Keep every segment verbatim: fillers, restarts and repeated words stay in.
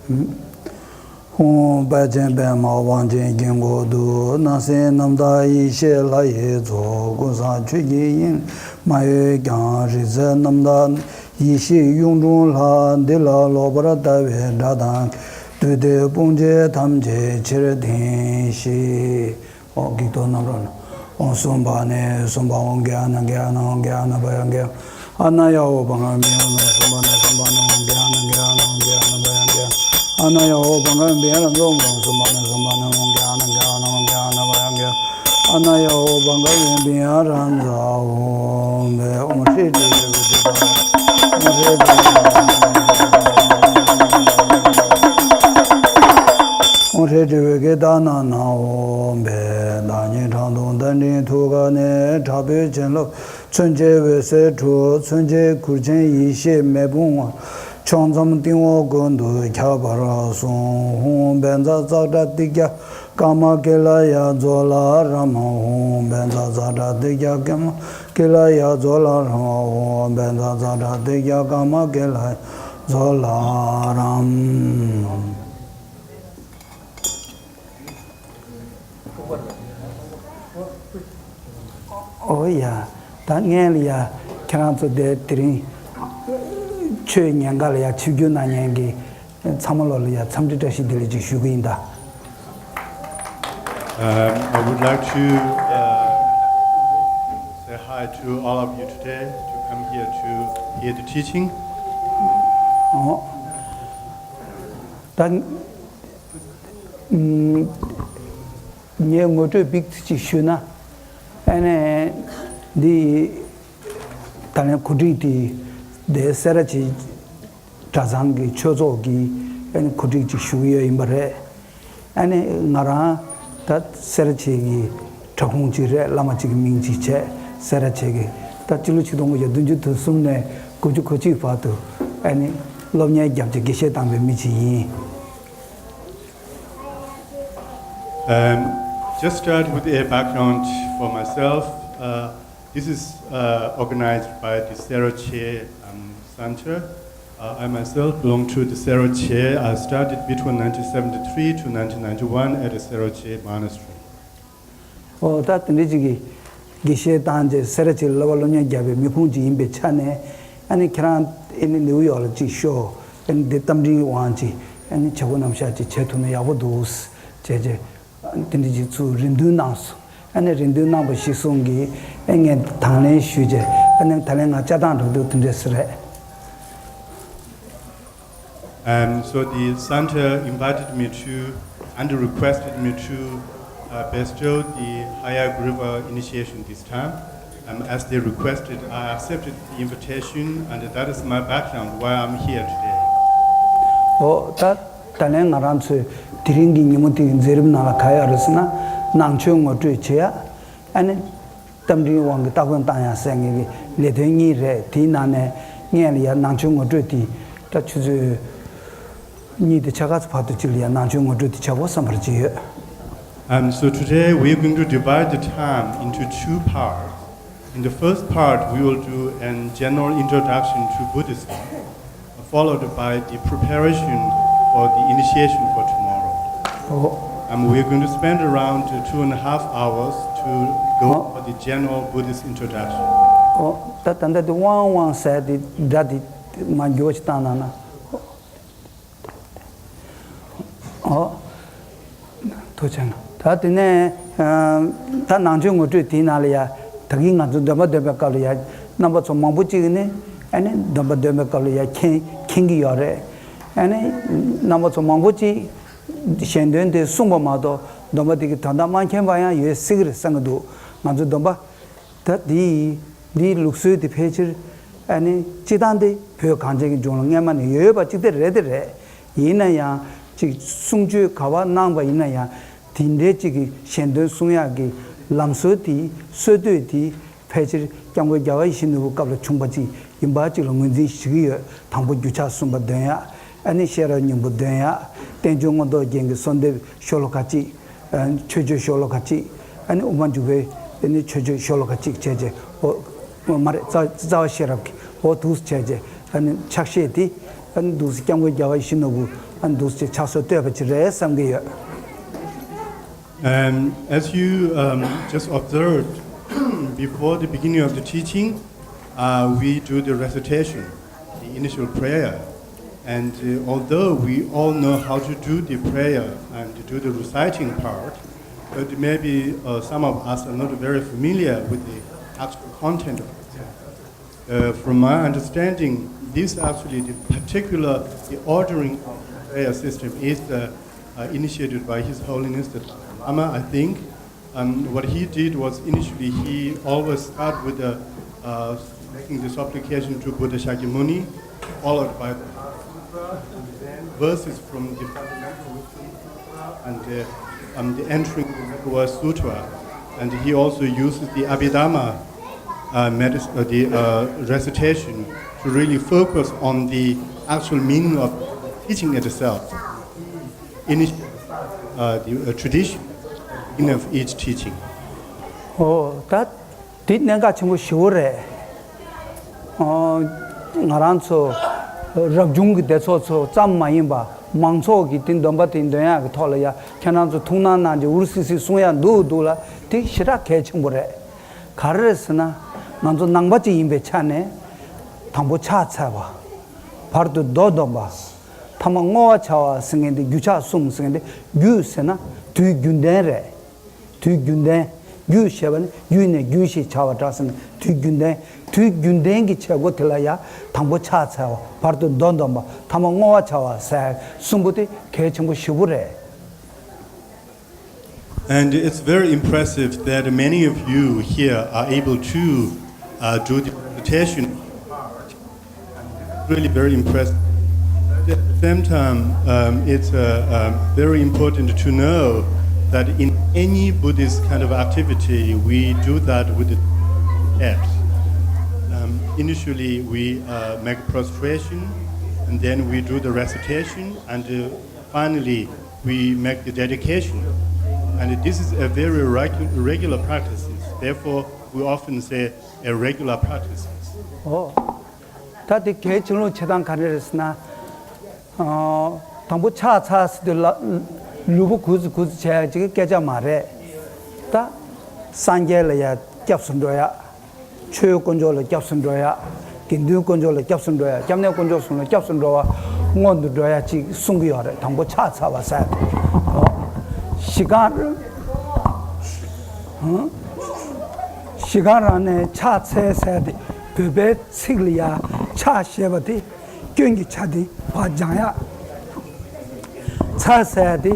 ཧཱུྃ། དཔལ་ཆེན་པདྨ་དབང་ཆེན་དཀྱིལ་འཁོར་དུ། སྣང་སྲིད་རྣམ་དག་ཡེ་ཤེས་ལྷ་ཡི་གཙོ། ཀུན་བཟང་ཆོས་ཀྱི་དབྱིངས་མ་གཡོས་ཀྱང་། རིག་འཛིན་རྣམ་དག་ཡེ་ཤེས་གཡུང་དྲུང་ལྷ། འདི་ལ་སློབ་པར་ལྟ་བའི་སྒྲ་དང་། བདུད་སྡེ་དཔུང་བཅས་ཐམས་ཅད་ཕྱིར་འཐེན་ཞིག། ཨོ། གི་ཏོ་ནམ་རོ་ན། ཨོ། སུམ་བྷ་ནི་སུམ་བྷ། ཨོ་གྱ་ནང་གྱ་ནང་ཨོ་གྱ་ནང་བྷ་ཡ་གྱ། ཨ་ན་ཡ་ཧོ་བྷ་ག་མི་ཡ་ན། སུམ་བྷ་ནི་སུམ་བྷ་ནི། ཨོ་གྱ་ནང་གྱ་ནང་ཨོ་གྱ་ནང་བྷ་ཡ་གྱ། ཨ་ན་ཡ་ཧོ་བྷ་ག་མི་ཡ་ར་ཛོ་མོ། སུམ་བྷ་ནི་སུམ་བྷ་ནི། ཨོ་གྱ་ནང་གྱ་ནང་ཨོ་གྱ་ནང་བྷ་ཡ་གྱ། ཨ་ན་ཡ་ཧོ་བྷ་ག་མི་ཡ་ར་ཛ་ཧོ་བྷ། ཨོ་ཧྲི་ཏི་ཧྲི་ཏི་ཧྲི་ཏི། ཨོ་ཧྲི་ཏི་ཧྲི་ཏི་ཧྲི་ཏི། ཨོ་ཧྲི་ཏི་ཧྲི་ཏི་ད་ན་ན་ཧོ་བྷ། བདག་ཉིད་དྲང་དུ་རྟ་མགྲིན་ཐུགས་ཀ་ནས། དྲག་པོའི་བྱིན་རླབས་མཚོན་ཆའི་འོད་ཟེར་འཕྲོས། མཚོན་ཆའི་གུར་ཆེན་ཡེ་ཤེས་མེ་དཔུང་བར། ཕྱོགས་མཚམས་སྟེང་འོག་ཀུན་ཏུ་ཁྱབ་པར་གསུངས། ཧཱུྃ་བཛྲ་ཙཀྲ་ཏི་ཀྱ་ཀ་མ་ཀི་ལ་ཡ་ཛྭ་ལ་རཱ་མ། ཧཱུྃ་བཛྲ་ཙཀྲ་ཏི་ཀྱ་ཀ་མ་ཀི་ལ་ཡ་ཛྭ་ལ་རཱ་མ། ཧཱུྃ་བཛྲ་ཙཀྲ་ཏི་ཀྱ་ཀ་མ་ཀི་ལ་ཡ་ཛྭ་ལ་རཱ་མ། ཨོ་ཡ། ད་སྔོན་ལ་ཡ་ཁྱེད་རང་ཚོ་དེ་དེ་རིང་ཆོས་ཉན་ག་ལ་ཡ་ཆིབས་བསྒྱུར་གནང་མཁན་གྱི་ཚང་མ་ལོ་ལ་ཡ་འཚམས་འདྲི་བཀྲ་ཤིས་བདེ་ལེགས་ཅིག་ཞུ་གི་ཡིན་ད། Um, I would like to uh, say hi to all of you today to come here to hear the teaching. ཨོ། ད། ངས་ངོ་སྤྲོད་ཏིག་ཙམ་ཞུས་ན། ཨ་ནི། འདི། ད་ལན་གོ་སྒྲིག་དེ། འདི་སེ་ར་བྱེས་གྲྭ་ཚང་གི་ཆོས་ཚོགས་ཀྱི་ཨ་ནི་གོ་སྒྲིག་ཅིག་ཞུ་གི་ཡོད་ཡིན་པ་རེད། ཨ་ནི་ང་རང་ད་སེ་ར་བྱེས་ཀྱི་གྲྭ་ཁོངས་ཅིག་རེད། བླ་མ་གཅིག་གི་མིང་ཅིག་བྱས། སེ་ར་བྱེས་ཀྱི་ད་སྤྱི་ལོ་ཆིག་སྟོང་དགུ་བརྒྱ་བདུན་ཅུ་དོན་གསུམ་ནས་དགུ་བཅུ་གོ་གཅིག་བར་དུ་ཨ་ནི་སློབ་གཉེར་བརྒྱབ་བྱས་དགེ་བཤེས་བཏང་བའི་མི་ཅིག་ཡིན། Um, just start with a background for myself. Uh, this is uh, organized by the Sero Che um, Center. Uh, I myself belong to the Sero Che. I studied between nineteen seventy-three to nineteen ninety-one at the Sero Che Monastery. ཨོ། ད་དེ་འདྲ་ཅིག་གི་དགེ་བཤེས་བཏང་རྗེས་སེ་ར་བྱེས་ལ་སློབ་པ་སློབ་གཉེར་བརྒྱབ་པའི་མི་ཁུངས་ཅིག་ཡིན་པའི་ཆ་ནས། ཨ་ནི་ཁྱེད་རང་ཨ་ནི་ནིའུ་ཡོག་ལ་ཅིག་ཤོག་ཨ་ནི་འདི་རྟ་མགྲིན་དབང་ཅིག་ཨ་ནི་བྱེད་སྒོ་རྣམ་གཞག་ཅིག་བྱེད་ཐུབ་ན་ཡག་པོ་འདུག་ཟེར་བྱས་རྗེས། དེ་འདྲ་ཅིག་ཚུར་རེ་འདུན་གནང་སོང་། ཨ་ནི་རེ་འདུན་གནང་བ་གཞིར་བཟུང་གིས་ཨ་ངས་དང་ལེན་ཞུས་རྗེས། ཨ་ནི་ད་ལན་ང་བཅའ་སྟངས་འགྲོ་དུས་དེ་འདྲས་སེ་རེད། Um, so the center invited me to and requested me to uh, bestow the Hayak River initiation this time. Um, as they requested, I accepted the invitation, and that is my background why I'm here today. ཨོ། ད་ད་ལན་ང་རང་ཚོའི་དེ་རིང་གི་ཉིན་མོ་དེ་གི་མཛད་རིམ་ནང་ལ་ག་ཡོད་རེད་ཟེར་ན། ནང་ཆོས་ངོ་སྤྲོད་བྱེད་ཡ། ཨ་ནི། རྟ་མགྲིན་དབང་གི་སྟ་གོན་བཏང་ཡ་ཟེར་མཁན་གྱི་ལས་དོན་གཉིས་རེད། དེའི་ནང་ནས་སྔོན་ལ་ཡ་ནང་ཆོས་ངོ་སྤྲོད་དེ་ད་ཆུ་ཚོད་གཉིས་དང་ཕྱེད་ཀ་ཙམ་བར་དུ་ཅིག་ལ་ཡ་ནང་ཆོས་ངོ་སྤྲོད་དེ་བྱ་དགོས་བསམ་པར་བྱས་ཡོད། And so today we are going to divide the time into two parts. In the first part, we will do a general introduction to Buddhism, followed by the preparation for the initiation for tomorrow. ཨོ། And we are going to spend around two and a half hours to go for the general Buddhist introduction. ཨོ། ད་ད་ལྟ་དེ་ཝང་ཝང་ཟེར་དེ་སྒྲ་དེ་མར་འགྱུར་བ་ཞིག་བཏང་གནང་ན། ཨོ། ཐུགས་རྗེ་ཆེ། ད་དེ་ནས་ད་ནང་ཆོས་ངོ་སྤྲོད་དེའི་ནང་ལ་ཡ། ད་གིན་ང་ཚོ་འདོན་པ་འདོན་པའི་སྐབས་ལ་ཡ། རྣམ་པ་ཚོ་མང་པོ་ཅིག་ནི་ཨ་ནི་འདོན་པ་འདོན་པའི་སྐབས་ལ་ཡ་མཁྱེན་མཁྱེན་གྱི་ཡོད་རེད། ཨ་ནི་རྣམ་པ་ཚོ་མང་པོ་ཅིག་ཞལ་འདོན་དེ་གསུངས་པ་མ་གཏོགས་འདོན་པ་དེ་གི་དོན་དག་མ་མཁྱེན་པ་ཡང་ཡོད་སྲིད་ཀྱི་རེད་བསམ་གྱི་འདུག་ང་ཚོའི་འདོན་པ། ད་འདི་འདིའི་ལུགས་སྲོལ་དེ་ཕལ་ཆེར་ཨ་ནི་སྤྱིར་བཏང་དེ་བོད་གངས་ཅན་གྱི་ལྗོངས་ལ་སྔོན་མ་ནས་ཡོད་པ་གཅིག་དེ་རེད་དེ་རེད། ཡིན་ན་ཡང་ཅིག་གསུང་ཆོས་ག་པར་གནང་པ་ཡིན་ན་ཡང་དེ་འདྲའི་ཅིག་གི་ཞལ་འདོན་གསུང་ཡག་གི་ལམ་སྲོལ་དེ་སྲོལ་གཏོད་དེ་ཕལ་ཆེར་སྐྱབས་མགོན་རྒྱལ་བ་ཡིད་བཞིན་ནོར་བུའི་སྐབས་ལ་བྱུང་བ་ཅིག་ཡིན་པ་ཅིག་ལ་ངོས་འཛིན་བྱེད་ཀྱི་ཡོད། དང་པོ་རྒྱུད་ཆགས་གསུམ་པ་འདོན་ཡག་ཨ་ནི་ཤེས་རབ་སྙིང་པོ་འདོན་ཡག་བསྟན་བཅོས་མངོན་རྟོགས་རྒྱན་གྱི་གསོལ་འདེབས་ཤོ་ལོ་ཀ་གཅིག་ཆོས་སྤྱོད་ཤོ་ལོ་ཀ་གཅིག་ཨ་ནི་དབུ་མ་འཇུག་པའི་ཨ་ནི་ཆོས་སྤྱོད་ཤོ་ལོ་ཀ་གཅིག་བྱས་རྗེས། ཨོ། མ་རེད། རྩ་རྩ་བ་ཤེས་རབ་ཀྱི་འོ་འདུག་བྱས་རྗེས་ཨ་ནི་ཕྱག་བཞེས་དེ་ ཨ་ནི་འདུག་སེ་སྐྱབས་མགོན་རྒྱལ་བ་ཡིད་བཞིན་ནོར་བུ་ཨ་ནི་འདུག་སེ་ཕྱག་སྲོལ་བཏོད་པ་ཅིག་རེད་བསམ་གྱི་ཡོད། Um, as you um, just observed, before the beginning of the teaching, uh, we do the recitation, the initial prayer. And uh, although we all know how to do the prayer and to do the reciting part, but maybe uh, some of us are not very familiar with the actual content of it. Uh, from my understanding, this actually, the particular, the ordering of the prayer system is uh, uh, initiated by His Holiness the Dalai Lama, I think. Um, what he did was initially he always start with the, uh, making the supplication to Buddha Shakyamuni, followed by the verses from the fundamental wisdom and uh, um, the entering the Merkaba Sutra, and he also uses the Abhidhamma uh, medis- uh, the uh, recitation to really focus on the actual meaning of teaching itself. Initial uh, the uh, tradition in of each teaching. ཨོ་ད་དེ་གནད་འགག་ཆེན་པོ་ཞེ་པོ་རེད། ཨོ། ང་རང་ཚོ་རབ་བྱུང་གི་སྡེ་ཚོགས་ཚོ་ཙམ་མ་ཡིན་པ་མང་ཚོགས་ཀྱི་དེ་འདོན་པ་དེ་འདོན་ཡག་གི་ཐོག་ལ་ཡ་ཁྱེད་རང་ཚོ་ཐུགས་སྣང་གནང་རྗེས་འུར་སིག་སིག་གསུང་ཡག་འདུག་འདུག་ལ་དེ་ཞེ་དྲག་གལ་ཆེན་པོ་རེད། ག་རེ་རེད་ཟེར་ན་ང་ཚོ་ནང་པ་ཅིག་ཡིན་པའི་ཆ་ནས་དང་པོ་ཕྱག་འཚལ་བ། བར་དུ་མདོ་འདོན་པ། ཐ་མ་བསྔོ་བ་བྱ་བ་ཟེར་མཁན་དེ་རྒྱུད་ཕྱག་གསུམ་ཟེར་མཁན་དེ་རྒྱུད་ཟེར་ན་དུས་རྒྱུན་ལྡན་རེད། དུས་རྒྱུན་ལྡན། རྒྱུད་ཞེས་པ་ནི་རྒྱུད་ནས་རྒྱུད་ཞེས་བྱ་བ་འདྲ་ཟེར་ན་དུས་རྒྱུན་ལྡན། དུས་རྒྱུན་ལྡན་གྱི་བྱེད་སྒོ་དེ་ལ་ཡང་དང་པོ་ཕྱག་འཚལ་བ། བར་དུ་མདོ་འདོན་པ། ཐ་མ་བསྔོ་བ་བྱ་བ་ཟེར་གསུམ་པོ་དེ་གལ་ཆེན་པོ་ཞེ་པོ་རེད། And it's very impressive that many of you here are able to uh, do the meditation. Really very impressive. At the same time, um, it's uh, um, very important to know that in any Buddhist kind of activity, we do that with the steps. Um, initially, we uh, make prostration, and then we do the recitation, and uh, finally, we make the dedication. And this is a very regu- regular practice. Therefore, we often say a regular practice. ཨོ། ད་དེ་གལ་ཆེན་ལོ་བྱེད་སྟངས་ག་རེ་རེད་ཟེར་ན། ཨ། དང་པོ་ཕྱག་འཚལ་ཟེར་དུས་ལ་ལུས་པོ་གུས་སུ་གུས་སུ་བྱས་ཡག་ཅིག་གི་སྐད་ཆ་མ་རེད། ད་སངས་རྒྱས་ལ་ཡ་སྐྱབས་སུ་འགྲོ་ཡག་ཆོས་དཀོན་མཆོག་ལ་སྐྱབས་སུ་འགྲོ་ཡག་དགེ་འདུན་དཀོན་མཆོག་ལ་སྐྱབས་སུ་འགྲོ་ཡག་སྐྱབས་གནས་དཀོན་མཆོག་གསུམ་ལ་སྐྱབས་སུ་འགྲོ་བ་སྔོན་དུ་འགྲོ་ཡག་ཅིག་གསུང་གི་ཡོད་རེད། དང་པོ་ཕྱག་འཚལ་བ་ཟེར་ཏེ། ཨོ། གཞི་རྐང་། ཧུམ། གཞི་རྐང་རང་ནས་ཕྱག་འཚལ་ཟེར་ཏེ་བོད་པའི་ཚིག་ལ་ཡ་ཕྱག་ཞེས་པ་དེ་སྐྱོན་གྱི་ཆ་དེ་ཕར་སྦྱང་ཡག་འཚལ་ཟེར་དེ་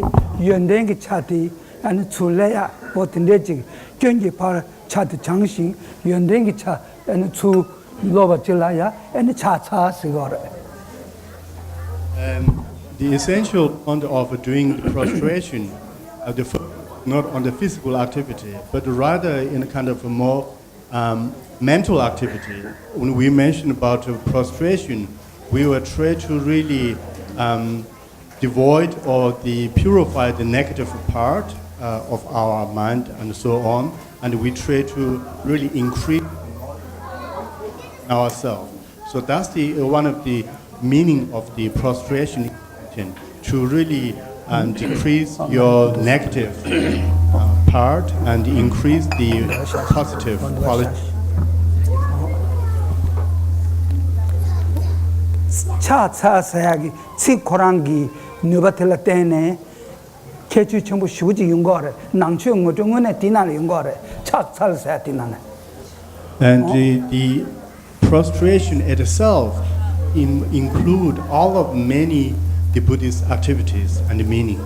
ཡོན་ཏན་གྱི་ཆ་དེ་ཨ་ནི་ཚུར་སླེབས་ཡག་འོ་དེ་འདྲས་ཅིག་སྐྱོན་གྱི་ཕར་ཆ་དེ་སྦྱངས་ཤིང་ཡོན་ཏན་གྱི་ཆ་ཨ་ནི་ཚུར་ལོབས་པ་ཅིག་ལ་ཡ་ཨ་ནི་ཕྱག་འཚལ་ཟེར་གྱི་ཡོད་རེད། Um, the essential point of doing the prostration, uh, the focus not on the physical activity, but rather in a kind of a more um, mental activity. When we mention about uh, prostration, we will try to really um, devoid or the purify the negative part uh, of our mind and so on, and we try to really increase ourselves. So that's the uh, one of the meaning of the prostration, to really um, decrease your negative uh, part and increase the positive quality. ཕྱག་འཚལ་ཟེར་ཡག་གི་ཚིག་ཁོ་རང་གི་ནུས་པ་དེ་ལ་བརྟེན་ནས་ཁྱད་ཆོས་ཆེན་པོ་ཞེ་པོ་ཅིག་ཡོང་གི་ཡོད་རེད། ནང་ཆོས་ངོ་སྤྲོད་དངོས་གནས་དེ་ནང་ལ་ཡོང་གི་ཡོད་རེད། ཕྱག་འཚལ་ཟེར་ཡག་དེ་ནང་ལ། And the, the prostration itself in, include all of many the Buddhist activities and meaning.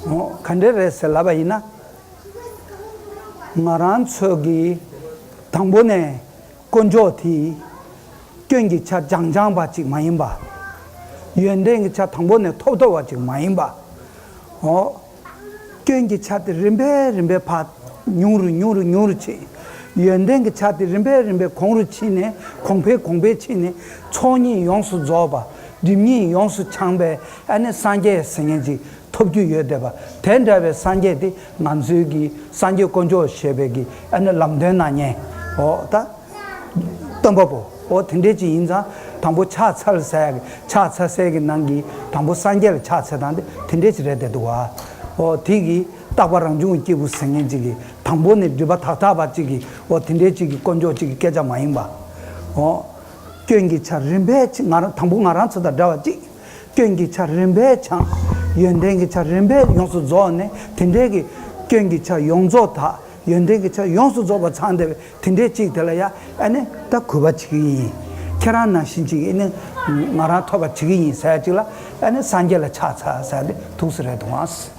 ཨོ། ག་འདྲ་རེད་ཟེར་ལབ་པ་ཡིན་ན། ང་རང་ཚོ་གི་དང་པོ་ནས་དཀོན་མཆོག་དེ་སྐྱོན་གྱི་ཆ་སྦྱང་སྦྱངས་པ་ཅིག་མ་ཡིན་པ། ཡོན་ཏན་གྱི་ཆ་དང་པོ་ནས་ཐོབ་ཐོབ་པ་ཅིག་མ་ཡིན་པ། ཨོ། སྐྱོན་གྱི་ཆ་དེ་རིམ་པས་རིམ་པས་ཕར་ཉུང་རུ་ཉུང་རུ་ཉུང་རུ་ཕྱིན། ཡོན་ཏན་གྱི་ཆ་དེ་རིམ་པས་རིམ་པས་གོང་རུ་ཕྱིན་ནས་གོང་འཕེལ་གོང་འཕེལ་ཕྱིན་ནས་ཚོགས་གཉིས་ཡོངས་སུ་རྫོགས་པ། སྒྲིབ་གཉིས་ཡོངས་སུ་བྱང་བའི་ཨ་ནི་སངས་རྒྱས་ཟེར་མཁན་ཅིག་ཐོབ་རྒྱུ་ཡོད་བསྡད་པ། དེ་འདྲ་བའི་སངས་རྒྱས་དེ་ང་ཚོའི་གི་སངས་རྒྱས་དཀོན་མཆོག་ཞེས་པའི་གི་ཨ་ནི་ལམ་སྟོན་གནང་མཁན། འོ་ད། སྟོན་པ་པོ། འོ་དེ་འདྲས་ཅིག་ཡིན་ཙང་ དང་པོ་ཕྱག་འཚལ་ཟེར་ཡག་གི་ཕྱག་འཚལ་ཟེར་གི་ནང་གི་དང་པོ་སངས་རྒྱས་ལ་ཕྱག་འཚལ་སྟངས་དེ་དེ་འདྲས་ཅིག་རེད་བསྡད་འདུག་བ། ཨོ་དེ་གི་རྟག་པ་རང་བྱུང་གི་སྐྱེས་བུ་ཟེར་མཁན་ཅིག་གི་དང་པོ་ནས་སྒྲིབ་པ་དག་དག་པ་ཅིག་གི་ཨོ་དེ་འདྲས་ཅིག་གི་དཀོན་མཆོག་ཅིག་གི་སྐད་ཆ་མ་ཡིན་པ། ཨོ། སྐྱོན་གྱི་ཆ་རིམ་པས་ཕྱེ། ང་རང་དང་པོ་ང་རང་ཚོ་དང་འདྲ་བ་ཅིག་སྐྱོན་གྱི་ཆ་རིམ་པས་བྱང་། ཡོན་ཏན་གྱི་ཆ་རིམ་པས་ཡོངས་སུ་རྫོགས་ནས་དེ་འདྲའི་གི་སྐྱོན་གྱི་ཆ་ཡོངས་རྫོགས་དག་ཡོན་ཏན་གྱི་ཆ་ཡོངས་སུ་རྫོགས་པ་ཚང་བསྡད་པའི་དེ་འདྲའི་ཅིག་དེ་ལ་ཡ་ཨ་ནི་ད་གུས་པ་བྱེད་ཀྱི་ཡིན། ཁྱེད་རང་ནང་བཞིན་ཅིག་ཨ་ནི་ང་རང་ཐོབ་པ་བྱེད་ཀྱི་ཡིན་ཟེར་ཅིག་ལ་ཨ་ནི་སངས་རྒྱས་ལ་ཕྱག་འཚལ་ཟེར་ཏེ་ཐུགས་སུ་རེད་འདུག་ཨང་།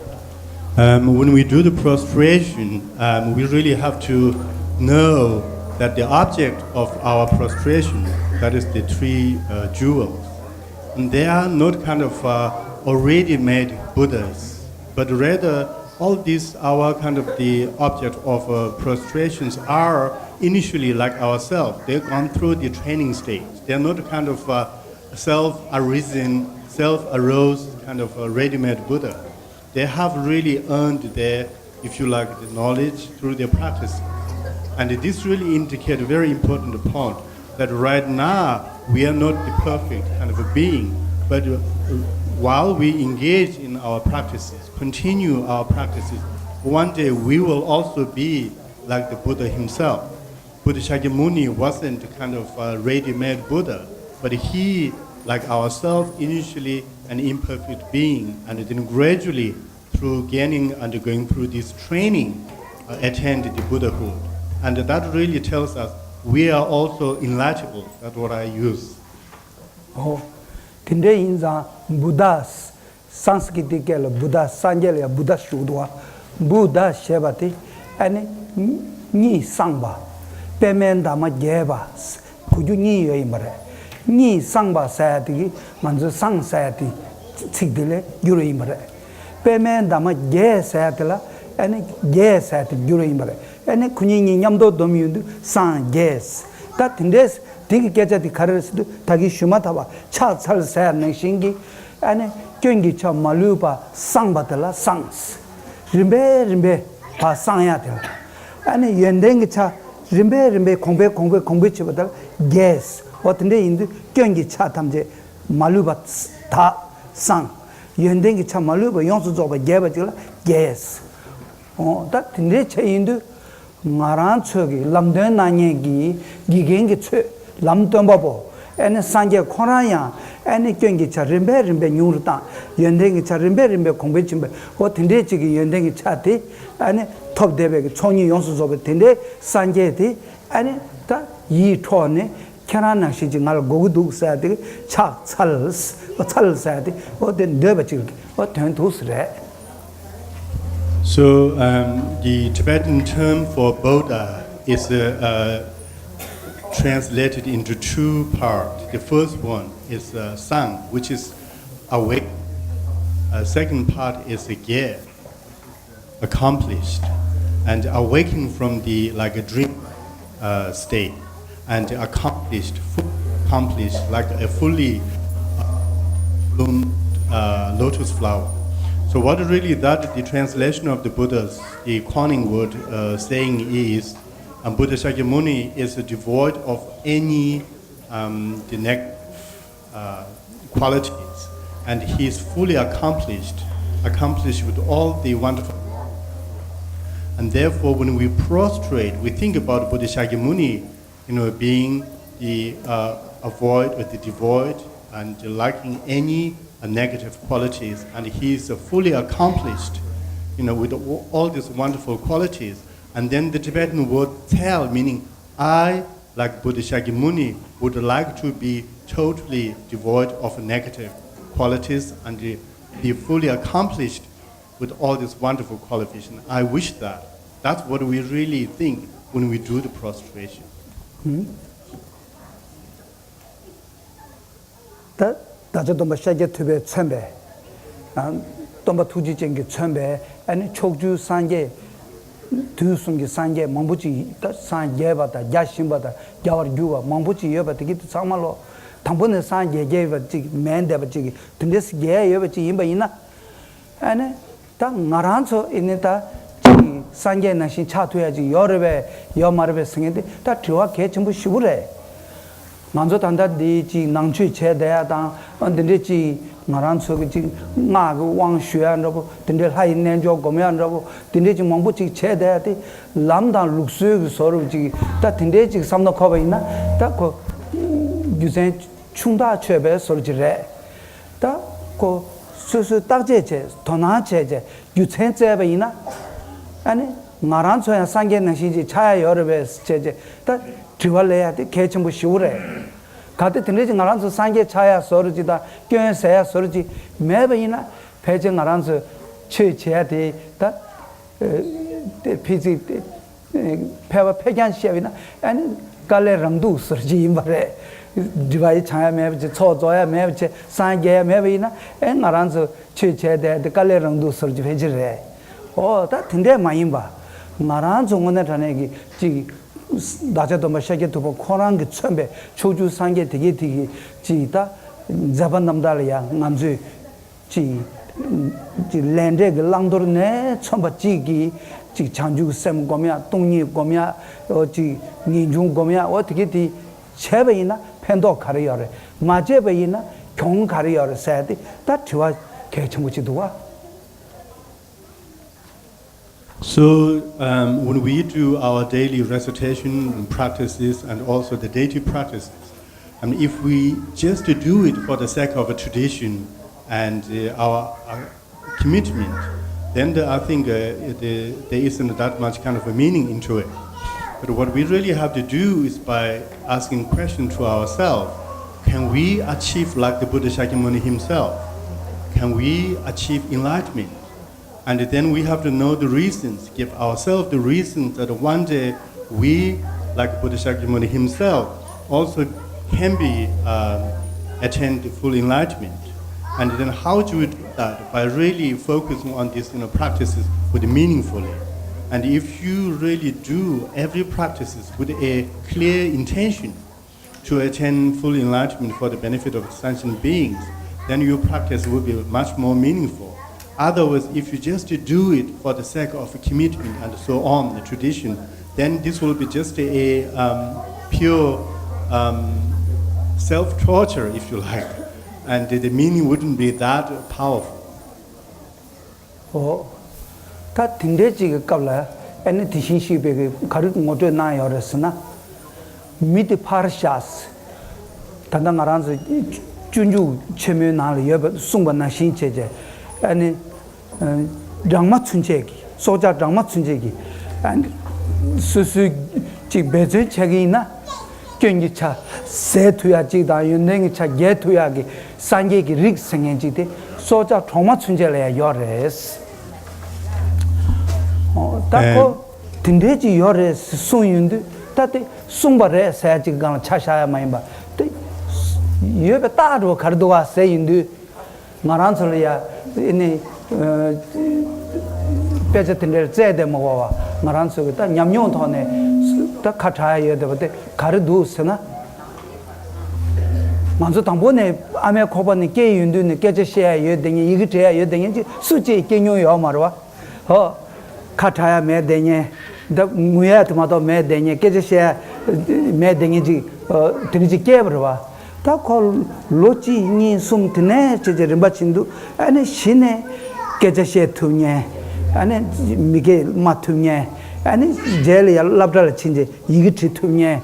Um, when we do the prostration, um, we really have to know that the object of our prostration, that is the three uh, jewels, and they are not kind of uh, already made Buddhas, but rather all these our kind of the object of uh, prostrations are initially like ourselves. They've gone through the training stage. They're not kind of uh, self-arisen, self-arose kind of a ready-made Buddha. They have really earned their, if you like, the knowledge through their practice. And this really indicates a very important point that right now we are not the perfect kind of a being, but uh, while we engage in our practices, continue our practices, one day we will also be like the Buddha himself. Buddha Shakyamuni wasn't kind of a ready-made Buddha, but he, like ourselves, initially an imperfect being, and then gradually, through gaining and going through this training, uh, attained the Buddhahood. And that really tells us we are also enlightenable. That's what I use. ཨོ། དེ་འདྲ་ཡིན་ཙང་བུདྡྷ། སཾ་སྐྲྀ་ཏའི་སྐད་ལ་བུདྡྷ། སངས་རྒྱས་ལ་ཡང་བུདྡྷ་ཞུ་གི་འདུག་བ། བུདྡྷ་ཞེས་པ་དེ་ཨ་ནི་གཉིས་སངས་པ། པདྨའི་འདབ་མ་རྒྱས་པ། གོ་རྒྱུ་གཉིས་ཡོད་ཡིན་པ་རེད། གཉིས་སངས་པ་ཟེར་ཡ་དེ་གི་ང་ཚོའི་སངས་ཟེར་ཡ་དེ་ཚིག་དེ་ལས་བསྒྱུར་བ་ཡིན་པ་རེད། པདྨའི་འདབ་མ་རྒྱས་ཟེར་ཡ་དེ་ལ་ཨ་ནི་རྒྱས་ཟེར་ཡ་དེ་བསྒྱུར་བ་ཡིན་པ་རེད། ཨ་ནི་ཁོ་གཉིས་གཉིས་མཉམ་དུ་བསྡོམས་ཡོང་དུས་སངས་རྒྱས། ད་དེ་འདྲས་དེ་གི་སྐད་ཆ་དེ་ག་རེ་རེད་ཟེར་དུས་ད་གིན་ཞུས་མ་ཐག་པ་ཕྱག་འཚལ་ཟེར་ཡ་ནང་བཞིན་གྱི། ཨ་ནི་སྐྱོན་གྱི་ཆ་མ་ལུས་པ་སངས་པ་དེ་ལ་སངས། རིམ་པས་རིམ་པས་ཕར་སངས་ཡ་དེ་ལ། ཨ་ནི་ཡོན་ཏན་གྱི་ཆ་རིམ་པས་རིམ་པས་གོང་འཕེལ་གོང་འཕེལ་གོང་འཕེལ་བྱེད་པ་དེ་ལ་རྒྱས། འོ་དེ་འདྲ་ཡིན་དུས་སྐྱོན་གྱི་ཆ་ཐམས་ཅད་མ་ལུས་པ་དག་སངས། ཡོན་ཏན་གྱི་ཆ་མ་ལུས་པ་ཡོངས་སུ་རྫོགས་པ་རྒྱས་པ་ཅིག་ལ་རྒྱས། འོ་ད་དེ་འདྲའི་ཆ་ཡིན་དུས། ང་རང་ཚོས་ཀྱི་ལམ་སྟོན་གནང་མཁན་གྱི་དགེ་རྒན་གྱི་ཚོས་ལམ་སྟོན་པ་པོ་ཨ་ནི་སངས་རྒྱས་ཁོ་རང་ཡང་ཨ་ནི་སྐྱོན་གྱི་ཆ་རིམ་པས་རིམ་པས་ཉུང་རུ་བཏང་། ཡོན་ཏན་གྱི་ཆ་རིམ་པས་རིམ་པས་གོང་འཕེལ་ཕྱིན་པས། འོ་དེ་འདྲས་ཅིག་གི་ཡོན་ཏན་གྱི་ཆ་དེ་ཨ་ནི་ཐོབ་བསྡད་པའི་གི་ཚོགས་གཉིས་ཡོངས་སུ་རྫོགས་པའི་དེ་འདྲའི་སངས་རྒྱས་དེ་ཨ་ནི་ད་ཡིད་འཕྲོག་ནས་ཁྱེད་རང་ནང་བཞིན་ཅིག་ང་ལ་དགོས་ཀྱི་འདུག་ཟེར་ཏེ་ཕྱག་འཚལ། འཚལ་ཟེར་ཏེ་འོ་དེ་འདོད་པ་ཅིག་འོ་དོན་ཐུགས་སུ་རེད། So um, the Tibetan term for Buddha is uh, uh, translated into two parts. The first one is uh, Sang, which is awake. Uh, second part is Ge, accomplished, and awaking from the like a dream uh, state, and accomplished, fully accomplished, like a fully uh, bloomed uh, lotus flower. So what really that the translation of the Buddha's the Kuan Yin word uh, saying is, um, Buddha Shakyamuni is devoid of any um, the negative uh, qualities, and he is fully accomplished, accomplished with all the wonderful. And therefore, when we prostrate, we think about Buddha Shakyamuni, you know, being the uh, avoid or the devoid and lacking any uh, negative qualities, and he is uh, fully accomplished, you know, with all these wonderful qualities. And then the Tibetan word tell, meaning I, like Buddha Shakyamuni, would like to be totally devoid of negative qualities and be fully accomplished with all these wonderful qualifications. I wish that. That's what we really think when we do the prostration. ད་བདག་ཅག་སྟོན་པ་ཤཱཀྱ་ཐུབ་པས་མཚོན་པའི་སྟོན་པ་ཐུགས་རྗེ་ཅན་གྱིས་མཚོན་པའི་ཨ་ནི་ཕྱོགས་བཅུའི་སངས་རྒྱས། དུས་གསུམ་གྱི་སངས་རྒྱས་མང་པོ་ཅིག་ད་སངས་རྒྱས་པ་དང་རྒྱས་བཞིན་པ་དང་རྒྱས་པར་གྱུར་པ་མང་པོ་ཅིག་ཡོད་པ་དེ་གི་དེ་ཚང་མ་ལོ། དང་པོ་ནས་སངས་རྒྱས་རྒྱས་ཡོད་པ་ཅིག་མེད་བསྡད་པ་ཅིག་གི་དེ་འདྲས་རྒྱས་ཡོད་པ་ཅིག་ཡིན་པ་ཡིན་ན། ཨ་ནི་ད་ང་རང་ཚོ་ཨེ་ནི་ད་ཅིག་སངས་རྒྱས་ནང་བཞིན་ཆགས་ཐུབ་ཡ་ཅིག་ཡོད་རེད་པས་ཡོད་མ་རེད་པས་ཟེར་མཁན་དེ་ད་དྲི་བ་གལ་ཆེན་པོ་ཞེ་པོ་རེད། ང་ཚོ་ད་ལྟ་འདི་ཅིག་ནང་ཆོས་བྱས་བསྡད་ཡ་དང་འདི་འདྲས་ཅིག་ང་རང་ཚོ་གི་ཅིག་སྔགས་ཀྱི་དབང་ཞུ་ཡ་འདྲ་པོ། དེ་འདྲས་ལྷ་ཡི་རྣལ་འབྱོར་སྒོམ་ཡ་འདྲ་པོ། དེ་འདྲས་ཅིག་མང་པོ་ཅིག་བྱས་བསྡད་ཡ་དེ་ལམ་དང་ལུགས་སྲོལ་གྱི་བཟོ་འདྲ་ཅིག་ད་དེ་འདྲས་ཅིག་བསམ་བློ་འཁོར་བ་ཡིན་ན། ད་ཁོ་རྒྱུ་མཚན་ཆུང་ཐག་ཆོད་པའི་བཟོ་འདྲ་ཅིག་རེད། ད་ཁོ་སོ་སོས་བརྟག་དཔྱད་བྱས། དོ་སྣང་བྱས་བྱས། རྒྱུ་མཚན་བཙལ་བ་ཡིན་ན། ཨ་ནི་ང་རང་ཚོ་ཡང་སངས་རྒྱས་ནང་བཞིན་ཅིག་ཆགས་ཡ་ཡོད་རེད་པས་བྱས་བྱས། ད་དྲི་བ་སླེབས་ཡ་དེ་གལ་ཆེན་པོ་ཞེ་པོ་རེད། གལ་ཏེ་དེ་འདྲ་ཅིག་ང་རང་ཚོ་སངས་རྒྱས་ཆགས་ཡ་བཟོ་འདྲ་ཅིག་དང་སྐྱོན་ཟ་ཡ་བཟོ་འདྲ་ཅིག་མེད་པ་ཡིན་ན། ཕལ་ཆེར་ང་རང་ཚོས་ཆོས་བྱེད་ཡ་དེ་ད་དེ་ཕལ་ཆེར་དེ་ཕལ་པ་ཕལ་རྐྱང་བཤད་པ་ཡིན་ན། ཨ་ནི་དཀའ་ལས་རང་སྡུག་བཟོ་འདྲ་ཅིག་ཡིན་པ་རེད། སྒྲིབ་པ་ཡིས་བྱང་ཡ་མེད་པ་བྱས། ཚོགས་རྫོགས་ཡ་མེད་པ་བྱས། སངས་རྒྱས་ཡ་མེད་པ་ཡིན་ན། ཨེ་ང་རང་ཚོ་ཆོས་བྱས་བསྡད་དེ་དཀའ་ལས་རང་སྡུག་བཟོ་འདྲ་ཅིག་ཕལ་ཆེར་རེད། ཨོ་ད་དེ་འདྲས་མ་ཡིན་པ། ང་རང་ཚོ་དངོས་གནས་དྲང་གནས་ཀྱི་ཅིག་བདག་ཅག་སྟོན་པ་ཤཱཀྱ་ཐུབ་པ་ཁོ་རང་གིས་མཚོན་པའི་ཕྱོགས་བཅུའི་སངས་རྒྱས་དེ་གའི་དེ་གི་ཅིག་ད་མཛད་པ་རྣམ་དག་ལ་ཡང་ང་ཚོས་ཅིག་ཅིག་ལས་འབྲས་ཀྱི་བླང་དོར་ནས་མཚོན་པ་ཅིག་གིས། ཅིག་བྱང་ཆུབ་སེམས་སྒོམ་ཡ། སྟོང་ཉིད་སྒོམ་ཡ། ཨོ་ཅིག་ངེས་འབྱུང་སྒོམ་ཡ། ཨོ་དེ་གའི་དེ་བྱས་པ་ཡིན་ན་ཕན་ཐོགས་ག་རེ་ཡོད་རེད། མ་བྱས་པ་ཡིན་ན་གྱོང་ག་རེ་ཡོད་རེད་ཟེར་ཏེ་ད་དྲི་བ་གལ་ཆེན་པོ་ཅིག་འདུག་བ། So, um, when we do our daily recitation and practices and also the deity practices, and if we just do it for the sake of a tradition and uh, our, our commitment, then the, I think uh, the, there isn't that much kind of a meaning into it. But what we really have to do is by asking question to ourselves, can we achieve like the Buddha Shakyamuni himself? Can we achieve enlightenment? And then we have to know the reasons, give ourselves the reasons that one day we, like Buddha Shakyamuni himself, also can be um, attain the full enlightenment. And then how do we do that? By really focusing on these you know, practices with meaningfully. And if you really do every practices with a clear intention, to attain full enlightenment for the benefit of sentient beings, then your practice will be much more meaningful. Otherwise, if you just do it for the sake of commitment and so on, the tradition, then this will be just a um, pure um, self torture, if you like, and the meaning wouldn't be that powerful. ཨོ། ད་དེ་འདྲའི་ཅིག་གི་སྐབས་ལ་ཨ་ནི་དེ་བཞིན་གཤེགས་པས་ག་རེ་ངོ་སྤྲོད་གནང་ཡོད་རེད་ཟེར་ན། མི་དེ་ཕར་བཞག། ད་ལྟ་ང་རང་ཚོ་སྤྱོད་འཇུག་ཆེན་མོའི་ནང་ལ་ཡོད་པ་གསུངས་པ་ནང་བཞིན་བྱས་བྱས། ཨ་ནི་སྦྲང་མ་ཚུན་ཆད་ཀྱི། སྲོག་ཆགས་སྦྲང་མ་ཚུན་ཆད་ཀྱི། ཨ་ནི་སོ་སོའི་ཅིག་འབད་བརྩོན་བྱེད་ཀྱི་ཡིན་ན། སྐྱོན་གྱི་ཆ་ཟད་ཐུབ་ཡ་གཅིག་དང་། ཡོན་ཏན་གྱི་ཆ་རྒྱས་ཐུབ་ཡ་གི་སངས་རྒྱས་ཀྱི་རིགས་ཟེར་མཁན་གཅིག་དེ་སྲོག་ཆགས་གྲོག་མ་ཚུན་ཆད་ལ་ཡང་ཡོད་རེད། ཨོ། ད་ཁོ་དེ་འདྲས་ཅིག་ཡོད་རེད་གསུངས་ཡོང་དུས། ད་དེ་གསུངས་པ་རེད་ཟེར་ཡ་གཅིག་སྒང་ལ་ཆ་བཞག་ཡ་མ་ཡིན་པ། དེ་ཡོད་པའི་རྟགས་འདྲ་བོ་ག་རེ་འདུག་ག་ཟེར་ཡོང་དུས། ང་རང་ཚོ་ལ་ཡ་ཨེ་ནི་དཔེ་ཆ་དེ་འདྲར་བཙལ་བསྡད་མ་དགོས་པ། ང་རང་ཚོ་གི་ད་ཉམས་མྱོང་ཐོག་ནས་ད་ཁ་གྲག་ཡ་ཡོད་བསྡད་པ་དེ་ག་རེ་འདུག་ཟེར་ན། ང་ཚོ་དང་པོ་ནས་ཨ་མའི་ཁོག་པ་ནས་སྐྱེས་ཡོང་དུས་ནས་སྐད་ཆ་བཤད་ཡ་ཡོད་བསྡད་མཁན། ཡི་གེ་འབྲི་ཡ་ཡོད་བསྡད་མཁན་ཅིག་སུ་གཅིག་སྐྱེས་མྱོང་ཡོད་མ་རེད་བ། ཧོ། ཁ་གྲག་ཡ་མེད་བསྡད་མཁན། ད་ངུ་ཡ་དེ་མ་གཏོགས་མེད་བསྡད་མཁན། སྐད་ཆ་བཤད་ཡ་མེད་བསྡད་མཁན་ཅིག་དེ་འདྲ་ཅིག་སྐྱེས་པ་རེད་བ། ད་ཁོ་ལོ་གཅིག་གཉིས་གསུམ་དེ་ནས་བྱས་བྱས་རིམ་པ་བྱེད་དུས། ཨ་ནི་གཞི་ནས་སྐད་ཆ་བཤད་ཐུབ་མཁན། ཨ་ནི་མི་སྐད་སྨྲ་ཐུབ་མཁན། ཨ་ནི་རྗེས་ལ་ཡང་སློབ་གྲྭ་ལ་ཕྱིན་བྱས་ཡི་གེ་འབྲི་ཐུབ་མཁན།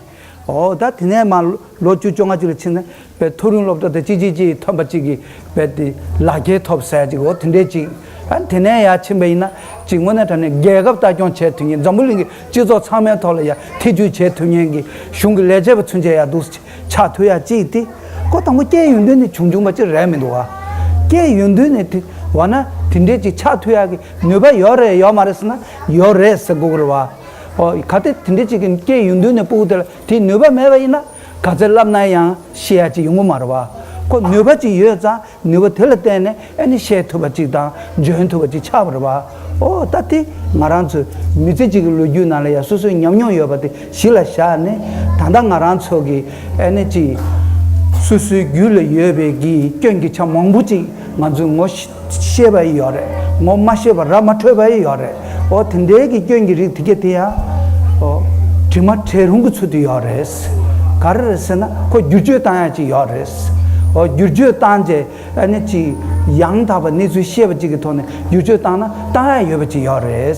ཨོ། ད་དེ་ནས་མར་ལོ་བཅུ་བཅོ་ལྔ་ཅིག་ལ་ཕྱིན་ནས་དཔེ་མཐོ་རིམ་སློབ་གྲྭ་དེ་གཅིག་གཅིག་གཅིག་ཐོན་པ་གཅིག་གིས་དཔེ་དེ་ལག་འཁྱེར་ཐོབ་ཟེར་ཅིག་ཨོ་དེ་འདྲས་ཅིག་ཨ་ནི་དེ་ནས་ཡར་ཕྱིན་པ་ཡིན་ན་ཅིག་དངོས་གནས་དྲང་གནས་རྒྱལ་ཁབ་ལྟ་སྐྱོང་བྱེད་ཐུབ་མཁན། འཛམ་བུ་གླིང་གི་སྤྱི་ཚོགས་ཚང་མའི་ཐོག་ལ་ཡར་ཐེ་བྱུས་བྱེད་ཐུབ་མཁན་གྱི་གཞུང་གི་ལས་བྱེད་པ་ཚུན་ཆད་ཡར་འདུག་ཆགས་ཐུབ་ཡ་ཅིག་དེ། ཁོ་དང་པོ་སྐྱེས་ཡོང་དུས་ནས་བྱུང་བྱུང་བ་ཅིག་རེད་མི་འདུག་ག་སྐྱེས་ཡོང་དུས་ནས་དེ་བ་ན་དེ་འདྲས་ཅིག་ཆགས་ཐུབ་ཡ་གི་ནུས་པ་ཡོད་རེད་ཡོད་མ་རེད་ཟེར་ན་ཡོད་རེད་ཟེར་དགོས་ཀྱི་རེད་བ། ཨོ། གལ་ཏེ་དེ་འདྲས་ཅིག་གི་སྐྱེས་ཡོང་དུས་ནས་སྤུ་གུ་དེ་ལ་དེའི་ནུས་པ་མེད་པ་ཡིན་ན། ག་ཚོད་བསླབ་ན་ཡང་ཤེས་ཡ་ཅིག་ཡོང་གི་མ་རེད་བ། ཁོ་ནུས་པ་ཅིག་ཡོད་ཙང་ནུས་པ་དེ་ལ་བརྟེན་ནས་ཨ་ནི་ཤེས་ཐུབ་པ་ཅིག་དང་འཇོན་ཐུབ་པ་ཅིག་ཆགས་པ་རེད་བ། ཨོ། ད་དེ་ང་རང་ཚོའི་མི་ཚེ་གཅིག་གི་ལོ་རྒྱུས་ནང་ལ་ཡང་སོ་སོའི་ཉམས་མྱོང་ཡོད་པ་དེ་གཞི་ལ་བཞག་ནས། ད་ལྟ་ང་རང་ཚོ་གི་ཨ་ནི་ཅིག་སོ་སོའི་རྒྱུད་ལ་ཡོད་པའི་གི་སྐྱོན་གྱི་ཆ་མང་པོ་ཅིག་ང་ཚོས་ངོ་ཤེས་པ་ཡོད་རེད། ངོ་མ་ཤེས་པ་ར་མ་འཕྲོད་པ་ཡོད་རེད། ཨོ། དེ་འདྲའི་གི་སྐྱོན་གྱི་རིགས་དེ་ག་དེ་ཡང་ཨོ་དྲི་མ་བྲལ་རུང་གི་ཚུལ་དུ་ཡོད་རེད། ག་རེ་རེད་ཟེར་ན་ཁོ་བསྒྱུར་བཅོས་བཏང་ཡ་ཅིག་ཡོད་རེད། འོ་བསྒྱུར་བཅོས་བཏང་རྗེས་ཨ་ནི་ཅིག་ཡང་དག་པ་གནས་ཚུལ་ཤེས་པ་ཅིག་གི་ཐོག་ནས་བསྒྱུར་བཅོས་བཏང་ན་བཏང་ཡ་ཡོད་པ་ཅིག་ཡོད་རེད།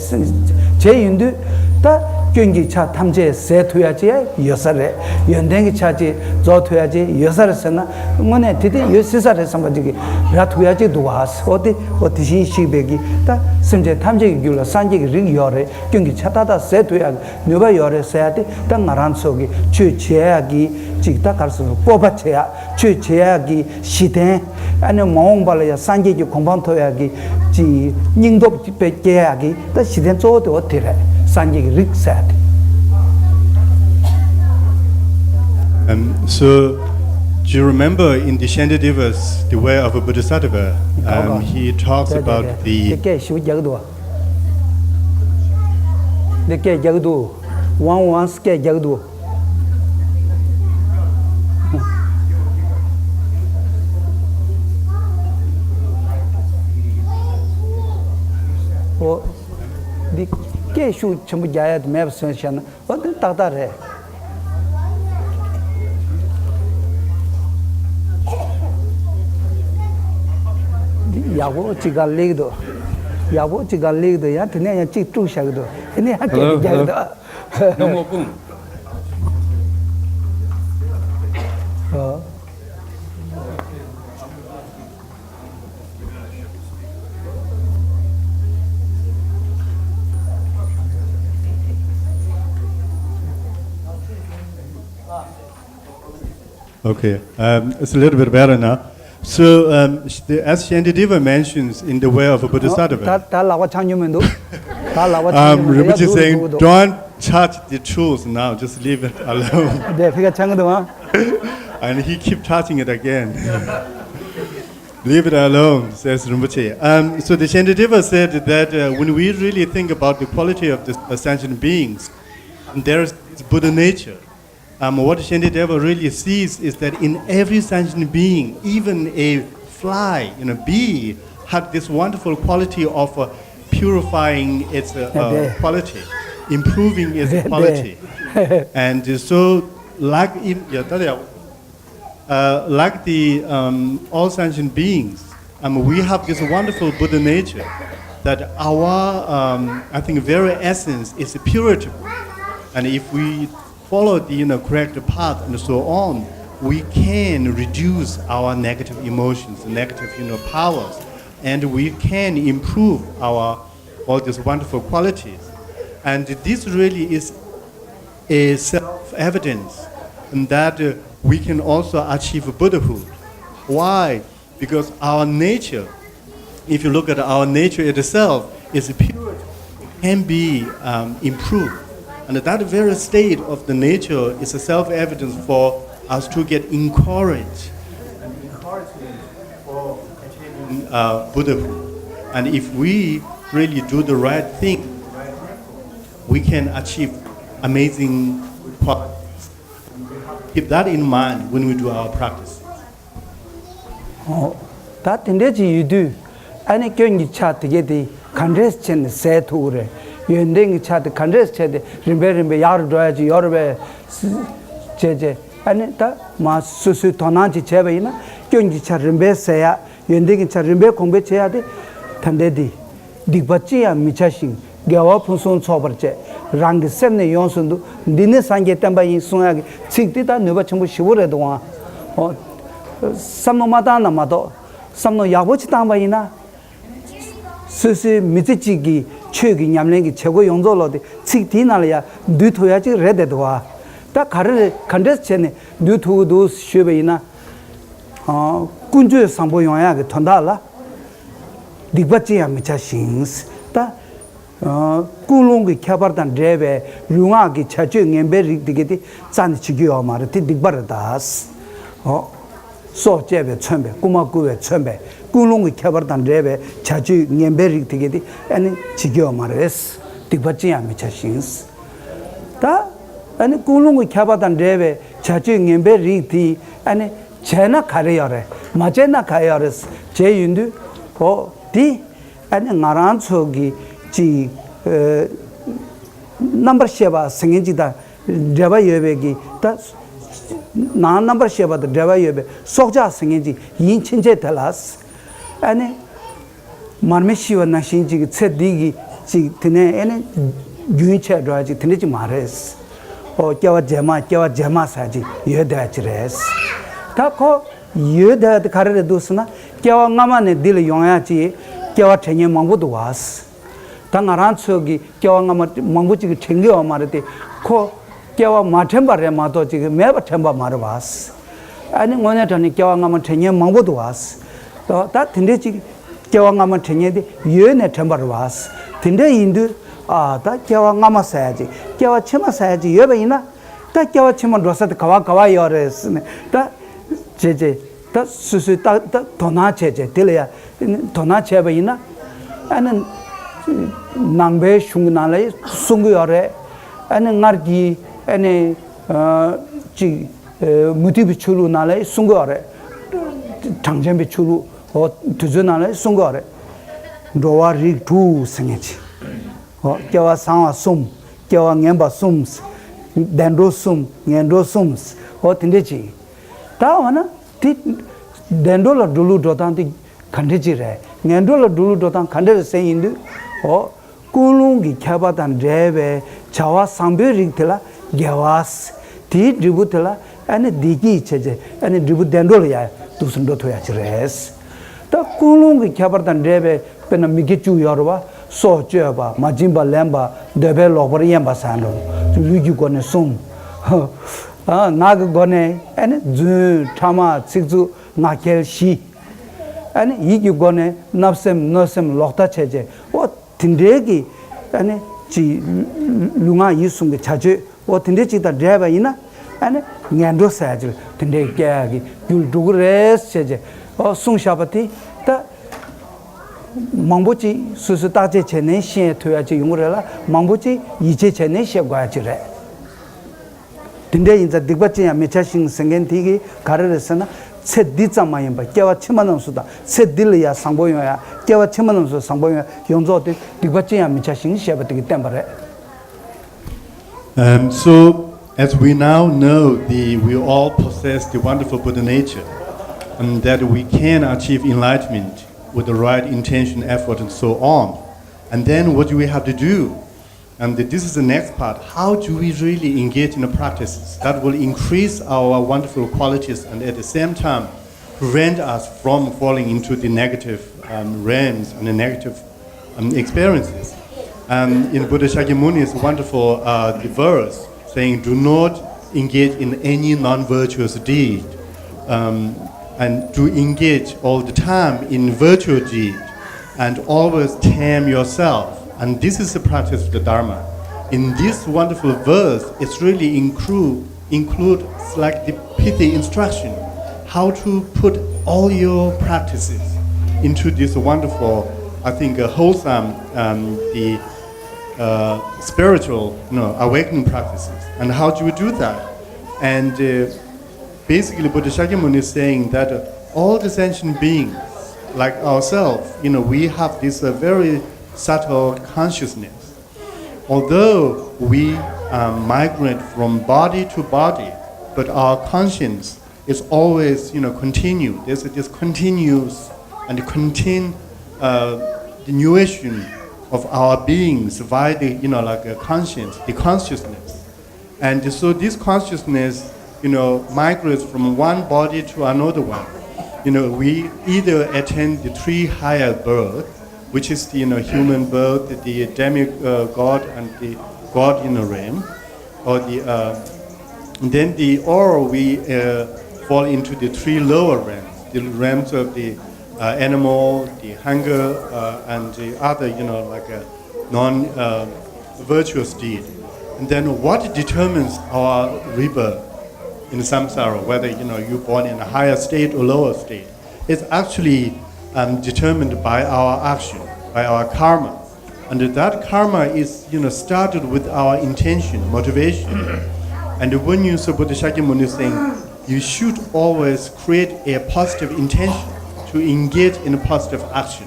བྱས་ཡིན་དུས་ད་སྐྱོན་གྱི་ཆ་ཐམས་ཅད་ཟད་ཐུབ་ཡ་ཅིག་ཡོད་ས་རེད། ཡོན་ཏན་གྱི་ཆ་ཅིག་རྫོགས་ཐུབ་ཡ་ཅིག་ཡོད་ས་རེད་ཟེར་ན་དངོས་གནས་དེ་དེ་ཡོད་སྲིད་ས་རེད་བསམ་པ་ཅིག་གི་ར་ཐུབ་ཡ་ཅིག་འདུག་བ། འོ་དེ་འོ་དེ་བཞིན་གཤེགས་པའི་གི་ད་སེམས་ཅན་ཐམས་ཅད་ཀྱི་རྒྱུད་ལ་སངས་རྒྱས་ཀྱི་རིགས་ཡོད་རེད། སྐྱོན་གྱི་ཆ་ཏག་ཏག་ཟད་ཐུབ་ཡ་གི་ནུས་པ་ཡོད་རེད་ཟེར་ཡ་དེ་ད་ང་རང་ཚོ་གི་ཆོས་བྱེད་ཡ་གི་ཅིག་ད་ག་རེ་ཟེར་སྤོབས་པ་བྱེད་ཡ། ཆོས་བྱེད་ཡ་གི་གཞི་རྟེན། ཨ་ནི་མ་འོངས་པ་ལ་ཡང་སངས་རྒྱས་ཀྱི་གོ་འཕང་ཐོབ་ཡ་གི་ཅིག་སྙིང་སྟོབས་སྐྱེ་ཡ་གི་ད་གཞི་རྟེན་གཙོ་བོ་དེ་འོ་དེ་རེད། སངས་རྒྱས་ཀྱི་རིགས་ཟེར་ཡ་དེ། Um, so, do you remember in the Shantideva's, the way of a Bodhisattva, um, he talks about the སྐད་ཞུ་རྒྱག་འདུག་འདི་སྐད་རྒྱག་འདུག་ཝང་ཝང་སྐད་རྒྱག་འདུག་འོ། འདི་སྐད་ཤུགས་ཆེན་པོ་རྒྱག་ཡ་དེ་མེད་པ་བཟོས་བཞག་ན་འོ་འདི་ཏག་ཏག་རེད། འདི་ཡག་པོ་གཅིག་ག་སླེབས་ཀྱི་འདུག་ཡག་པོ་གཅིག་ག་སླེབས་ཀྱི་འདུག་ཡང་དེ་ནས་ཡང་གཅིག་དཀྲུགས་བཞག་གི་འདུག་དེ་ནས་ཡང་སྐད་རྒྱག་གི་འདུག No more boom. Okay, um, it's a little bit better now. So, um, the, as Shantideva mentions in the way of a Bodhisattva, ད་ད་ལག་པ་འཆང་རྒྱུ་མི་འདུག་ད་ལག་པ་འཆང་རྒྱུ་མི་འདུག་ཡ་འདུག་འདུག་འདུག Don't touch the tools now, just leave it alone. དེ་ཕི་ཁ་འཆང་གི་འདུག་ཨ། And he keep touching it again. Leave it alone, says Rinpoche. Um, so the Shantideva said that uh, when we really think about the quality of the uh, sentient beings, there is Buddha nature. Um, what Shantideva really sees is that in every sentient being, even a fly, you know, bee, had this wonderful quality of uh, purifying its uh, uh, quality, improving its quality. And so, like, in, yeah, uh, like the um, all sentient beings, um, we have this wonderful Buddha nature that our, um, I think, very essence is purity. And if we follow the you know, correct path and so on, we can reduce our negative emotions, negative you know, powers, and we can improve our all these wonderful qualities. And this really is a self-evidence that uh, we can also achieve Buddhahood. Why? Because our nature, if you look at our nature itself, is pure, it can be um, improved. And that very state of the nature is a self-evidence for us to get encouraged and encouragement for achieving uh, Buddhahood. And if we really do the right thing, we can achieve amazing qualities. Keep that in mind when we do our practice. ད་དེ་འདྲས་ཅིག་ཡོད་དུས་ཨ་ནི་སྐྱོན་གྱི་ཆ་དེ་གས་དེ་ག་འདྲས་བྱས་ནས་ཟད་ཐུབ་ཀྱི་རེད། ཡོན་ཏན་གྱི་ཆ་དེ་ག་འདྲས་བྱས་ཏེ་རིམ་པས་རིམ་པས་ཡག་རུ་འགྲོ་ཡ་ཅིག་ཡོད་རེད་པས། བྱས་བྱས་ཨ་ནི་ད་མ་སོ་སོའི་དོ་སྣང་ཅིག་བྱས་པ་ཡིན་ན་སྐྱོན་གྱི་ཆ་རིམ་པས་ཟད་ཡ། ཡོན་ཏན་གྱི་ཆ་རིམ་པས་གོང་འཕེལ་བྱེད་ཡ་དེ་ད་འདྲས་དེ། སྡིག་པ་ཅི་ཡང་མི་བྱ་ཞིང་། དགེ་བ་ཕུན་སུམ་ཚོགས་པར་སྤྱད། རང་གི་སེམས་ནི་ཡོངས་སུ་འདུལ། འདི་ནི་སངས་རྒྱས་བསྟན་པ་ཡིན། གསུང་ཡག་གི་ཚིག་འདི་ད་ནུས་པ་ཆེན་པོ་ཞེ་པོ་རེད་འདུག་ཨང་། འོ། བསམ་བློ་མ་བཏང་ན་མ་གཏོགས་བསམ་བློ་ཡག་པོ་ཅིག་བཏང་པ་ཡིན་ན། སོ་སོའི་མི་ཚེ་གཅིག་གི་ཆོས་ཀྱི་ཉམས་ལེན་གྱི་བྱེད་སྒོ་ཡོངས་རྫོགས་ལོག་དེ་ཚིག་དེའི་ནང་ལ་ཡང་འདུས་ཐུབ་ཡག་ཅིག་རེད་བསྡད་འདུག་ཨ། ད་ག་རེ་རེད་ག་འདྲས་བྱས་ནས་འདུས་ཐུབ་ཀྱི་འདུག་ཞུས་པ་ཡིན་ན། ཀུན་སྤྱོད་བཟང་པོ་ཡོང་ཡག་གི་དོན་དག་ལ། སྡིག་པ་ཅི་ཡང་མི་བྱ་ཞིང་། ད། ཀུན་སློང་གི་ཁྱད་པར་དང་འབྲེལ་བའི་ལུས་ངག་གི་བྱ་སྤྱོད་ངན་པའི་རིགས་དེ་གས་དེ་རྩ་ནས་བྱེད་རྒྱུ་ཡོད་མ་རེད། དེ་སྡིག་པ་རེད་ད། ཨོ། སྲོག་བཅད་པས་མཚོན་པའི་རྐུ་མ་རྐུ་བས་མཚོན་པའི་ཀུན་སློང་གི་ཁྱད་པར་དང་འབྲེལ་བའི་བྱ་སྤྱོད་ངན་པའི་རིགས་དེ་གས་དེ་ཨ་ནི་བྱེད་རྒྱུ་ཡོད་མ་རེད། སྡིག་པ་ཅི་ཡང་མི་བྱ་ཞིང་། ད། ཨ་ནི་ཀུན་སློང་གི་ཁྱད་པར་དང་འབྲེལ་བའི་བྱ་སྤྱོད་ངན་པའི་རིགས་དེ་ཨ་ནི་བྱས་ན་ག་རེ་ཡོད་རེད། མ་བྱས་ན་ག་རེ་ཡོད་རེད། བྱས་ཡོང་དུས་འོ་དེ། ཨ་ནི་ང་རང་ཚོ་གི་ཅིག་ཨ། རྣམ་པར་ཤེས་པ་ཟེར་མཁན་ཅིག་དང་འབྲེལ་བ་ཡོད་པའི་གི་ད་ ནང་རྣམ་པར་ཤེས་པ་དང་འབྲེལ་བ་ཡོད་པའི་སྲོག་ཆགས་ཟེར་མཁན་ཅིག་ཡིན་ཕྱིན་ཆད་དེ་ལ། ཨ་ནི། མར་མེ་ཤི་བ་ནང་བཞིན་ཅིག་ཚེ་འདི་གི་ཅིག་དེ་ནས་ཨ་ནི། རྒྱུན་ཆད་འགྲོ་ཡ་ཅིག་དེ་འདྲ་ཅིག་མ་རེད། ཨོ་སྐྱེ་བ་རྗེས་མ་སྐྱེ་བ་རྗེས་མ་ཟེར་ཅིག་ཡོད་བསྡད་ཡ་ཅིག་རེད། ད་ཁོ་ཡོད་བསྡད་ཡ་དེ་ག་རེ་རེད་འདུག་ཟེར་ན། སྐྱེ་བ་སྔ་མ་ནས་འདི་ལ་ཡོང་ཡ་ཅིག་སྐྱེ་བ་དྲན་མཁན་མང་པོ་འདུག་བ། ད་ང་རང་ཚོ་གི་སྐྱེ་བ་སྔ་མ་མང་པོ་ཅིག་གི་དྲན་གི་ཡོད་མ་རེད་དེ། ཁོ་སྐྱེ་བ་མ་དྲན་པ་རེད་མ་གཏོགས་ཅིག་མེད་པ་དྲན་པ་མ་རེད་བ། ཨ་ནི་དངོས་གནས་དྲང་གནས་སྐྱེ་བ་སྔ་མ་དྲན་མཁན་མང་པོ་འདུག་བ། ད་དེ་འདྲས་ཅིག་སྐྱེ་བ་སྔ་མ་དྲན་མཁན་དེ་ཡོད་ནས་དྲན་པ་རེད་བ། དེ་འདྲས་ཡིན་དུས་ཨ་ད་སྐྱེ་བ་སྔ་མ་ཟེར་ཡ་ཅིག་སྐྱེ་བ་ཕྱི་མ་ཟེར་ཡ་ཅིག་ཡོད་པ་ཡིན་ན། ད་སྐྱེ་བ་ཕྱི་མ་འགྲོ་ས་དེ་ག་བ་ག་བ་ཡོད་རེད་ཟེར་ནས་ད། བྱས་རྗེས། ད་སོ་སོའི་ད་ད་དོ་སྣང་བྱས་རྗེས་དེ་ལ་ཡ་དོ་སྣང་བྱས་པ་ཡིན་ན། ཨ་ནི། ནང་པའི་གཞུང་གི་ནང་ལ་གསུང་གི་ཡོད་རེད། ཨ་ནི་སྔར་གྱི་ཨ་ནི། ཅིག་མུ་སྟེགས་པའི་ཆོས་ལུགས་ནང་ལ་གསུང་གི་ཡོད་རེད། གྲངས་ཅན་པའི་ཆོས་ལུགས་འོ་དེ་ཚོའི་ནང་ལ་གསུང་གི་ཡོད་རེད། འགྲོ་བ་རིགས་དྲུག་ཟེར་མཁན་ཅིག་འོ་སྐྱེ་བ་བཟང་བ་གསུམ། སྐྱེ་བ་ངན་པ་གསུམ། བདེ་འགྲོ་གསུམ། ངན་འགྲོ་གསུམ། འོ་དེ་འདྲས་ཅིག་ད་འོ་ན། དེ། བདེ་འགྲོ་ལ་འགྲོ་ལུགས་འགྲོ་སྟངས་དེ་ག་འདྲ་ཅིག་རེད། ངན་འགྲོ་ལ་འགྲོ་ལུགས་འགྲོ་སྟངས་ག་འདྲ་རེད་ཟེར་ཡིན་དུས། འོ། ཀུན་སློང་གི་ཁྱད་པར་དང་འབྲེལ་བའི་བྱ་བ་བཟང་པོའི་རིགས་དེ་ལ་དགེ་བ། དེའི་འབྲས་བུ་དེ་ལ་ཨ་ནི་བདེ་སྐྱིད་བྱས་རྗེས་ཨ་ནི་འབྲས་བུ་བདེ་འགྲོ་ལ་ཡང་འདུག་སེ་འགྲོ་ཐུབ་ཡ་ཅིག་རེད། ད་ཀུན་སློང་གི་ཁྱད་པར་དང་འབྲེལ་བའི་དཔེར་ན་མི་དགེ་བཅུ་ཡོད་རེད་བ། སྲོག་གཅོད་པ། མ་བྱིན་པ་ལེན་པ། འདོད་པས་ལོག་པར་གཡེམ་པ་ཟེར་འགྲོ། ལུས་ཀྱི་སྒོ་ནས་གསུམ། ངག་གི་སྒོ་ནས་ཨ་ནི་རྫུན། ཕྲ་མ། ཚིག་རྩུབ། ངག་འཁྱལ་བཞི། ཨ་ནི་ཡིད་ཀྱི་སྒོ་ནས་བརྣབ་སེམས། གནོད་སེམས། ལོག་ལྟ་བྱས་རྗེས་འོ་དེ་འདྲའི་གི་ཨ་ནི་ཅིག་ལུས་ངག་ཡིད་གསུམ་གྱི་བྱ་སྤྱོད་འོ་དེ་འདྲའི་ཅིག་དང་འབྲེལ་བ་ཡིན་ན་ཨ་ནི་ངན་འགྲོ་ཟེར་ཡ་ཅིག་དེ་འདྲའི་སྐྱེ་ཡ་གི་རྒྱུར་འགྲོ་གི་རེད་ཟེར་བྱས་འོ་གསུངས་བཞག་པ་དེ་ད་མང་པོ་ཅིག་སོ་སོས་བརྟག་དཔྱད་བྱས་ནས་ཤེས་ཐུབ་ཡ་ཅིག་ཡོང་གི་རེད་ལ། མང་པོ་ཅིག་ཡིད་ཆེས་བྱས་ནས་ཤེས་དགོས་ཡ་ཅིག་རེད། དེ་འདྲ་ཡིན་ཙང་སྡིག་པ་ཅི་ཡང་མི་བྱ་ཞིང་ཟེར་མཁན་དེ་གིས་ག་རེ་རེད་ཟེར་ན། ཚེ་འདི་ཙམ་མ་ཡིན་པར་སྐྱེ་བ་ཕྱི་མ་རྣམས་སུ་དང་ཚེ་འདི་ལ་ཡང་བཟང་པོ་ཡོང་ཡ། སྐྱེ་བ་ཕྱི་མ་རྣམས་སུ་བཟང་པོ་ཡོང་ཡ་ཡོངས་རྫོགས་དེ་སྡིག་པ་ཅི་ཡང་མི་བྱ་ཞིང་ཞེས་པ་དེ་གིས་བསྟན་པ་རེད། Um, so, as we now know, the, we all possess the wonderful Buddha nature, and that we can achieve enlightenment with the right intention, effort, and so on. And then what do we have to do? And this is the next part. How do we really engage in the practices that will increase our wonderful qualities and at the same time prevent us from falling into the negative um, realms and the negative um, experiences? Um, in Buddha Shakyamuni's wonderful uh, verse saying, "Do not engage in any non-virtuous deed, um, and do engage all the time in virtuous deed, and always tame yourself." And this is the practice of the Dharma. In this wonderful verse, it's really include includes like the pithy instruction, how to put all your practices into this wonderful, I think, uh, wholesome, um, the uh, spiritual, you know, awakening practices. And how do we do that? And uh, basically, Buddha Shakyamuni is saying that uh, all the sentient beings, like ourselves, you know, we have this uh, very subtle consciousness. Although we um, migrate from body to body, but our conscience is always, you know, continue. There's a, this continuous and continu, uh, continuation of our beings via the, you know, like a conscience, the consciousness. And so this consciousness, you know, migrates from one body to another one. You know, we either attain the three higher birth, which is the, you know, human birth, the demigod, and the god in the realm, or the uh, then the or we uh, fall into the three lower realms, the realms of the uh, animal, the hunger, uh, and the other, you know, like a non uh, virtuous deed. And then what determines our rebirth in samsara, whether, you know, you're born in a higher state or lower state, is actually um, determined by our action, by our karma. And that karma is, you know, started with our intention, motivation. And when you, so Buddha Shakyamuni is saying, you should always create a positive intention to engage in a positive action.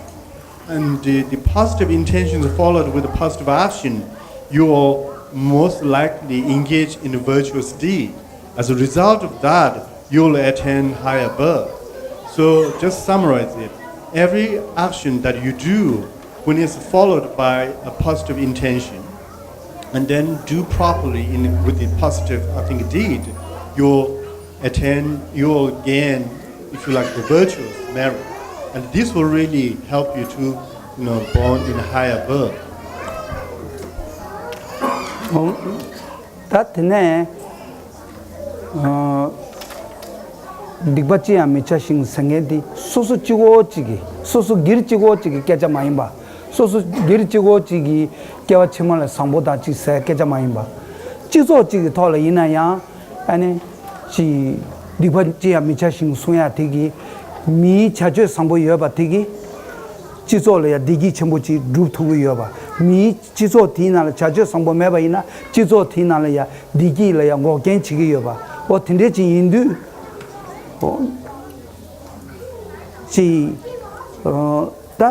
And the, the positive intentions followed with a positive action, you will most likely engage in a virtuous deed. As a result of that, you'll attain higher birth. So just summarize it. Every action that you do when it's followed by a positive intention, and then do properly in with the positive, I think, deed, you'll attain, you'll gain, if you like, the virtuous merit, and this will really help you to, you know, born in a higher birth. ད་དེ་ནས་སྡིག་པ་ཅི་ཡང་མི་བྱ་ཞིང་ཟེར་མཁན་དེ་སོ་སོ་གཅིག་པོ་གཅིག་གིས་སོ་སོ་སྒེར་གཅིག་པོ་གཅིག་གི་སྐད་ཆ་མ་ཡིན་པ། སོ་སོ་སྒེར་གཅིག་པོ་གཅིག་གིས་སྐྱེ་བ་ཕྱི་མ་ལ་བཟང་པོ་དང་གཅིག་ཟེར་སྐད་ཆ་མ་ཡིན་པ། སྤྱི་ཚོགས་གཅིག་གི་ཐོག་ལ་ཡིན་ན་ཡང་ཨ་ནི་ཅི་སྡིག་པ་ཅི་ཡང་མི་བྱ་ཞིང་གསུང་ཡ་དེ་གིས་མིའི་བྱ་སྤྱོད་བཟང་པོ་ཡོད་པ་དེ་གིས་སྤྱི་ཚོགས་ལ་ཡང་བདེ་སྐྱིད་ཆེན་པོ་ཅིག་སྒྲུབ་ཐུབ་ཀྱི་ཡོད་པ། མིའི་སྤྱི་ཚོགས་དེའི་ནང་ལ་བྱ་སྤྱོད་བཟང་པོ་མེད་པ་ཡིན་ན་སྤྱི་ཚོགས་དེའི་ནང་ལ་ཡང་བདེ་སྐྱིད་ལ་ཡང་འགོག་རྐྱེན་བྱེད་ཀྱི་ཡོད་པ། འོ་དེ་འདྲས་ཅིག་ཡིན་དུས་འོ་ཅིག་ད་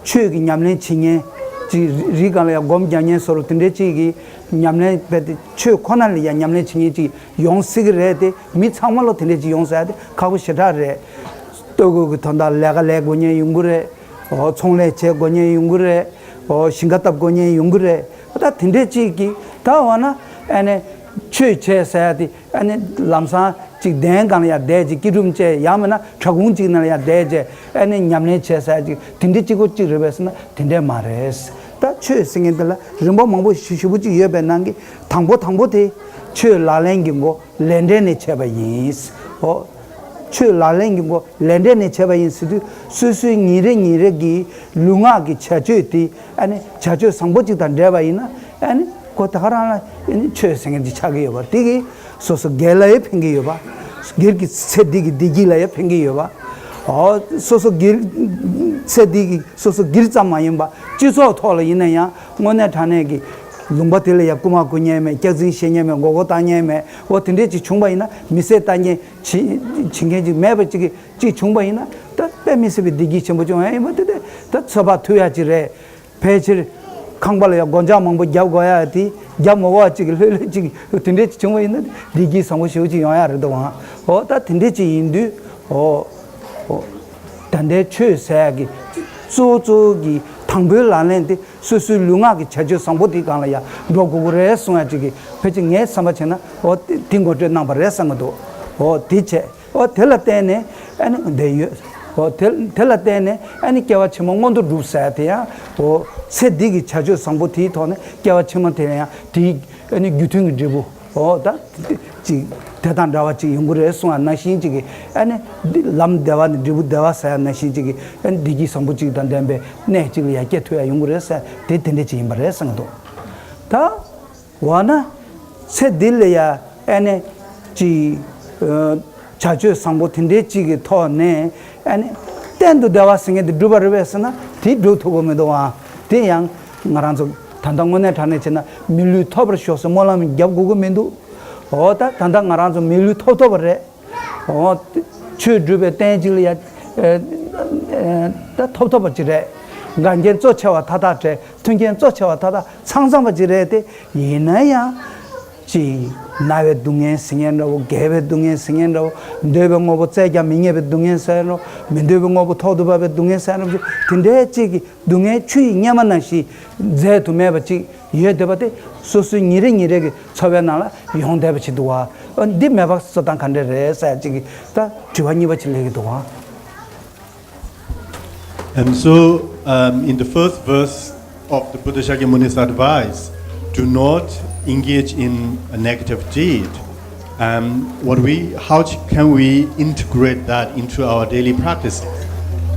ཆོས་ཀྱི་ཉམས་ལེན་བྱེད་མཁན་ཅིག་རི་སྒང་ལ་ཡང་སྒོམ་རྒྱག་མཁན་བཟོ་འདྲ་དེ་འདྲས་ཅིག་གིས་ཉམས་ལེན་བྱས་ཏེ་ཆོས་ཁོ་ན་ལ་ཡང་ཉམས་ལེན་བྱེད་མཁན་ཅིག་ཡོང་སྲིད་ཀྱི་རེད་དེ། མི་ཚང་མ་ལ་དེ་འདྲས་ཅིག་ཡོང་ཟེར་ཡ་དེ་ཁག་པོ་ཞེ་དྲག་རེད། ལྟོ་གོས་ཀྱི་དོན་དག་ལས་ཀ་ལས་དགོས་མཁན་ཡོང་གི་རེད། འོ་ཚོང་ལས་བྱེད་དགོས་མཁན་ཡོང་གི་རེད། འོ་ཞིང་ཁ་བཏབ་དགོས་མཁན་ཡོང་གི་རེད། ད་དེ་འདྲས་ཅིག་གིས་ད་འོ་ན་ཨ་ནི་ཆོས་བྱས་ཟེར་ཡ་དེ་ཨ་ནི་ལམ་སང་ཅིག་གདན་སྒང་ལ་ཡང་བསྡད་ཅིག་སྐྱིལ་ཀྲུང་བཅས་ཡང་མིན་ན་བྲག་ཁུང་ཅིག་ནང་ལ་ཡང་བསྡད་བྱས་ཨ་ནི་ཉམས་ལེན་བྱས་ཟེར་ཡ་ཅིག་དེ་འདྲས་གཅིག་པོ་གཅིག་རེད་པས་ཟེར་ན་དེ་འདྲས་མ་རེད། ད་ཆོས་ཟེར་མཁན་དེ་ལ་རིམ་པ་མང་པོ་ཞེ་ཞེ་པོ་ཅིག་ཡོད་པའི་ནང་གི་དང་པོ་དང་པོ་དེ་ཆོས་ལག་ལེན་གྱི་མགོ་ལས་འབྲས་ནས་བྱས་པ་ཡིན། འོ། ཆོས་ལག་ལེན་གྱི་མགོ་ལས་འབྲས་ནས་བྱས་པ་ཡིན་ཟེར་དུས་སོ་སོའི་ཉིན་རེ་ཉིན་རེ་གི་ལུས་ངག་གི་བྱ་སྤྱོད་དེ་ཨ་ནི་བྱ་སྤྱོད་བཟང་པོ་ཅིག་དང་འབྲེལ་བ་ཡིན་ན་ཨ་ནི་ཁོ་ད་ག་རང་ལ་ཨ་ནི་ཆོས་ཟེར་མཁན་ཅིག་ཆགས་ཀྱི་ཡོད་པ་དེ་གིས་སོ་སོ་སྒེར་ལ་ཡང་ཕན་གྱི་ཡོད་པ། སྒེར་གྱི་ཚེ་འདི་གི་བདེ་སྐྱིད་ལ་ཡང་ཕན་གྱི་ཡོད་པ། འོ། སོ་སོ་སྒེར་ཚེ་འདི་གི་སོ་སོ་སྒེར་ཙམ་མ་ཡིན་པ་སྤྱི་ཚོགས་ཐོག་ལ་ཡིན་ན་ཡང་དངོས་གནས་དྲང་གནས་ཀྱི་ལུང་པ་དེ་ལ་ཡང་རྐུ་མ་རྐུ་མཁན་མེད། སྐྱག་རྫུན་བཤད་མཁན་མེད། མགོ་སྐོར་བཏང་མཁན་མེད། འོ་དེ་འདྲས་ཅིག་བྱུང་པ་ཡིན་ན་མི་བསད་བཏང་མཁན་བྱེད་བྱེད་མཁན་ཅིག་མེད་པ་ཅིག་ཅིག་བྱུང་པ་ཡིན་ན་ད་དཔེ་མི་སྲིད་པའི་བདེ་སྐྱིད་ཆེན་པོ་བྱུང་ཡ་ཡིན་པ་དེ་དེ་ད་ཚོད་དཔག་ཐུབ་ཡ་ཅིག་རེད། ཕལ་ཆེར་ཁང་པ་ལ་ཡང་སྒོ་ལྕགས་མང་པོ་རྒྱབ་དགོས་ཡ་དེ་རྒྱབ་མ་དགོས་པ་ཅིག་ལྷོད་ལྷོད་ཅིག་དེ་འདྲས་ཅིག་བྱུང་བ་ཡིན་ན་བདེ་སྐྱིད་བཟང་པོ་ཞེ་པོ་ཅིག་ཡོང་ཡ་རེད་འདུག་ཨང་། འོ་ད་དེ་འདྲས་ཅིག་ཡིན་དུས་འོ་འོ་ད་ལྟའི་ཆོས་ཟེར་ཡ་གི་གཙོ་བོ་གཙོ་བོ་གི་དང་པོའི་ལག་ལེན་དེ་སོ་སོའི་ལུས་ངག་གི་བྱ་སྤྱོད་བཟང་པོ་དེ་སྒང་ལ་ཡང་འགྲོ་དགོས་ཀྱི་རེད་གསུང་ཡ་ཅིག་གི་ཕལ་ཆེར་ངས་བསམ་པ་བྱས་ན་འོ་དེ་དེ་ངོ་སྤྲོད་གནང་པ་རེད་བསམ་གྱི་འདུག་འོ་དེ་བྱས། འོ་དེ་ལ་བརྟེན་ནས་ཨ་ནི་འདི་ཡོད། འོ་དེ་དེ་ལ་བརྟེན་ནས་ཨ་ནི་སྐྱེ་བ་ཕྱི་མ་མངོན་དུ་འགྲུབ་ཟེར་དེ་ཡང་འོ་ཚེ་འདི་གི་བྱ་སྤྱོད་བཟང་པོ་དེའི་ཐོག་ནས་སྐྱེ་བ་ཕྱི་མ་དེ་ལ་ཡང་དེའི་ཨ་ནི་རྒྱུ་མཐུན་གྱི་འབྲས་བུ་འོ་ད་ཅིག་དེ་དང་འདྲ་བ་ཅིག་ཡོང་གི་རེད་གསུང་བ་ནང་བཞིན་ཅིག་གི་ཨ་ནི་འདི་ལམ་བདེ་བ་ནི་འབྲས་བུ་བདེ་བ་ཟེར་ཡ་ནང་བཞིན་ཅིག་གི་ཨ་ནི་བདེ་སྐྱིད་བཟང་པོ་ཅིག་དང་ལྡན་པའི་གནས་ཅིག་ལ་ཡང་སྐྱེ་ཐུབ་ཡ་ཡོང་གི་རེད་ཟེར་དེ་དེ་འདྲ་ཅིག་ཡིན་པ་རེད་བསམ་གྱི་འདུག་ད། འོ་ན། ཚེ་འདི་ལ་ཡ་ཨེ་ནས་ཅིག་ཨ་བྱ་སྤྱོད་བཟང་པོ་དེ་འདྲའི་ཅིག་གི་ཐོག་ནས་ཨེ་ནས་གཏན་དུ་བདེ་བ་ཟེར་མཁན་དེ་སྒྲུབ་པ་རེད་པས་ཟེར་ན་དེ་སྒྲུབ་ཐུབ་ཀྱི་མི་འདུག་ཨ། དེ་ཡང་ང་རང་ཚོ་ད་ལྟ་དངོས་གནས་དྲང་གནས་བྱས་ན་མི་ལུས་ཐོབ་པར་ཤོག་ཟེར་སྨོན་ལམ་རྒྱབ་དགོས་ཀྱི་མི་འདུག་འོ་ད་ད་ལྟ་ང་རང་ཚོ་མི་ལུས་ཐོབ་ཐུབ་པ་རེད། འོ། ཆོས་སྒྲུབ་པའི་རྟེན་གཅིག་ལ་ཡ། ཨ་ཨ་ད་ཐོབ་ཐོབ་པ་ཅིག་རེད། འགལ་རྐྱེན་གཙོ་ཆེ་བ་མཐའ་དག་བྲལ། མཐུན་རྐྱེན་གཙོ་ཆེ་བ་མཐའ་དག་ཚང་ཚང་པ་ཅིག་རེད་དེ། ཡིན་ན་ཡང་། ཅིག་ན་བའི་སྡུག་བསྔལ་ཟེར་མཁན་འདྲ་བོ། རྒས་པའི་སྡུག་བསྔལ་ཟེར་མཁན་འདྲ་བོ། འདོད་པའི་དངོས་པོ་བཙལ་ཀྱང་མི་རྙེད་པའི་སྡུག་བསྔལ་ཟེར་འདྲ་བོ། མི་འདོད་པའི་དངོས་པོ་ཐོག་ཏུ་བབས་པའི་སྡུག་བསྔལ་ཟེར་འདྲ་བོ་ཅིག་དེ་འདྲའི་ཅིག་གི་སྡུག་བསྔལ་ཆུ་ཡི་གཉེར་མ་ནང་བཞིན་འཛད་དུ་མེད་པ་ཅིག་ཡོད་བསྡད་པ་དེ་སོ་སོའི་ཉིན་རེ་ཉིན་རེ་གི་འཚོ་བའི་ནང་ལ་ཡོང་བསྡད་པ་ཅིག་འདུག་བ། འདི་མེད་པ་བཟོ་སྟངས་ག་འདྲ་རེད་ཟེར་ཅིག་གི་ད་དྲི་བ་གཉིས་པ་ཅིག་སླེབས་ཀྱི་འདུག་བ། And so, um, in the first verse of the Buddha Shakyamuni's advice, do not engage in a negative deed. Um, what we, how ch- can we integrate that into our daily practices?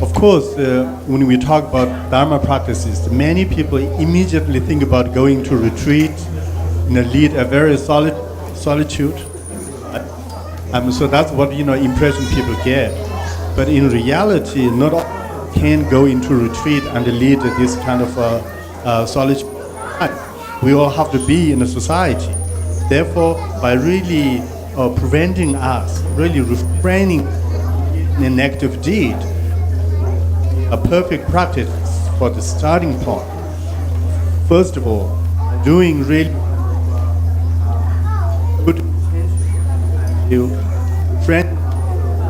Of course, uh, when we talk about Dharma practices, many people immediately think about going to retreat and lead a very solid solitude. Um, so that's what, you know, impression people get. But in reality, not all can go into retreat and lead this kind of uh, uh, solitude. We all have to be in a society. Therefore, by really uh, preventing us, really refraining in negative deed, a perfect practice for the starting point. First of all, doing really good you friend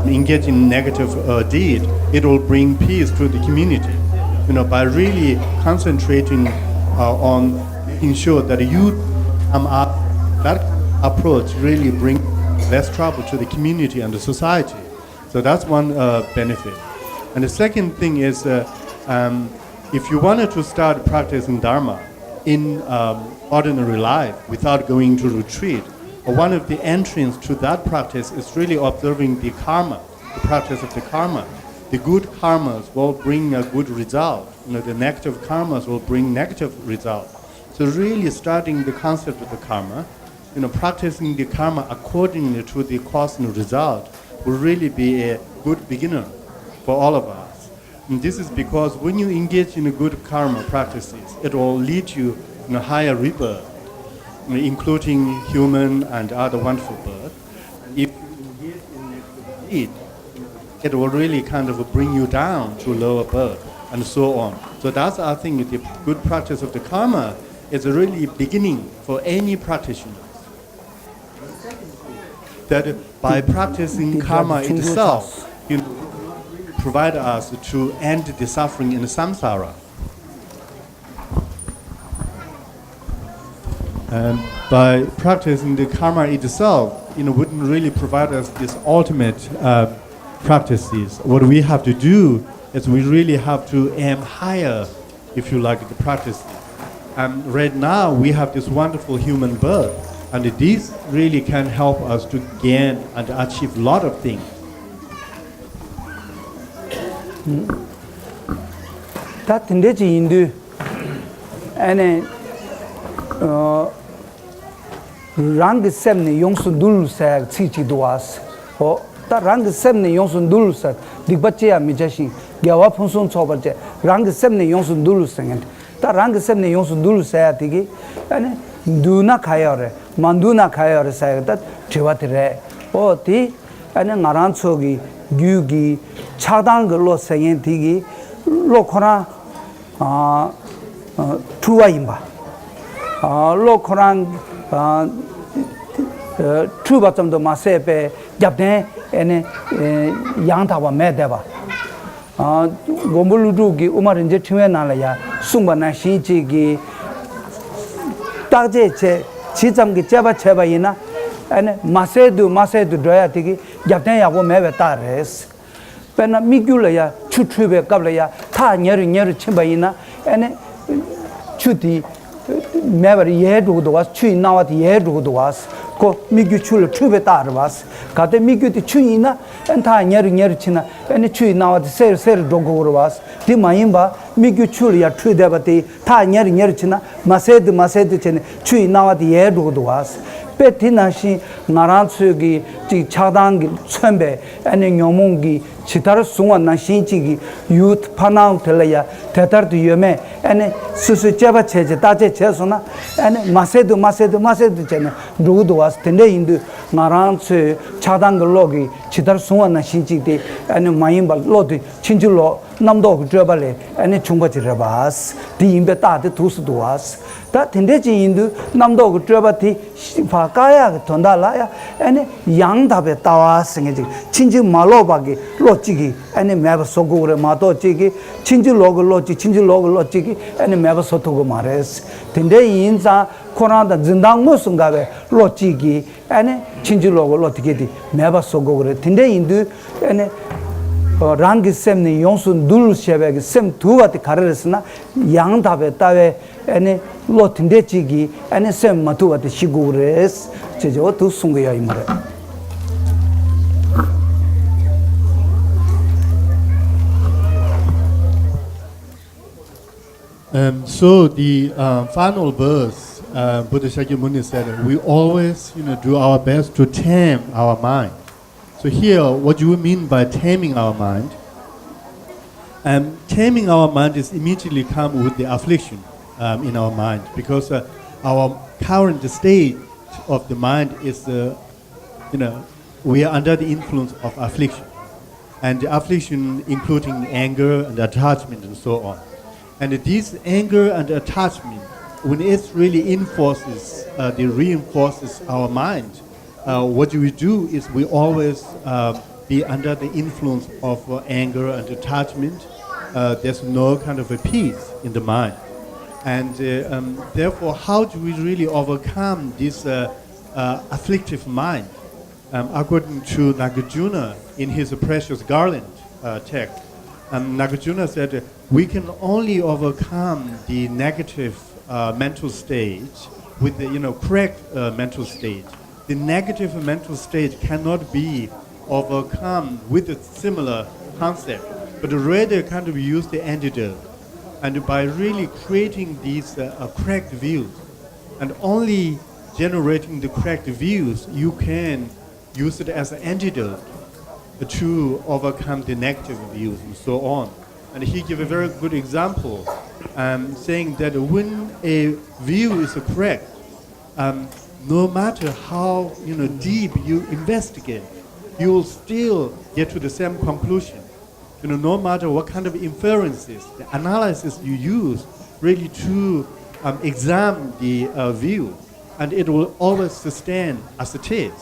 engage in negative uh, deed, it will bring peace to the community. You know, by really concentrating uh, on making sure that you come up, that approach really brings less trouble to the community and the society. So that's one uh, benefit. And the second thing is, uh, um, if you wanted to start practicing Dharma in um, ordinary life without going to retreat, uh, one of the entrance to that practice is really observing the karma, the practice of the karma. The good karmas will bring a good result. You know, the negative karmas will bring negative result. So really studying the concept of the karma, you know, practicing the karma accordingly to the cause and result will really be a good beginner for all of us. And this is because when you engage in good karma practices, it will lead you in a higher rebirth, including human and other wonderful birth. And if you engage in negative deed, it will really kind of bring you down to lower birth and so on. So that's, I think, the good practice of the karma is really beginning for any practitioner. That by practicing karma itself, you know, provide us to end the suffering in samsara. And by practicing the karma itself, you know, wouldn't really provide us this ultimate uh, practices. What we have to do is we really have to aim higher, if you like, the practices. And right now we have this wonderful human birth, and this really can help us to gain and achieve a lot of things. ད་དེ་འདྲ་ཅིག་ཡིན་དུས་ཨ་ནི་ཨ། རང་གི་སེམས་ནི་ཡོངས་སུ་འདུལ་ཟེར་ཚིག་ཅིག་འདུག་བ། འོ་ད་རང་གི་སེམས་ནི་ཡོངས་སུ་འདུལ་ཟེར། སྡིག་པ་ཅི་ཡང་མི་བྱ་ཞིང་། དགེ་བ་ཕུན་སུམ་ཚོགས་པར་སྤྱད། རང་གི་སེམས་ནི་ཡོངས་སུ་འདུལ་ཟེར་མཁན་དེ། ད་རང་གི་སེམས་ནི་ཡོངས་སུ་འདུལ་ཟེར་ཡ་དེ་གི་ཨ་ནི་འདུལ་ན་ག་ཡོད་རེད། མ་འདུལ་ན་ག་ཡོད་རེད་ཟེར་ཡ་ད་དྲི་བ་དེ་རེད། འོ་དེ་ཨ་ནི་ང་རང་ཚོ་གི་རྒྱུད་གི་ཆགས་སྡང་གི་བློ་ཟེར་མཁན་དེ་གི་བློ་ཁོ་རང་འཁྲུལ་བ་ཡིན་པ། བློ་ཁོ་རང་འཁྲུལ་བ་ཙམ་དུ་མ་ཟད་པའི་རྒྱབ་རྟེན་ཨེ་ནི་ཡང་དག་པ་མེད་བསྡད་པ། མགོན་པོ་ཀླུ་སྒྲུབ་ཀྱིས་དབུ་མ་རིན་ཆེན་ཕྲེང་བའི་ནང་ལ་ཡང་གསུངས་པ་ནང་བཞིན་གཅིག་གིས་བརྟག་དཔྱད་བྱས་ཇི་ཙམ་གྱི་དཔྱད་པ་བྱས་པ་ཡིན་ན་ཨེ་ནི་མ་ཟད་དུ་མ་ཟད་དུ་འགྲོ་ཡ་དེ་གི་རྒྱབ་རྟེན་ཡག་པོ་མེད་པའི་རྟགས་རེད། དཔེར་ན་སྨིག་རྒྱུ་ལ་ཡ་ཆུ་འཁྲུད་པའི་སྐབས་ལ་ཡ་ཐག་ཉེ་རུ་ཉེ་རུ་ཕྱིན་པ་ཡིན་ན་ཨེ་ནི་ཆུ་དེ་མེད་པར་ཡལ་འགྲོ་གི་འདུག་བ། ཆུ་ཡི་སྣང་བ་དེ་ཡལ་འགྲོ་གི་འདུག་བ། ཁོ་སྨིག་རྒྱུ་ཆུ་ལ་འཁྲུད་པའི་རྟགས་རེད་བ། གལ་ཏེ་སྨིག་རྒྱུ་དེ་ཆུ་ཡིན་ན་ཨེ་ཐག་ཉེ་རུ་ཉེ་རུ་ཕྱིན་ན་ཨེ་ནི་ཆུ་ཡི་སྣང་བ་དེ་གསལ་རུ་གསལ་རུ་འགྲོ་དགོས་ཀྱི་རེད་བ། དེ་མ་ཡིན་པ་སྨིག་རྒྱུ་ཆུ་ལ་ཡ་འཁྲུད་བསྡད་པ་དེ་ཐག་ཉེ་རུ་ཉེ་རུ་ཕྱིན་ན་མ་ཟད་དུ་མ་ཟད་དུ་བྱས་ནས་ཆུ་ཡི་སྣང་བ་དེ་ཡལ་འགྲོ་གི་འདུག་བ། དཔེ་དེ་ནང་བཞིན་ང་རང་ཚོའི་གི་ཅིག་ཆགས་སྡང་གིས་མཚོན་པའི་ཨ་ནི་ཉོན་མོངས་ཀྱི་ཇི་ལྟར་བཟུང་བ་ནང་བཞིན་ཅིག་གི་ཡུལ་ཕར་སྣང་དེ་ལ་ཡ་དེ་ལྟར་དུ་ཡོད་མེད་ཨ་ནི་སོ་སོས་དཔྱད་པ་བྱས་བྱས་བརྟག་དཔྱད་བྱས་སོང་ན་ཨ་ནི་མ་ཟད་དུ་མ་ཟད་དུ་མ་ཟད་དུ་བྱས་ནས་འགྲོ་གི་འདུག་བ། དེ་འདྲ་ཡིན་དུས་ང་རང་ཚོའི་ཆགས་སྡང་གི་བློ་གིས་ཇི་ལྟར་བཟུང་བ་ནང་བཞིན་ཅིག་དེ་ཨ་ནི་མ་ཡིན་པ་བློ་དེ་ཕྱིན་ཅི་ལོག་རྣམ་རྟོག་གི་སྤྲོས་པ་ལས་ཨ་ནི་བྱུང་བ་ཅིག་རེད་པ། དེ་ཡིན་པའི་རྟགས་དེ་ཐུགས་སུ་འདུག་བ། ད་དེ་འདྲས་ཅིག་ཡིན་དུས་རྣམ་རྟོག་གི་སྤྲོས་པ་དེ་ཕར་བཀག་ཡག་གི་དོན་དག་ལ་ཡ་ཨ་ནི་ཡང་དག་པའི་ལྟ་བ་ཟེར་མཁན་ཅིག་ཕྱིན་ཅི་མ་ལོག་པ་གི་བློ་གཅིག་གིས་ཨ་ནི་མེད་པ་བཟོ་དགོས་ཀྱི་རེད་མ་གཏོགས་གཅིག་གིས་ཕྱིན་ཅི་ལོག་གི་བློ་གཅིག་ཕྱིན་ཅི་ལོག་གི་བློ་གཅིག་གིས་ཨ་ནི་མེད་པ་བཟོ་ཐུབ་ཀྱི་མ་རེད། དེ་འདྲས་ཡིན་ཙང་ཁོ་རང་དང་འཛིན་སྟངས་དངོས་སུ་འགལ་བའི་བློ་གཅིག་གིས་ཨ་ནི་ཕྱིན་ཅི་ལོག་གི་བློ་དེ་གས་དེ་མེད་པ་བཟོ་དགོས་ཀྱི་རེད། དེ་འདྲ་ཡིན་དུས་ཨ་ནི་རང་གི་སེམས་ནི་ཡོངས་སུ་འདུལ་ཞེས་པའི་གི་སེམས་དུལ་བ་དེ་ག་རེ་རེད་ཟེར་ན་ཡང་དག་པའི་ལྟ་བའི་ཨ་ནི་བློ་དེ་འདྲ་གཅིག་གིས་ཨ་ནི་སེམས་མ་དུལ་བ་དེ་ཤེས་དགོས་ཀྱི་རེད་ཅེས་བྱ་བ་དུ་གསུང་གི་ཡོད་ཡིན་པ་རེད། Um, so the uh, final verse, uh, Buddha Shakyamuni said, we always, you know, do our best to tame our mind. So here, what do we mean by taming our mind? And taming our mind is immediately come with the affliction um, in our mind because uh, our current state of the mind is, uh, you know, we are under the influence of affliction. And the affliction including anger and attachment and so on. And this anger and attachment When it really enforces, uh, it reinforces our mind, uh, what we do is we always uh, be under the influence of uh, anger and attachment. Uh, there's no kind of a peace in the mind. And uh, um, therefore, how do we really overcome this uh, uh, afflictive mind? Um, according to Nagarjuna in his Precious Garland uh, text, um, Nagarjuna said, "We can only overcome the negative uh, mental state with the, you know, correct uh, mental state. The negative mental state cannot be overcome with a similar concept, but rather kind of use the antidote. And by really creating these uh, uh, correct views, and only generating the correct views, you can use it as an antidote to overcome the negative views and so on." And he gave a very good example, um, saying that when a view is correct, um, no matter how, you know, deep you investigate, you will still get to the same conclusion. You know, no matter what kind of inferences, the analysis you use, really to um, examine the uh, view, and it will always sustain as it is.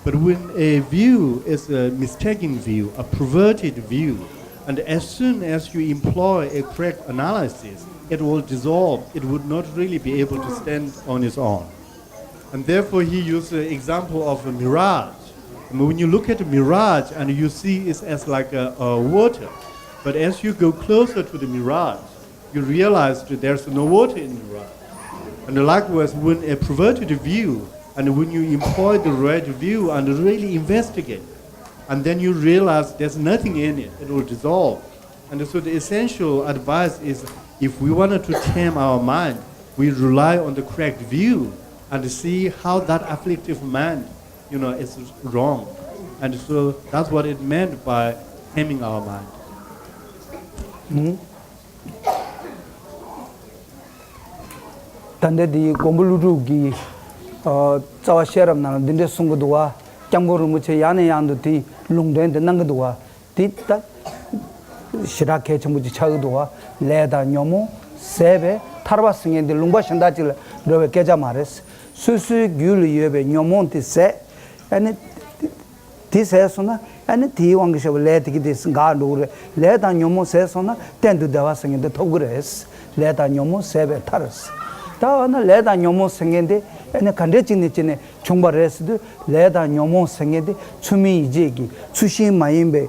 But when a view is a mistaken view, a perverted view, and as soon as you employ a correct analysis, it will dissolve. It would not really be able to stand on its own. And therefore, he used the example of a mirage. And when you look at a mirage and you see it as like a, a water, but as you go closer to the mirage, you realize that there's no water in the mirage. And likewise, when a perverted view, and when you employ the right view and really investigate, and then you realize there's nothing in it, it will dissolve. And so the essential advice is, if we wanted to tame our mind, we rely on the correct view and see how that afflictive mind, you know, is wrong. And so that's what it meant by taming our mind. ད་ལྟ་འདི་མགོན་པོ་ཀླུ་སྒྲུབ་ཀྱི་ཨ་རྩ་བ་ཤེས་རབ་ནང་ལ་འདི་འདྲས་གསུང་གི་འདུག་བ། སྐྱབས་མགོན་རིན་པོ་ཆེ་ཡང་ནས་ཡང་དུ་དེ་ལུང་འདྲེན་དེ་གནང་གི་འདུག་བ། དེ་ད་ཞེ་དྲག་གལ་ཆེན་པོ་ཅིག་ཆགས་ཀྱི་འདུག་བ། ལས་དང་ཉོན་མོངས་ཟད་པས་ཐར་པ་ཟེར་མཁན་དེ་ལུང་པ་གཞན་དག་ཅིག་ལ་འགྲོ་བའི་སྐད་ཆ་མ་རེད། སོ་སོའི་རྒྱུད་ལ་ཡོད་པའི་ཉོན་མོངས་དེ་ཟད། ཨ་ནི། དེ་ཟད་སོང་ན་ཨ་ནི་དེའི་དབང་གིས་བྱས་པ་ལས་དེ་གི་དེ་འགག་འགྲོ་གི་རེད། ལས་དང་ཉོན་མོངས་ཟད་སོང་ན་གཏན་དུ་བདེ་བ་ཟེར་མཁན་དེ་ཐོབ་གི་རེད། ལས་དང་ཉོན་མོངས་ཟད་པས་ཐར། ད་འོ་ན་ལས་དང་ཉོན་མོངས་ཟེར་མཁན་དེ་ཨ་ནི་ག་འདྲས་ཅིག་ནས་ཅིག་ནས་བྱུང་བ་རེད་ཟེར་དུས། ལས་དང་ཉོན་མོངས་ཟེར་མཁན་དེ་ཚུལ་མིན་ཡིད་བྱེད་ཀྱི་ཚུལ་བཞིན་མ་ཡིན་པའི་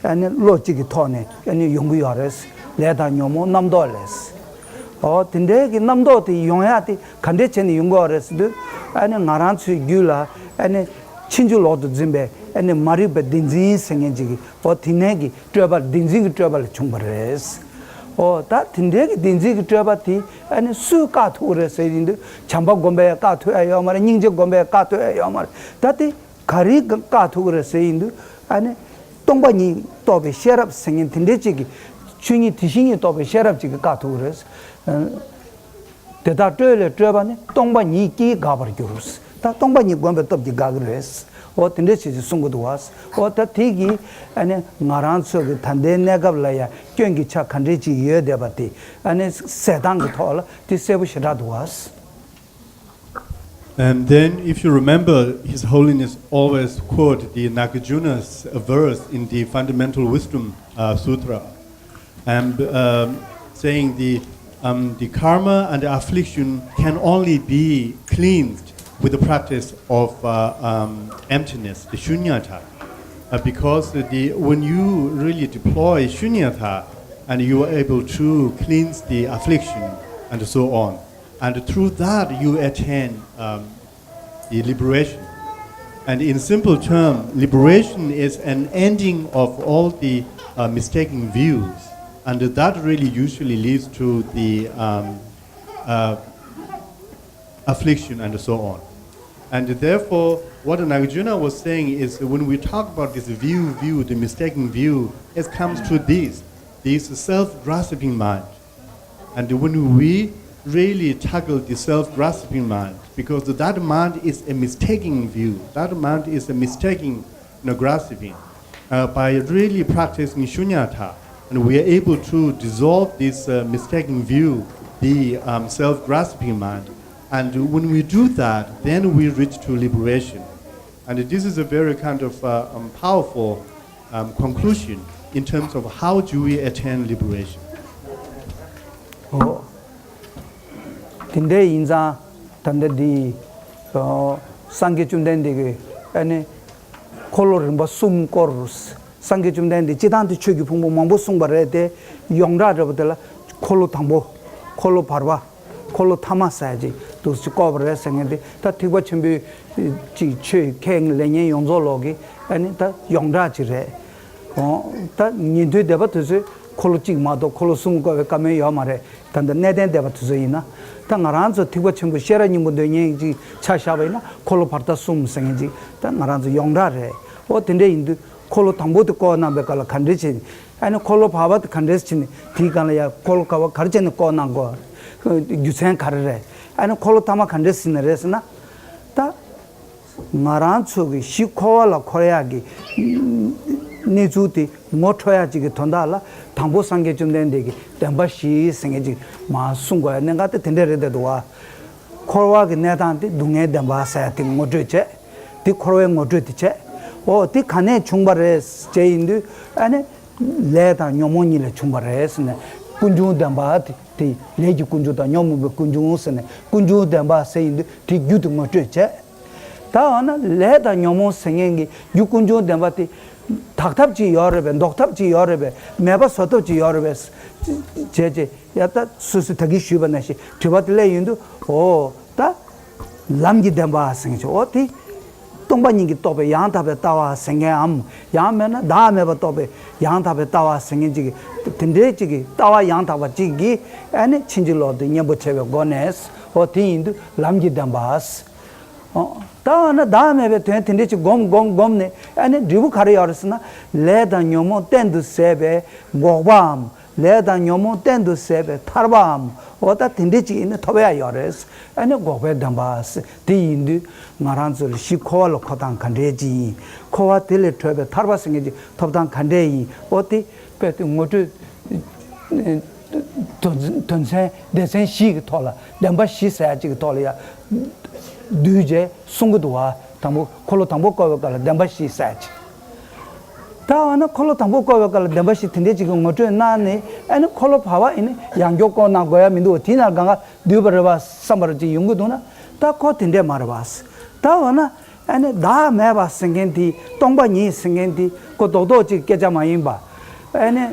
ཨ་ནི་བློ་གཅིག་གི་ཐོག་ནས་ཨ་ནི་ཡོང་གི་ཡོད་རེད། ལས་དང་ཉོན་མོངས་རྣམ་རྟོག་ལས། འོ་དེ་འདྲའི་གི་རྣམ་རྟོག་དེ་ཡོང་ཡག་དེ་ག་འདྲས་བྱས་ནས་ཡོང་གི་ཡོད་རེད་ཟེར་དུས། ཨ་ནི་ང་རང་ཚོའི་རྒྱུད་ལ་ཨ་ནི་ཕྱིན་ཅི་ལོག་ཏུ་འཛིན་པའི་ཨ་ནི་མ་རིག་པའི་བདེན་འཛིན་ཟེར་མཁན་ཅིག་གི་འོ་དེ་ནས་ཀྱི་སྤྲོས་པ། བདེན་འཛིན་གྱི་སྤྲོས་པ་ལས་བྱུང་བ་རེད། འོ་ད་དེ་འདྲའི་གི་བདེན་འཛིན་གྱི་སྤྲོས་པ་དེ་ཨ་ནི་སུས་བཀག་ཐུབ་ཀྱི་རེད་ཟེར་ཡིན་དུས། བྱམས་པ་སྒོམ་པས་བཀག་ཐུབ་ཡ་ཡོད་མ་རེད། སྙིང་རྗེ་སྒོམ་པས་བཀག་ཐུབ་ཡ་ཡོད་མ་རེད། ད་དེ་ག་རེས་བཀག་ཐུབ་ཀྱི་རེད་ཟེར་ཡིན་དུས། ཨ་ནི་སྟོང་པ་ཉིད་རྟོགས་པའི་ཤེས་རབ་ཟེར་མཁན་དེ་འདྲའི་ཅིག་གིས། ཆོས་ཉིད་དེ་བཞིན་ཉིད་རྟོགས་པའི་ཤེས་རབ་ཅིག་གིས་བཀག་ཐུབ་ཀྱི་རེད། དེ་དག་སྤྲོས་ལས་སྤྲོས་པ་ནི། སྟོང་པ་ཉིད་ཀྱིས་འགག་པར་འགྱུར། ད་སྟོང་པ་ཉིད་བསྒོམས་པའི་སྟོབས་ཀྱིས་འགག་གི་རེད། འོ་དེ་འདྲ་བྱས་ཅིག་གསུང་གི་འདུག་བ། འོ་ད་དེ་གིས་ཨ་ནི་ང་རང་ཚོ་གི་ད་ལྟའི་གནས་སྐབས་ལ་ཡང་སྐྱོན་གྱི་ཆ་ག་འདྲས་ཅིག་ཡོད་བསྡད་པ་དེ་ཨ་ནི་ཟད་སྟངས་ཀྱི་ཐོག་ལ་དེ་གསལ་པོ་ཞེ་དྲག་འདུག་བ། And then, if you remember, His Holiness always quote the Nagarjuna's verse in the Fundamental Wisdom uh, Sutra, and um, saying the um, the karma and the affliction can only be cleansed with the practice of uh, um, emptiness, the shunyata. Uh, because the, when you really deploy shunyata, and you are able to cleanse the affliction and so on, and through that you attain um, the liberation. And in simple term, liberation is an ending of all the uh, mistaken views, and that really usually leads to the um, uh, affliction and so on. And therefore, what Nagarjuna was saying is, when we talk about this view, view, the mistaken view, it comes to this, this self-grasping mind. And when we really tackle the self-grasping mind, because that mind is a mistaken view, that mind is a mistaken, you know, grasping. Uh, by really practicing shunyata, and we are able to dissolve this uh, mistaken view, the um, self grasping mind. And when we do that, then we reach to liberation. And this is a very kind of uh, um, powerful um, conclusion in terms of how do we attain liberation. ཨོ། དེ་འདྲ་ཡིན་ཙང་ད་ལྟ་འདི་ཨོ། སངས་རྒྱས་བཅོམ་ལྡན་འདས་ཀྱིས་ཨ་ནི་འཁོར་ལོ་རིམ་པ་གསུམ་བསྐོར། སངས་རྒྱས་བཅོམ་ལྡན་འདས་སྤྱིར་བཏང་དུ་ཆོས་ཀྱི་ཕུང་པོ་མང་པོ་གསུངས་པ་རེད་དེ། ཡོངས་གྲགས་འདྲ་པོ་དེ་ལ་འཁོར་ལོ་དང་པོ། འཁོར་ལོ་བར་པ། འཁོར་ལོ་ཐ་མ་ཟེར་ཅིག་འདུག་སེ་བསྐོར་བ་རེད་ཟེར་མཁན་དེ་ད་ཐེག་པ་ཆེན་པོའི་ཅིག་ཆོས་ཁས་ལེན་མཁན་ཡོངས་རྫོགས་ལོག་གི་ཨ་ནི་ད་ཡོངས་གྲགས་ཅིག་རེད། ཨོ། ད་ཉན་ཐོས་སྡེ་པ་དེ་ཚོས་འཁོར་ལོ་གཅིག་མ་གཏོགས་འཁོར་ལོ་གསུམ་བསྐོར་བའི་བཀའ་མོལ་ཡོད་མ་རེད། ད་ལྟ་གནས་བརྟན་སྡེ་པ་དེ་ཚོ་ཡིན་ན། ད་ང་རང་ཚོ་ཐེག་པ་ཆེན་པོ་ཤེས་རབ་སྙིང་པོ་འདོན་མཁན་ཅིག་ཆ་བཞག་པ་ཡིན་ན་འཁོར་ལོ་བར་དོ་གསུམ་ཟེར་མཁན་ཅིག་ད་ང་རང་ཚོ་ཡོངས་གྲགས་རེད། ཨོ། དེ་འདྲ་ཡིན་དུས་འཁོར་ལོ་དང་པོ་དེ་བསྐོར་གནང་པའི་སྐབས་ལ་ག་འདྲས་བྱས། ཨ་ནི་འཁོར་ལོ་བར་པ་དེ་ག་འདྲས་བྱས་ནས་དེའི་སྒང་ལ་ཡ་འཁོར་ལོ་ག་བ་ག་རེ་བྱས་ནས་བསྐོར་གནང་དགོས། རྒྱུ་མཚན་ག་རེ་རེད། ཨ་ནི་འཁོར་ལོ་ཐ་མ་ག་འདྲས་ཟིན་ནི་རེད་ཟེར་ན། ད། ང་རང་ཚོ་གི་གཞི་འཁོར་བ་ལ་འཁོར་ཡག་གི་གནས་ཚུལ་དེ་ངོ་འཕྲོད་ཡག་ཅིག་གི་དོན་དག་ལ་དང་པོ་སངས་རྒྱས་བཅོམ་ལྡན་འདས་ཀྱིས་བདེན་པ་བཞི་ཟེར་མཁན་ཅིག་མར་གསུང་དགོས་ཡ་གནད་འགག་དེ་དེ་འདྲ་རེད་བསྡད་འདུག་བ། འཁོར་བ་གི་གནས་སྟངས་དེ་སྡུག་བསྔལ་བདེན་པ་ཟེར་ཡ་དེ་ངོ་སྤྲོད་བྱས། དེ་འཁོར་བའི་ངོ་སྤྲོད་དེ་བྱས། འོ་དེ་ག་ནས་བྱུང་བ་རེད་ཅེས་ཡིན་དུས་ཨ་ནི། ལས་དང་ཉོན་མོངས་གཉིས་ལས་བྱུང་བ་རེད་ཟེར་ནས་ཀུན་འབྱུང་བདེན་པ་དེ་དེ་ལས་ཀྱི་ཀུན་འབྱུང་དང་ཉོན་མོངས་པའི་ཀུན་འབྱུང་ཟེར་ནས་ཀུན་འབྱུང་བདེན་པ་ཟེར་ཡིན་དུས་དེ་རྒྱུ་དེ་ངོ་སྤྲོད་བྱས། ད་འོ་ན་ལས་དང་ཉོན་མོངས་ཟེར་མཁན་གྱི་རྒྱུ་ཀུན་འབྱུང་བདེན་པ་དེ་དག་ཐབས་ཅིག་ཡོད་རེད་པས། ཟློག་ཐབས་ཅིག་ཡོད་རེད་པས། མེད་པ་བཟོ་ཐབས་ཅིག་ཡོད་རེད་པས། བྱས་རྗེས་ཡ་ད་སོ་སོས་ད་གིན་ཞུས་པ་ནང་བཞིན་དྲི་བ་དེ་སླེབས་ཡོང་དུས་འོ་ད། ལམ་གྱི་བདེན་པ་ཟེར་མཁན་ཅིག་འོ་དེ། སྟོང་པ་ཉིད་ཀྱིས་རྟོགས་པའི་ཡང་དག་པའི་ལྟ་བ་ཟེར་མཁན་འམ། ཡང་མིན་ན་བདག་མེད་པར་རྟོགས་པའི་ཡང་དག་པའི་ལྟ་བ་ཟེར་མཁན་ཅིག་གིས་དེ་འདྲའི་ཅིག་གི་ལྟ་བ་ཡང་དག་པ་ཅིག་གིས་ཨ་ནི་ཕྱིན་ཅི་ལོག་ཏུ་གཉེན་པོ་བྱས་པའི་སྒོ་ནས་འོ་དེ་ཡིན་དུས་ལམ་གྱི་བདེན་པ། འོ་ད་འོ་ན་བདག་མེད་པའི་དོན་དེ་འདྲའི་ཅིག་སྒོམ་སྒོམ་སྒོམ་ནས་ཨ་ནི་འབྲས་བུ་ག་རེ་ཡོད་རེད་ཟེར་ན། ལས་དང་ཉོན་མོངས་གཏན་དུ་ཟད་པའི་འགོག་པའམ། ལས་དང་ཉོན་མོངས་གཏན་དུ་ཟད་པའི་ཐར་པའམ། འོ་ད་དེ་འདྲ་ཅིག་ཡིན་ན་ཐོབ་ཡ་ཡོད་རེད། ཨ་ནི་འགོག་པའི་བདེན་པ། དེ་ཡིན་དུས་ང་རང་ཚོ་ལ་གཞི་འཁོར་བ་ལ་འཁོར་སྟངས་ག་འདྲས་ཅིག་ཡིན། འཁོར་བ་དེ་ལས་གྲོལ་བའི་ཐར་པ་ཟེར་མཁན་ཅིག་ཐོབ་སྟངས་ག་འདྲས་ཡིན། འོ་དེ་དཔེ་དེ་ངོ་སྤྲོད། དོན་དོན་ཚན་སྡེ་ཚན་བཞི་གི་ཐོག་ལ་བདེན་པ་བཞི་ཟེར་ཡ་ཅིག་གི་ཐོག་ལ་ཡ། བསྡུས་རྗེས་གསུང་གི་འདུག་བ། དང་པོ་འཁོར་ལོ་དང་པོ་བསྐོར་བའི་སྐབས་ལ་བདེན་པ་བཞི་ཟེར་ཡ་ཅིག་ད་འོ་ན་འཁོར་ལོ་དང་པོ་བསྐོར་བའི་སྐབས་ལ་བདེན་པ་བཞི་དེ་འདྲས་ཅིག་གི་ངོ་སྤྲོད་གནང་ནས་ཨ་ནི་འཁོར་ལོ་བར་པ་ཡིན་ན་ཡང་བསྐྱར་བསྐོར་གནང་དགོས་ཡ་མི་འདུག་བ། དེའི་ནང་གང་ག་བསྡུས་པ་རེད་བ་བསམ་པ་རེ་ཅིག་ཡོང་གི་འདུག་ན། ད་ཁོ་དེ་འདྲས་མ་རེད་བ། ད་འོ་ན་ཨ་ནི་བདག་མེད་པ་ཟེར་མཁན་དེ་སྟོང་པ་ཉིད་ཟེར་མཁན་དེ་ཁོ་རྡོག་རྡོག་ཅིག་སྐད་ཆ་མ་ཡིན་པ། ཨ་ནི་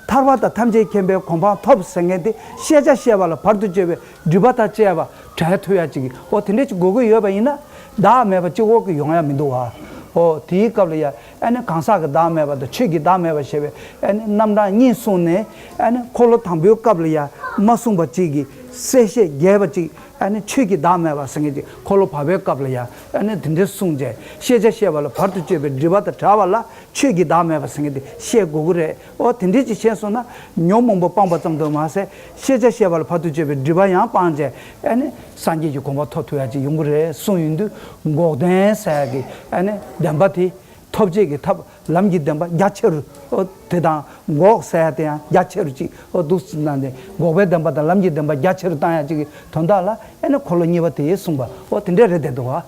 ཐར་པ་དང་ཐམས་ཅད་མཁྱེན་པའི་གོ་འཕང་ཐོབ་ཟེར་མཁན་དེ་ཤེས་བྱ་ཤེས་པ་ལ་བར་དུ་གཅོད་པའི་སྒྲིབ་པ་དང་བཅས་པ་བྲལ་ཐུབ་ཡ་ཅིག་འོ་དེ་འདྲས་ཅིག་དགོས་ཀྱི་ཡོད་པ་ཡིན་ན། བདག་མེད་པ་གཅིག་པོ་གིས་ཡོང་ཡ་མི་འདུག་བ། འོ་དེའི་སྐབས་ལ་ཡ་ཨ་ནི་གང་ཟག་གི་བདག་མེད་པ་དང་ཆོས་ཀྱི་བདག་མེད་པ་ཞེས་པའི་ཨ་ནི་རྣམ་གྲངས་གཉིས་གསུངས་ནས། ཨ་ནི་འཁོར་ལོ་དང་པོའི་སྐབས་ལ་ཡ་མ་གསུངས་པ་ཅིག་གིས་གསལ་བཤད་རྒྱས་པ་ཅིག་ཨ་ནི་ཆོས་ཀྱི་བདག་མེད་པ་ཟེར་མཁན་ཅིག་འཁོར་ལོ་བར་པའི་སྐབས་ལ་ཡ་ཨ་ནི་དེ་འདྲས་གསུངས་རྗེས་ཤེས་བྱ་ཤེས་པ་ལ་བར་དུ་གཅོད་པའི་སྒྲིབ་པ་དང་བྲལ་བ་ལ། ཆོས་ཀྱི་བདག་མེད་པ་ཟེར་མཁན་དེ་ཤེས་དགོས་ཀྱི་རེད། འོ་དེ་འདྲས་ཅིག་ཤེས་སོང་ན་ཉོན་མོངས་པ་སྤངས་པ་ཙམ་དུ་མ་ཟད་ཤེས་བྱ་ཤེས་པ་ལ་བར་དུ་གཅོད་པའི་སྒྲིབ་པ་ཡང་སྤངས་བྱས་ཨ་ནི་སངས་རྒྱས་ཀྱི་གོ་འཕང་ཐོབ་ཐུབ་ཡ་ཅིག་ཡོང་གི་རེད་གསུངས་ཡོང་དུས་འགོག་བདེན་ཟེར་ཡ་གི་ཨ་ནི་བདེན་པ་དེ་ཐོབ་བྱེད་ཀྱི་ཐབས་ལམ་གྱི་བདེན་པ་རྒྱ་ཆེ་རུ། འོ་དེ་དང་འགོག་ཟེར་ཡ་དེ་ཡང་རྒྱ་ཆེ་རུ་ཅིག་འོ་འདུག་སེ་གནང་སྟེ་འགོག་པའི་བདེན་པ་དང་ལམ་གྱི་བདེན་པ་རྒྱ་ཆེ་རུ་བཏང་ཡ་ཅིག་གི་དོན་དག་ལ་ཨ་ནི་འཁོར་ལོ་གཉིས་པ་དེ་གསུངས་པ་འོ་དེ་འདྲས་རེད་བསྡད་འདུག་བ།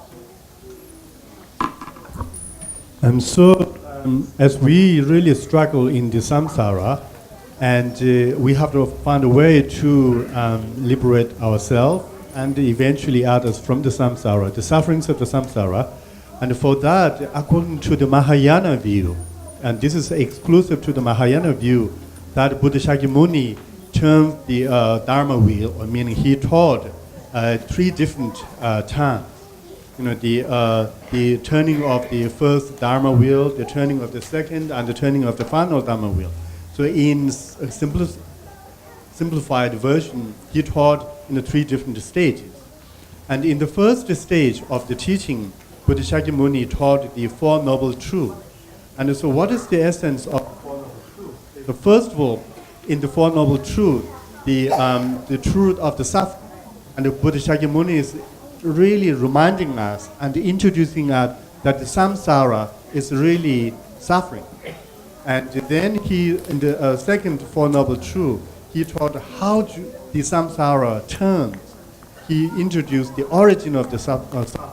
And so, um, as we really struggle in the samsara, and uh, we have to find a way to um, liberate ourselves and eventually others from the samsara, the sufferings of the samsara. And for that, according to the Mahayana view, and this is exclusive to the Mahayana view, that Buddha Shakyamuni turned the uh, Dharma wheel, or meaning he taught uh, three different uh, times. You know, the, uh, the turning of the first Dharma wheel, the turning of the second, and the turning of the final Dharma wheel. So in s- a simplis- simplified version, he taught in the three different stages. And in the first stage of the teaching, Buddha Shakyamuni taught the Four Noble Truths. And so, what is the essence of the Four Noble Truths? So first of all, in the Four Noble Truths, the, um, the truth of the suffering, and the Buddha Shakyamuni is really reminding us and introducing us that the samsara is really suffering. And then he, in the uh, second Four Noble Truths, He taught how to, the samsara turns. He introduced the origin of the sam- uh, sa-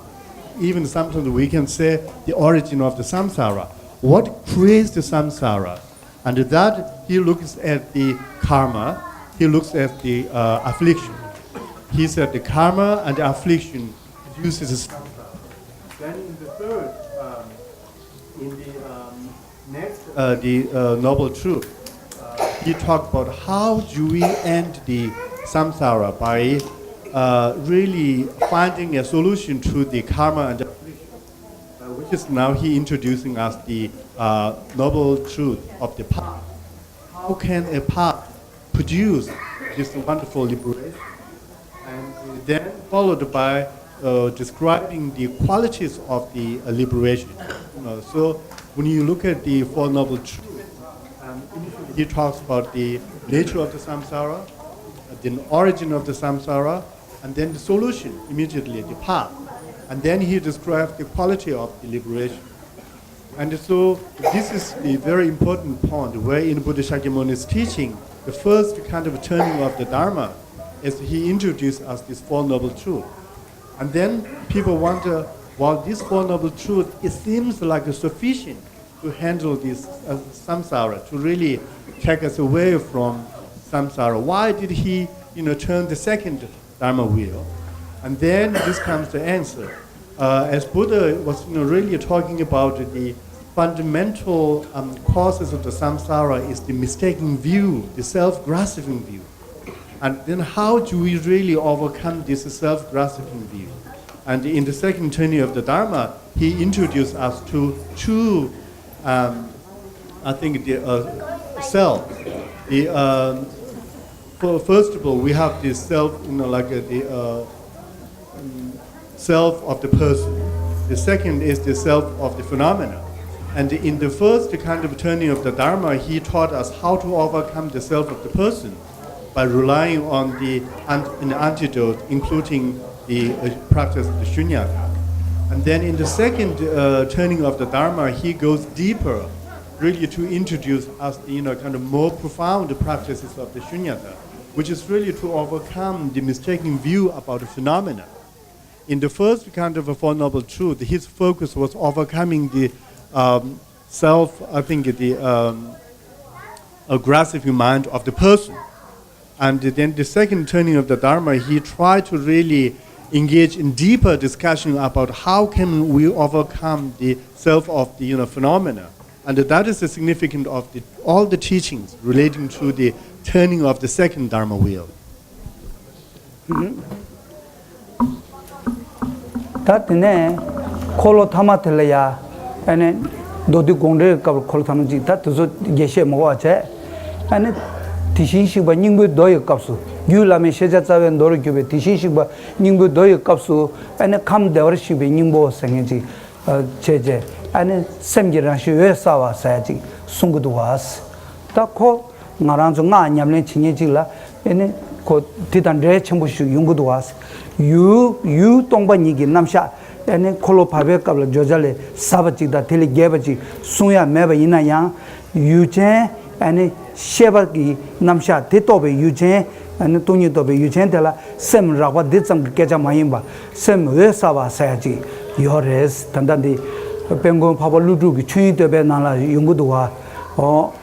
even sometimes we can say the origin of the samsara. What creates the samsara? And that he looks at the karma, he looks at the uh, affliction. He said the karma and the affliction produces the samsara. Then in the third, um, in the um, next, uh, the uh, noble truth, uh, he talked about how do we end the samsara by uh, really finding a solution to the karma and the affliction, uh, which is now he introducing us the uh, noble truth of the path. How can a path produce this wonderful liberation? And then followed by uh, describing the qualities of the uh, liberation. Uh, so when you look at the Four Noble Truths, um, initially he talks about the nature of the samsara, uh, the origin of the samsara, and then the solution, immediately the path. And then he describes the quality of the liberation. And so this is the very important point where in Buddha Shakyamuni's teaching, the first kind of turning of the Dharma is he introduced us this Four Noble Truth. And then people wonder, well, this Four Noble Truth, it seems like sufficient to handle this uh, samsara, to really take us away from samsara. Why did he, you know, turn the second Dharma wheel? And then this comes the answer. Uh, as Buddha was, you know, really talking about the fundamental um, causes of the samsara is the mistaken view, the self-grasping view. And then how do we really overcome this self-grasping view? And in the second turning of the Dharma, he introduced us to two, um, I think, the uh, self. The um, for, first of all, we have the self, you know, like uh, the uh, um, self of the person. The second is the self of the phenomena. And in the first kind of turning of the Dharma, he taught us how to overcome the self of the person by relying on the an- an antidote, including the uh, practice of the shunyata. And then in the second uh, turning of the Dharma, he goes deeper, really to introduce us, you know, kind of more profound practices of the shunyata, which is really to overcome the mistaken view about the phenomena. In the first kind of a Four Noble Truth, his focus was overcoming the um, self, I think, the um, aggressive mind of the person. And then the second turning of the Dharma, he tried to really engage in deeper discussion about how can we overcome the self of the, you know, phenomena. And that is the significance of the, all the teachings relating to the turning of the second Dharma wheel. ད་དེ་ནས་འཁོར་ལོ་ཐ་མ་དེ་ལ་ཡ་ཨ་ནི་མདོ་སྡེ་དགོངས་འགྲེལ་གྱི་སྐབས་ལ་འཁོར་ལོ་ཐ་མ་གཅིག་ད་དེ་ཚོ་རྒྱས་བཤད་མ་དགོས་པ་བྱས། ཨ་ནི་དེ་བཞིན་གཤེགས་པ་སྙིང་པོའི་མདོ་ཡི་སྐབས་སུ་རྒྱུད་བླ་མེད་ཤེས་བྱ་རྩ་བའི་མདོ་རུ་གྱུར་པའི་དེ་བཞིན་གཤེགས་པ་སྙིང་པོའི་མདོ་ཡི་སྐབས་སུ་ཨ་ནི་ཁམས་བདེ་བར་གཤེགས་པའི་སྙིང་པོ་ཟེར་མཁན་ཅིག་བྱས་རྗེས་ཨ་ནི་སེམས་ཀྱི་རང་བཞིན་འོད་གསལ་བ་ཟེར་ཡ་ཅིག་གསུང་གི་འདུག་བ། ད་ཁོ་ང་རང་ཚོ་སྔགས་ཉམས་ལེན་བྱེད་མཁན་ཅིག་ལ་ཨེ་ནི་ཁོ་དེ་དང་འབྲེལ་ཆེན་པོ་ཞིག་ཡོང་གི་འདུག་བ། ཡུལ་ཡུལ་སྟོང་པ་ཉིད་ཀྱི་རྣམ་གཞག་ཨེ་ནི་འཁོར་ལོ་བར་པའི་སྐབས་ལ་བརྗོད་བྱ་ལས་ཟབ་པ་ཅིག་དང་དེ་ལས་རྒྱས་པ་ཅིག་གསུང་ཡ་མེད་པ་ཡིན་ན་ཡང་ཡུལ་ཅན་ཨེ་ནི་ཤེས་པ་གི་རྣམ་གཞག་དེ་རྟོགས་པའི་ཡུལ་ཅན་ཨེ་ནི་སྟོང་ཉིད་རྟོགས་པའི་ཡུལ་ཅན་དེ་ལ་སེམས་རགས་པ་འདི་ཙམ་གྱི་སྐད་ཆ་མ་ཡིན་པ་སེམས་འོད་གསལ་བ་ཟེར་ཡ་ཅིག་ཡོད་རེད། ད་ལྟ་འདི་དཔལ་མགོན་འཕགས་པ་ཀླུ་སྒྲུབ་ཀྱི་ཆོས་དབྱིངས་བསྟོད་པའི་ནང་ལ་ཡོང་གི་འདུག་བ། ཨོ།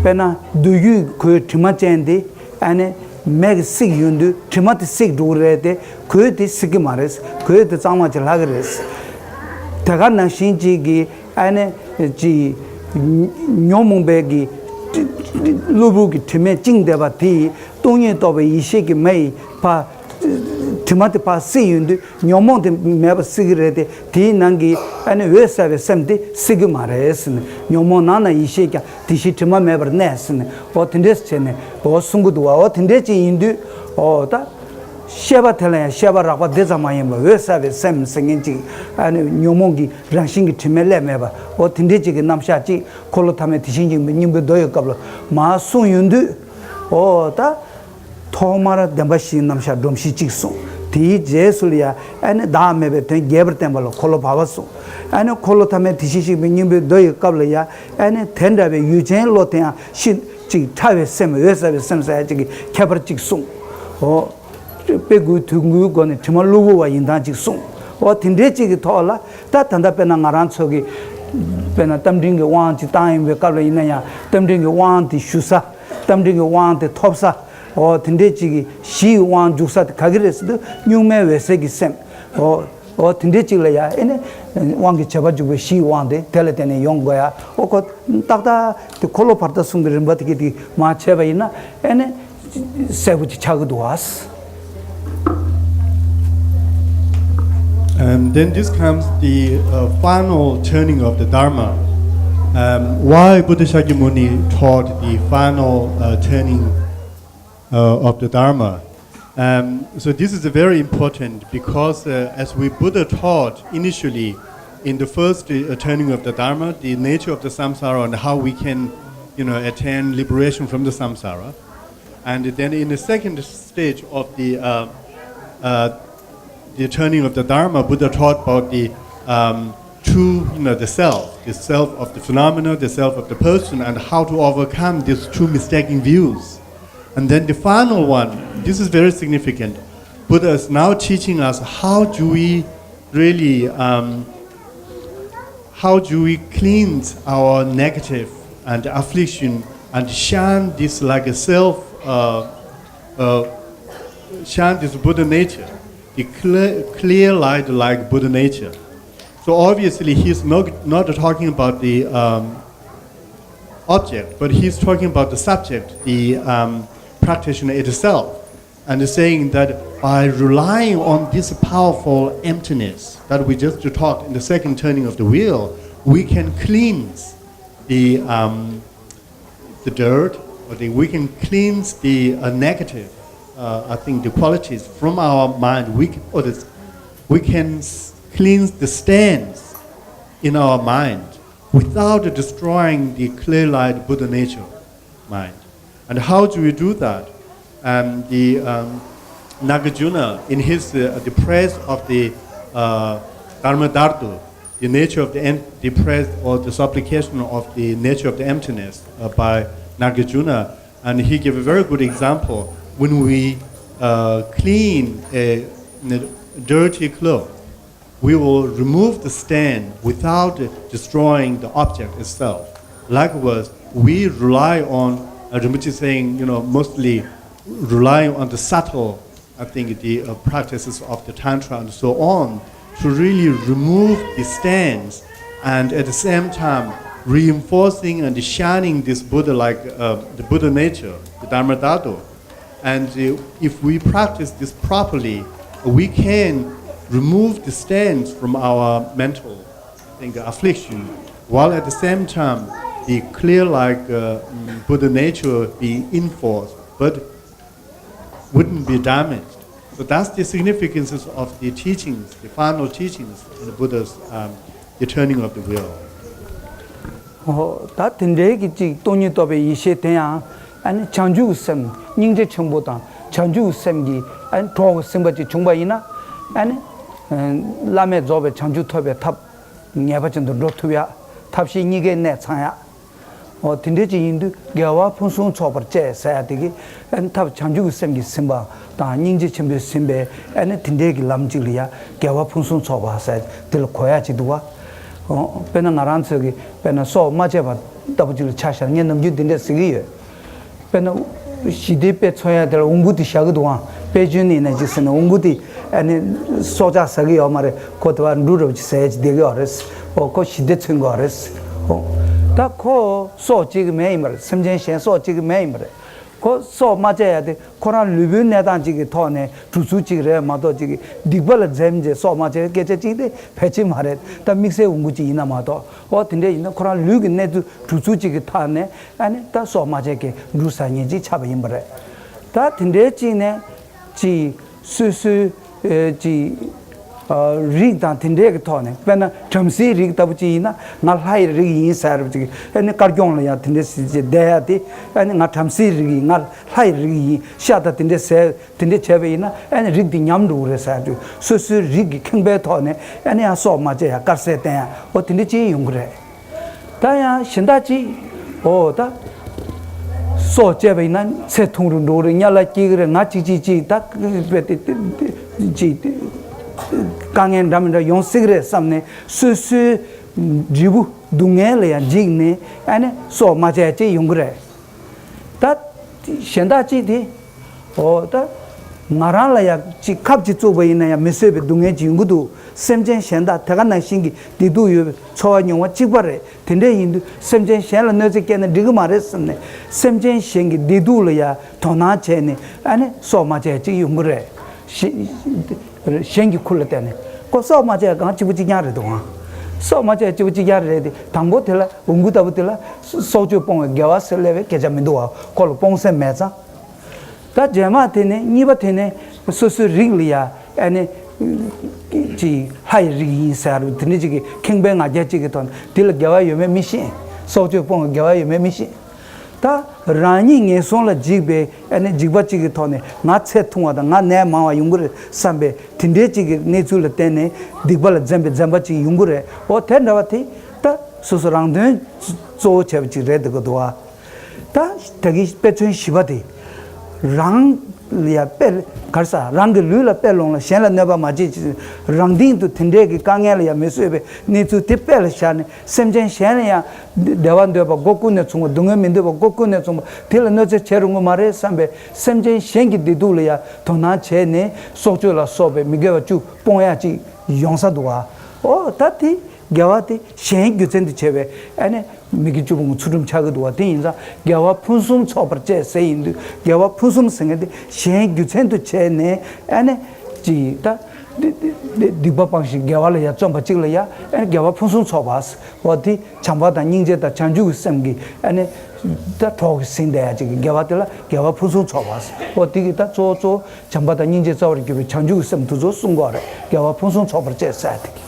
དཔེར་ན་བདུད་རྒྱུད་གོས་དྲི་མ་ཅན་དེ་ཨ་ནི་མེ་གིས་བསྲེགས་ཡོང་དུས་དྲི་མ་དེ་བསྲེགས་འགྲོ་གི་རེད་དེ་གོས་དེ་བསྲེག་གི་མ་རེད། གོས་དེ་གཙང་མ་ཅིག་ལྷག་གི་རེད། དེ་ག་ནང་བཞིན་ཅིག་གི་ཨ་ནི་ཅིག་ཉོན་མོངས་པའི་གི་གློ་བུར་གྱི་དྲི་མས་བཅིངས་བསྡད་པ་དེ་སྟོང་ཉིད་རྟོགས་པའི་ཡེ་ཤེས་ཀྱི་མེ་ཡིས་ཕར། དྲི་མ་དེ་ཕར་བསྲེགས་ཡོང་དུས་ཉོན་མོངས་དེ་མེད་པར་བསྲེག་གི་རེད་དེ་དེའི་ནང་གི་ཨ་ནི་འོད་གསལ་བའི་སེམས་དེ་བསྲེག་གི་མ་རེད་ཟེར་ནས་ཉོན་མོངས་ནང་ན་ཡེ་ཤེས་ཀྱང་དེ་བཞིན་དྲི་མ་མེད་པར་གནས་ཟེར་ནས་འོ་དེ་འདྲས་བྱས་ནས་འོ་གསུང་གི་འདུག་བ། འོ་དེ་འདྲས་ཅིག་ཡིན་དུས་འོ་ད་ཤེས་པ་དེ་ལ་ཡང་ཤེས་པ་རགས་པ་དེ་ཙམ་མ་ཡིན་པར་འོད་གསལ་བའི་སེམས་ཟེར་མཁན་ཅིག་ཨ་ནི་ཉོན་མོངས་ཀྱི་རང་བཞིན་གྱི་དྲི་མས་བསླད་མེད་པ་འོ་དེ་འདྲས་ཅིག་གི་རྣམ་གཞག་ཅིག་འཁོར་ལོ་ཐ་མའི་དེ་བཞིན་གཤེགས་པའི་སྙིང་པོའི་མདོ་ཡི་སྐབས་ལ་མར་གསུངས་ཡོང་དུས་འོ་ད། ཐོག་མར་བདེན་པ་བཞིའི་རྣམ་གཞག་སྒྲོམ་གཞི་གཅིག་གསུངས། དེའི་རྗེས་སུ་ལ་ཡང་ཨ་ནི་བདག་མེད་པའི་དོན་རྒྱས་པར་བསྟན་པ་ལ་འཁོར་ལོ་བར་པ་གསུངས། ཨ་ནི་འཁོར་ལོ་ཐ་མའི་དེ་བཞིན་གཤེགས་པའི་སྙིང་པོའི་མདོ་ཡི་སྐབས་ལ་ཡང་ཨ་ནི་དེ་འདྲ་བའི་ཡུལ་ཅན་བློ་དེའང་ཤི་ ཅིག་ཕྲ་བའི་སེམས་འོད་གསལ་བའི་སེམས་ཟེར་ཡ་ཅིག་གི་ཁྱད་པར་ཅིག་གསུངས། འོ། དཔེ་དགུའི་དུས་འགོའི་སྒོ་ནས་དྲི་མ་གློ་བུར་བ་ཡིན་སྟངས་ཅིག་གསུངས། འོ་དེ་འདྲའི་ཅིག་གི་ཐོག་ལ་ད་ད་ལྟ་དཔེར་ན་ང་རང་ཚོ་གི་དཔེར་ན་རྟ་མགྲིན་གྱི་དབང་ཅིག་བཏང་ཡིན་པའི་སྐབས་ལ་ཡིན་ན་ཡང་རྟ་མགྲིན་གྱི་དབང་དེ་ཞུ་ས། རྟ་མགྲིན་གྱི་དབང་དེ་ཐོབ་ས། འོ་དེ་འདྲའི་ཅིག་གི་གཞི་ཡི་དབང་འཇུག་ས་དེ་ག་གི་རེད་ཟེར་དུས་གཉུག་མའི་འོད་གསལ་གྱི་སེམས། འོ། འོ་དེ་འདྲའི་ཅིག་ལ་ཡ་ཨེ་ནི། དབང་གི་བྱེད་པ་འཇུག་པའི་གཞི་ཡི་དབང་དེ་དེ་ལ་བརྟེན་ནས་ཡོང་དགོས་ཡ། འོ་ཁོ། ཏག་ཏག་དེ་འཁོར་ལོ་བར་དོ་གསུམ་གྱི་རིམ་པ་དེ་གི་དེ་མར་བྱས་པ་ཡིན་ན་ཨེ་ནི། གསལ་པོ་ཅིག་ཆགས་ཀྱི་འདུག་ཨ། And then this comes the uh, final turning of the Dharma. Um, why Buddha Shakyamuni taught the final uh, turning uh, of the Dharma. Um, so this is very important because uh, as we Buddha taught initially in the first uh, turning of the Dharma, the nature of the samsara and how we can, you know, attain liberation from the samsara. And then in the second stage of the uh, uh, the turning of the Dharma, Buddha taught about the um, true, you know, the self, the self of the phenomena, the self of the person, and how to overcome these two mistaken views. And then the final one, this is very significant. Buddha is now teaching us how do we really, um, how do we cleanse our negative and affliction and shine this like a self, uh, uh, shine this Buddha nature, the clear, clear light like Buddha nature. So obviously, he's not, not talking about the um, object, but he's talking about the subject, the um, practitioner itself, and saying that by relying on this powerful emptiness that we just talked in the second turning of the wheel, we can cleanse the um, the dirt, or the, we can cleanse the uh, negative, uh, I think, the qualities from our mind. We can, or this, we can cleanse the stains in our mind without destroying the clear light Buddha nature mind. And how do we do that? Um, the um, Nagarjuna, in his uh, the praise of the uh, Dharmadhatu, the nature of the, em- the praise or the supplication of the nature of the emptiness uh, by Nagarjuna, and he gave a very good example. When we uh, clean a, a dirty cloth, we will remove the stain without destroying the object itself. Likewise, we rely on, uh, Rinpoche saying, you know, mostly relying on the subtle, I think, the uh, practices of the Tantra and so on to really remove the stains and at the same time reinforcing and shining this Buddha like uh, the Buddha nature, the Dharma Dhatu. And uh, if we practice this properly, we can remove the stains from our mental thing, affliction, while at the same time the clear like uh, mm, Buddha nature be enforced but wouldn't be damaged. So that's the significance of the teachings, the final teachings in the Buddha's um, the turning of the wheel. ད་དེ་འདྲའི་གི་ཅིག་སྟོང་ཉིད་རྟོགས་པའི་ཡེ་ཤེས་དེ་ཡང་ཨ་ནི་བྱང་ཆུབ་སེམས་སྙིང་རྗེ་ཆེན་པོ་དང་བྱང་ཆུབ་སེམས་ཀྱི་ཨ་ནི་གྲོགས་ཟིན་པ་ཅིག་བྱུང་པ་ཡིན་ན་ཨ་ནི་བླ་མེད་རྫོགས་པའི་བྱང་ཆུབ་ཐོབ་པའི་ཐབས་ངེས་པ་ཅན་དུ་འགྲོ་ཐུབ་ཡ། ཐབས་ཤེས་གཉིས་ཀའི་གནད་ཚང་ཡ། འོ་དེ་འདྲ་ཅིག་ཡིན་དུས་དགེ་བ་ཕུན་སུམ་ཚོགས་པར་སྤྱད་ཟེར་ཡ་དེ་གི་ཨ་ནི་ཐབས་བྱང་ཆུབ་ཀྱི་སེམས་ཀྱིས་ཟིན་པ་དང་སྙིང་རྗེ་ཆེན་པོས་ཟིན་པའི་ཨ་ནི་དེ་འདྲའི་གི་ལམ་ཅིག་ལ་ཡ་དགེ་བ་ཕུན་སུམ་ཚོགས་པ་ཟེར་དེ་ལ་གོ་ཡ་ཅིག་འདུག་བ། འོ་དཔེར་ན་ང་རང་ཚོས་གི་དཔེར་ན་སྲོག་མ་བཅད་པ་ལྟ་བུ་ཅིག་ལ་ཆ་བཞག་ངས་ནམ་རྒྱུན་དེ་འདྲ་ཟེར་གི་ཡོད། དཔེར་ན། ཞི་བདེའི་དཔེ་མཚོན་ཡ་དེར་འོང་བུ་དེ་བཞག་གི་འདུག་ཨང་། དཔེ་ཆུང་ནས་ནས་ཅིག་ཟེར་ན་འོང་བུ་དེ་ཨ་ནི་སྲོག་ཆགས་ཟ་གི་ཡོད་མ་རེད། ཁོ་དེ་བ་འབྲུ་རབ་ཅིག་ཟས་ཅིག་བསྡད་གི་ཡོད་རེད། ཨོ་ཁོ་ཞི་བདེ་མཚོན་གི་ཡོད་རེད། ཨོ་ད་ཁོ་སྲོག་གཅོད་གི་མེད་ཡིན་པ་རེད། སེམས་ཅན་གཞན་སྲོག་གཅོད་གི་མེད་ཡིན་པ་རེད། ཁོ་སྲོག་མ་བཅད་ཡ་དེ་ཁོ་རང་ལུས་པོའི་གནས་སྟངས་ཅིག་གི་ཐོག་ནས་གྲུབ་ཚུལ་ཅིག་རེད་མ་གཏོགས་ཅིག་གི་སྡིག་པ་ལ་འཛེམ་བྱས་སྲོག་མ་བཅད་སྐད་ཆ་ཅིག་དེ་ཕལ་ཆེར་མ་རེད། ད་དམིགས་བསལ་འོང་བུ་ཅིག་ཡིན་ན་མ་གཏོགས། ཨོ་དེ་འདྲ་ཡིན་ན་ཁོ་རང་ལུས་ཀྱི་གནས་ཚུལ་གྲུབ་ཚུལ་ཅིག་གི་ཐོག་ནས། ཨ་ནི་ད་སྲོག་མ་བཅད་མཁན་འབྲུ་ཟ་མཁན་ཅིག་ཆགས་པ་ཡིན་པ་རེད། ད་དེ་འདྲའི་ཅིག་ནས་ཅིག་སོ་སོའི་ཨེ་ཅིག་ཨ་རིགས་དང་དེ་འདྲའི་གི་ཐོག་ནས་དཔེར་ན་བྲམ་ཟེའི་རིགས་ལྟ་བུ་ཅིག་ཡིན་ན་ང་ལྷ་ཡི་རིགས་ཡིན་ཟེར་བ་ཅིག་ཨ་ནི་དཀར་སྐྱོང་ལ་ཡང་དེ་འདྲ་ཟེར་ཅིག་བསྡད་ཡ་དེ་ཨ་ནི་ང་བྲམ་ཟེའི་རིགས་ཡིན། ང་ལྷ་ཡི་རིགས་ཡིན་ཤ་དང་དེ་འདྲ་ཟས་དེ་འདྲ་བྱས་པ་ཡིན་ན་ཨ་ནི་རིགས་དེ་ཉམས་འགྲོ་གི་རེད་ཟེར་དུས་སོ་སོའི་རིགས་ཀྱི་ཁེངས་པའི་ཐོག་ནས་ཨ་ནི་ཡང་སྲོག་མ་བཅད་ཡ་དཀར་ཟས་བསྟེན་ཡ་འོ་དེ་འདྲ་ཅིག་ཡོང་གི་རེད། ད་ཡང་གཞན་དག་ཅིག་འོ་ད་ སྲོག་བཅད་པ་ཡིན་ན་ཚེ་ཐུང་རུ་འགྲོ་གི་རེད། དམྱལ་བ་སྐྱེ་གི་རེད། ང་གཅིག་གཅིག་གཅིག་ད་དཔེ་དེ་དེ་དེ་གཅིག་དཀའ་ངལ་འདྲ་མི་འདྲ་ཡོང་སྲིད་གི་རེད་བསམ་ནས་སོ་སོའི་འབྲས་བུ་སྡུག་བསྔལ་ལ་ཡང་འཇིགས་ནས་ཨ་ནི་སྲོག་མ་བཅད་ཅིག་ཡོང་གི་རེད། ད་གཞན་དག་ཅིག་དེ། འོ་ད། ང་རང་ལ་ཡང་ཅིག་ཁབ་ཅིག་བཙུགས་པ་ཡིན་ན་ཡང་མི་བཟོད་པའི་སྡུག་བསྔལ་ཅིག་ཡོང་གི་འདུག་སེམས་ཅན་གཞན་དག་དེ་ག་ནང་བཞིན་གྱི་བདེ་སྡུག་ཡོད་པའི་ཚོར་བ་མྱོང་བ་གཅིག་པ་རེད། དེ་འདྲ་ཡིན་དུས་སེམས་ཅན་གཞན་ལ་གནོད་འཚེ་བསྐྱལ་ན་འགྲིག་གི་མ་རེད་བསམ་ནས་སེམས་ཅན་གཞན་གྱི་བདེ་སྡུག་ལ་ཡང་དོ་སྣང་བྱས་ནས་ཨ་ནི་སྲོག་མ་བཅད་ཅིག་ཡོང་གི་རེད། གཞན་གཞན་གྱི་ཁུར་ལ་བརྟེན་ནས་ཁོ་སྲོག་མ་བཅད་གང་གཅིག་པུ་གཅིག་རྐྱང་རེད་འདུག་ཨང་། སྲོག་མ་བཅད་གཅིག་པུ་གཅིག་རྐྱང་རེད་དེ་དང་པོ་དེ་ལ་འོང་གུ་ལྟ་བུ་དེ་ལ་སྲོག་གཅོད་སྤོང་བའི་དགེ་བ་ཟེར་སླེབས་པའི་སྐད་ཆ་མི་འདུག་ཨ། ཁོ་ལ་སྤོང་སེམས་མེད་ཙང་། ད་རྗེས་མ་དེ་ནས་གཉིས་པ་དེ་ནས་སོ་སོའི་རིགས་ལ་ཡ་ཨ་ནི་ཅིག་ལྷ་ཡི་རིགས་ཡིན་ཟེར་དེ་འདྲ་ཅིག་གི་ཁེངས་པའི་ང་རྒྱལ་ཅིག་གི་ཐོག་ནས་དེ་ལ་དགེ་བ་ཡོད་མེད་མི་ཤེས། སྲོག་གཅོད་སྤོང་བའི་དགེ་བ་ཡོད་མེད་མི་ཤེས། ད་རང་ཉིད་ངན་སོང་ལ་འཇིགས་པའི་ཨ་ནི་འཇིགས་པ་ཅིག་གི་ཐོག་ནས་ང་ཚེ་ཐུང་བ་དང་ང་ནད་མང་བ་ཡོང་གི་རེད་བསམ་པའི་དེ་འདྲའི་ཅིག་གི་གནས་ཚུལ་ལ་བརྟེན་ནས་སྡིག་པ་ལ་འཛེམ་པའི་འཛེམ་པ་ཅིག་ཡོང་གི་རེད། འོ་དེ་འདྲ་བ་དེ་ད་སོ་སོ་རང་དོན་གཙོ་བོ་བྱས་པ་ཅིག་རེད་འདུག་གི་འདུག་བ། ད་ད་གིན་དཔེ་མཚོན་བཞི་པ་དེ། རང་ལ་ཡ་དཔེ་གར་ས་རང་གི་ལུས་ལ་དཔེ་ལོངས་ལ་གཞན་ལ་གནོད་པ་མ་བྱེད་ཅིག་རང་སྟེང་དུ་དེ་འདྲའི་གི་དཀའ་ངལ་ལ་ཡ་མི་བཟོད་པའི་གནས་ཚུལ་དེ་དཔེ་ལ་བཞག་ནས་སེམས་ཅན་གཞན་ལ་ཡང་བདེ་བ་འདོད་པ་སྒོ་ཀུན་ནས་མཚུངས་པ། སྡུག་བསྔལ་མི་འདོད་པ་སྒོ་ཀུན་ནས་མཚུངས་པ་དེ་ལ་གནོད་འཚེ་བྱེད་རུང་གི་མ་རེད་བསམ་པའི་སེམས་ཅན་གཞན་གྱི་བདེ་སྡུག་ལ་ཡ་དོ་སྣང་བྱས་ནས་སྲོག་གཅོད་ལ་སོགས་པའི་མི་དགེ་བ་བཅུ་སྤོང་ཡ་ཅིག་ཡོང་ས་འདུག་བ། ཨོ་ད་དེ་དགེ་བ་དེ་གཞན་རྒྱུ་མཚན་དུ་བྱས་པའི་ཨ་ནི། མི་དགེ་བཅུ་སྤོང་གི་ཚུལ་ཁྲིམས་ཆགས་ཀྱི་འདུག་བ། དེ་ཡིན་ཙང་དགེ་བ་ཕུན་སུམ་ཚོགས་པར་སྤྱད་ཟེར་ཡིན་དུས་དགེ་བ་ཕུན་སུམ་ཟེར་མཁན་དེ་གཞན་རྒྱུ་མཚན་དུ་བྱས་ནས་ཨ་ནི་ཅིག་ད་སྡིག་པ་སྤངས་ཤིང་དགེ་བ་ལ་ཡ་བརྩོན་པ་ཅིག་ལ་ཡ་ཨ་ནི་དགེ་བ་ཕུན་སུམ་ཚོགས་པ་ཟེར་བ་དེ་བྱམས་པ་དང་སྙིང་རྗེ་དང་བྱང་ཆུབ་ཀྱི་སེམས་ཀྱི་ཨ་ནི་ད་གྲོགས་ཀྱིས་ཟིན་བསྡད་ཡ་ཅིག་གི་དགེ་བ་དེ་ལ་དགེ་བ་ཕུན་སུམ་ཚོགས་པ་ཟེར་བ་དེ་གི་ད་གཙོ་བོ་གཙོ་བོ་བྱམས་པ་དང་སྙིང་རྗེ་རྩ་བར་གྱུར་པའི་བྱང་ཆུབ་ཀྱི་སེམས་དེ་ཚོ་གསུང་དགོས་རེད། དགེ་བ་ཕུན་སུམ་ཚོགས་པར་སྤྱད་ཟེར་ཡ་དེ་གི།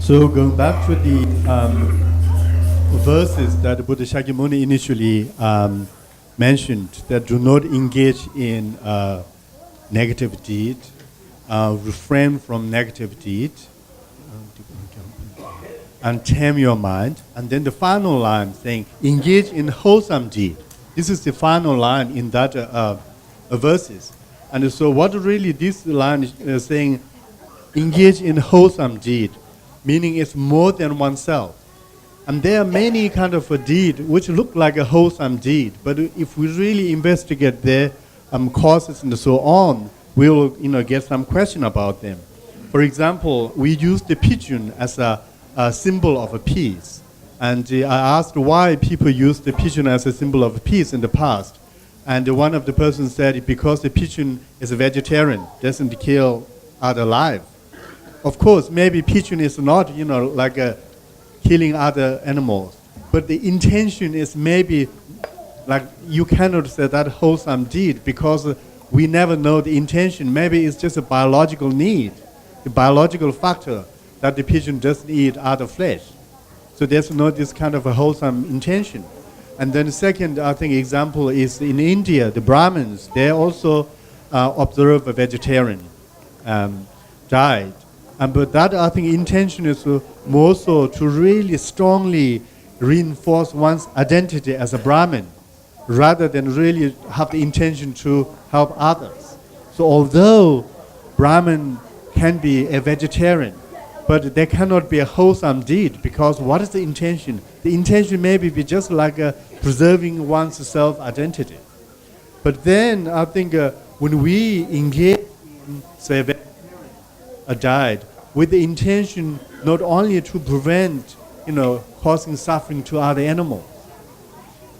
So going back to the um, verses that Buddha Shakyamuni initially um, mentioned, that do not engage in uh, negative deed, uh, refrain from negative deed, and tame your mind. And then the final line saying, engage in wholesome deed. This is the final line in that uh, uh, verses. And so what really this line is uh, saying, engage in wholesome deed, meaning it's more than oneself. And there are many kind of a deed which look like a wholesome deed, but if we really investigate their um, causes and so on, we will you know, get some question about them. For example, we use the pigeon as a, a symbol of a peace. And uh, I asked why people used the pigeon as a symbol of peace in the past. And one of the persons said because the pigeon is a vegetarian, doesn't kill other life. Of course, maybe pigeon is not, you know, like a killing other animals, but the intention is maybe like you cannot say that wholesome deed because we never know the intention. Maybe it's just a biological need, the biological factor that the pigeon doesn't eat other flesh. So there's no this kind of a wholesome intention. And then the second, I think, example is in India, the Brahmins, they also uh, observe a vegetarian um, diet. And but that, I think, intention is uh, more so to really strongly reinforce one's identity as a Brahmin rather than really have the intention to help others. So although Brahmin can be a vegetarian, but there cannot be a wholesome deed because what is the intention? The intention maybe be just like uh, preserving one's self-identity. But then I think uh, when we engage in, say, a diet with the intention not only to prevent, you know, causing suffering to other animals,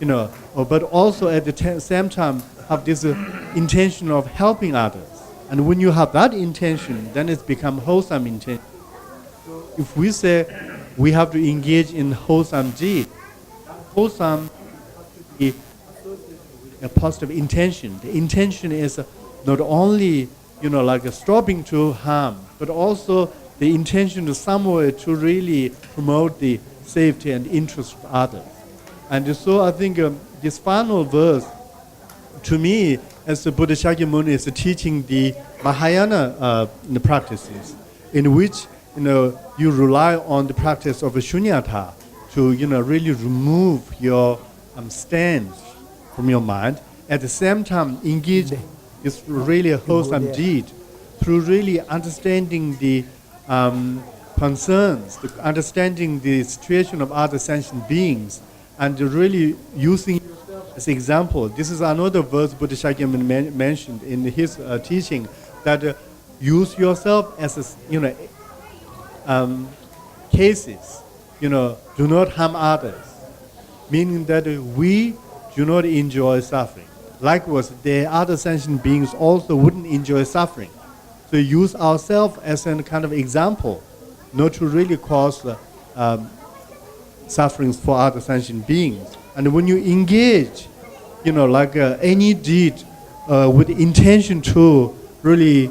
you know, uh, but also at the t- same time have this uh, intention of helping others. And when you have that intention, then it's become wholesome intention. So if we say we have to engage in wholesome deed, wholesome is a positive intention. The intention is not only, you know, like stopping to harm, but also the intention to somewhere to really promote the safety and interest of others. And so I think um, this final verse, to me, as the Buddha Shakyamuni is teaching the Mahayana uh, practices, in which you know you rely on the practice of shunyata to you know really remove your um, stand from your mind. At the same time, engage this really wholesome deed through really understanding the um, concerns, the understanding the situation of other sentient beings, and really using yourself as example. This is another verse Buddha Shakyamuni men- mentioned in his uh, teaching, that uh, use yourself as a s- you know um, cases. You know, do not harm others, meaning that we do not enjoy suffering. Likewise, the other sentient beings also wouldn't enjoy suffering. So use ourselves as a kind of example, not to really cause uh, um, sufferings for other sentient beings. And when you engage, you know, like uh, any deed uh, with intention to really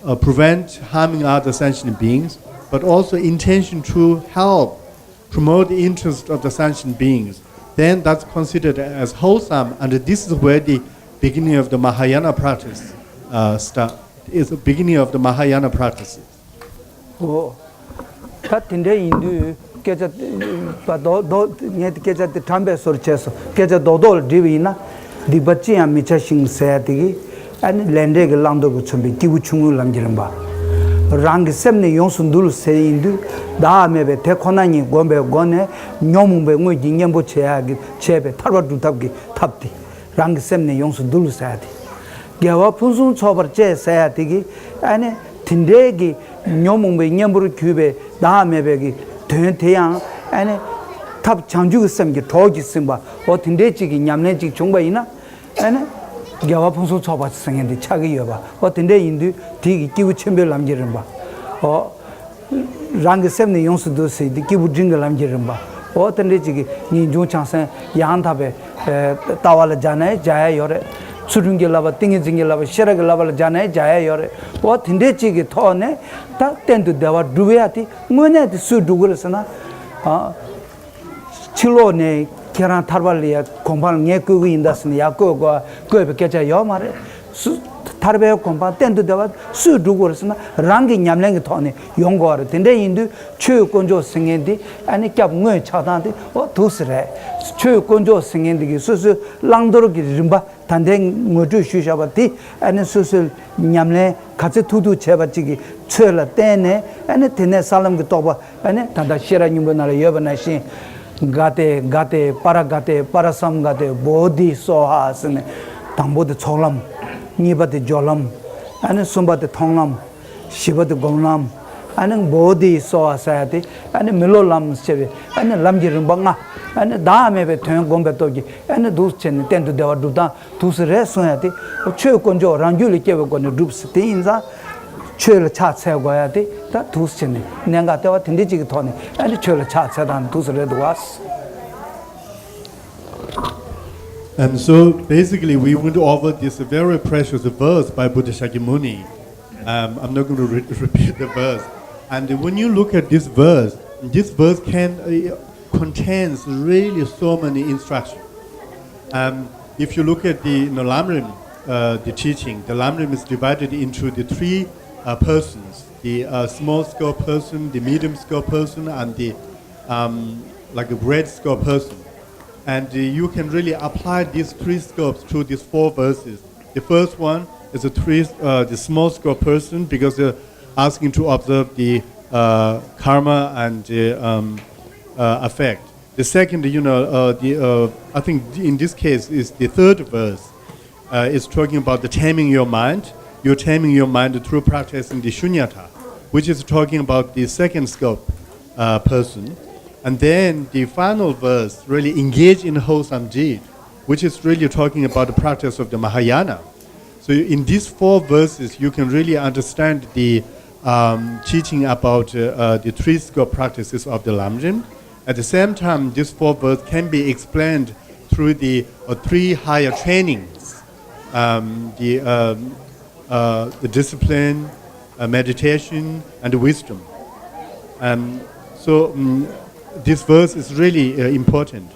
uh, prevent harming other sentient beings, but also intention to help promote the interest of the sentient beings, then that's considered as wholesome. And this is where the beginning of the Mahayana practice uh, start. Is the beginning of the Mahayana practices. ཨོ། ད་དེ་འདྲ་ཡིན་དུས་སྐད་ཆ་པ་རྡོག་རྡོག་ངས་དེ་སྐད་ཆ་དེ་དྲན་པའི་བཟོ་འདྲ་བྱས་སོང་། སྐད་ཆ་རྡོག་རྡོག་ལ་དྲིལ་བ་ཡིན་ན། སྡིག་པ་ཅི་ཡང་མི་བྱ་ཞིང་ཟེར་ཡ་དེ་གི་ཨ་ནི་ལས་འབྲས་ཀྱི་བླང་དོར་གྱིས་མཚོན་པའི་སྐྱེས་བུ་ཆུང་ངུའི་ལམ་གྱི་རིམ་པ། རང་གི་སེམས་ནི་ཡོངས་སུ་འདུལ་ཟེར་ཡིན་དུས་བདག་མེད་པའི་དེ་ཁོ་ན་ཉིད་བསྒོམ་པའི་སྒོ་ནས་ཉོན་མོངས་པའི་དངོས་ཀྱི་གཉེན་པོ་བྱེད་ཡ་གི་བྱས་པའི་ཐར་པ་སྒྲུབ་ཐབས་ཀྱི་ཐབས་དེ། རང་གི་སེམས་ནི་ཡོངས་སུ་འདུལ་ཟེར་ཡ་དེ། དགེ་བ་ཕུན་སུམ་ཚོགས་པར་སྤྱད་ཟེར་ཡ་དེ་གི་ཨ་ནི་དེ་འདྲའི་གི་ཉོན་མོངས་པའི་གཉེན་པོར་གྱུར་པའི་བདག་མེད་པའི་གི་དོན་དེ་ཡང་ཨ་ནི་ཐབས་བྱང་ཆུབ་ཀྱི་སེམས་ཀྱི་གྲོགས་ཀྱིས་ཟིན་པ་འོ་དེ་འདྲའི་ཅིག་གི་ཉམས་ལེན་ཅིག་བྱུང་པ་ཡིན་ན་ཨ་ནི་དགེ་བ་ཕུན་སུམ་ཚོགས་པ་ཟེར་མཁན་དེ་ཆགས་ཀྱི་ཡོད་པ་འོ་དེ་འདྲ་ཡིན་དུས་དེ་གི་སྐྱེས་བུ་ཆེན་པོའི་ལམ་གྱི་རིམ་པ་འོ། རང་གི་སེམས་ནི་ཡོངས་སུ་འདུལ་ཟེར་དེ་སྐྱེས་བུ་འབྲིང་གི་ལམ་གྱི་རིམ་པ། འོ་དེ་འདྲའི་ཅིག་གི་ངེས་འབྱུང་བྱང་སེམས་ཡང་དག་པའི་ལྟ་བ་ལ་སྦྱར་ན་ཡང་སྦྱར་ཡ་ཡོད་རེད། ཚུལ་ཁྲིམས་ཀྱི་བསླབ་པ་ཏིང་ངེ་འཛིན་གྱི་བསླབ་པ་ཤེས་རབ་ཀྱི་བསླབ་པ་ལ་སྦྱར་ན་ཡང་སྦྱར་ཡ་ཡོད་རེད། འོ་དེ་འདྲའི་ཅིག་གི་ཐོག་ནས་ད་གཏན་དུ་བདེ་བ་སྒྲུབ་ཡ་དེ་དངོས་གནས་དེ་སུས་སྒྲུབ་དགོས་རེད་ཟེར་ན། ཕྱི་ལོགས་ནས་ཁྱེད་རང་ཐར་པ་ལ་ཡ་གོ་འཕང་ལ་ངས་བཀོད་ཀྱི་ཡིན་ད་ཟེར་ནས་ཡར་བཀོད་དགོས་བཀོད་པའི་སྐད་ཆ་ཡོད་མ་རེད། སུ་ཐར་པའི་གོ་འཕང་གཏན་དུ་བདེ་བ་སུས་སྒྲུབ་དགོས་རེད་ཟེར་ན་རང་གི་ཉམས་ལེན་གྱི་ཐོག་ནས་ཡོང་དགོས་རེད། དེ་འདྲ་ཡིན་དུས་ཆོས་དཀོན་མཆོག་ཟེར་མཁན་དེ་ཨ་ནི་སྐྱབས་དངོས་ཆགས་སྟངས་དེ་འོ་འདུག་སེ་རེད། ཆོས་དཀོན་མཆོག་ཟེར་མཁན་དེ་གི་སོ་སོའི་བླང་དོར་གྱི་རིམ་པ་ད་ལྟའི་ངོ་སྤྲོད་ཞུས་བཞག་པ་དེ་ཨ་ནི་སོ་སོའི་ཉམས་ལེན་ག་ཚོད་ཐུབ་ཐུབ་བྱས་པ་ཅིག་གི་ཚོད་ལ་བརྟེན་ནས་ཨ་ནི་དེ་ནས་ས་ལམ་གྱི་རྟོགས་པ་ཨ་ནི་ད་ལྟ་ཤེས་རབ་སྙིང་པོའི་ནང་ལ་ཡོད་པ་ནང་བཞིན། ག་ཏེ་ག་ཏེ་པ་ར་ག་ཏེ་པ་ར་སམ་ག་ཏེ་བོ་དྷི་སྭཱ་ཧཱ་ཟེར་ནས་དང་པོ་དེ་ཚོགས་ལམ། གཉིས་པ་དེ་སྦྱོར་ལམ། ཨ་ནི་གསུམ་པ་དེ་མཐོང་ལམ། བཞི་པ་དེ་སྒོམ་ལམ། ཨ་ནི་བོ་དྷི་སྭཱ་ཧཱ་ཟེར་ཡ་དེ་ཨ་ནི་མི་སློབ་ལམ་ཞེས་པའི་ཨ་ནི་ལམ་གྱི་རིམ་པ་ལྔ། ཨ་ནི་བདག་མེད་པའི་དོན་བསྒོམ་པའི་སྟོབས་ཀྱིས་ཨ་ནི་འདུག་བྱས་ནས་གཏན་དུ་བདེ་བ་སྒྲུབ་སྟངས། འདུག་སེ་རེད་གསུང་ཡ་དེ། ཆོས་དཀོན་མཆོག་རང་རྒྱུད་ལ་སྐྱེ་བའི་སྒོ་ནས་སྒྲུབ་ཟེར་དེ་ཡིན་ཙང་། ཆོས་ལ་ཕྱག་འཚལ་དགོས་ཡ་དེ་ད་འདུག་སེ་བྱས་ནས་གནད་འགག་ལྟེ་བ་དེ་འདྲའི་གཅིག་གི་ཐོག་ནས་ཨ་ནི་ཆོས་ལ་ཕྱག་འཚལ་སྟངས་འདུག་སེ་རེད་འདུག་བ། And so basically, we went over this very precious verse by Buddha Shakyamuni. Um, I'm not going to re- repeat the verse. And when you look at this verse, this verse can uh, contains really so many instructions. Um, if you look at the you know, Lamrim, uh, the teaching, the Lamrim is divided into the three uh, persons: the uh, small scale person, the medium scale person, and the um, like a great scale person. And uh, you can really apply these three scopes to these four verses. The first one is the three, uh, the small scope person because they're asking to observe the uh, karma and the um, uh, effect. The second, you know, uh, the uh, I think in this case is the third verse. Uh, is talking about the taming your mind. You're taming your mind through practicing the shunyata, which is talking about the second scope uh, person. And then the final verse really engage in wholesome deed, which is really talking about the practice of the Mahayana. So in these four verses, you can really understand the um, teaching about uh, uh, the three scope practices of the Lamrim. At the same time, these four verses can be explained through the uh, three higher trainings, um, the, um, uh, the discipline, uh, meditation, and wisdom. Um, so um, this verse is really uh, important.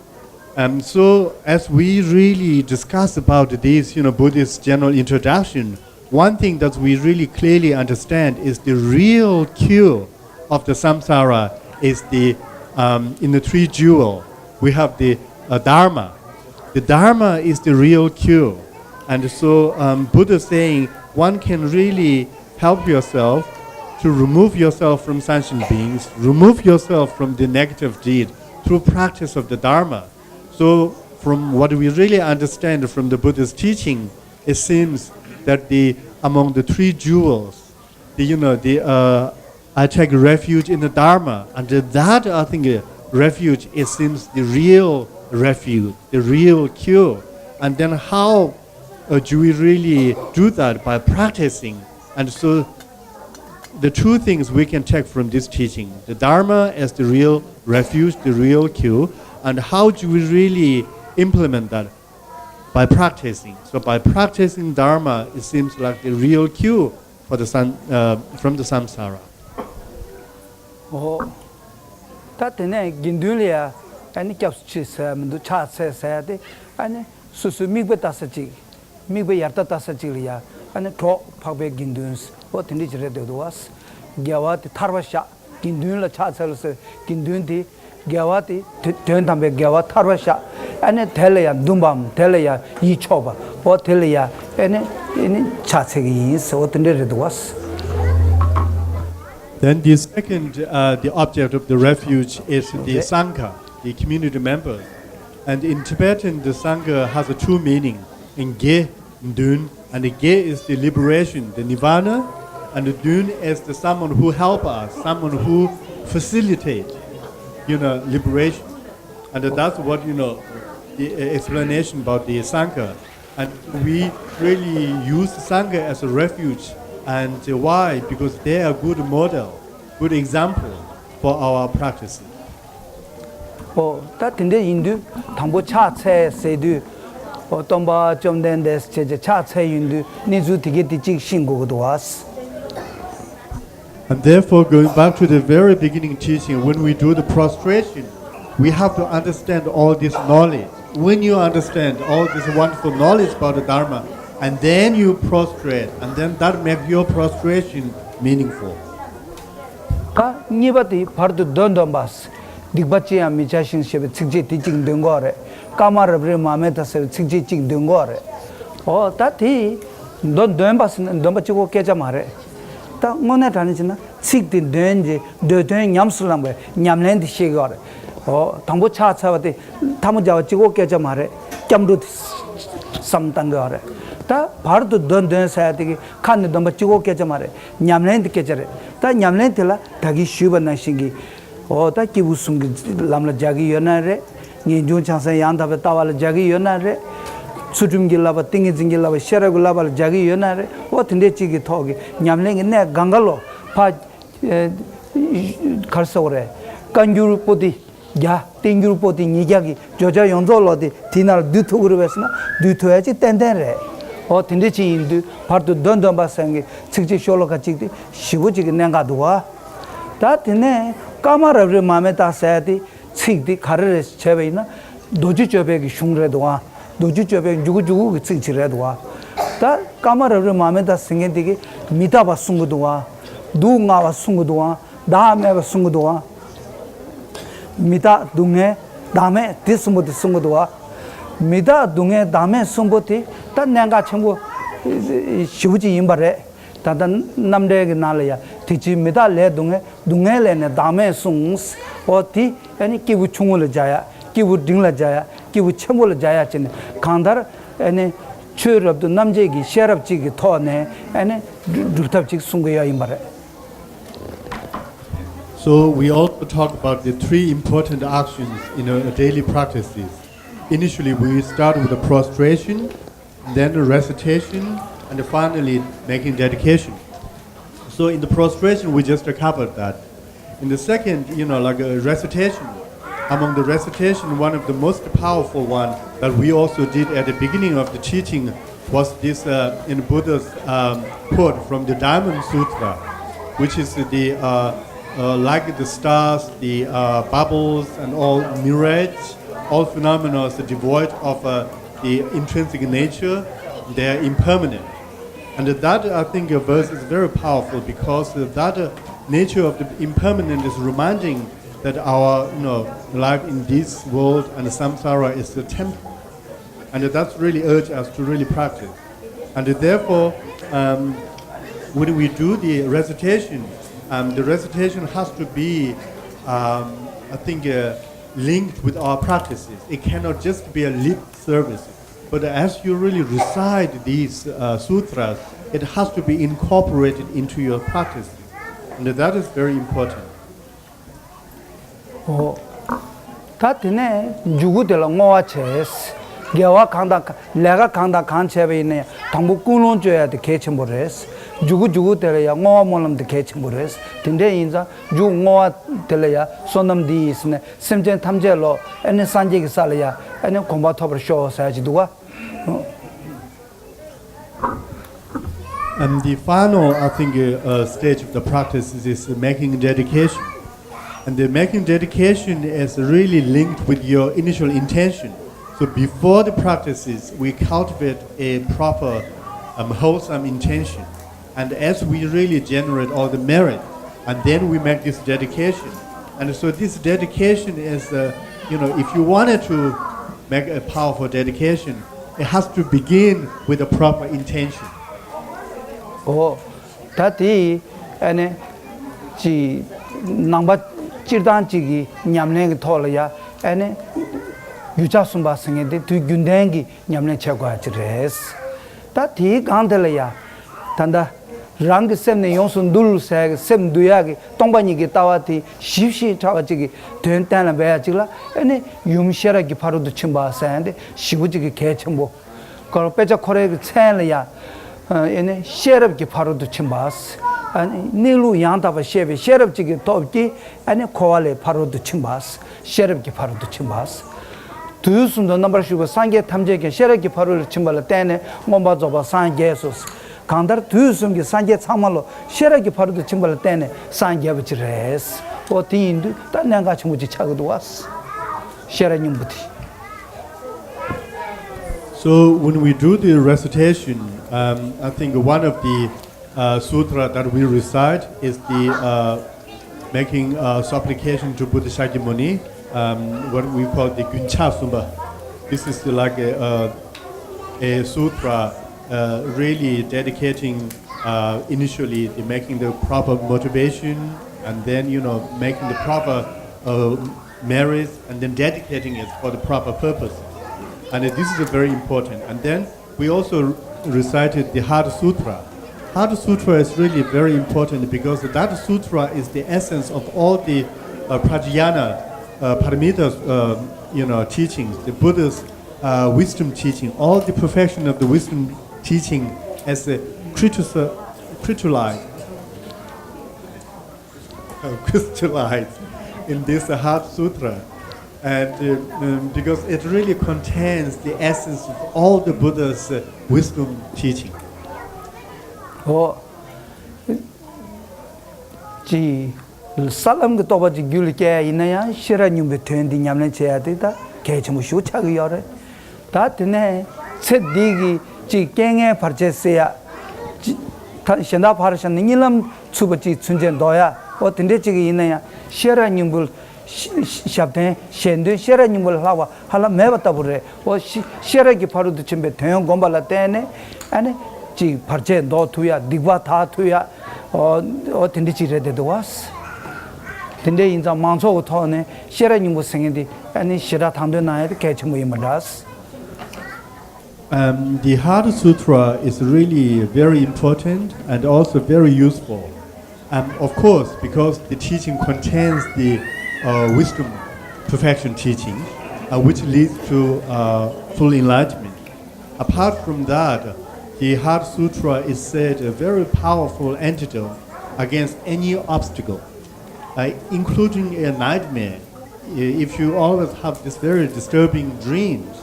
Um, so as we really discuss about this, you know, Buddhist general introduction, one thing that we really clearly understand is the real cure of the samsara is the um, in the three jewel we have the uh, dharma, The Dharma is the real cure. And so um, Buddha saying one can really help yourself to remove yourself from sentient beings, remove yourself from the negative deed through practice of the Dharma. So from what we really understand from the Buddha's teaching, it seems that the among the three jewels, the, you know, the uh, I take refuge in the Dharma, and that I think uh, refuge, it seems, the real refuge, the real cure. And then how uh, do we really do that? By practicing. And so the two things we can take from this teaching: the Dharma as the real refuge, the real cure, and how do we really implement that? By practicing. So by practicing Dharma, it seems like the real cure for the san, uh, from the samsara. ཨོ། ད་དེ་ནས་དགེ་འདུན་ལ་ཡ་ཨ་ནི་སྐྱབས་སུ་མཆི་ཟེར་ཡ་མི་འདུག་ཕྱག་འཚལ་ཟེར་ཡ་དེ་ཨ་ནི་སོ་སོའི་དམིགས་པ་ལྟ་ས་ཅིག་དམིགས་པ་ཡར་ལྟ་ལྟ་ས་ཅིག་ལ་ཡ་ཨ་ནི་གྲོགས་འཕགས་པའི་དགེ་འདུན་ཟེར་ཨོ་དེ་འདྲ་ཅིག་རེད་འདོད་འདུག་བ། དགེ་བ་དེ་ཐར་པ་ཤ། དགེ་འདུན་ལ་ཕྱག་འཚལ་ལོ་ཟེར་དགེ་འདུན་དེ་དགེ་བ་དེ་དོན་དམ་པའི་དགེ་བ་ཐར་པ་ཤ། ཨ་ནི་དེ་ལ་ཡང་འདུན་པའམ་དེ་ལ་ཡང་ཡིད་ཆོག་པ་འོ་དེ་ལ་ཡང་ཨ་ནི་ཨ་ནི་ཕྱག་འཚལ་གྱི་ཡིན་ཟེར་འོ་དེ་འདྲ་རེད་འདུག་བ། Then the second, uh, the object of the refuge is the Sangha, the community members. And in Tibetan, the Sangha has a two meaning, in Ge, Dun, and Ge is the liberation, the Nirvana, and Dun is the someone who help us, someone who facilitate, you know, liberation. And that's what, you know, the explanation about the Sangha. And we really use Sangha as a refuge. And why? Because they are good model, good example for our practice. ཨོ་ད་དེ་འདྲ་ཡིན་དུས་དང་པོ་ཕྱག་འཚལ་ཟེར་དུས་ཨོ་སྟོན་པ་བཅོམ་ལྡན་འདས་ཟེར་བྱས་ཕྱག་འཚལ་ཡོང་དུས་གནས་ཚུལ་དེ་གས་དེ་གཅིག་ཤེས་དགོས་ཀྱི་འདུག་བ། And therefore, going back to the very beginning teaching, when we do the prostration, we have to understand all this knowledge. When you understand all this wonderful knowledge about the Dharma, and then you prostrate, and then that makes your prostration meaningful. ད་གཉིས་པ་དེ་བར་དུ་གདོན་འདོན་པ། སྡིག་པ་ཅི་ཡང་མི་བྱ་ཞིང་ཞེས་པའི་ཚིགས་བཅད་དེ་གཅིག་འདོན་དགོས་རེད། བཀའ་མ་རབ་རིབ་མ་མེད་ད་ཟེར་བའི་ཚིགས་བཅད་གཅིག་འདོན་དགོས་རེད། ཨོ་ད་དེ་འདོན་འདོན་པ་ཟེར་ན་འདོན་པ་གཅིག་པོ་སྐད་ཆ་མ་རེད། ད་དངོས་གནས་དྲང་གནས་བྱས་ན་ཚིག་དེ་འདོན་རྗེས་འདོད་དོན་ཉམས་སུ་བླངས་པའི་ཉམས་ལེན་དེ་ཤེས་དགོས་རེད། ཨོ་དང་པོ་ཕྱག་འཚལ་བ་དེ་ཐལ་མོ་སྦྱར་བ་གཅིག་པོ་སྐད་ཆ་མ་རེད། སྐྱབས་འགྲོ་དེ་བསམ་བཏང་དགོས་རེད། ད་བར་དུ་འདོན་འདོན་ཟེར་ཡ་དེ་གི་ཁ་ནས་འདོན་པ་གཅིག་པོ་སྐད་ཆ་མ་རེད། ཉམས་ལེན་དེ་སྐད་ཆ་རེད། ད་ཉམས་ལེན་དེ་ལ་ད་གིན་ཞུས་པ་ནང་བཞིན་གྱི་ཨོ་ད་སྐྱེས་བུ་གསུམ་གྱི་ལམ་ལ་སྦྱར་གྱི་ཡོད་ན་རེད། ངེས་འབྱུང་བྱང་སེམས་ཡང་དག་པའི་ལྟ་བ་ལ་སྦྱར་གྱི་ཡོད་ན་རེད། ཚུལ་ཁྲིམས་ཀྱི་བསླབ་པ་ཏིང་ངེ་འཛིན་གྱི་བསླབ་པ་ཤེས་རབ་ཀྱི་བསླབ་པ་ལ་སྦྱར་གྱི་ཡོད་ན་རེད། ཨོ་དེ་འདྲའི་གཅིག་གི་ཐོག་གི་ཉམས་ལེན་གྱི་གནས་གང་ག་ལོ་ཕ་གར་སོགས་རེད། བཀའ་འགྱུར་པོ་ཏི་བརྒྱ་བསྟན་འགྱུར་པོ་ཏི་ཉིས་བརྒྱ་གི་བརྗོད་བྱ་ཡོངས་རྫོགས་ལོ་དེ་དེའི་ནང་ལ་བསྡུ་ཐུབ་ཀྱི་རེད་པས་ཟེར་ན་བསྡུ་ཐུབ་ཡ་ཅིག་ཏན་ཏན་རེད། ཨོ་དེ་འདྲ་ཅིག་ཡིན་དུས་བར་དུ་འདོན་འདོན་པ་ཟེར་མཁན་གྱི་ཚིགས་བཅད་ཤོ་ལོ་ཀ་གཅིག་དེ་ཞེ་པོ་ཅིག་གི་གནད་འགག་འདུག་བ། ད་དེ་ནས་བཀའ་མ་རབ་རིབ་མ་མེད་ད་ཟེར་ཡ་དེ་ཚིག་དེ་ག་རེ་རེད་བྱས་པ་ཡིན་ན་རྡོ་རྗེ་གཅོད་པའི་གི་གཞུང་རེད་འདུག་བ། རྡོ་རྗེ་གཅོད་པའི་མཇུག་གུ་མཇུག་གུ་གི་ཚིག་ཅིག་རེད་འདུག་བ། ད་བཀའ་མ་རབ་རིབ་མ་མེད་ད་ཟེར་མཁན་དེ་གི་མི་རྟག་པ་གསུང་གི་འདུག་བ། སྡུག་བསྔལ་བ་གསུང་གི་འདུག་བ། བདག་མེད་པ་གསུང་གི་འདུག་བ། མི་རྟག་སྡུག་བསྔལ་བདག་མེད་དེ་གསུམ་པོ་དེ་གསུང་གི་འདུག་བ། མི་རྟག་སྡུག་བསྔལ་བདག་མེད་གསུམ་པོ་དེ་ད་གནད་འགག་ཆེན་པོ་ཞེ་པོ་ཅིག་ཡིན་པ་རེད། ད་ལྟ་རྣམ་འགྲེལ་གྱི་ནང་ལ་ཡང་དེ་ཕྱིར་མི་རྟག་ལས་སྡུག་བསྔལ་སྡུག་བསྔལ་ལས་ནི་བདག་མེད་གསུངས། འོ་དེ་ཨ་ནི་སྐྱེས་བུ་ཆུང་ངུ་ལ་སྦྱར་ཡ། སྐྱེས་བུ་འབྲིང་ལ་སྦྱར་ཡ། སྐྱེས་བུ་ཆེན་པོ་ལ་སྦྱར་ཡ་བྱས་ནས་གང་ལྟར་ཨ་ནི་ཆོས་རབ་ཏུ་རྣམ་འབྱེད་ཀྱི་ཤེས་རབ་ཅིག་གི་ཐོག་ནས་ཨ་ནི་སྒྲུབ་ཐབས་ཅིག་གསུང་གི་ཡོད་ཡིན་པ་རེད། So we also talk about the three important actions in our daily practices. Initially, we start with the prostration, then the recitation, and finally making dedication. So in the prostration, we just covered that. In the second, you know, like a recitation, among the recitation, one of the most powerful one that we also did at the beginning of the teaching was this uh, in Buddha's um, quote from the Diamond Sutra, which is the uh, uh, like the stars, the uh, bubbles, and all mirage, all phenomena are devoid of uh, the intrinsic nature. They are impermanent. And that, I think, uh, verse is very powerful because uh, that uh, nature of the impermanent is reminding that our, you know, life in this world and samsara is a temp- And that's really urge us to really practice. And therefore, um, when we do the recitation, um, the recitation has to be, um, I think, uh, linked with our practices. It cannot just be a lip service. But as you really recite these uh, sutras, it has to be incorporated into your practice. And that is very important. ཨོ། ད་དེ་ནས་མཇུག་གུ་དེ་ལ་བསྔོ་བ་བྱས། དགེ་བ་གང་དང་ལས་ཀ་གང་དང་གང་བྱས་པ་ཡིན་ན་ཡང་དང་པོ་ཀུན་སློང་བཅོས་ཡ་དེ་གལ་ཆེན་པོ་རེད། མཇུག་གུ་མཇུག་གུ་དེ་ལ་ཡང་བསྔོ་བ་སྨོན་ལམ་དེ་གལ་ཆེན་པོ་རེད། དེ་འདྲ་ཡིན་ཙང་མཇུག་བསྔོ་བ་དེ་ལ་ཡང་བསོད་ནམས་འདི་ཡིས་ནས་སེམས་ཅན་ཐམས་ཅད་ལོ་ཨ་ནི་སངས་རྒྱས་ཀྱི་ས་ལ་ཡང་ཨ་ནི་གོ་འཕང་ཐོབ་པར་ཤོག་ཟེར་ཡ་ཅིག་འདུག་ག And the final, I think, uh, uh, stage of the practice is making dedication. And the making dedication is really linked with your initial intention. So before the practices, we cultivate a proper, um, wholesome intention. And as we really generate all the merit, and then we make this dedication. And so this dedication is, uh, you know, if you wanted to make a powerful dedication, it has to begin with a proper intention. ཨོ། ད་དེ་ཨ་ནི་ཅི་ནང་པ་སྤྱིར་བཏང་གཅིག་གི་ཉམས་ལེན་གྱི་ཐོག་ལ་ཡ་ཨ་ནི་རྒྱུ་ཆ་གསུམ་པ་ཟེར་མཁན་དེ་དུས་རྒྱུན་ལྡན་གྱི་ཉམས་ལེན་བྱེད་དགོས་ཡ་ཅིག་རེད། ད་དེའི་སྒང་དེ་ལ་ཡ་ད་ལྟ་རང་གི་སེམས་ནི་ཡོངས་སུ་འདུལ་ཟེར་གི་སེམས་འདུལ་ཡག་གི་སྟོང་པ་ཉིད་ཀྱི་ལྟ་བ་དེ་ཞིབ་ཞིབ་ཕྲ་བ་ཅིག་གི་དོན་གཏན་ལ་འབེབས་ཡ་ཅིག་ལ་ཨ་ནི་ཡུམ་ཤེས་རབ་ཀྱི་ཕ་རོལ་ཏུ་ཕྱིན་པ་ཟེར་ཡ་དེ་ཞེ་པོ་ཅིག་གི་གལ་ཆེན་པོ། དཀར་དཔེ་ཆ་ཁོ་རའི་གི་མཚན་ལ་ཡ། ཨ་ནི་ཤེས་རབ་ཀྱི་ཕ་རོལ་ཏུ་ཕྱིན་པ། ཨ་ནི་གནས་ལུགས་ཡང་དག་པར་ཤེས་པའི་ཤེས་རབ་ཅིག་གི་སྟོབས་ཀྱིས་ཨ་ནི་འཁོར་བ་ལས་ཕ་རོལ་ཏུ་ཕྱིན་པ། ཤེས་རབ་ཀྱི་ཕ་རོལ་ཏུ་ཕྱིན་པ། དུས་གསུམ་དུ་རྣམ་པར་བཞུགས་པའི་སངས་རྒྱས་ཐམས་ཅད་ཀྱང་ཤེས་རབ་ཀྱི་ཕ་རོལ་ཏུ་ཕྱིན་པ་ལ་བརྟེན་ནས་མངོན་པར་རྫོགས་པར་སངས་རྒྱས་སོ། གང་ལྟར་དུས་གསུམ་གྱི་སངས་རྒྱས་ཚང་མ་ལོ་ཤེས་རབ་ཀྱི་ཕ་རོལ་ཏུ་ཕྱིན་པ་ལ་བརྟེན་ནས་སངས་རྒྱས་པ་ཅིག་རེད། འོ་དེ་ཡིན་དུས་ད་གནད་འགག་ཆེན་པོ་ཅིག་ཆགས་ཀྱི་འདུག་བ། ཤེས་རབ་སྙིང་པོ་དེ། So when we do the recitation, um, I think one of the uh, sutra that we recite is the uh, making uh, supplication to Buddha Shakyamuni, um, what we call the Gyuncha Sumba. This is like a, uh, a sutra uh, really dedicating uh, initially the making the proper motivation and then you know making the proper uh, merits and then dedicating it for the proper purpose. And this is very important. And then we also recited the Heart Sutra. Heart Sutra is really very important because that sutra is the essence of all the uh, Prajna, uh, Paramita, uh, you know, teachings, the Buddha's uh, wisdom teaching, all the perfection of the wisdom teaching as a crystal- crystalline uh, crystallized in this Heart Sutra. And uh, um, because it really contains the essence of all the Buddha's uh, wisdom teaching. ཨོ། ཅི། ས་ལམ་གྱི་རྟོགས་པ་ཅིག་རྒྱུད་ལ་སྐྱེ་ཡ་ཡིན་ན་ཡང་ཤེས་རབ་སྙིང་པོའི་དོན་འདི་ཉམས་ལེན་བྱེད་ཡ་དེ་ད་གལ་ཆེན་པོ་ཞེ་པོ་ཆགས་ཀྱི་ཡོད་རེད། ད་དེ་ནས་ཚེ་འདི་གི་ཅིག་རྐྱེན་ངན་བར་ཆད་སེལ་ཡ། ཅི། ད་གཞན་དག་ཕར་བཞག་ནས་གཉིད་ལམ་ཚུགས་པ་ཅིག་ཚུན་ཆད་འདོར་ཡ། འོ་དེ་འདྲས་ཅིག་ཡིན་ན་ཡང་ཤེས་རབ་སྙིང་པོ་ཞབས་བརྟན་གཞན་དོན་ཤེས་རབ་སྙིང་པོ་ལས་ལྷག་པ་ཧ་ལམ་མེད་པ་ལྟ་བུ་རེད། འོ་ཤེས་ཤེས་རབ་ཀྱི་ཕ་རོལ་ཏུ་ཕྱིན་པའི་དོན་བསྒོམ་པ་ལ་བརྟེན་ནས་ཨ་ནི་ཅིག་བར་ཆད་འདོར་ཐུབ་ཡ། སྡིག་པ་དག་ཐུབ་ཡ། འོ་འོ་དེ་འདྲས་ཅིག་རེད་བསྡད་འདུག་བ། དེ་འདྲས་ཡིན་ཙང་མང་ཚོགས་ཀྱི་ཐོག་ནས་ཤེས་རབ་སྙིང་པོ་ཟེར་མཁན་དེ་ཨ་ནི་ཞེ་དྲག་དང་དོད་གནང་ཡ་དེ་གལ་ཆེན་པོ་ཡིན་པ་འདྲ། Um, the Heart Sutra is really very important and also very useful. Um, of course, because the teaching contains the uh, wisdom perfection teaching, uh, which leads to uh, full enlightenment. Apart from that, the Heart Sutra is said a very powerful antidote against any obstacle, uh, including a nightmare. If you always have this very disturbing dreams,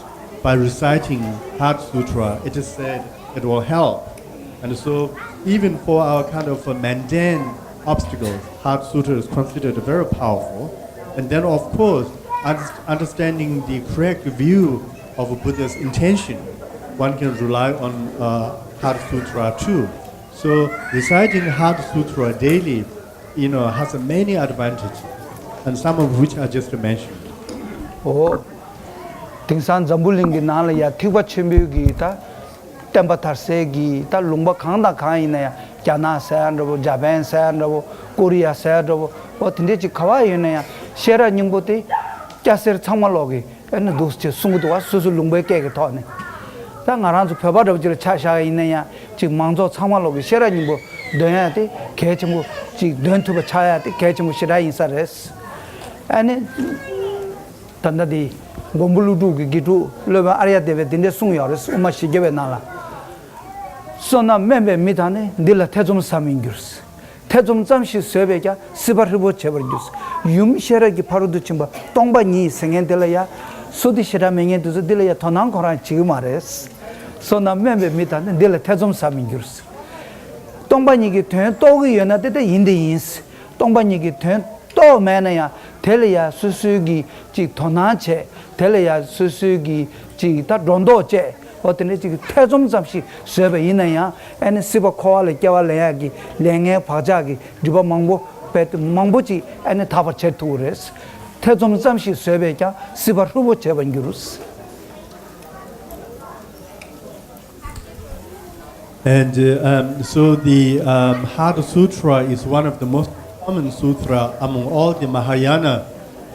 by reciting Heart Sutra, it is said it will help. And so, even for our kind of uh, mundane obstacles, Heart Sutra is considered very powerful. And then, of course, un- understanding the correct view of Buddha's intention, one can rely on uh, Heart Sutra too. So, reciting Heart Sutra daily, you know, has many advantages, and some of which I just mentioned. Oh. དེང་སང་འཛམ་བུ་གླིང་གི་ནང་ལ་ཡ་ཐེག་པ་ཆེན་པོའི་གི་ད་བསྟན་པ་དར་སའི་གི་ད་ལུང་པ་གང་དང་གང་ཡིན་ན་ཡང་རྒྱ་ནག་ཟེར་ཡ་འདྲ་བོ། འཇར་པན་ཟེར་ཡ་འདྲ་བོ། ཀོ་རི་ཡ་ཟེར་ཡ་འདྲ་བོ། འོ་དེ་འདྲས་ཅིག་ག་བ་ཡོད་ན་ཡང་ཤེས་རབ་སྙིང་པོ་དེ་སྐྱ་སེར་ཚང་མ་ལོག་གི་ཨེ་ནི་འདུག་ཅེས་གསུང་གི་འདུག་བ། སོ་སོའི་ལུང་པའི་སྐད་ཀྱི་ཐོག་ནས། ད་ང་རང་ཚོ་བོད་པ་འདྲ་བོ་ཅིག་ལ་ཆ་བཞག་ཡ་ཡིན་ན་ཡང་ཅིག་མང་ཚོགས་ཚང་མ་ལོག་གི་ཤེས་རབ་སྙིང་པོ་འདོན་ཡ་དེ་གལ་ཆེན་པོ་ཅིག་འདོན་ཐུབ་པ་ཆགས་ཡ་དེ་གལ་ཆེན་པོ་ཞེ་དྲག་ཡིན་ས་རེད། ཨ་ནི། ད་ལྟ་འདི་མགོན་པོ་ཀླུ་སྒྲུབ་ཀྱི་དགེ་ཕྲུག་སློབ་དཔོན་ཨརྱ་དེ་བས་འདི་འདྲས་གསུངས་ཡོད་རེད། དབུ་མ་བཞི་བརྒྱ་པའི་ནང་ལ། བསོད་ནམས་དམན་པའི་མི་དག་ནི། འདི་ལ་ཐེ་ཚོམ་ཟ་མི་འགྱུར། ཐེ་ཚོམ་ཙམ་ཞིག་བཟོས་པས་ཀྱང་། སྲིད་པ་ཧྲིལ་པོ་བྱེད་པར་འགྱུར། ཡུམ་ཤེས་རབ་ཀྱི་ཕ་རོལ་ཏུ་ཕྱིན་པ་སྟོང་པ་ཉིད་ཟེར་མཁན་དེ་ལ་ཡ། བསོད་བདེ་ཞེ་དྲག་མེད་མཁན་དེ་ཚོ་འདི་ལ་ཡ་དོ་སྣང་ཁོ་རང་བྱེད་ཀྱི་མ་རེད། བསོད་ནམས་དམན་པའི་མི་དག་ནི། འདི་ལ་ཐེ་ཚོམ་ཟ་མི་འགྱུར། སྟོང་པ་ཉིད་ཀྱི་དོན་རྟོགས་ཀྱི་ཡོད་ན་དེ་ལྟ་ཡིན་དེ་ཡིན། སྟོང་པ་ཉིད་ཀྱི་དོན་རྟོགས་མེད་ན་ཡང་དེ་ལ་ཡང་སོ་སོའི་གི་ཅིག་དོ་སྣང་བྱས། དེ་ལ་ཡང་སོ་སོའི་གི་ཅིག་ད་སྒྲོ་འདོགས་བཅད། འོ་དེ་འདྲ་ཅིག་ཐེ་ཚོམ་ཙམ་ཞིག་བཟོས་པ་ཡིན་ན་ཡང་ཨ་ནི་སྲིད་པ་འཁོར་བ་ལ་སྐྱེ་བ་ལེན་ཡག་གི་ལས་ངན་བག་ཆགས་ཀྱི་སྒྲིབ་པ་མང་པོ་རྦད་དེ་མང་པོ་ཅིག་ཨ་ནི་དག་པར་བྱེད་ཐུབ་ཀྱི་རེད། ཐེ་ཚོམ་ཙམ་ཞིག་བཟོས་པས་ཀྱང་སྲིད་པ་ཧྲིལ་པོ་བྱེད་པར་འགྱུར། And uh, um, so the um, Heart Sutra is one of the most common sutra among all the Mahayana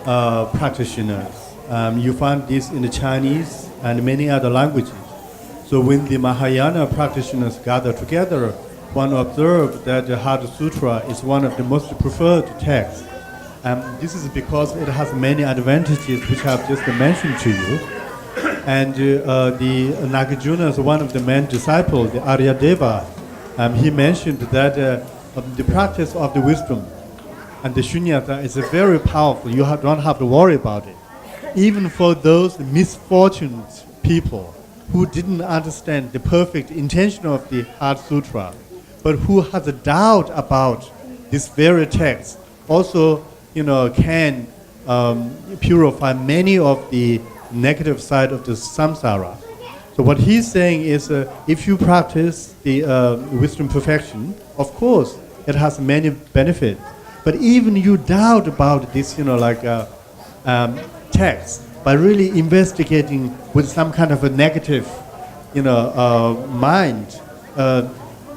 uh, practitioners. Um, you find this in the Chinese and many other languages. So when the Mahayana practitioners gather together, one observes that the Heart Sutra is one of the most preferred texts. Um, this is because it has many advantages which I have just mentioned to you. And uh, the Nagarjuna is one of the main disciples, the Aryadeva. Um, he mentioned that uh, um, the practice of the wisdom and the shunyata is very powerful. You have, don't have to worry about it. Even for those misfortunate people who didn't understand the perfect intention of the Heart Sutra, but who has a doubt about this very text, also, you know, can um, purify many of the negative side of the samsara. So what he's saying is, uh, if you practice the uh, wisdom perfection, of course, it has many benefits. But even you doubt about this, you know, like uh, um, text, by really investigating with some kind of a negative, you know, uh, mind, uh,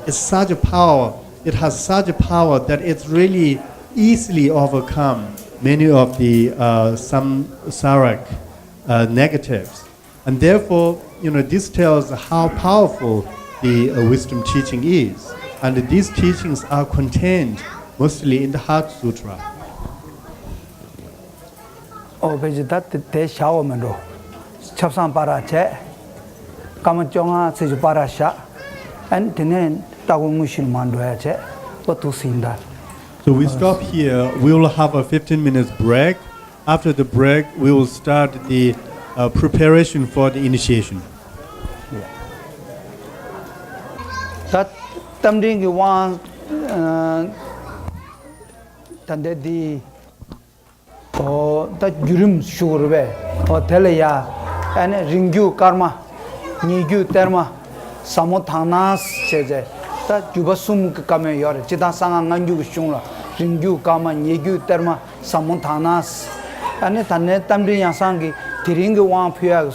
it's such a power. It has such a power that it's really easily overcome many of the uh, samsaric uh, negatives. And therefore, you know, this tells how powerful the uh, wisdom teaching is. And these teachings are contained mostly in the Heart Sutra. ཨོ་ཕལ་ཆེར་ད་དེ་དེ་བཞག་འོ་མེད་འགྲོ། ཆབ་གསང་པ་ར་བྱས། སྐར་མ་བཅོ་ལྔ་ཚེས་ཀྱི་པ་ར་བཞག་ཨ་ནི་དེ་ནས་ལྟ་སྐོར་དངོས་གཞི་ལ་མར་འགྲོ་ཡ་བྱས། ཨོ་ཐུགས་སྲིད་ད། So we stop here. We will have a fifteen minutes break. After the break, we will start the uh, preparation for the initiation. ད་རྟ་མགྲིན་གྱི་དབང་ད་འདས་དེ། ཨོ་ད་བརྒྱུད་རིམ་ཞུ་དགོས་རེད་པས། ཨོ་དེ་ལ་ཡ་ཨ་ནི་རིང་བརྒྱུད་སྐར་མ། ཉེ་བརྒྱུད་གཏེར་མ། ཟབ་མོ་དག་སྣང་ཞེས་བྱས། ད་བརྒྱུད་པ་གསུམ་གྱི་བཀའ་མོལ་ཡོད་རེད། སྤྱིར་བཏང་གསང་སྔགས་སྔ་འགྱུར་གྱི་གཞུང་ལ་རིང་བརྒྱུད་སྐར་མ། ཉེ་བརྒྱུད་གཏེར་མ། ཟབ་མོ་དག་སྣང་། ཨ་ནི་ད་ནི་རྟ་མགྲིན་ཡང་གསང་གི་དེ་རིང་གི་དབང་ཕུལ་ཡག་གི་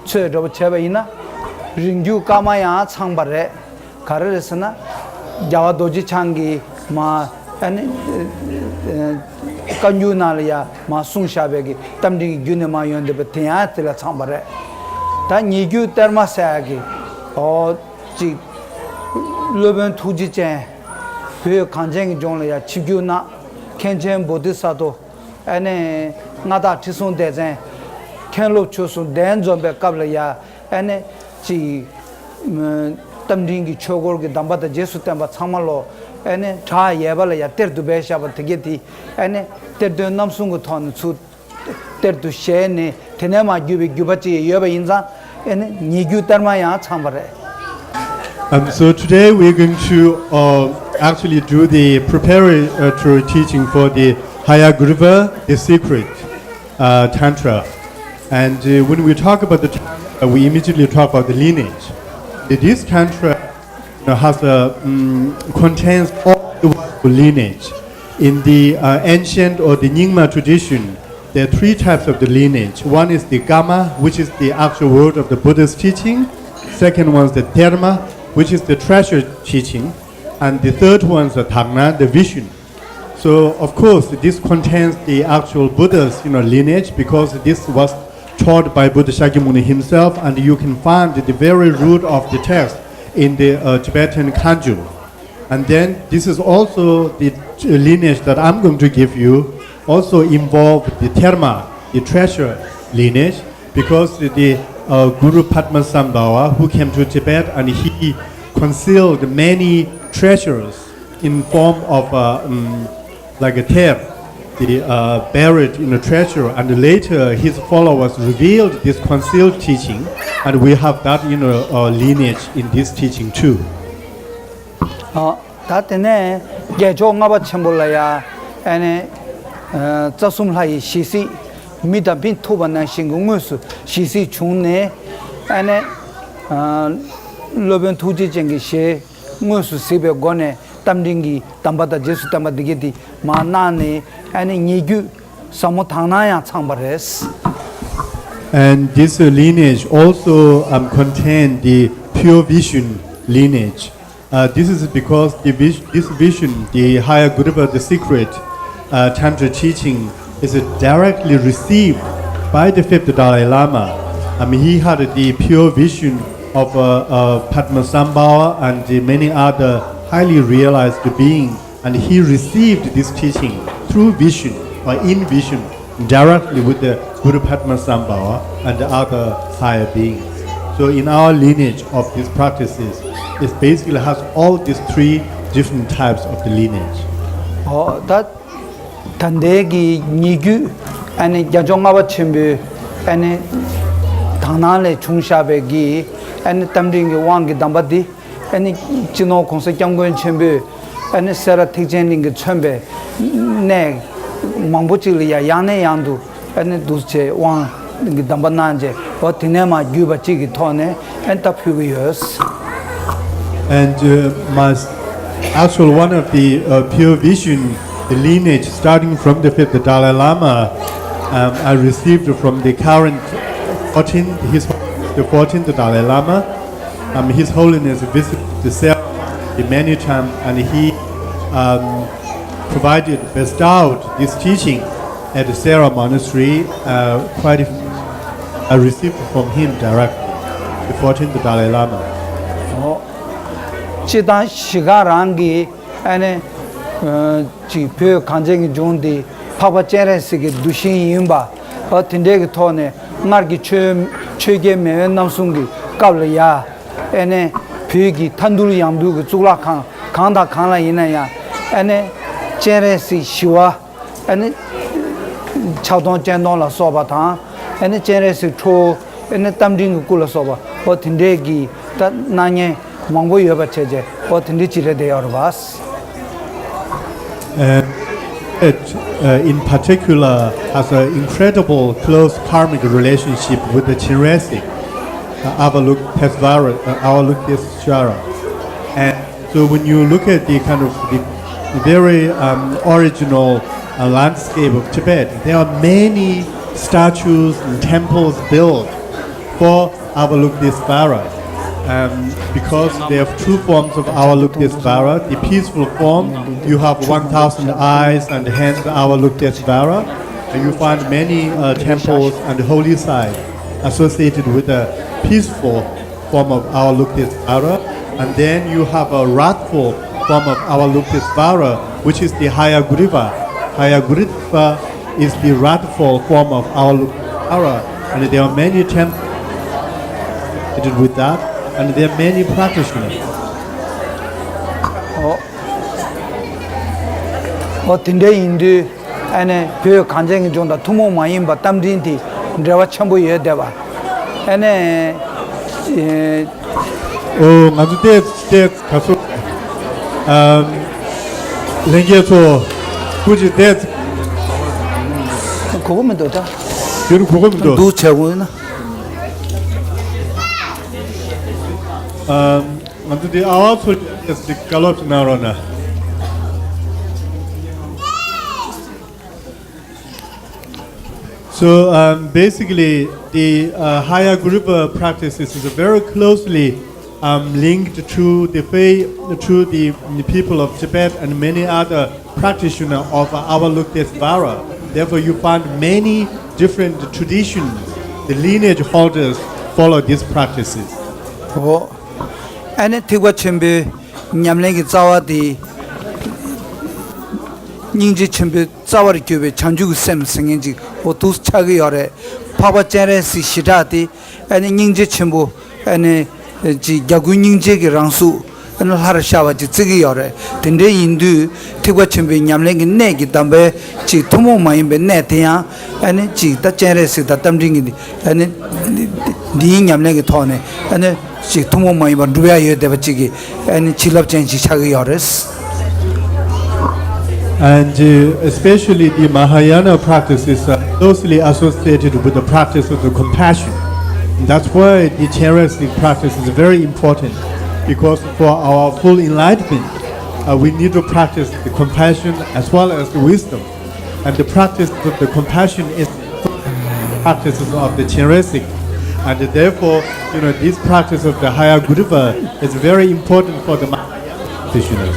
ཚོད་འདྲ་པོ་བྱས་པ་ཡིན་ན། རིང་བརྒྱུད་སྐར་མ་ཡང་ཚང་པ་རེད། ག་རེ་རེད་ཟེར་ན། རྒྱལ་བ་རྡོ་རྗེ་འཆང་གིས་མ་ཨ་ནི་བཀའ་འགྱུར་ནང་ལ་ཡ་མ་གསུངས་བཞག་པའི་གི་རྟ་མགྲིན་གྱི་རྒྱུད་ནས་མ་ཡོང་བསྡད་པ་དེ་ཡང་དེ་ལ་ཚང་པ་རེད། ད་ཉེ་བརྒྱུད་གཏེར་མ་ཟེར་ཡག་གི་ཨོ་ཅིག་སློབ་དཔོན་ཐུགས་རྗེ་ཅན། བོད་གངས་ཅན་གྱི་ལྗོངས་ལ་ཡ་ཆིབས་བསྒྱུར་གནང་། མཁན་ཆེན་བོ་དྷི་ས་ཏྭ། ཨ་ནི་མངའ་བདག་ཁྲི་སྲོང་ལྡེ་བཙན། མཁན་སློབ་ཆོས་གསུམ་གདན་འཛོམས་པའི་སྐབས་ལ་ཡ་ཨ་ནི་ཅིག་རྟ་མགྲིན་གྱི་ཆོས་སྐོར་གྱི་གདམས་པ་དང་རྗེས་སུ་བསྟན་པ་ཚང་མ་ལོ། ཨ་ནི་བྲག་ཡས་པ་ལ་ཡ་གཏེར་དུ་སྦས་བཞག་པ་དེ་གས་དེ་ཨ་ནི་གཏེར་སྟོན་རྣམ་གསུམ་གྱི་ཐོག་ནས་ཚུར་གཏེར་དུ་བཞེས་ནས་དེ་ནས་མར་བརྒྱུད་པའི་བརྒྱུད་པ་ཅིག་ཡོད་པ་ཡིན་ཙང་ཨ་ནི་ཉེ་བརྒྱུད་གཏེར་མ་ཡང་ཚང་པ་རེད། Um, so today we're going to uh, actually do the preparatory teaching for the Hayagriva, the secret uh, Tantra. And uh, when we talk about the Tantra, we immediately talk about the lineage. The, this Tantra you know, has a, um, contains all the lineage. In the uh, ancient or the Nyingma tradition, There are three types of the lineage. One is the Gama, which is the actual word of the Buddha's teaching. Second one is the Terma, which is the treasure teaching. And the third one is the Dagna, the vision. So, of course, this contains the actual Buddha's, you know, lineage, because this was taught by Buddha Shakyamuni himself, and you can find the very root of the text in the uh, Tibetan Kangyur. And then this is also the lineage that I'm going to give you, also involved the Terma, the treasure lineage, because the uh, Guru Padmasambhava, who came to Tibet and he concealed many treasures in form of uh, um, like a ter, the uh, buried in a treasure, and later his followers revealed this concealed teaching, and we have that, you know, uh, lineage in this teaching too. ད་དེ་ནས་རྒྱལ་མཆོག་ལྔ་པ་ཆེན་པོ་ལ་ཡ་ཨ་ནི་རྩ་གསུམ་ལྷ་ཡི་ཞལ་གཟིགས། མི་དང་མི་ཐུག་པ་ནང་བཞིན་གྱི་དངོས་སུ་ཞལ་གཟིགས་བྱུང་ནས་ཨ་ནི་སློབ་དཔོན་ཐུགས་རྗེ་ཅན་གྱི་ཞལ་དངོས་སུ་གཟིགས་པའི་སྒོ་ནས་རྟ་མགྲིན་གྱི་གདམས་པ་དང་རྗེས་སུ་བསྟན་པ་འདི་གས་དེ་མར་གནང་ནས་ཨ་ནི་ཉེ་བརྒྱུད་ཟབ་མོ་དག་སྣང་ཡང་ཚང་པ་རེད། And this uh, lineage also um, contain the pure vision lineage. Uh, this is because the vis- this vision, the Higher Gurudeva, the secret uh, Tantra teaching, is directly received by the fifth Dalai Lama. Um, he had the pure vision of uh, uh, Padmasambhava and the many other highly realized beings, and he received this teaching through vision or in vision directly with the Guru Padmasambhava and the other higher beings. So in our lineage of these practices, it basically has all these three different types of the lineage. ད་ད་ལྟའི་གི་ཉེ་བརྒྱུད་ཨ་ནི་རྒྱལ་མཆོག་ལྔ་པ་ཆེན་པོའི་ཨ་ནི་དག་སྣང་ལས་བྱུང་བཞག་པའི་གི་ཨ་ནི་རྟ་མགྲིན་གྱི་དབང་གི་གདམས་པ་འདི་ཨ་ནི་སྤྱི་ནོར་༸གོང་ས་༸སྐྱབས་མགོན་ཆེན་པོས་ཨ་ནི་སེ་ར་ཐེག་ཆེན་གླིང་གི་མཚོན་པའི་གནས་མང་པོ་ཅིག་ལ་ཡ་ཡང་ནས་ཡང་དུ་ཨ་ནི་འདུག་བྱས་དབང་གི་གདམས་པ་གནང་རྗེས་འོ་དེ་ནས་མར་བརྒྱུད་པ་གཅིག་གི་ཐོག་ནས་ཨ་ནི་ད་ཕུལ་གི་ཡོད། And uh, my actual one of the uh, pure vision, the lineage starting from the fifth Dalai Lama, um, I received from the current fourteenth, his the fourteenth Dalai Lama. Um, His Holiness visited the cell many times, and he um, provided, bestowed this teaching at the Sera Monastery. Uh, quite a, I received from him directly, the fourteenth Dalai Lama. སྤྱི་དང་གཞིས་ཀ་རང་གི་ཨ་ནི་ཅིག་བོད་གངས་ཅན་གྱི་ལྗོངས་འདི་འཕགས་པ་སྤྱན་རས་གཟིགས་ཀྱི་གདུལ་ཞིང་ཡིན་པ་འོ་དེ་འདྲའི་གི་ཐོག་ནས་སྔར་གྱི་ཆོས་ཆོས་རྒྱལ་མེས་དབོན་རྣམ་གསུམ་གྱི་སྐབས་ལ་ཡ་ཨ་ནི་བོད་ཀྱི་མཐའ་འདུལ་ཡང་འདུལ་གྱི་གཙུག་ལག་ཁང་གང་དང་གང་ལ་ཡིན་ན་ཡང་ཨ་ནི་སྤྱན་རས་གཟིགས་ཞི་བ་ཨ་ནི་ཕྱག་སྟོང་སྤྱན་སྟོང་ལ་སོགས་པ་དང་ཨ་ནི་སྤྱན་རས་གཟིགས་ཁྲོ་བོ་ཨ་ནི་རྟ་མགྲིན་གྱི་སྐུ་ལ་སོགས་པ་འོ་དེ་འདྲའི་གི་ད་སྣང་བརྙན་མང་པོ་ཡོད་པ་བྱས་རྗེས་འོ་དེ་འདྲའི་ཅིག་རེད་བསྡད་ཡོད་རེད་པ། And it, uh, in particular, has an incredible close karmic relationship with the Chinrezig, uh, Avalokitesvara, uh, Avalokiteshvara. And so when you look at the kind of the very um, original uh, landscape of Tibet, there are many statues and temples built for Avalokitesvara. Um, because there are two forms of Avalokitesvara. The peaceful form, you have one thousand eyes and hands Avalokitesvara. And you find many uh, temples and holy sites associated with the peaceful form of Avalokitesvara. And then you have a wrathful form of Avalokitesvara, which is the Hayagriva. Hayagriva is the wrathful form of Avalokitesvara, and there are many temples associated with that, and there are many practitioners. འོ་དེ་འདྲ་ཡིན་དུས་ཨ་ནི་བོད་གངས་ཅན་གྱི་ལྗོངས་དང་ཐུན་མོང་མ་ཡིན་པ་རྟ་མགྲིན་དེ་འབྲེལ་བ་ཆེན་པོ་ཡོད་བསྡད་པ་ཨ་ནི། ཨོ་ང་ཚོ་བལྟས་བལྟས་ག་ཚོད། ཨམ། ལྷན་རྒྱས་ཚོ། སྐུ་མཁྱེན་བལྟས། གོ་གི་མི་འདུག་ད། ཡུན་གོ་གི་མི་འདུག། འདུག་བྱས་དགོས་ན། ཨམ། ང་ཚོ་འདི་ཨ་བ་ཚོ་བལྟས་ཅིག་བཀའ་སློབ་ཅིག་གནང་རོགས་གནང་། So um, basically, the uh, Haya Guruppa practices is very closely um, linked to the faith, to the, the people of Tibet and many other practitioners of Avalokitesvara. Therefore, you find many different traditions. The lineage holders follow these practices. ཨོ། ཨ་ནི་ཐེག་པ་ཆེན་པོའི་ཉམས་ལེན་གྱི་རྩ་བ་དེ། སྙིང་རྗེ་ཆེན་པོའི་རྩ་བར་གྱུར་པའི་བྱང་ཆུབ་ཀྱི་སེམས་ཟེར་མཁན་ཅིག་འོ་འདུག་ཆགས་ཀྱི་ཡོད་རེད། འཕགས་པ་སྤྱན་རས་གཟིགས་ཞེ་དྲག་དེ་ཨ་ནི་སྙིང་རྗེ་ཆེན་པོ། ཨ་ནི་ཅིག་རྒྱལ་ཀུན་སྙིང་རྗེ་གི་རང་གཟུགས་ཨ་ནི་ལྷར་ཤར་བ་ཅིག་བརྩི་གི་ཡོད་རེད། དེ་འདྲ་ཡིན་དུས་ཐེག་པ་ཆེན་པོའི་ཉམས་ལེན་གྱི་གནད་ཀྱི་གདམས་པའི་ཅིག་ཐུན་མོང་མ་ཡིན་པའི་གནད་དེ་ཡང་ཨ་ནི་ཅིག་ད་སྤྱན་རས་གཟིགས་དང་རྟ་མགྲིན་གྱི་ཨ་ནི་འདིའི་ཉམས་ལེན་གྱི་ཐོག་ནས་ཨ་ནི་ཅིག་ཐུན་མོང་མ་ཡིན་པ་འགྲུབ་ཡ་ཡོད་བསྡད་པ་ཅིག་གི་ཨ་ནི་བྱིན་རླབས་ཅན་ཅིག་ཆགས་ཀྱི་ཡོད་རེད། And uh, especially the Mahayana practices are closely associated with the practice of the compassion. That's why the Chenrezig practice is very important, because for our full enlightenment, uh, we need to practice the compassion as well as the wisdom. And the practice of the compassion is practices of the Chenrezig. And therefore, you know, this practice of the Haya Guruppa is very important for the practitioners.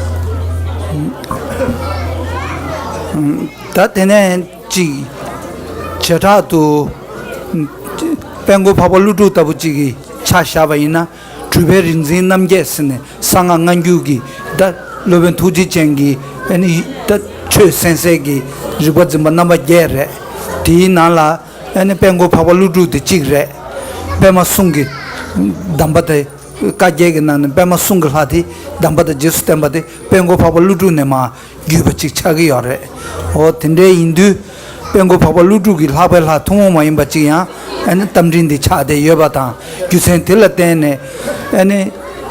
ད་དེ་ནས་ཅིག་བྱེ་བྲག་ཏུ་དཔལ་མགོན་འཕགས་པ་ཀླུ་སྒྲུབ་ལྟ་བུ་ཅིག་གི་ཆ་བཞག་པ་ཡིན་ན། གྲུབ་པའི་རིག་འཛིན་རྣམ་བརྒྱད་ཟེར་ནས་གསང་སྔགས་སྔ་འགྱུར་གྱི་ད་སློབ་དཔོན་ཐུགས་རྗེ་ཅན་གྱི་ཨ་ནི་ད་ཆོས་གསན་སའི་གི་རིག་པ་འཛིན་པ་རྣམ་པ་བརྒྱད་རེད། དེའི་ནང་ལ་ཨ་ནི་དཔལ་མགོན་འཕགས་པ་ཀླུ་སྒྲུབ་དེ་གཅིག་རེད། པདྨ་གསུང་གི་གདམས་པ་དེ། བཀའ་བརྒྱད་ཀྱི་ནང་ནས་པདྨ་གསུང་གི་ལྷ་དེ་གདམས་པ་དང་རྗེས་སུ་བསྟན་པ་དེ་དཔལ་མགོན་འཕགས་པ་ཀླུ་སྒྲུབ་ནས་མར་བརྒྱུད་པ་ཅིག་ཆགས་ཀྱི་ཡོད་རེད། འོ་དེ་འདྲའི་ཡིན་དུས་དཔལ་མགོན་འཕགས་པ་ཀླུ་སྒྲུབ་ཀྱི་ལྷག་པའི་ལྷ་ཐུན་མོང་མ་ཡིན་པ་ཅིག་ཡང་ཨ་ནི་རྟ་མགྲིན་དེ་ཆགས་བསྡད་ཡོད་པ་དང་། རྒྱུ་མཚན་དེ་ལ་བརྟེན་ནས་ཨ་ནི་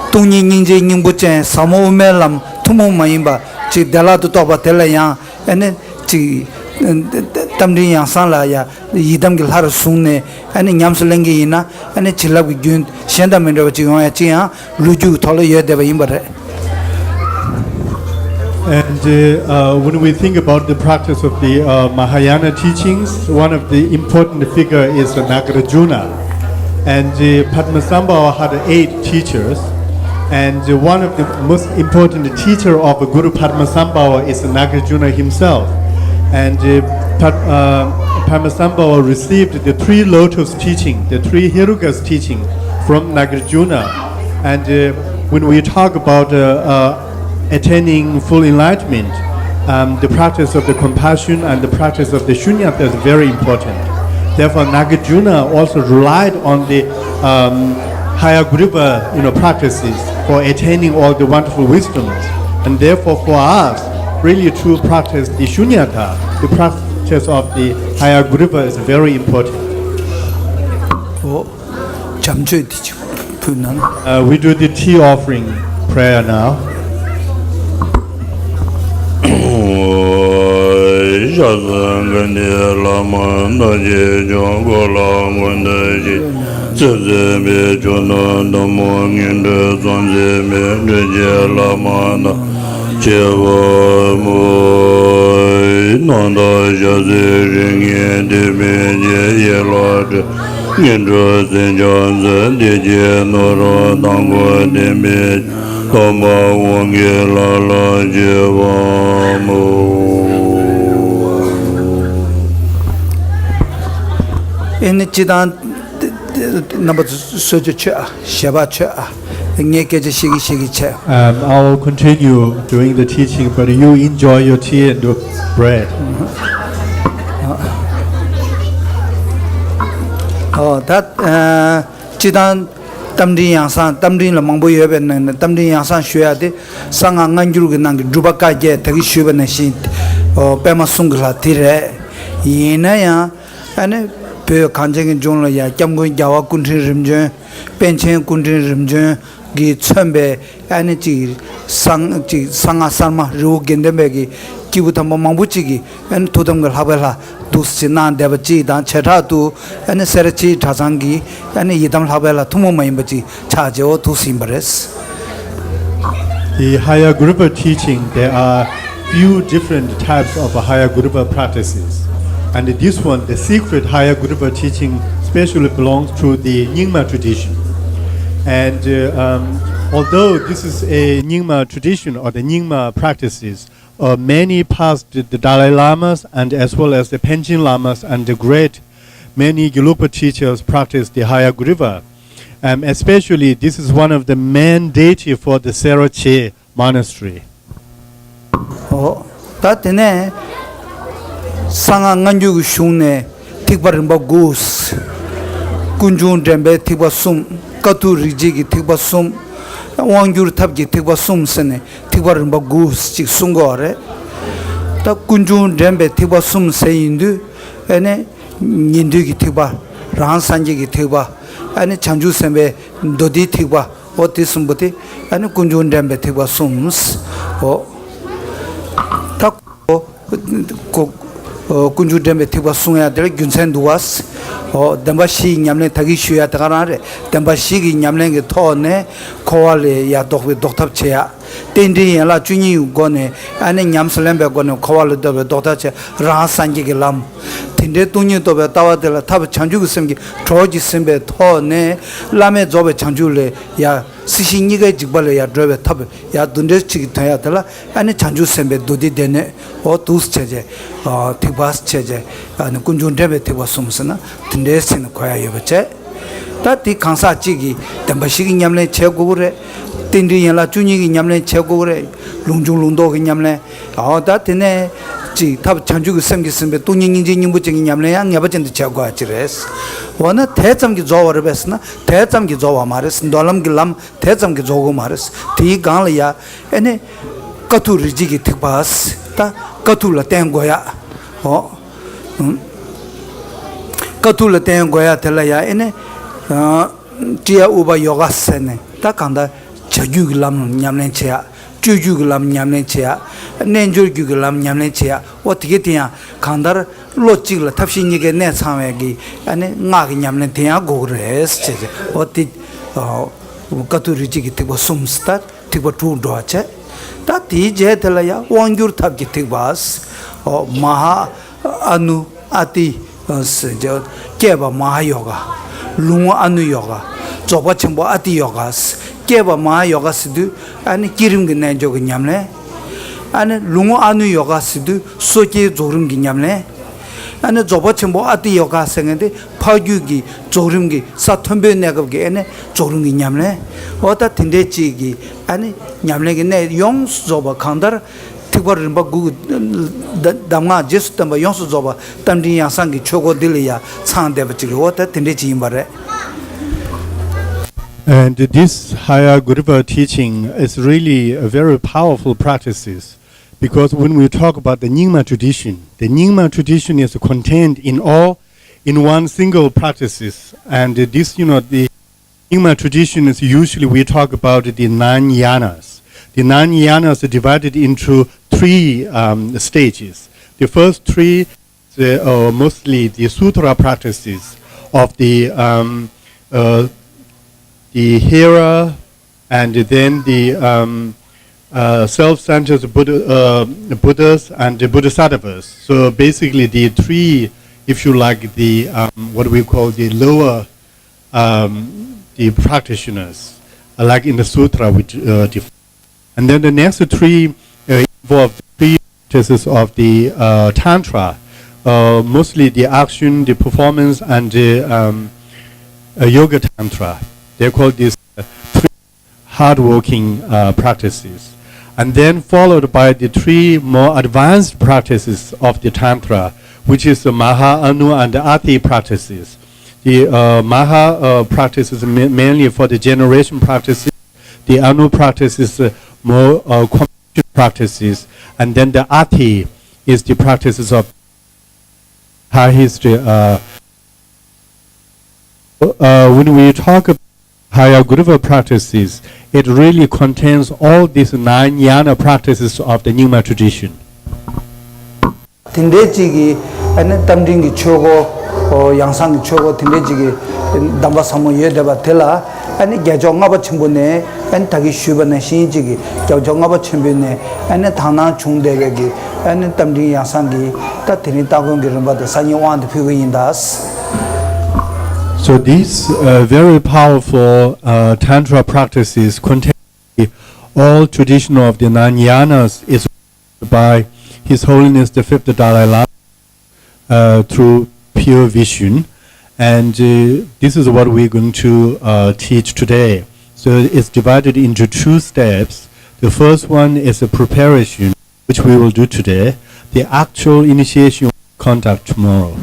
སྟོང་ཉིད་སྙིང་རྗེའི་སྙིང་པོ་ཅན་ཟབ་མོ་དབུ་མའི་ལམ་ཐུན་མོང་མ་ཡིན་པ་ཅིག་བདེ་བླག་ཏུ་རྟོགས་པ་དེ་ལ་ཡང་ཨ་ནི་ཅིག་རྟ་མགྲིན་ཡང་གསང་ལ་ཡ་ཡི་དམ་གྱི་ལྷར་བཟུང་ནས་ཨ་ནི་ཉམས་སུ་ལེན་གྱི་ཡིན་ན་ཨ་ནི་བྱིན་རླབས་ཀྱི་རྒྱུན་གཞན་དང་མི་འདྲ་བ་ཅིག་ཡོང་ཡ་ཅིག་ཡང་ལོ་རྒྱུས་ཀྱི་ཐོག་ལ་ཡོད་བསྡད་པ་ཡིན་པ་རེད། And uh, uh, when we think about the practice of the uh, Mahayana teachings, one of the important figure is Nagarjuna. And uh, Padmasambhava had eight teachers. And uh, one of the most important teacher of Guru Padmasambhava is Nagarjuna himself. And uh, Pad- uh, Padmasambhava received the three lotus teaching, the three Herukas teaching from Nagarjuna. And uh, when we talk about uh, uh, attaining full enlightenment, um, the practice of the compassion and the practice of the shunyata is very important. Therefore, Nagarjuna also relied on the um, higher Guruppa, you know, practices for attaining all the wonderful wisdoms. And therefore, for us, really to practice the shunyata, the practice of the higher Guruppa is very important. ཨོ། བྱམས་ཆོས་དེ་ཅིག་ཕུལ་ན་ན། Uh, we do the tea offering prayer now. ཤ་ཟ་ག་ནི་བླ་མ་རྣམས་ཀྱི་ཆོས་འཁོར་ལ་མགོན་དུ་བཞེས། ཚེ་ཟད་པའི་ཆོས་རྣམས་ཐལ་མོ་སྒྱུ་འཕྲུལ་ཙམ་ཟད་མི་འགྲོ་ཀྱི་བླ་མ་རྣམས་ཀྱི་བ་མོ། སྣང་དག་ཞལ་གཟིགས་རིགས་ལྔའི་དེད་དཔོན་གྱི་ཡན་ལག་ཁྲི། ངན་འགྲོ་སེམས་ཅན་ཚེ་འདས་ཀྱི་ནོར་བུ་དང་པོ་བསྟན་པའི་སྟོན་པ་དབང་གི་ལྷ་ལ་བརྗིད་པར་སྨོན། ཨེ་ནི་སྤྱི་དང་རྣམ་པ་ཚོ་གསོལ་ཇ་མཆོད་ཨ། ཞལ་པར་མཆོད་ཨ། ངས་སྐད་ཆ་བཤད་ཀྱི་བཤད་ཀྱི་བྱས། Um, I will continue doing the teaching, but you enjoy your tea and your bread. ཨོ་ད་ཨ། སྤྱི་དང་རྟ་མགྲིན་ཡང་གསང་། རྟ་མགྲིན་ལ་མང་པོ་ཡོད་པའི་ནང་ནས་རྟ་མགྲིན་ཡང་གསང་ཞུ་ཡ་དེ་གསང་སྔགས་སྔ་འགྱུར་གྱི་ནང་གི་སྒྲུབ་པ་བཀའ་བརྒྱད་ད་གིན་ཞུས་པ་ནང་བཞིན་ཨོ་པདྨ་གསུང་གི་ལྷ་དེ་རེད། ཡིན་ན་ཡང་ཨ་ནི་བོད་གངས་ཅན་གྱི་ལྗོངས་ལ་ཡ་སྐྱབས་མགོན་རྒྱལ་བ་སྐུ་ཕྲེང་རིམ་བྱོན། པཎ་ཆེན་སྐུ་ཕྲེང་རིམ་བྱོན་གྱིས་མཚོན་པའི་ཨ་ནི་ཅིག་གསང་ཅིག་གསང་སྔགས་གསར་མ་རི་བོ་དགེ་ལྡན་པའི་གི་སྐྱེས་བུ་དམ་པ་མང་པོ་ཅིག་གིས་ཨ་ནི་ཐུགས་དམ་གྱི་ལྷག་པའི་ལྷ་འདུག་སེ་གནང་བསྡད་པ་ཅིག་དང་། བྱེ་བྲག་ཏུ་ཨ་ནི་སེ་ར་བྱེས་གྲྭ་ཚང་གི་ཨ་ནི་ཡི་དམ་ལྷག་པའི་ལྷ་ཐུན་མོང་མ་ཡིན་པ་ཅིག་ཆགས་བྱས་འོ་འདུག་སེ་ཡིན་པ་རེད། The Haya Guruppa teaching, there are few different types of Haya Guruppa practices. And this one, the secret higher Gurva teaching, specially belongs to the Nyingma tradition. And uh, um, although this is a Nyingma tradition or the Nyingma practices, uh, many past the Dalai Lamas and as well as the Panchen Lamas and the great many Gelugpa teachers practice the higher Gurva. Um, especially, this is one of the main deity for the Sera Che monastery. ཨོ། ད་དེ་ནས་གསང་སྔགས་སྔ་འགྱུར་གྱི་གཞུང་ནས་ཐིགས་པ་རིམ་པ་དགུ། ཀུན་འབྱུང་འདྲེན་པའི་ཐིགས་པ་གསུམ། དཀའ་ཐུབ་རིག་བྱེད་ཀྱི་ཐིགས་པ་གསུམ། དབང་བསྒྱུར་ཐབས་ཀྱི་ཐིགས་པ་གསུམ་ཟེར་ནས་ཐིགས་པ་རིམ་པ་དགུ་ཅིག་གསུང་གི་ཡོད་རེད། ད་ཀུན་འབྱུང་འདྲེན་པའི་ཐིགས་པ་གསུམ་ཟེར་ཡིན་དུས་ཨེ་ནས་ཉན་ཐོས་ཀྱི་ཐིགས་པ། རང་སངས་རྒྱས་ཀྱི་ཐིགས་པ། ཨ་ནི་བྱང་ཆུབ་སེམས་དཔའི་མདོ་སྡེའི་ཐིགས་པ། འོ་དེ་གསུམ་པོ་དེ་ཨ་ནི་ཀུན་འབྱུང་འདྲེན་པའི་ཐིགས་པ་གསུམ། འོ། ད་ཀོ་ཀོ་ཀུན་འབྱུང་འདྲེན་པའི་ཐིགས་པ་གསུང་ཡ་དེ་ལ་རྒྱུ་མཚན་འདུག་བ། འོ་བདེན་པ་བཞི་ཡི་ཉམས་ལེན་ད་གིན་ཞུ་ཡ་དེ་ག་རང་རེད། བདེན་པ་བཞི་གི་ཉམས་ལེན་གྱི་ཐོག་ནས་འཁོར་བ་ལས་ཡར་ལྡོག་པའི་ལྡོག་ཐབས་བྱེད་ཡ། རྟེན་འབྲེལ་ཡན་ལག་བཅུ་གཉིས་ཀྱི་སྒོ་ནས་ཨ་ནི་ཉམས་སུ་ལེན་པའི་སྒོ་ནས་འཁོར་བ་ལས་ལྡོག་པའི་ལྡོག་ཐབས་བྱེད་རང་སངས་རྒྱས་ཀྱི་ལམ། དེ་འདྲའི་སྟོང་ཉིད་རྟོགས་པའི་ལྟ་བ་དེ་ལ་ཐར་པ་བྱང་ཆུབ་ཀྱི་སེམས་ཀྱི་གྲོགས་ཀྱིས་ཟིན་པའི་ཐོག་ནས་བླ་མེད་རྫོགས་པའི་བྱང་ཆུབ་ལས་ཡར་སྲིད་ཞི་གཉིས་ཀའི་འཇིགས་པ་ལས་ཡར་སྒྲོལ་བའི་ཐབས་ཡར་འདི་འདྲའི་ཅིག་གི་དོན་ཡ་དེ་ལ་ཨ་ནི་བྱང་ཆུབ་སེམས་དཔའི་མདོ་སྡེའི་སྡེ་སྣོད། འོ་འདུག་སེ་བྱས་བྱས། ཐིགས་པ་བྱས་བྱས། ཀུན་འབྱུང་འདྲེན་པའི་ཐིགས་པ་གསུམ་ཟེར་ན་དེ་འདྲའི་ཚིག་ནི་གོ་ཡ་ཡོད་པ་བྱས། ད་དེ་གང་ཟག་གཅིག་གིས་བདེན་པ་བཞི་གི་ཉམས་ལེན་བྱེད་དགོས་ཀྱི་རེད། རྟེན་འབྲེལ་ཡན་ལག་བཅུ་གཉིས་ཀྱི་ཉམས་ལེན་བྱེད་དགོས་ཀྱི་རེད། ལུང་འབྱུང་ལུང་རྟོགས་ཀྱི་ཉམས་ལེན། འོ་ད་དེ་ནས་ཅིག་ཐབས་བྱང་ཆུབ་ཀྱི་སེམས་ཀྱིས་ཟིན་པའི་སྟོང་ཉིད་སྙིང་རྗེ་སྙིང་པོ་ཅན་གྱི་ཉམས་ལེན་ཡང་ངེས་པ་ཅན་དུ་བྱེད་དགོས་ཡ་ཅིག་རེད། འོ་ན་དེ་ཙམ་གྱིས་རྫོགས་པ་རེད་པས་ཟེར་ན་དེ་ཙམ་གྱིས་རྫོགས་པ་མ་རེད། མདོ་ལམ་གྱི་ལམ་དེ་ཙམ་གྱིས་རྫོགས་དགོས་མ་རེད། དེའི་སྒང་ལ་ཡ་ཨེ་ནས་དཀའ་ཐུབ་རིག་བྱེད་ཀྱི་ཐིགས་པ། ད་དཀའ་ཐུབ་ལ་བརྟེན་དགོས་ཡ། འོ། དཀའ་ཐུབ་ལ་བརྟེན་དགོས་ཡ་དེ་ལ་ཡ་ཨེ་ནས། ཀྲི་ཡ་ཨུ་པ་ཡོ་ག་ཟེར་ནས་ད་གང་ལྟར་བྱ་རྒྱུད་ཀྱི་ལམ་ཉམས་ལེན་བྱེད་ཡ། སྤྱོད་རྒྱུད་ཀྱི་ལམ་ཉམས་ལེན་བྱེད་ཡ། རྣལ་འབྱོར་རྒྱུད་ཀྱི་ལམ་ཉམས་ལེན་བྱེད་ཡ། འོ་དེ་གའི་དེ་ཡང་གང་ལྟར་བློ་གཅིག་ལ་ཐབས་ཤེས་གཉིས་ཀའི་གནད་ཚང་བའི་གི་ཨ་ནི་སྔགས་ཀྱི་ཉམས་ལེན་དེ་ཡང་དགོས་ཀྱི་རེད་ཟེར་བྱས་འོ་དེ། དཀའ་ཐུབ་རིག་བྱེད་ཀྱི་ཐིགས་པ་གསུམ་ཟེར་ད་ཐིགས་པ་དྲུག་འགྲོ་བ་བྱས། ད་དེའི་རྗེས་དེ་ལ་ཡང་དབང་བསྒྱུར་ཐབས་ཀྱི་ཐིགས་པ། འོ་མ་ཧཱ་ཨ་ནུ་ཨ་ཏི། སྐྱེས་པ་མ་ཧཱ་ཡོ་ག། ལུང་ཨ་ནུ་ཡོ་ག། རྫོགས་པ་ཆེན་པོ་ཨ་ཏི་ཡོ་ག། སྐྱེས་པ་མ་ཧཱ་ཡོ་ག་ཟེར་དུས་ཨ་ནི་བསྐྱེད་རིམ་གྱི་རྣལ་འབྱོར་གྱི་ཉམས་ལེན། ཨ་ནི་ལུང་ཨ་ནུ་ཡོ་ག་ཟེར་དུས་སོ་སྐྱེའི་རྫོགས་རིམ་གྱི་ཉམས་ལེན། ཨ་ནི་རྫོགས་པ་ཆེན་པོ་ཨ་ཏི་ཡོ་ག་ཟེར་མཁན་དེ་འཕགས་རྒྱུད་ཀྱི་རྫོགས་རིམ་གྱི་ས་མཐོན་པོའི་གནས་སྐབས་ཀྱི་ཨ་ནི་རྫོགས་རིམ་གྱི་ཉམས་ལེན། འོ་ད་དེ་འདྲའི་ཅིག་གི་ཨ་ནི་ཉམས་ལེན་གྱི་གནད་ཡོངས་སུ་རྫོགས་པ་གང་ལྟར། ཐེག་པ་རིམ་པ་དགུ་གི་གདམས་ངག་རྗེས་སུ་བསྟན་པ་ཡོངས་སུ་རྫོགས་པ་རྟ་མགྲིན་ཡང་གསང་གི་ཆོས་སྐོར་འདི་ལ་ཡང་ཚང་བསྡད་པ་ཅིག་རེད། འོ་ད་དེ་འདྲས་ཅིག་ཡིན་པ་རེད། And this higher Gurva teaching is really a very powerful practices, because when we talk about the Nyingma tradition, the Nyingma tradition is contained in all in one single practices. And this, you know, the Nyingma tradition is usually we talk about the nine yanas. The nine yanas are divided into three um, stages. The first three the, uh, mostly the sutra practices of the um, uh, the Hera and then the um, uh, self-centered Buddha, uh, Buddhas and the Bodhisattvas. So basically, the three, if you like, the um, what we call the lower um, the practitioners, uh, like in the sutra, which uh, def- and then the next three uh, involve the three practices of the uh, tantra, uh, mostly the action, the performance, and the um, uh, yoga tantra. They call these uh, three hardworking uh, practices. And then followed by the three more advanced practices of the tantra, which is the Maha, Anu, and Ati practices. The uh, Maha uh, practices ma- mainly for the generation practices. The Anu practice is uh, more uh, composition practices, and then the Ati is the practices of high history. Uh, uh, when we talk about higher Gurva practices, it really contains all these nine yana practices of the Nyingma tradition. དེ་འདྲའི་གཅིག་གིས་ཨ་ནི་རྟ་མགྲིན་གྱི་ཆོས་སྐོར་ ཨོ་ཡང་སང་གི་ཆོས་སྐོར་དེ་འདྲའི་ཅིག་གི་གདམས་པ་ཟབ་མོ་ཡོད་བསྡད་པ་དེ་ལ། ཨ་ནི་རྒྱལ་མཆོག་ལྔ་པ་ཆེན་པོ་ནས། ཨ་ནི་ད་གིན་ཞུས་པ་ནང་བཞིན་ཅིག་གི་རྒྱལ་མཆོག་ལྔ་པ་ཆེན་པོ་ནས། ཨ་ནི་དག་སྣང་བྱུང་བསྡད་པའི་གི། ཨ་ནི་རྟ་མགྲིན་ཡང་སང་གི་ད་དེ་རིང་སྟ་གོན་གྱི་རིམ་པ་དེ་སང་ཉིན་དབང་དུ་ཕུལ་གི་ཡིན་ད། So this uh, very powerful uh, Tantra practices contain all tradition of the Nine Yanas is by His Holiness the Fifth Dalai Lama uh, through pure vision. And uh, this is what we're going to uh, teach today. So it's divided into two steps. The first one is a preparation, which we will do today. The actual initiation will conduct tomorrow.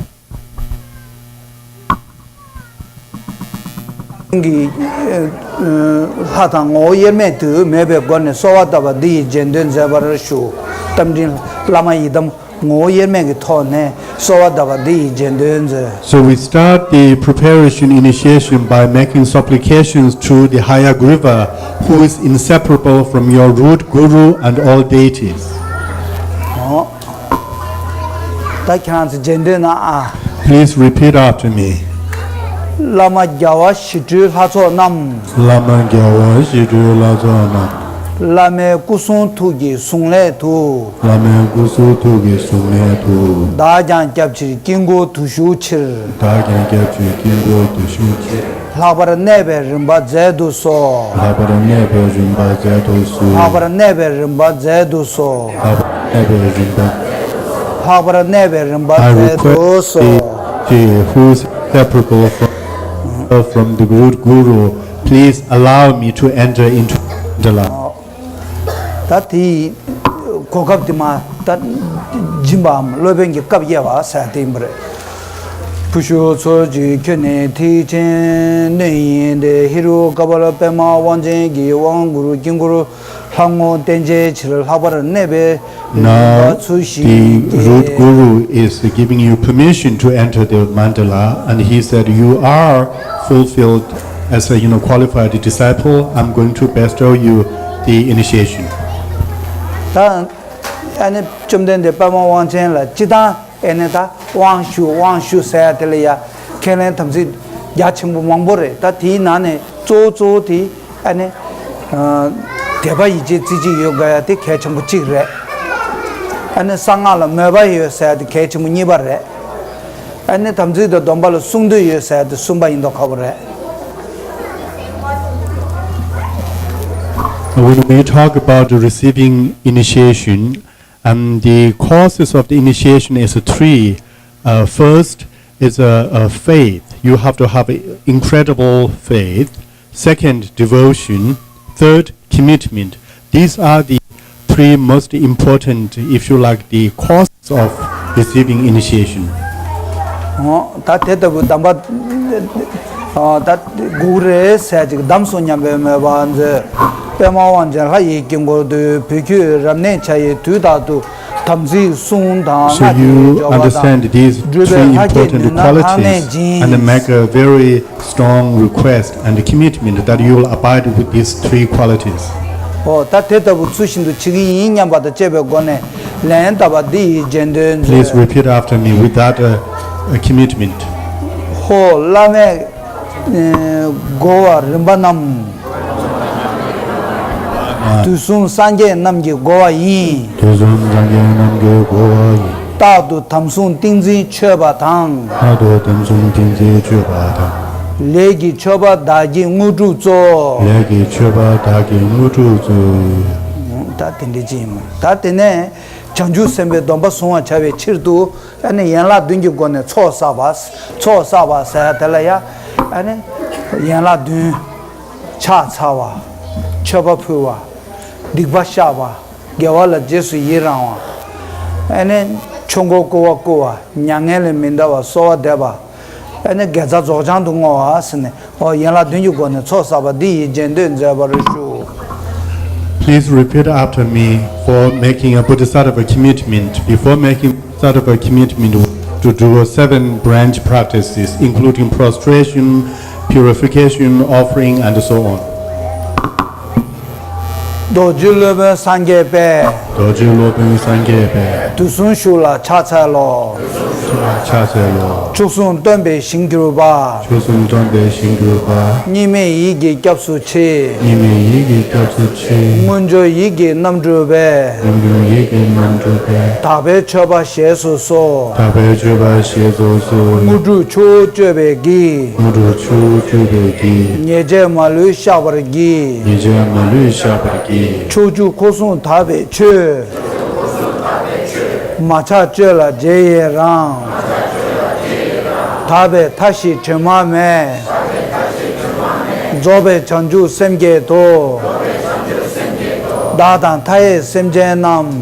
གི་ལྷ་དང་ངོ་བོ་དབྱེར་མེད་དུ་མོས་པའི་སྒོ་ནས་གསོལ་བ་བཏབ་པ་འདི་ཡིས་རྗེས་ཟློས་མཛད་པར་ཞུ། རྟ་མགྲིན་བླ་མ་ཡི་དམ་ངོ་བོ་དབྱེར་མེད་ཀྱི་ཐོག་ནས་གསོལ་བ་བཏབ་པ་འདི་ཡིས་རྗེས་ཟློས་མཛད། So we start the preparation initiation by making supplications to the Hayagriva, who is inseparable from your root guru and all deities. ད་ཁྱེད་རང་ཚོ་རྗེས་ཟློས་གནང་ཨ། Please repeat after me. བླ་མ་རྒྱལ་བ་ཞི་ཁྲོའི་ལྷ་ཚོགས་རྣམས། བླ་མ་རྒྱལ་བ་ཞི་ཁྲོའི་ལྷ་ཚོགས་རྣམས། བླ་མའི་སྐུ་གསུང་ཐུགས་ཀྱི་གཟུངས་སླད་དུ། བླ་མའི་སྐུ་གསུང་ཐུགས་ཀྱི་གཟུངས་སླད་དུ། བདག་ཀྱང་སྐྱབས་ཕྱིར་དཀྱིལ་འཁོར་དུ་ཞུགས་ཕྱིར། བདག་ཀྱང་སྐྱབས་ཕྱིར་དཀྱིལ་འཁོར་དུ་ཞུགས་ཕྱིར། ལྷག་པར་གནས་པའི་རིམ་པ་མཛད་དུ་གསོལ། ལྷག་པར་གནས་པའི་རིམ་པ་མཛད་དུ་གསོལ། ལྷག་པར་གནས་པའི་རིམ་པ་མཛད་དུ་གསོལ། ལྷག་པར་གནས་པའི་རིམ་པ། ལྷག་པར་གནས་པའི་རིམ་པ་I མཛད་request དུ་གསོལ། the, the who's separable from, from the root guru, please allow me to enter into mandala. ད་དེ་གོ་སྐབས་དེ་མ་ད་སྦྱིན་པའམ་སློབ་དཔོན་གྱི་སྐབས་དབྱེ་བ་ཟེར་དེ་ཡིན་པ་རེད། བུ་ཤུགས་ཚོགས་ཀྱིས་ཁྱོད་ནི་ཐེག་ཆེན་སྣོད་ཡིན་ཏེ། ཧེ་རུ་ཀ་པ་ལ་པདྨ་དབང་ཆེན་གྱིས། དབང་གུ་རུ་དཀྱིལ་འཁོར་ལྷ་ངོ་བསྟན་བྱའི་ཕྱིར། ལྷག་པར་གནས་པའི་Now, the root guru is giving you permission to enter the mandala, and he said, "You are fulfilled as a, you know, qualified disciple. I'm going to bestow you the initiation." ད་ཨ་ནི་བཅོམ་ལྡན་འདས་པདྨ་དབང་ཆེན་ལ་སྤྱིར་བཏང་ཨ་ནི་ད་དབང་ཞུ་དབང་ཞུ་ཟེར་ཡ་དེ་ལ་ཡ་ཁས་ལེན་དམ་ཚིག་རྒྱ་ཆེན་པོ་མང་པོ་རེད། ད་དེའི་ནང་ནས་གཙོ་བོ་གཙོ་བོ་དེ་ཨ་ནི་ཨ་དད་པ་ཡིད་ཆེས་རྩེ་གཅིག་ཡོད་དགོས་ཡ་དེ་གལ་ཆེན་པོ་གཅིག་རེད། ཨ་ནི་གསང་སྔགས་ལ་མོས་པ་ཡོད་ཟེར་ཡ་དེ་གལ་ཆེན་པོ་གཉིས་པ་རེད། ཨ་ནི་དམ་ཚིག་དང་སྡོམ་པ་ལ་སྲུང་འདོད་ཡོད་ཟེར་ཡ་དེ་གསུམ་པ་ཡིན་མདོག་ཁ་པོ་རེད། When we talk about receiving initiation, and the causes of the initiation is three. Uh, first is a, a faith. You have to have a incredible faith. Second, devotion. Third, commitment. These are the three most important, if you like, the causes of receiving initiation. ཨོ། ད་དེ་ལྟ་བུ་གདམས་པ་ཨོ་ད་དགོས་རེད་ཟེར་ཅིག་གདམས་སོ་སྙམ་པའི་མོས་པ་མཛོད། པདྨ་དབང་ཆེན་ལྷ་ཡི་དཀྱིལ་འཁོར་དུ། བུ་ཁྱོད་རབ་གནས་བྱ་ཡི་དུས་རྟག་ཏུ། དམ་ཚིག་བསྲུང་དང་སྔགས་ཀྱི་སྦྱོར་བ་དང་། So you understand these three important qualities and make a very strong request and commitment that you will abide with these three qualities. ཨོ་ད་དེ་ལྟ་བུ་ཚུལ་བཞིན་དུ་བྱེད་ཀྱི་ཡིན་སྙམ་པ་དང་བཅས་པའི་སྒོ་ནས་ལན་བཏབ་པ་འདི་ཡིས་རྗེས་ཟློས་མཛོད། Please repeat after me with that uh, uh, commitment. ཧོ། བླ་མས་བསྒོ་བ་རིམ་པ་རྣམས། དུས་གསུམ་སངས་རྒྱས་རྣམས་ཀྱིས་བསྒོ་བ་ཡིན། དུས་གསུམ་སངས་རྒྱས་རྣམས་ཀྱིས་བསྒོ་བ་ཡིན། རྟག་ཏུ་དམ་སྲུང་ཏིང་འཛིན་མཆོད་པ་དང་། རྟག་ཏུ་དམ་སྲུང་ཏིང་འཛིན་མཆོད་པ་དང་། ལས་ཀྱི་མཆོད་པ་བདག་གིས་དངོས་གྲུབ་སྩོལ། ལས་ཀྱི་མཆོད་པ་བདག་གིས་དངོས་གྲུབ་སྩོལ། ད་དེ་འདྲ་ཅིག་ཡིན་མོད། ད་དེ་ནས་བྱང་ཆུབ་སེམས་དཔའི་སྡོམ་པ་བཟུང་བར་བྱ་བའི་ཕྱིར་དུ། ཨ་ནི་ཡན་ལག་བདུན་གྱི་སྒོ་ནས་ཚོགས་བསགས་པ། ཚོགས་བསགས་པ་ཟེར་དེ་ལ་ཡ། ཨ་ནི་ཡན་ལག་བདུན། ཕྱག་འཚལ་བ། མཆོད་པ་ཕུལ་བ། སྡིག་པ་བཤགས་པ། དགེ་བ་ལ་རྗེས་སུ་ཡི་རང་བ། ཨ་ནི་ཆོས་འཁོར་བསྐོར་བ་བསྐུལ་བ། མྱ་ངན་ལས་མི་འདའ་བར་གསོལ་བ་འདེབས་པ། ཨ་ནི་དགེ་རྩ་རྫོགས་བྱང་དུ་བསྔོ་བ་ཟེར་ནས། ཨོ། ཡན་ལག་བདུན་གྱི་སྒོ་ནས་ཚོགས་བསགས་པ་འདི་ཡིས་རྗེས་ཟློས་མཛད་པར་ཞུ། Please repeat after me. For making a Bodhisattva commitment, before making Bodhisattva commitment to do a seven branch practices, including prostration, purification, offering, and so on. རྡོ་རྗེ་སློབ་དཔོན་སངས་རྒྱས་པས། རྡོ་རྗེ་སློབ་དཔོན་སངས་རྒྱས་པས། དུས་གསུམ་བཞུགས་ལ་ཕྱག་འཚལ་ལོ། ཕྱག་འཚལ་ལོ། མཆོག་གསུམ་སྟོན་པའི་ཞིང་གྱུར་པ། མཆོག་གསུམ་སྟོན་པའི་ཞིང་གྱུར་པ། གཉིས་མེད་ཡིད་ཀྱི་སྐྱབས་སུ་མཆི། གཉིས་མེད་ཡིད་ཀྱི་སྐྱབས་སུ་མཆི། དངོས་འབྱོར་ཡིད་ཀྱི་རྣམ་སྤྲུལ་པས། དངོས་འབྱོར་ཡིད་ཀྱི་རྣམ་སྤྲུལ་པས། དག་པའི་མཆོད་པ་བཞེས་སུ་གསོལ། དག་པའི་མཆོད་པ་བཞེས་སུ་གསོལ། དངོས་གྲུབ་མཆོག་སྤྱོད་པའི་གི། དངོས་གྲུབ་མཆོག་སྤྱོད་པའི་གི། ཉེས་བྱས་མ་ལུས་བཤགས་པར་བགྱི། ཉེས་བྱས་མ་ལུས་བཤགས་པར་བགྱི། ཕྱོགས་བཅུ་འཁོར་གསུམ་དག་པའི་ཆོས། མ་ཆགས་སྤྱོད་ལ་རྗེས་ཡི་རང་། དག་པའི་མཐའ་བཞི་དྲི་མ་མེད། རྫོགས་པའི་བྱང་ཆུབ་སེམས་བསྐྱེད་དོ། བདག་དང་མཐའ་ཡས་སེམས་ཅན་རྣམས།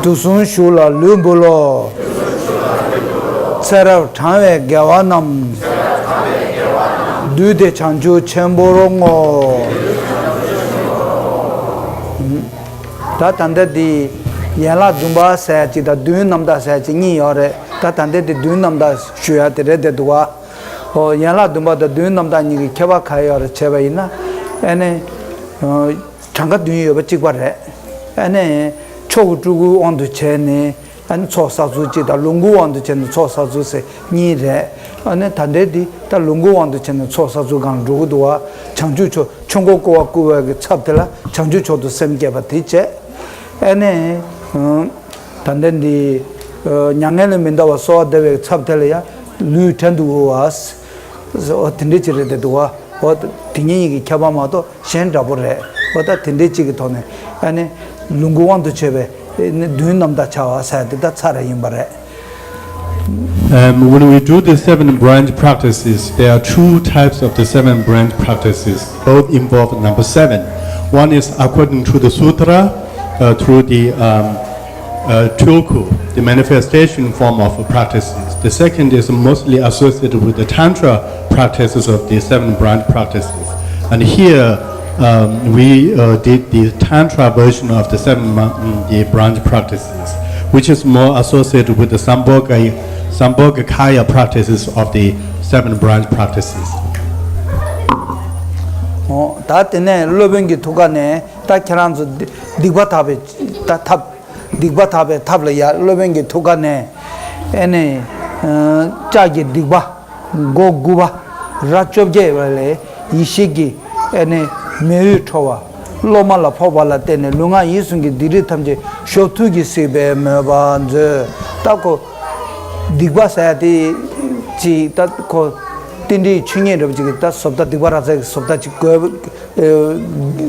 དུས་གསུམ་བཞུགས་ལ་ལུས་འབུལ་ལོ། ཚེ་རབས་གྲངས་བའི་དགེ་བ་རྣམས། བསྡུས་ཏེ་བྱང་ཆུབ་ཆེན་པོར་བསྔོ། ད་ད་ལྟ་འདི་ཡན་ལག་བདུན་པ་ཟེར་ཡ་ཅིག་དང་བདུན་རྣམ་དག་ཟེར་ཡ་ཅིག་གཉིས་ཡོད་རེད། ད་ད་ལྟ་འདི་བདུན་རྣམ་དག་ཞུ་ཡ་དེ་རེད་བསྡད་འདུག་བ། ཨོ། ཡན་ལག་བདུན་པ་དང་བདུན་རྣམ་དག་གཉིས་ཀྱི་ཁྱད་པར་ག་རེ་ཡོད་རེད་བྱས་པ་ཡིན་ན། ཨ་ནི། ཨོ། གྲངས་ཀ་བདུན་ཡོད་པ་གཅིག་པ་རེད། ཨ་ནི། མཆོག་གི་སྤྲུལ་སྐུའི་དབང་དུ་བྱས་ནས་ཨ་ནི་ཚོགས་བསགས་ཚུལ་གཅིག་དང་ལོངས་སྐུའི་དབང་དུ་བྱས་ནས་ཚོགས་བསགས་ཚུལ་ཟེར་གཉིས་རེད། ཨ་ནི་ད་ལྟའི་འདི་ད་ལོངས་སྐུའི་དབང་དུ་བྱས་ནས་ཚོགས་བསགས་ཚུལ་སྒང་ལ་འགྲོ་གི་འདུག་བ། བྱང་ཆུབ་མཆོག་ཆོས་འཁོར་བསྐོར་བ་བསྐུལ་བའི་གི་ཚབ་དེ་ལ་བྱང་ཆུབ་མཆོག་ཏུ་སེམས་བསྐྱེད་པ་དེ་བྱས། ཨ་ནི། ད་ལྟའི་འདི། མྱ་ངན་ལས་མི་འདའ་བར་གསོལ་བ་འདེབས་པའི་ཚབ་དེ་ལ་ཡང་ལུས་བྲན་དུ་འོས་པ། ཨོ་དེ་འདྲའི་ཅིག་རེད་དེ་འདུག་བ། ཨོ་དེ་གཉིས་གཉིས་ཀྱི་ཁྱད་པར་མ་གཏོགས་གཞན་འདྲ་པོ་རེད། ཨོ་ད་དེ་འདྲའི་ཅིག་གི་ཐོག་ནས་ཨ་ནི་ལོངས་སྐུ་དབང་དུ་བྱས་པའི་ཨ་ནི་བདུན་རྣམ་དག་བྱ་བ་ཟེར་དེ་ད་ཚར་ཡིན་པ་རེད། Um, when we do the seven branch practices, there are two types of the seven branch practices. Both involve number seven. One is according to the sutra, uh, through the um, uh, tulku, the manifestation form of practices. The second is mostly associated with the tantra practices of the seven branch practices. And here, um, we uh, did the tantra version of the seven ma- mm, the branch practices, which is more associated with the sambhoga, sambhogakaya practices of the seven branch practices. ཨོ། ད་དེ་ནས་སློབ་དཔོན་གྱི་ཐུགས་ཀ་ནས་ད་ཁྱེད་རང་ཚོ་སྡིག་པ་དག་པའི་ད་ཐབས། སྡིག་པ་དག་པའི་ཐབས་ལ་ཡ་སློབ་དཔོན་གྱི་ཐུགས་ཀ་ནས་ཨེ་ནས་ལྕགས་ཀྱི་སྡིག་པ་མགོ་དགུ་པ་རྭ་བཅོ་བརྒྱད་པ་ལས་ཡེ་ཤེས་ཀྱི་ཨེ་ནས་མེ་འོད་འཕྲོ་བ་སློབ་མ་ལ་ཕོག་པ་ལ་བརྟེན་ནས་ལུས་ངག་ཡིད་གསུམ་གྱི་སྡིག་སྒྲིབ་ཐམས་ཅད་གཞོབ་ཐུལ་གྱིས་སེལ་བའི་མོས་པ་མཛོད། ད་ཁོ་སྡིག་པ་ཟེར་ཡ་དེ་ཅིག་ད་ཁོ་རྟེན་འབྲེལ་ཆོས་ཉིད་འདྲ་པོ་ཅིག་གི་ད་བཟོ་ལྟ་སྡིག་པ་ར་ཙ་གི་བཟོ་ལྟ་ཅིག་དགོས།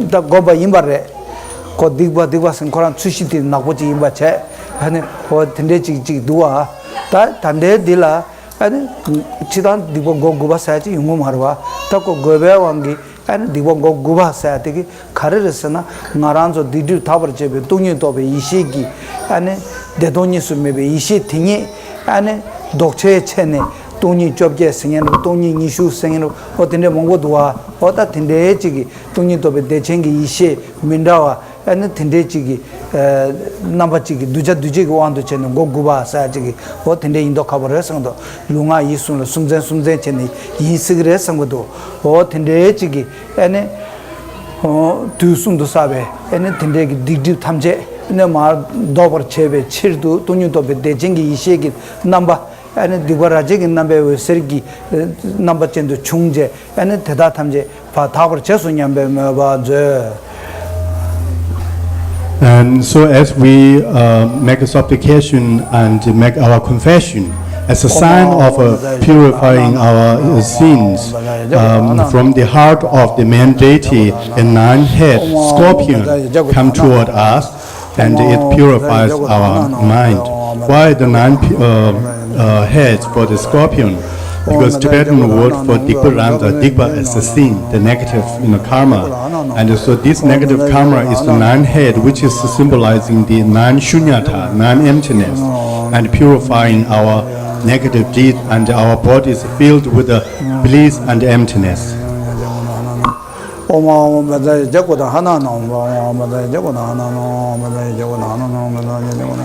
ད་དགོས་པ་ཡིན་པ་རེད། ཁོ་སྡིག་པ་སྡིག་པ་ཟེར་ཁོ་རང་ཚུལ་ཤིང་དེ་ནག་པོ་ཅིག་ཡིན་པ་བྱས། ཨ་ནི་ཁོ་དེ་འདྲའི་ཅིག་ཅིག་འདུག་བ། ད་ད་འདྲའི་འདི་ལ་ཨ་ནི་ཕྱི་དང་སྡིག་པ་མགོ་དགུ་པ་ཟེར་ཅིག་ཡོང་གི་མ་རེད་བ། ད་ཁོ་དགོས་པའི་དབང་གིས་ཨ་ནི་སྡིག་པ་མགོ་དགུ་པ་ཟེར་དེ་གི་ག་རེ་རེད་ཟེར་ན། ང་རང་ཚོ་སྡིག་སྒྲིབ་དག་པར་བྱེད་པའི་སྟོང་ཉིད་རྟོགས་པའི་ཡེ་ཤེས་ཀྱི་ཨ་ནི་བདེ་སྟོང་གཉིས་སུ་མེད་པའི་ཡེ་ཤེས་དེ་ཉིད་ཨ་ནི་ལྡོག་ཆའི་ཆེད་ནས་སྟོང་ཉིད་བཅོ་བརྒྱད་ཟེར་མཁན་རེད། སྟོང་ཉིད་ཉི་ཤུ་ཟེར་མཁན་རེད། ཨོ་དེ་འདྲའི་མང་པོ་འདུག་བ། ཨོ་ད་དེ་འདྲའི་ཅིག་གི་སྟོང་ཉིད་རྟོགས་པའི་བདེ་ཆེན་གྱི་ཡེ་ཤེས་མི་འདྲ་བ་ཨ་ནི་དེ་འདྲའི་ཅིག་གི་ཨ་རྣམ་པ་ཅིག་གི་གདུལ་བྱ་འདུལ་བྱེད་ཀྱི་དབང་དུ་བྱས་ནས་མགོ་དགུ་པ་ཟེར་ཡ་ཅིག་གི་ཨོ་དེ་འདྲའི་ཡིན་མདོག་ཁ་པོ་རེད་བསམ་གི་འདུག་ལུས་ངག་ཡིད་གསུམ་ལ་གསུམ་ཚན་གསུམ་ཚན་བྱས་ནས་ཡིན་སྲིད་གི་རེད་བསམ་གི་འདུག་ཨོ་དེ་འདྲའི་ཅིག་གི་ཨ་ནི་ཨོ་དུས་གསུམ་དུ་བསགས་པའི་ཨ་ནི་དེ་འདྲའི་གི་སྡིག་སྒྲིབ་ཐམས་ཅད་ཨ་ནི་མར་ལྡོག་པར་བྱེད་པའི་ཕྱིར་དུ་སྟོང་ཉིད་རྟོགས་པའི་བདེ་ཆེན་གྱི་ཡེ་ཤེས་ཀྱི་རྣམ་པ། ཨ་ནི་སྡིག་པ་ར་བཅད་ཀྱི་རྣམ་པའི་འོད་ཟེར་གྱི་རྣམ་པ་ཅན་དུ་བྱུང་རྗེས་ཨ་ནི་དེ་དག་ཐམས་ཅད་ཕར་དག་པར་བྱས་སོ་སྙམ་པའི་མོས་པ་མཛོད། And so, as we uh, make a supplication and make our confession as a sign of uh, purifying our uh, sins, um, from the heart of the main deity, a nine-head scorpion come toward us. And it purifies our mind. Why the nine uh, uh, heads for the scorpion? Because Tibetan word for dikpa randa, dikpa is the sin, the negative, you know, karma. And so this negative karma is the nine head, which is symbolizing the nine shunyata, nine emptiness, and purifying our negative deed, and our body is filled with the bliss and emptiness. ཨོཾ་ཨཱཿཧཱུྃ་བཛྲ་ཡེ་ཇ་ཀུ་ཏ་ཧ་ན་ན། ཨོཾ་ཨཱཿཧཱུྃ་བཛྲ་ཡེ་ཇ་ཀུ་ཏ་ཧ་ན་ན། ཨོཾ་བཛྲ་ཡེ་ཇ་ཀུ་ཏ་ཧ་ན་ན། ཨོཾ་བཛྲ་ཡེ་ཇ་ཀུ་ཏ།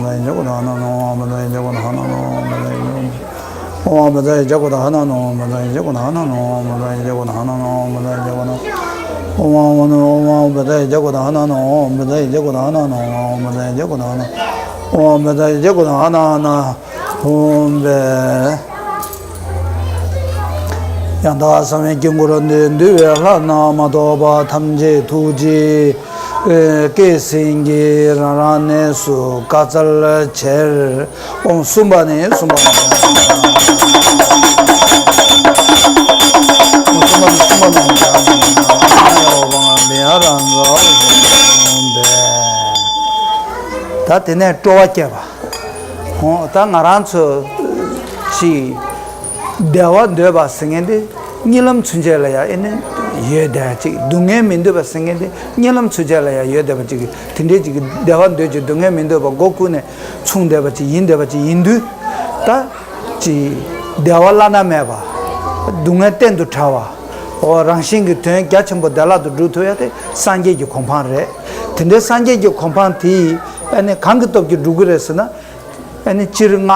ཨོཾ་བཛྲ་ཡེ་ཇ་ཀུ་ད་ཧ་ན་ན། ཨོཾ་བཛྲ་ཡེ་ཇ་ཀུ་ད་ཧ་ན་ན། ཨོཾ་བཛྲ་ཡེ་ཇ་ཀུ་ད་ཧ་ན་ན། ཨོཾ་བཛྲ་ཡེ་ཇ་ཀུ་ད་ཧ་ན་ན། ཧཱུྃ་བཛྲ། ཡང་དག་གསང་བའི་དཀྱིལ་འཁོར་འདི། འདུས་པའི་ལྷ་རྣམས་མ་གཏོགས་པ་ཐམས་ཅད་ཐུགས་རྗེའི་སྐད་གསན་གྱིས་རང་རང་གནས་སུ་བཀའ་སྩལ་ཕྱིར། ཨོཾ་གསུམ་པ་ནས་གསུམ་པ་མ་ཡང་། ཨོཾ་གསུམ་པ་ནས་གསུམ་པ་མ་ཡང་། ད་དེ་ནས་སྤྲོ་བ་སྐྱེས་པ། ཧོ། ད་ང་རང་ཚོ་ཅིག་བདེ་བ་འདོད་པ་ཟེར་མཁན་དེ་གཉིད་ལམ་ཚུན་ཆད་ལ་ཡང་ཨེ་ནི་ཡོད་བསྡད་ཅིག་སྡུག་བསྔལ་མི་འདོད་པ་ཟེར་མཁན་དེ་གཉིད་ལམ་ཚུན་ཆད་ལ་ཡང་ཡོད་བསྡད་པ་ཅིག་དེ་འདྲའི་ཅིག་བདེ་བ་འདོད་ཅིག་སྡུག་བསྔལ་མི་འདོད་པ་སྒོ་ཀུན་ནས་མཚུངས་བསྡད་པ་ཅིག་ཡིན་བསྡད་པ་ཅིག་ཡིན་དུས། ད་ཅིག་བདེ་བ་བླ་ན་མེད་པ། སྡུག་བསྔལ་གཏན་དུ་བྲལ་བ། འོ། རང་བཞིན་གྱི་དོན་རྒྱ་ཆེན་པོ་བདེ་བླག་ཏུ་སྒྲུབ་ཐུབ་ཡ་དེ་སངས་རྒྱས་ཀྱི་གོ་འཕང་རེད། དེ་འདྲའི་སངས་རྒྱས་ཀྱི་གོ་འཕང་དེ་ཨ་ནི་གང་གི་སྟོབས་ཀྱིས་སྒྲུབ་ཀྱི་རེད་ཟེར་ན། ཨ་ནི་སྤྱིར་སྔགས།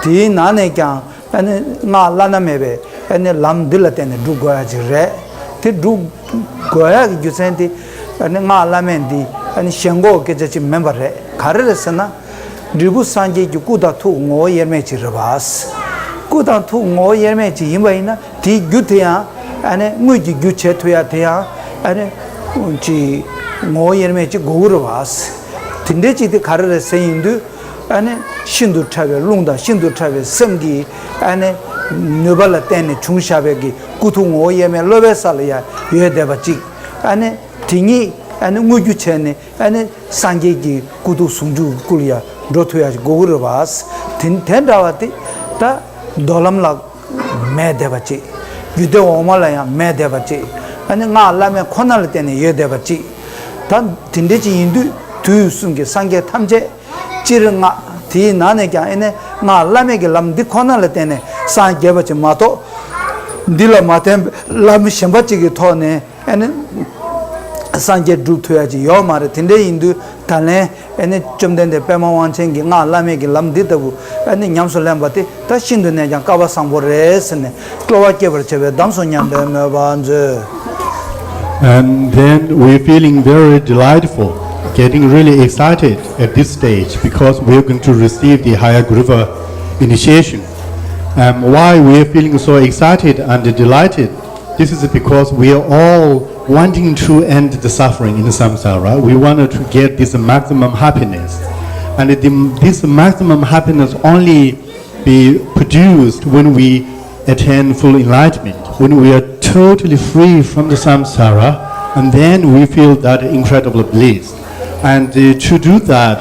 དེའི་ནང་ནས་ཀྱང་ཨ་ནི་སྔགས་བླ་ན་མེད་པའི་ཨ་ནི་ལམ་འདི་ལ་བརྟེན་ནས་སྒྲུབ་དགོས་ཡ་ཅིག་རེད། དེ་སྒྲུབ་དགོས་ཡ་གི་རྒྱུ་མཚན་དེ་ཨ་ནི་སྔགས་བླ་མེད་འདི་ཨ་ནི་ཞེན་ཁོག་སྐད་ཆ་ཅིག་མིན་པ་རེད། ག་རེ་རེད་ཟེར་ན། འབྲས་བུ་སངས་རྒྱས་ཀྱི་སྐུ་དང་ཐུགས་ངོ་བོ་དབྱེར་མེད་ཅིག་རེད་པ། སྐུ་དང་ཐུགས་ངོ་བོ་དབྱེར་མེད་ཅིག་ཡིན་པ་ཡིན་ན། དེའི་རྒྱུ་དེ་ཡང་ཨ་ནི་དངོས་ཀྱི་རྒྱུ་བྱེད་ཐུབ་ཡ་དེ་ཡང་ཨ་ནི་ཅིག་ངོ་བོ་དབྱེར་མེད་ཅིག་དགོས་ཀྱི་རེད་པ། དེ་འདྲའི་ཅིག་དེ་ག་རེ་རེད་ཟེར་ཡིན་དུས། ཨ་ནི་ཤིན་ཏུ་ཕྲ་བའི་རླུང་དང་ཤིན་ཏུ་ཕྲ་བའི་སེམས་ཀྱི་ཨ་ནི་ནུས་པ་ལ་བརྟེན་ནས་བྱུང་བཞག་པའི་གི་སྐུ་ཐུགས་ངོ་བོ་དབྱེར་མེད་སློབ་པའི་ས་ལ་ཡང་ཡོད་བསྡད་པ་ཅིག་ཨ་ནི་དེ་ཉིད་ཨ་ནི་དངོས་རྒྱུ་བྱས་ནས། ཨ་ནི་སངས་རྒྱས་ཀྱི་སྐུ་ཐུགས་ཟུང་འཇུག་སྐུ་ལ་ཡང་འགྲོ་ཐུབ་ཡ་ཞིག་དགོས་ཀྱི་རེད་པ། དེ་དེ་འདྲ་བ་དེ་ད་མདོ་ལམ་ལ་མེད་བསྡད་པ་ཅིག་རྒྱུད་སྡེ་འོག་མ་ལ་ཡང་མེད་བསྡད་པ་ཅིག་ཨ་ནི་སྔགས་བླ་མེད་ཁོ་ན་ལ་བརྟེན་ནས་ཡོད་བསྡད་པ་ཅིག་ད་དེ་འདྲ་ཅིག་ཡིན་དུས་དུས་གསུམ་གྱི་སངས་རྒྱས་ཐམས་ཅད་སྤྱིར་སྔགས། དེའི་ནང་ནས་ཀྱང་ཨེ་ནས་སྔགས་བླ་མེད་ཀྱི་ལམ་འདི་ཁོ་ན་ལ་བརྟེན་ནས་སངས་རྒྱས་པ་ཅིག་མ་གཏོགས། འདི་ལ་མ་བརྟེན་པའི་ལམ་གཞན་པ་ཅིག་གི་ཐོག་ནས། ཨ་ནི་སངས་རྒྱས་སྒྲུབ་ཐུབ་ཡ་ཅིག་ཡོད་མ་རེད། དེ་འདྲ་ཡིན་དུས་ད་ལན་ཨ་ནི་བཅོམ་ལྡན་འདས་པདྨ་དབང་ཆེན་གྱི་སྔགས་བླ་མེད་ཀྱི་ལམ་འདི་ལྟ་བུ་ཨ་ནི་ཉམས་སུ་ལེན་པ་དེ་ད་ཤིན་ཏུ་ནས་ཀྱང་སྐལ་བ་བཟང་པོ་རེད་ཟེར་ནས། སྤྲོ་བ་སྐྱེད་པར་བྱ་བའི་གདམས་སུ་མཉམ་པའི་མོས་པ་མཛོད། And then we're feeling very delightful, getting really excited at this stage because we're going to receive the higher Gurukha initiation. Um, why we're feeling so excited and delighted? This is because we are all wanting to end the suffering in samsara. We wanted to get this maximum happiness. And the, this maximum happiness only be produced when we attain full enlightenment, when we are totally free from the samsara, and then we feel that incredible bliss. And uh, to do that,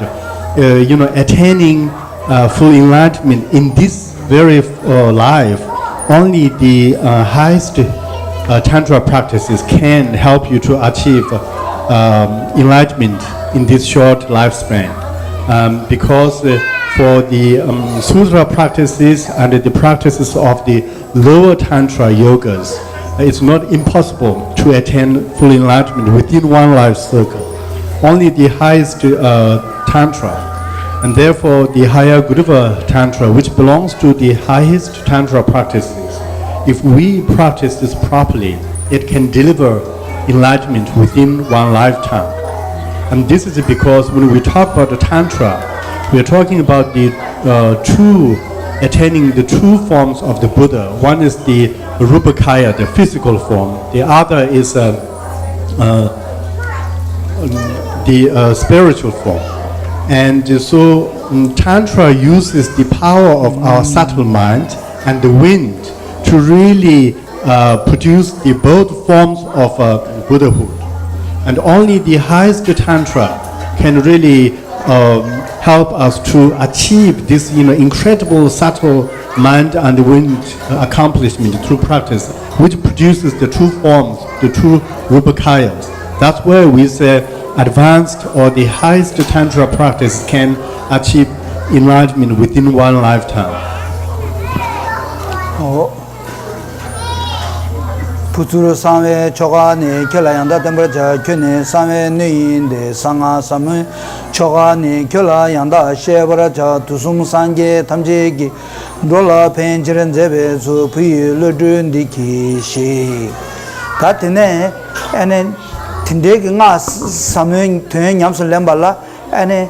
uh, you know, attaining uh, full enlightenment in this very uh, life, only the uh, highest uh, tantra practices can help you to achieve um, enlightenment in this short lifespan. Um, because uh, for the um, sutra practices and the practices of the lower tantra yogas, it's not impossible to attain full enlightenment within one life cycle. Only the highest uh, tantra, and therefore the higher Gurukha tantra, which belongs to the highest tantra practices, if we practice this properly, it can deliver enlightenment within one lifetime. And this is because when we talk about the tantra, we are talking about the uh, true, attaining the true forms of the Buddha. One is the rupakaya, the physical form. The other is uh, uh, the uh, spiritual form. And so um, Tantra uses the power of our subtle mind and the wind to really uh, produce the both forms of uh, Buddhahood. And only the highest Tantra can really um, help us to achieve this, you know, incredible subtle mind and wind uh, accomplishment through practice, which produces the true forms, the true Rupakayas. That's where we say advanced or the highest Tantra practice can achieve enlightenment within one lifetime. བུ་ཚུར་གསང་བའི་ཆོ་ག་ནི། ཁྱོད་ལ་ཡང་དག་བསྟན་པར་བྱ། ཁྱོད་ནི་གསང་བའི་སྣོད་ཡིན་ཏེ། གསང་སྔགས་ཟབ་མོའི་ཆོ་ག་ནི། ཁྱོད་ལ་ཡང་དག་བཤད་པར་བྱ། དུས་གསུམ་སངས་རྒྱས་ཐམས་ཅད་ཀྱིས། འགྲོ་ལ་ཕན་ཕྱིར་མཛད་པའི་ཚུལ། བུ་ཡི་བློ་གྲོས་འདི་གིས་ཤིག་ད་དེ་ནས་ཨ་ནི་དེ་འདྲའི་གི་སྔགས་ཟབ་མོའི་དོན་ཉམས་སུ་ལེན་པ་ལ་ཨ་ནི།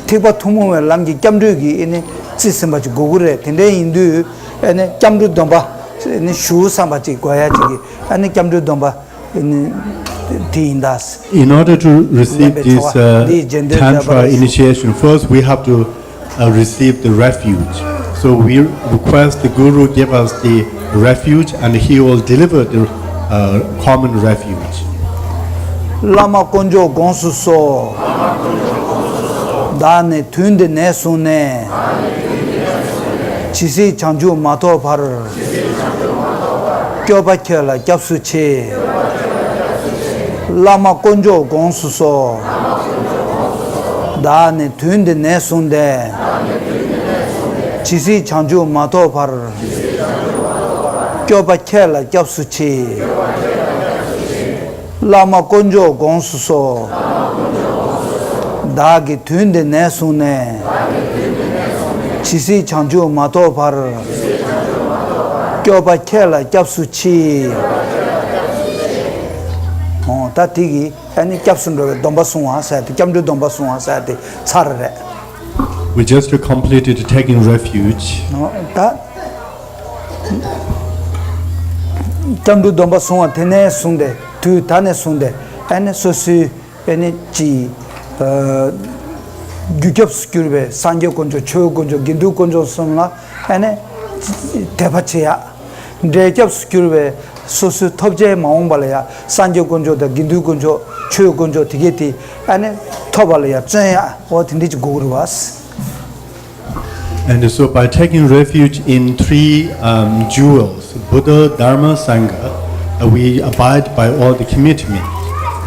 ཐེག་པ་ཐུན་མོང་བའི་ལམ་གྱི་སྐྱབས་འགྲོས་ཀྱི་ཨེ་ནི་རྩིས་ཟིན་པ་ཅིག་དགོས་ཀྱི་རེད། དེ་འདྲ་ཡིན་དུས་ཨེ་ནི་སྐྱབས་འགྲོའི་སྡོམ་པ་ཨེ་ནི་ཞུ་བསམ་པ་ཅིག་དགོས་ཡ་ཅིག་གི་ཨེ་ནི་སྐྱབས་འགྲོའི་སྡོམ་པ་ཨེ་ནི་དེ་ཡིན་ད། In order to receive this uh, Tantra initiation, first we have to uh, receive the refuge. So we request the Guru give us the refuge and he will deliver the uh, common refuge. བླ་མ་དཀོན་མཆོག་དགོངས་སུ་གསོལ། བདག་ནི་དུས་འདི་ནས་བཟུང་ནས། ཇི་སྲིད་བྱང་ཆུབ་མ་ཐོབ་བར། སྐྱོབ་པ་ཁྱེད་ལ་སྐྱབས་སུ་མཆི། བླ་མ་དཀོན་མཆོག་དགོངས་སུ་གསོལ། བདག་ནི་དུས་འདི་ནས་བཟུང་སྟེ། ཇི་སྲིད་བྱང་ཆུབ་མ་ཐོབ་བར། སྐྱོབ་པ་ཁྱེད་ལ་སྐྱབས་སུ་མཆི། བླ་མ་དཀོན་མཆོག་དགོངས་སུ་གསོལ། བདག་གིས་དུས་འདི་ནས་བཟུང་ནས། ཇི་སྲིད་བྱང་ཆུབ་མ་ཐོབ་བར། སྐྱོབ་པ་ཁྱེད་ལ་སྐྱབས་སུ་མཆི། འོ་ད་དེ་གིས་ཨ་ནི་སྐྱབས་སུ་འགྲོ་བའི་སྡོམ་པ་བཟུང་བ་ཟེར་ཏེ་སྐྱབས་འགྲོའི་སྡོམ་པ་བཟུང་བ་ཟེར་ཏེ་ཚར་རེད། We just completed taking refuge. ད། སྐྱབས་འགྲོའི་སྡོམ་པ་བཟུང་བ་དེ་ནས་བཟུང་སྟེ་དུས་ད་ནས་བཟུང་སྟེ་ཨ་ནི་སོ་སོའི་ཨ་ནི་ཅི། རྒྱུ་སྐྱབས་སུ་གྱུར་པའི་སངས་རྒྱས་དཀོན་མཆོག་ཆོས་དཀོན་མཆོག་དགེ་འདུན་དཀོན་མཆོག་གསུམ་ལ་ཨ་ནི་དད་པ་བྱེད་ཡ། འབྲས་སྐྱབས་སུ་གྱུར་པའི་སོ་སོའི་ཐོབ་བྱའི་མ་འོངས་པ་ལ་ཡ་སངས་རྒྱས་དཀོན་མཆོག་དང་དགེ་འདུན་དཀོན་མཆོག་ཆོས་དཀོན་མཆོག་དེ་གས་དེ་ཨ་ནི་ཐོབ་པ་ལ་ཡ་བརྩོན་ཡ་འོ་དེ་འདྲ་ཅིག་དགོས་ཀྱི་རེད་བ། And so, by taking refuge in three um, jewels, Buddha, Dharma, Sangha, uh, we abide by all the commitment.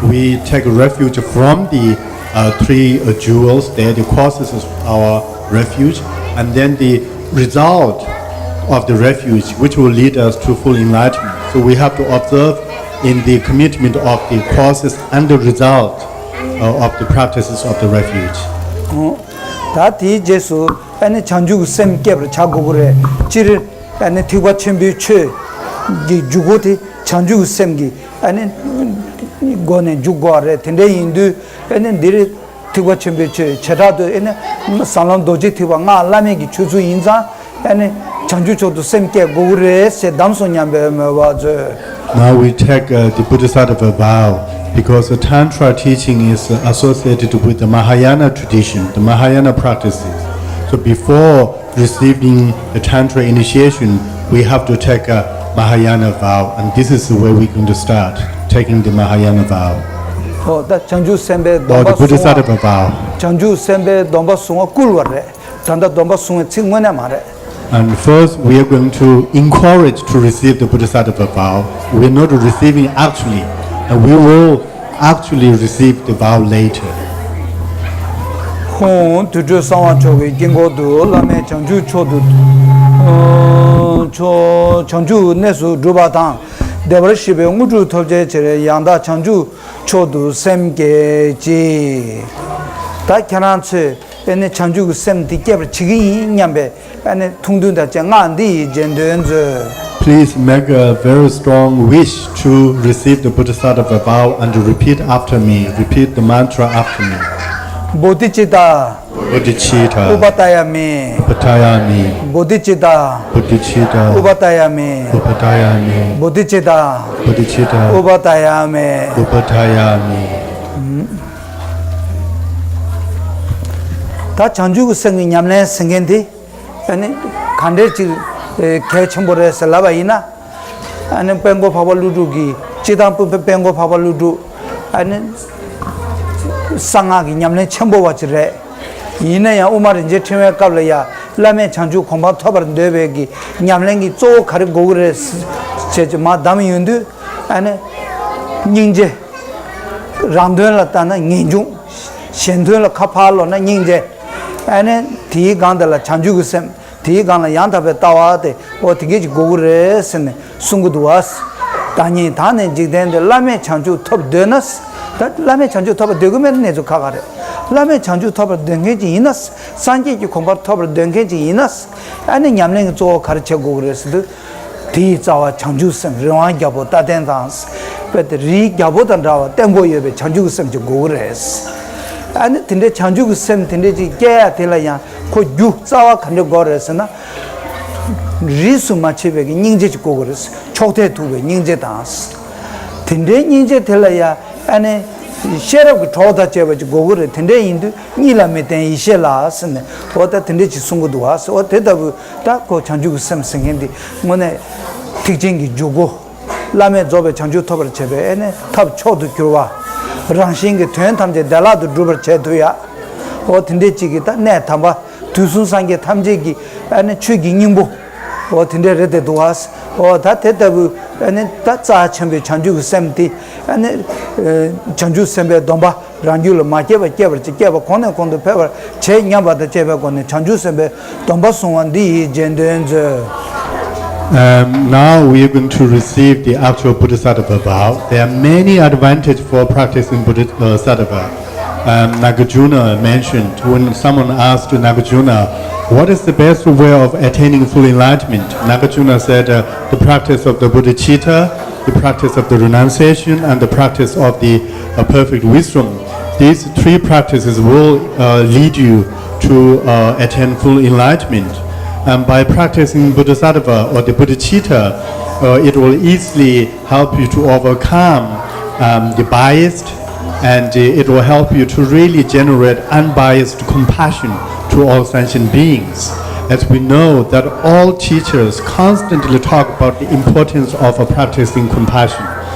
We take refuge from the uh, three uh, jewels, they are the causes of our refuge, and then the result of the refuge, which will lead us to full enlightenment. So, we have to observe in the commitment of the causes and the result uh, of the practices of the refuge. ད་དེའི་རྗེས་སུ་ཨ་ནི་བྱང་ཆུབ་ཀྱི་སེམས་བསྐྱེད་པར་བྱ་དགོས་ཀྱི་རེད། སྤྱིར་ཨ་ནི་ཐེག་པ་ཆེན་པོའི་ཆོས་ཀྱི་འཇུག་སྒོ་དེ་བྱང་ཆུབ་ཀྱི་སེམས་ཀྱི་ཨ་ནི་སྒོ་ནས་འཇུག་དགོས་པ་རེད། དེ་འདྲ་ཡིན་དུས་ཨ་ནི་འདིར་ཐེག་པ་ཆེན་པོའི་ཆོས་བྱེ་བྲག་ཏུ་ཨ་ནི་ཟབ་ལམ་རྡོ་རྗེ་ཐེག་པ་སྔགས་བླ་མེད་ཀྱི་ཆོས་ཚུལ་ཡིན་ཙང་། ཨ་ནི་བྱང་ཆུབ་མཆོག་ཏུ་སེམས་བསྐྱེད་དགོས་ཀྱི་རེད་ཟེར་གདམས་སོ་སྙམ་པའི་མོས་པ་མཛོད། Now we take uh, the Bodhisattva vow because the Tantra teaching is uh, associated with the Mahayana tradition, the Mahayana practices. So before receiving the Tantra initiation, we have to take a Mahayana vow, and this is where we're going to start taking the Mahayana vow. ཨོ་ད་བྱང་ཆུབ་སེམས་དཔའི་སྡོམ་པ་བཟུང་བ། བྱང་ཆུབ་སེམས་དཔའི་སྡོམ་པ་བཟུང་བ་བསྐུལ་བ་རེད། ད་ལྟ་སྡོམ་པ་བཟུང་བའི་ཚིག་དངོས་གནས་མ་རེད། And first, we are going to encourage to receive the Bodhisattva vow. We are not receiving actually, and we will actually receive the vow later. ཧཱུྃ། དུར་ཁྲོད་གསང་བ་མཆོག་གི་དཀྱིལ་འཁོར་དུ། བླ་མེད་བྱང་ཆུབ་མཆོག་ཏུ། ཨ་མཆོག་བྱང་ཆུབ་གནས་སུ་གྲུབ་པ་དང་། བདེ་བར་གཤེགས་པའི་དངོས་གྲུབ་ཐོབ་བྱའི་ཕྱིར། ཡང་དག་བྱང་ཆུབ་མཆོག་ཏུ་སེམས་བསྐྱེད་ཅིག་ད་ཁྱེད་རང་ཚོས་ཨེ་ནི་བྱང་ཆུབ་ཀྱི་སེམས་དེ་བསྐྱེད་པར་བྱེད་ཀྱི་ཡིན་སྙམ་པའི་ཨ་ནི་ཐུགས་འདུན་དང་བཅས་སྔགས་འདི་ཡིས་རྗེས་ཟློས་མཛོད། Please make a very strong wish to receive the Bodhisattva vow and repeat after me. Repeat the mantra after me. Bodhicitta Bodhicitta Upatayami Upatayami Bodhicitta Bodhicitta Upatayami Upatayami Bodhicitta Bodhicitta Upatayami Upatayami ད་བྱང་ཆུབ་ཀྱི་སེམས་ཀྱི་ཉམས་ལེན་ཟེར་མཁན་དེ་ཨ་ནི་ག་འདྲས་ཅིག་ཨེ་གལ་ཆེན་པོ་རེད་ཟེར་ལབ་པ་ཡིན་ན། ཨ་ནི་དཔལ་མགོན་འཕགས་པ་ཀླུ་སྒྲུབ་ཀྱིས་སྤྱིར་བཏང་དཔེ་དཔེ་དཔལ་མགོན་འཕགས་པ་ཀླུ་སྒྲུབ་ཨ་ནི་གསང་སྔགས་ཀྱི་ཉམས་ལེན་ཆེན་པོ་བ་ཅིག་རེད། ཡིན་ན་ཡང་དབུ་མ་རིན་ཆེན་ཕྲེང་བའི་སྐབས་ལ་ཡང་བླ་མེད་བྱང་ཆུབ་གོ་འཕང་ཐོབ་པར་འདོད་པའི་གི་ཉམས་ལེན་གྱི་གཙོ་བོ་ག་རེ་དགོས་ཀྱི་རེད་ཟེར་བྱས་ཀྱི་མར་བསྡམས་ཡོང་དུས། ཨ་ནི་སྙིང་རྗེ། རང་དོན་ལ་ལྟ་ན་ངེས་འབྱུང་། གཞན་དོན་ལ་ཁ་ཕར་ལོག་ན་སྙིང་རྗེ། ཨ་ནི་དེའི་སྒང་དེ་ལ་བྱང་ཆུབ་ཀྱི་སེམས། དེའི་སྒང་ལ་ཡང་དག་པའི་ལྟ་བ་དེ་འོ་དེ་གས་ཀྱི་དགོས་ཀྱི་རེད་ཟེར་ནས་གསུང་གི་འདུག་བ། བདག་ཉིད་དག་ནི་འཇིག་རྟེན་འདིར། བླ་མེད་བྱང་ཆུབ་ཐོབ་འདོད་ན། ད་བླ་མེད་བྱང་ཆུབ་ཐོབ་པར་འདོད་ཀྱི་མེད་ན་གནས་ཚུལ་ཁག་ཁག་རེད། བླ་མེད་བྱང་ཆུབ་ཐོབ་པར་འདོད་མཁན་ཅིག་ཡིན་ན། སངས་རྒྱས་ཀྱི་གོ་འཕང་ཐོབ་པར་འདོད་མཁན་ཅིག་ཡིན་ན། ཨ་ནི་ཉམས་ལེན་གྱི་གཙོ་བོ་ག་རེ་བྱེད་དགོས་ཀྱི་རེད་ཟེར་དུས། དེའི་རྩ་བ་བྱང་ཆུབ་སེམས། རི་དབང་རྒྱལ་པོ་རྟ་སྟན་དང་། དཔེ་དེ་རིའི་རྒྱལ་པོ་དང་འདྲ་བ་བརྟན་པོ་ཡོད་པའི་བྱང་ཆུབ་ཀྱི་སེམས་ཅིག་དགོས་ཀྱི་རེད། ཨ་ནི་དེ་འདྲའི་བྱང་ཆུབ་ཀྱི་སེམས་དེ་འདྲའི་ཅིག་སྐྱེ་ཡ་དེ་ལ་ཡང་ཁོ་རྒྱུ་རྩ་བ་ག་འདྲ་དགོས་རེད་ཟེར་ན། རིས་སུ་མ་ཆད་པའི་གི་སྙིང་རྗེ་ཅིག་དགོས་ཀྱི་རེད། ཕྱོགས་མཐས་གཏུགས་པའི་སྙིང་རྗེ་དང་། དེ་འདྲའི་སྙིང་རྗེ་དེ་ལ་ཡང་ཨ་ནི་ཤེས་རབ་ཀྱི་གྲོགས་དང་བཅས་པ་ཅིག་དགོས་ཀྱི་རེད། དེ་འདྲ་ཡིན་དུས་གཉིས་ལ་མི་བརྟེན་ཡེ་ཤེས་ལ་ཟེར་ནས་འོ་ད་དེ་འདྲ་ཅིག་གསུང་གི་འདུག་བ་ཟེར། འོ་དེ་ལྟ་བུའི་ད་ཁོ་བྱང་ཆུབ་ཀྱི་སེམས་ཟེར་མཁན་འདི་དངོས་གནས་ཐེག་ཆེན་གྱི་འཇུག་སྒོ། བླ་མེད་རྫོགས་པའི་བྱང་ཆུབ་ཐོབ་པར་བྱེད་པའི་ཨ་ནི་ཐབས་མཆོག་ཏུ་གྱུར་པ། རང་གཞན་གྱི་དོན་ཐམས་ཅད་བདེ་བླག་ཏུ་འགྲུབ་པར་བྱེད་ཐུབ་ཡ། འོ་དེ་འདྲའི་ཅིག་གི་ད་གནས་དམ་པ། དུས་གསུམ་སངས་རྒྱས་ཐམས་ཅད་ཀྱི་ཨ་ནི་ཆོས་ཀྱི་སྙིང་པོ། འོ་དེ་འདྲ་རེད་དེ་འདུག་བ། འོ་ད་དེ་ལྟ་བུ་ཨ་ནི་ད་རྩ་ཆེན་པོའི་བྱང་ཆུབ་ཀྱི་སེམས་དེ་ཨ་ནི་ཨ་བྱང་ཆུབ་སེམས་དཔའི་སྡོམ་པ་རང་རྒྱུད་ལ་མ་སྐྱེས་པ་སྐྱེས་པར་བྱེད། སྐྱེས་པ་གོང་ནས་གོང་དུ་འཕེལ་བར་བྱེད་སྙམ་པ་དང་བཅས་པའི་སྒོ་ནས་བྱང་ཆུབ་སེམས་དཔའི་སྡོམ་པ་བཟུང་བ་འདི་ཡི་རྗེས་ཟློས་མཛོད། Um, now we are going to receive the actual Bodhisattva vow. There are many advantages for practicing Bodhi-, uh, Sattva. Um, Nagarjuna mentioned when someone asked Nagarjuna, "What is the best way of attaining full enlightenment?" Nagarjuna said, uh, "The practice of the bodhicitta, the practice of the renunciation, and the practice of the, uh, perfect wisdom. These three practices will, uh, lead you to, uh, attain full enlightenment." And by practicing Bodhisattva or the bodhicitta, uh, it will easily help you to overcome, um, the bias, and, uh, it will help you to really generate unbiased compassion to all sentient beings. As we know that all teachers constantly talk about the importance of, uh, practicing compassion,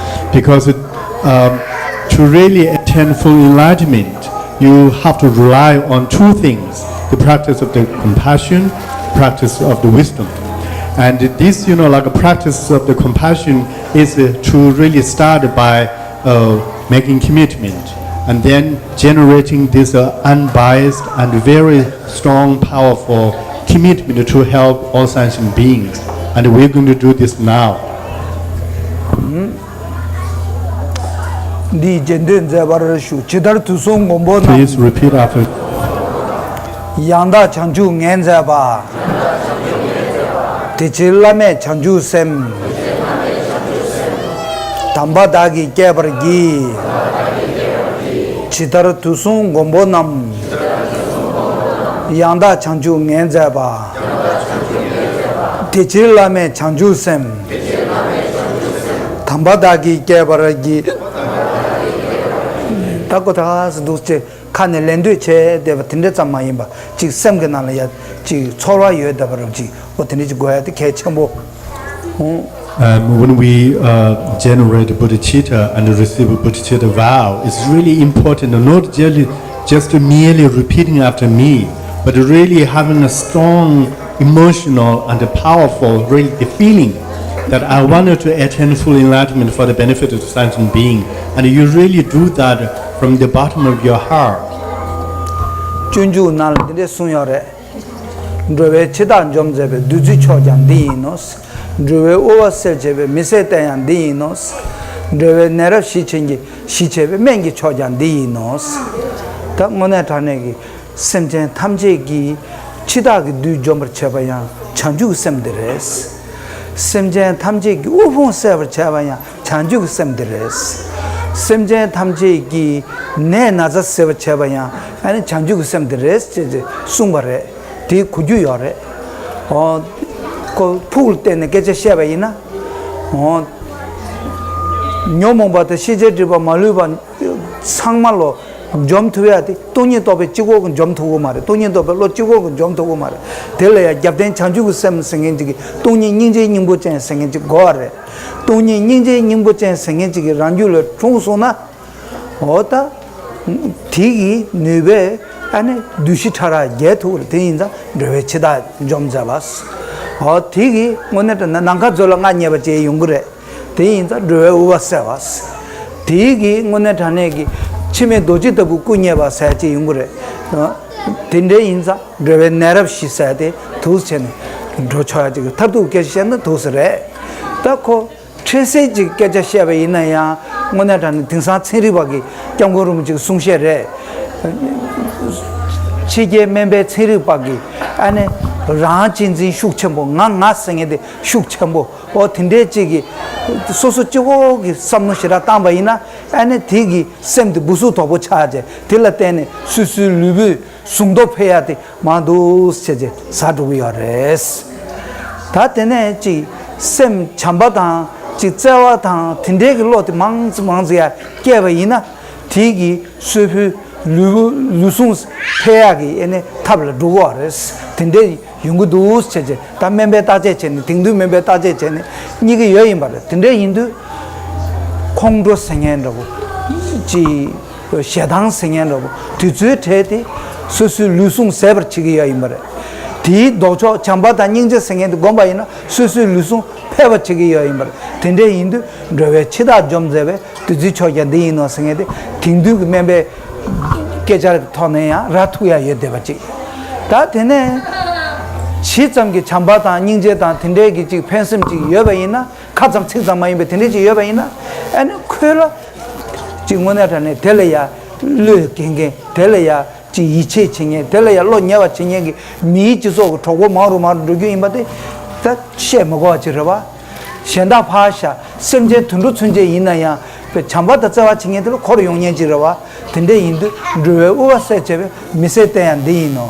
because it, um, to really attain full enlightenment, you have to rely on two things: the practice of the compassion, practice of the wisdom. And this, you know, like a practice of the compassion is, uh, to really start by, uh, making commitment and then generating this, uh, unbiased and very strong, powerful commitment to help all sentient beings. And we're going to do this now. འདིའི་རྗེས་ཟློས་མཛད་པར་ཞུ། ཇི་ལྟར་དུས་གསུམ་མགོན་པོ་རྣམས། Please repeat after. ཡང་དག་བྱང་ཆུབ་ངེས་མཛད་པ། དེ་ཕྱིར་བླ་མེད་བྱང་ཆུབ་སེམས། དམ་པ་བདག་གིས་བསྐྱེད་པར་བགྱི། ཇི་ལྟར་དུས་གསུམ་མགོན་པོ་རྣམས། ཡང་དག་བྱང་ཆུབ་ངེས་མཛད་པ། དེ་ཕྱིར་བླ་མེད་བྱང་ཆུབ་སེམས། དམ་པ་བདག་གིས་བསྐྱེད་པར་བགྱི། ད་ཁོ་ད་ག་སེ་འདུག་ཅེས་ཁ་ནས་ལན་ལྡོད་བྱས་བསྡད་པ་དེ་འདྲ་ཙམ་མ་ཡིན་པ་ཅིག་སེམས་ཀྱི་ནང་ལ་ཡ་ཅིག་ཚོར་བ་ཡོད་བསྡད་པ་རུ་ཅིག་འོ་དེ་འདྲ་ཅིག་དགོས་ཡ་དེ་གལ་ཆེན་པོ། ཨུ། Um, when we, uh, generate bodhicitta and receive bodhicitta vow, it's really important not just, just merely repeating after me, but really having a strong emotional and a powerful, really the feeling that I wanted to attain full enlightenment for the benefit of the sentient being. And you really do that from the bottom of your heart. སྤྱོད་འཇུག་ནང་ལ་འདི་འདྲ་གསུངས་ཡོད་རེད། འགྲོ་བའི་འཆི་བདག་འཇོམས་མཛད་པའི། བདུད་རྩི་མཆོག་ཀྱང་འདི་ཡིན་ནོ། འགྲོ་བའི་དབུལ་བ་སེལ་བྱེད་པའི། མི་བཟད་བསྟེན་ཡང་འདི་ཡིན་ནོ། འགྲོ་བའི་ནད་རབ་ཞི་བྱེད་ཀྱི། ཞི་བྱེད་པའི་སྨན་གྱི་མཆོག་ཀྱང་འདི་ཡིན་ནོ། ད་དངོས་གནས་དྲང་གནས་ཀྱི་སེམས་ཅན་ཐམས་ཅད་ཀྱི་འཆི་བདག་གི་བདུད་འཇོམས་པར་བྱེད་པ་ཡང་བྱང་ཆུབ་ཀྱི་སེམས་འདི་རེད། སེམས་ཅན་ཐམས་ཅད་ཀྱི་དབུལ་ཕོངས་སེལ་བར་བྱེད་པ་ཡང་བྱང་ཆུབ་ཀྱི་སེམས་འདི་རེད། སེམས་ཅན་ཐམས་ཅད་ཀྱི་ནད་ན་ཚ་སེལ་བར་བྱེད་པ་ཡང་ཨ་ནི་བྱང་ཆུབ་ཀྱི་སེམས་འདི་རེད་ཅེས་གསུངས་པ་རེད། དེའི་གོ་རྒྱུ་ཡོད་རེད། འོ། ཁོ་ཕུགས་ལ་བལྟས་ནས་སྐད་ཆ་བཤད་པ་ཡིན་ན། འོ། ཉོན་མོངས་པ་དང་ཤེས་བྱའི་སྒྲིབ་པ་མ་ལུས་པ་ཚང་མ་ལོ། འཇོམས་ཐུབ་ཡ་དེ་སྟོང་ཉིད་རྟོགས་པའི་གཅིག་པོ་གིས་འཇོམས་ཐུབ་ཀྱི་མ་རེད། སྟོང་ཉིད་རྟོགས་པའི་བློ་གཅིག་པོ་གིས་འཇོམས་ཐུབ་ཀྱི་མ་རེད། དེ་ལ་ཡང་རྒྱབ་རྟེན་བྱང་ཆུབ་ཀྱི་སེམས་ཟེར་མཁན་ཅིག་གིས། སྟོང་ཉིད་སྙིང་རྗེའི་སྙིང་པོ་ཅན་ཟེར་མཁན་ཅིག་དགོས་པ་རེད། སྟོང་ཉིད་སྙིང་རྗེའི་སྙིང་པོ་ཅན་ཟེར་མཁན་ཅིག་གིས་རང་རྒྱུད་ལ་འཁྲུངས་སོང་ན། འོ་ད། དེ་གི་ནུས་པས་ཨ་ནི་བདུད་བཞི་ཕྲ་རགས་རྒྱལ་ཐུབ་པ་རེད། དེ་ཡིན་ཙང་འགྲོ་བའི་འཆི་བདག་འཇོམས་མཛད་པ། འོ་དེ་གི་དངོས་གནས་དྲང་གནས་ནམ་མཁའ་མཛོད་ལ་མངའ་བརྙེས་པ་ཅིག་ཡོང་གི་རེད། དེ་ཡིན་ཙང་འགྲོ་བའི་དབུལ་བ་སེལ་བ། དེ་གི་དངོས་གནས་དྲང་གནས་ཀྱི་འཆི་མེད་རྡོ་རྗེ་ལྟ་བུ་སྐུ་བརྙེས་པ་ཟེར་ཅིག་ཡོང་གི་རེད། དེ་འདྲ་ཡིན་ཙང་འགྲོ་བའི་ནད་རབ་ཞི་ཟེར་དེ་འདུག་སེ་བྱས་ནས་འགྲོ་ཆོག་ཡ་ཅིག་གི་མཐར་ཐུག་སྐད་ཆ་བཤད་ན་འདུག་སེ་རེད། ད་ཁོ། འཕྲལ་སེལ་གྱི་སྐད་ཆ་བཤད་པ་ཡིན་ན་ཡང་། དངོས་གནས་དྲང་གནས་དེང་སང་ཚན་རིག་པ་གི། སྐྱབས་མགོན་རིན་པོ་ཆེའི་གསུང་བཤད་རེད། ཕྱི་རྒྱལ་སྨན་པའི་ཚན་རིག་པ་གི་ཨ་ནི་རང་གཅེས་འཛིན་ཤུགས་ཆེན་པོ། ང་ང་ཟེར་མཁན་དེ་ཤུགས་ཆེན་པོ། འོ་དེ་འདྲའི་ཅིག་གི་སོ་སོ་གཅིག་པོ་གི་བསམ་བློ་ཞེ་དྲག་བཏང་པ་ཡིན་ན། ཨ་ནི་དེ་གི་སེམས་དེ་སྦུ་སུབ་དོག་པོ་ཆགས་བྱས། དེ་ལ་བརྟེན་ནས་སོ་སོའི་ལུས་པོའི་ཟུངས་སྟོབས་འཕེལ་ཡ་དེ་མང་དུ་བྱས་རྗེས་ཟ་འགྲོ་གི་ཡོད་རེད། ད་དེ་ནས་ཅིག་སེམས་བྱམས་པ་དང་ཅིག་བརྩེ་བ་དང་དེ་འདྲའི་གི་བློ་དེ་མང་ཙམ་མང་ཙམ་ཡར་སྐྱེས་པ་ཡིན་ན། དེ་གི་སོ་སོའི་ལུས་ལུས་ཟུངས་འཕེལ་ཡག་གི་ཨེ་ནས་ཐབས་ལ་འགྲོ་གི་ཡོད་རེད། དེ་འདྲའི་ཡོང་གི་འདུག་བྱས་རྗེས། ད་སྨན་པས་བརྟག་དཔྱད་བྱས་ནས། དེང་དུས་སྨན་པས་བརྟག་དཔྱད་བྱས་ནས་རྙེད་ཀྱི་ཡོད་ཡིན་པ་རེད། དེ་འདྲ་ཡིན་དུས་ཁོང་ཁྲོ་ཟེར་མཁན་འདྲ་པོ་ཅིག་ཞེ་སྡང་ཟེར་མཁན་འདྲ་པོ་དེ་ཚོའི་གྲས་དེ་སོ་སོའི་ལུས་ཟུངས་ཟད་པར་བྱེད་ཀྱི་ཡོད་ཡིན་པ་རེད། དེའི་ལྡོག་ཕྱོགས་བྱམས་པ་དང་སྙིང་རྗེ་ཟེར་མཁན་དེ་བསྒོམས་པ་ཡིན་ན། སོ་སོའི་ལུས་ཟུངས་འཕེལ་བར་བྱེད་ཀྱི་ཡོད་ཡིན་པ་རེད། དེ་འདྲ་ཡིན་དུས་འགྲོ་བའི་འཆི་བདག་འཇོམས་མཛད་པའི་བདུད་རྩི་མཆོག་ཀྱང་འདི་ཡིན་ནོ་ཟེར་མཁན་དེ་དེང་དུས་ཀྱི་སྨན་པའི་སྐད་ཆ་ཐོག་ནས་ཡང་ར་ཐུག་ཡ་ཡོད་བསྡད་པ་ཅིག་ད་དེ་ནས་ཇི་ཙམ་གྱི་བྱམས་པ་དང་སྙིང་རྗེ་དང་དེ་འདྲའི་གི་ཅིག་ཕན་སེམས་ཅིག་ཡོད་པ་ཡིན་ན། ཁ་ཙམ་ཚིག་ཙམ་མ་ཡིན་པའི་དེ་འདྲའི་ཅིག་ཡོད་པ་ཡིན་ན། ཨ་ནི་ཁོས་ལ་ཅིག་དངོས་གནས་དྲང་གནས་དེ་ལ་ཡ་བློས་འགེལ་མཁན། དེ་ལ་ཡ་ཅིག་ཡིད་ཆེས་བྱེད་མཁན། དེ་ལ་ཡ་བློ་ཉེ་བ་བྱེད་མཁན་གྱི་མིའི་སྤྱི་ཚོགས་ཀྱི་གྲོགས་པོ་མང་རུ་མང་རུ་འགྲོ་རྒྱུ་ཡིན་པ་དེ་ད་བཤད་མི་དགོས་པ་ཅིག་རེད་བ། གཞན་དག་ཕར་བཞག་སེམས་ཅན་དུད་འགྲོ་ཚུན་ཆད་ཡིན་ན་ཡང་བྱམས་པ་དང་བརྩེ་བ་བྱེད་མཁན་དེ་ལ་འཁོར་ཡོང་མཁན་ཅིག་རེད་བ། དེ་འདྲ་ཡིན་དུས་འགྲོ་བའི་དབུལ་བ་སེལ་བྱེད་པའི་མི་ཚེ་བརྟན་ཡ་འདི་ཡིན་ནོ།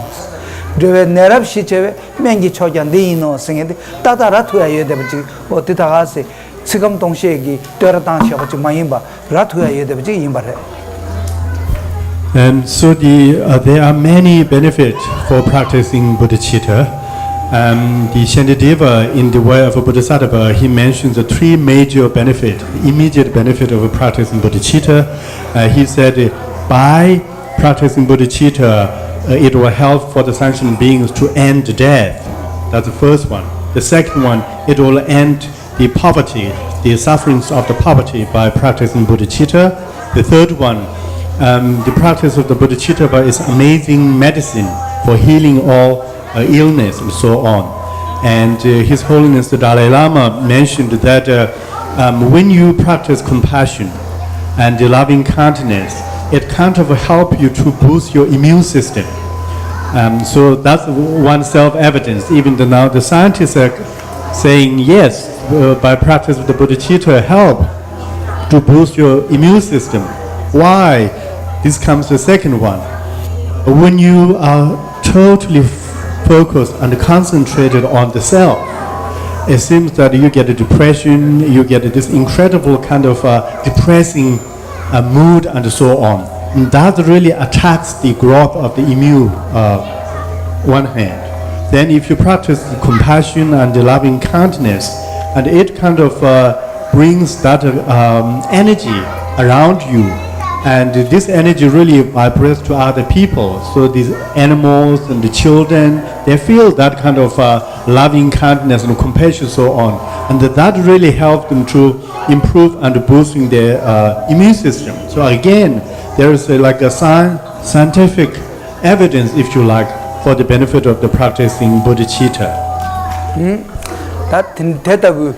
འགྲོ་བའི་ནད་རབ་ཞི་བྱེད་པའི་སྨན་གྱི་མཆོག་ཀྱང་འདི་ཡིན་ནོ་ཟེར་མཁན་དེ་ཏག་ཏག་ར་ཐུག་ཡ་ཡོད་བསྡད་པ་ཅིག་འོ་དེ་ད་ག་ཟེ་ཚིག་སྐམ་སྟོང་བཤད་ཀྱི་བསྟོད་ར་བཏང་བཞག་པ་ཅིག་མ་ཡིན་པ། ར་ཐུག་ཡ་ཡོད་བསྡད་པ་ཅིག་ཡིན་པ་རེད། And so the, uh, there are many benefits for practicing bodhicitta. Um, the Shantideva, in the way of a bodhisattva, he mentions the three major benefit, immediate benefit of practicing bodhicitta. Uh, he said, uh, by practicing bodhicitta, uh, it will help for the sentient beings to end death. That's the first one. The second one, it will end the poverty, the sufferings of the poverty by practicing bodhicitta. The third one, um, the practice of the bodhicitta is amazing medicine for healing all, uh, illness and so on. And, uh, His Holiness the Dalai Lama mentioned that, uh, um, when you practice compassion and the loving kindness, it kind of help you to boost your immune system. Um, so that's one self-evidence. Even the, now the scientists are saying yes, uh, by practice of the bodhicitta help to boost your immune system. Why? This comes the second one. When you are totally focused and concentrated on the self, it seems that you get a depression, you get this incredible kind of, uh, depressing, uh, mood and so on. And that really attacks the growth of the immune, uh, one hand. Then if you practice compassion and loving kindness, and it kind of, uh, brings that, um, energy around you. And this energy really vibrates to other people. So these animals and the children, they feel that kind of, uh, loving kindness and compassion, so on. And that really helps them to improve and boosting their, uh, immune system. So again, there is a, like a sci- scientific evidence, if you like, for the benefit of the practicing bodhicitta. ད་དེ་དེ་ལྟ་བུའི་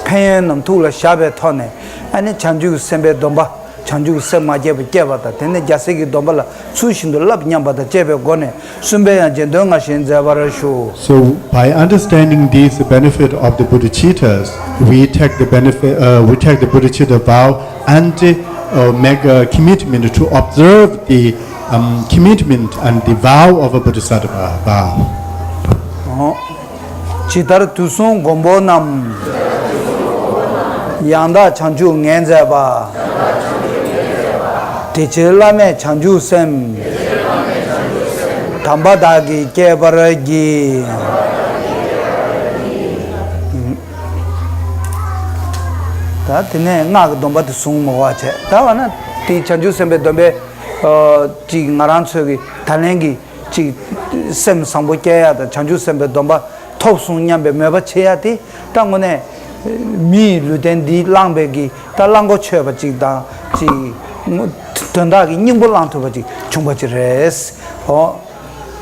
ཕན་ཡོན་རྣམས་ཐུགས་ལ་བཞག་པའི་ཐོག་ནས། ཨ་ནི་བྱང་ཆུབ་ཀྱི་སེམས་དཔའི་སྡོམ་པ། བྱང་ཆུབ་ཀྱི་སེམས་མ་སྐྱེས་པ་སྐྱེས་པ་དང་། དེ་ནས་རྒྱལ་སྲས་ཀྱི་སྡོམ་པ་ལ་ཚུལ་བཞིན་དུ་བསླབ་སྙམ་པ་དང་བཅས་པའི་སྒོ་ནས། གསུམ་པའི་ཡང་རྗེས་ཟློས་སྔར་བཞིན་མཛད་པར་ཞུ། So by understanding these benefit of the bodhicittas, we take the benefit, uh, we take the bodhicitta vow and, uh, make a commitment to observe the, um, commitment and the vow of a bodhisattva vow. ཇི་ལྟར་དུས་གསུམ་མགོན་པོ་རྣམས། ཡང་དག་བྱང་ཆུབ་ངེས་མཛད་པ། དེ་ཕྱིར་བླ་མེད་བྱང་ཆུབ་སེམས། དམ་པ་བདག་གིས་བསྐྱེད་པར་བགྱི། ད་དེ་ནས་སྔགས་ཀྱི་སྡོམ་པ་དེ་བཟུང་མ་དགོས་པ་བྱས། ད་འོ་ན་དེ་བྱང་ཆུབ་སེམས་དཔའི་སྡོམ་པའི་ཨ་ཅིག་ང་རང་ཚོའི་གི་ད་ལན་གྱི་ཅིག་སེམས་བཟང་པོ་སྐྱེ་ཡ་དང་བྱང་ཆུབ་སེམས་དཔའི་སྡོམ་པ་ཐོབ་སོང་སྙམ་པའི་མོས་པ་བྱེད་ཡ་དེ་ད་དངོས་གནས་མིའི་ལུས་རྟེན་འདི་བླངས་པའི་གི་ད་བླང་དགོས་ཆོད་པ་ཅིག་དང་ཅིག་དོན་དག་གི་སྙིང་པོ་བླང་ཐུབ་པ་ཅིག་བྱུང་པ་ཅིག་རེད། ཨོ།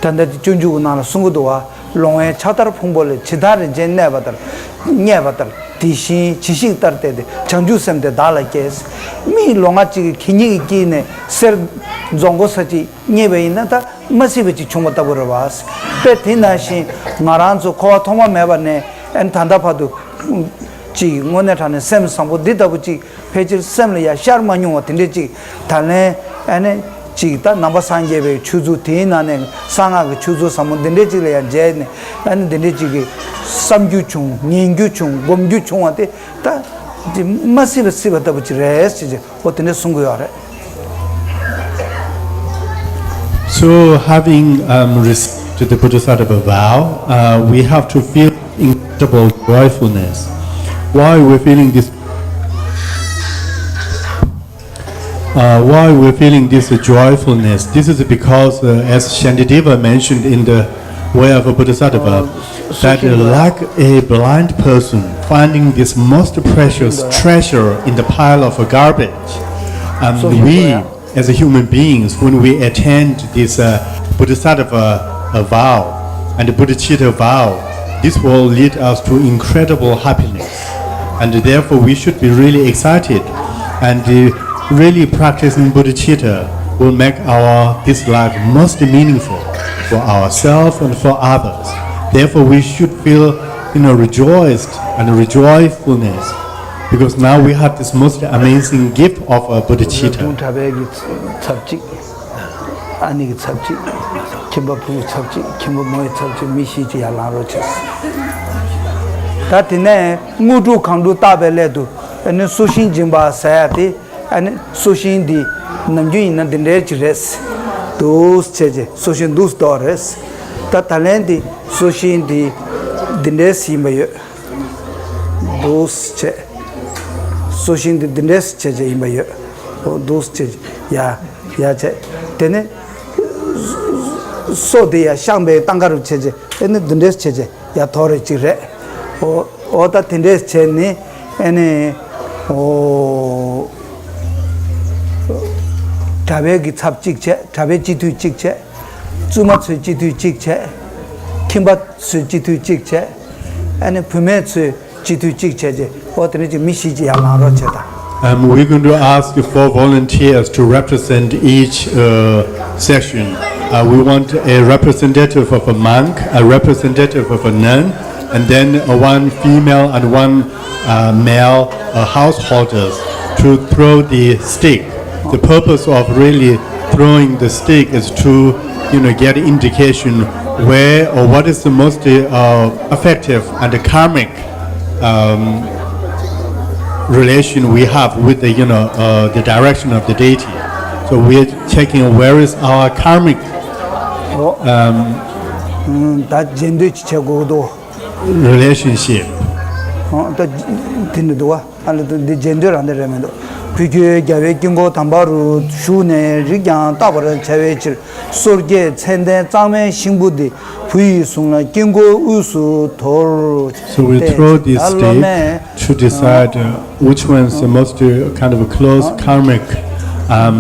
ད་ལྟ་དེ་སྤྱོད་འཇུག་གི་ནང་ལ་གསུང་གི་འདུག་བ། ལོང་བས་ཕྱག་དར་ཕུང་པོ་ལས། ཇི་ལྟར་རིན་ཆེན་གནས་པ་ལྟར། རྙེད་པ་ལྟར་དེ་བཞིན་ཇི་ཞིག་ལྟར་བལྟས་ཏེ། བྱང་ཆུབ་སེམས་དེ་བདག་ལ་སྐྱེས། མིའི་ལོང་བ་གཅིག་གིས་གད་སྙིགས་ཀྱི་དཀྱིལ་ནས་གསེར་རྫོང་མགོ་ས་གཅིག་རྙེད་པ་ཡིན་ན་ད་མ་སྲིད་པ་ཅིག་བྱུང་བ་ལྟ་བུ་རེད་བ། དཔེ་དེ་ནང་བཞིན་ང་རང་ཚོ་འཁོར་བ་ཐོག་མ་མེད་པ་ནས་ཨན་ད་ལྟ་བར་དུ་ཅིག་དངོས་གནས་དྲང་གནས་སེམས་བཟང་པོ་འདི་ལྟ་བུ་ཅིག་ཕལ་ཆེར་སེམས་ལ་ཡང་ཤར་མ་མྱོང་བ་དེ་འདྲས་ཅིག་ད་ལན་ཨ་ནི་ཅིག་ད་ནང་པ་སངས་རྒྱས་པའི་ཆོས་ཚུལ་དེའི་ནང་ནས་གསང་སྔགས་ཀྱི་ཆོས་ཚུལ་ཟབ་མོ་འདི་འདྲས་ཅིག་ལ་ཡང་མཇལ་ནས་ཨ་ནི་འདི་འདྲས་ཅིག་གི་བསམ་རྒྱུ་བྱུང་ཉན་རྒྱུ་བྱུང་སྒོམ་རྒྱུ་བྱུང་བ་དེ་ད་དེ་མ་སྲིད་པ་སྲིད་པ་ལྟ་བུ་ཅིག་རེད་ཟེར་གྱི་འོ་དེ་འདྲས་གསུང་གི་ཡོད་རེད། So, having um, received the Bodhisattva vow, uh, we have to feel incredible joyfulness. Why we're feeling this? Uh, why we're feeling this joyfulness? This is because, uh, as Shantideva mentioned in the way of a Bodhisattva, that, uh, like a blind person finding this most precious treasure in the pile of garbage, and we as a human beings, when we attend this uh, Bodhisattva uh, vow and the Bodhicitta vow, this will lead us to incredible happiness. And therefore, we should be really excited. And uh, really practicing Bodhicitta will make our this life most meaningful for ourselves and for others. Therefore, we should feel, you know, rejoiced and rejoicefulness because now we have this most amazing gift of a Bodhicitta. གྲྭ་པའི་གི་ཚབ་གཅིག་ཨ་ནེ་གི་ཚབ་གཅིག་ཁྱིམ་པ་བུ་གི་ཚབ་གཅིག་ཁྱིམ་པ་མོ་ཡི་ཚབ་གཅིག་མི་བཞི་གཅིག་ཡར་ལངས་རོགས་བྱས། ད་དེ་ནས་དངོས་གྲུབ་གང་འགྲུབ་བརྟག་པའི་སླད་དུ་ཨ་ནི་སོ་ཤིང་སྦྱིན་པ་ཟེར་ཡ་དེ་ཨ་ནི་སོ་ཤིང་འདི་ནམ་རྒྱུན་ཡིན་ན་འདི་འདྲའི་ཅིག་རེད། འདུག་བྱས་རྗེས་སོ་ཤིང་འདུག་སྟོར་རེད། ད་ད་ལན་འདི་སོ་ཤིང་འདི་འདི་འདྲའི་ཟིན་པ་ཡོད། འདུག་བྱས། སོ་ཤིང་འདི་འདི་འདྲས་བྱས་བྱས་ཡིན་པ་ཡོད། འོ་འདུག་བྱས་ཡ་ཡ་བྱས། དེ་ནས་སོ་དེ་ཡ་བཤང་པའི་སྟངས་ཀ་རུ་བྱས་བྱས་ཨེ་ནི་འདི་འདྲས་བྱས་བྱས་ཡ་ཐོ་རེ་གཅིག་རེད། འོ་འོ་ད་དེ་འདྲས་བྱས་ནི་ཨེ་ནི་འོ་གྲྭ་པའི་གི་ཚབ་གཅིག་བྱས་གྲྭ་པའི་སྤྱི་འཐུས་གཅིག་བྱས། བཙུན་མ་ཚོའི་སྤྱི་འཐུས་གཅིག་བྱས། ཁྱིམ་པ་ཚོའི་སྤྱི་འཐུས་གཅིག་བྱས། ཨ་ནི་བུད་མེད་ཚོའི་སྤྱི་འཐུས་གཅིག་བྱས་རྗེས་འོ་དེ་འདྲ་ཅིག་མི་བཞི་ཅིག་ཡར་ལངས་རོགས་བྱས་དང་། Um, we're going to ask four volunteers to represent each uh, session. Uh, we want a representative of a monk, a representative of a nun, and then uh, one female and one uh, male uh, householders to throw the stick. The purpose of really throwing the stick is to, you know, get indication where or what is the most uh, effective and karmic um, relation we have with the, you know, uh, the direction of the deity. So we're checking where is our karmic ཨོ། ཨམ། ད་རྗེས་ཟློས་ཅིག་བྱེད་དགོས་ཀྱི་འདུག relationship. ཨོ། ད་དེ་འདྲ་འདུག་བ། ཨ་ལ་དུ་འདི་རྗེས་ཟློས་རང་དེ་རེད་མི་འདུག་བུ་ཁྱོད་རྒྱལ་བའི་དཀྱིལ་འཁོར་དམ་པ་རུ་བཞུགས་ནས་རིགས་ཀྱང་བརྟག་པར་བྱ་བའི་ཕྱིར། སོར་བརྒྱད་མཚན་ལྡན་གཙང་མའི་ཤིང་བུ་འདི། བུ་ཡི་གཟུངས་ལ་དཀྱིལ་འཁོར་དབུས་སུ་དོར། So we throw these sticks to decide uh, which one is the most uh, kind of a close karmic um,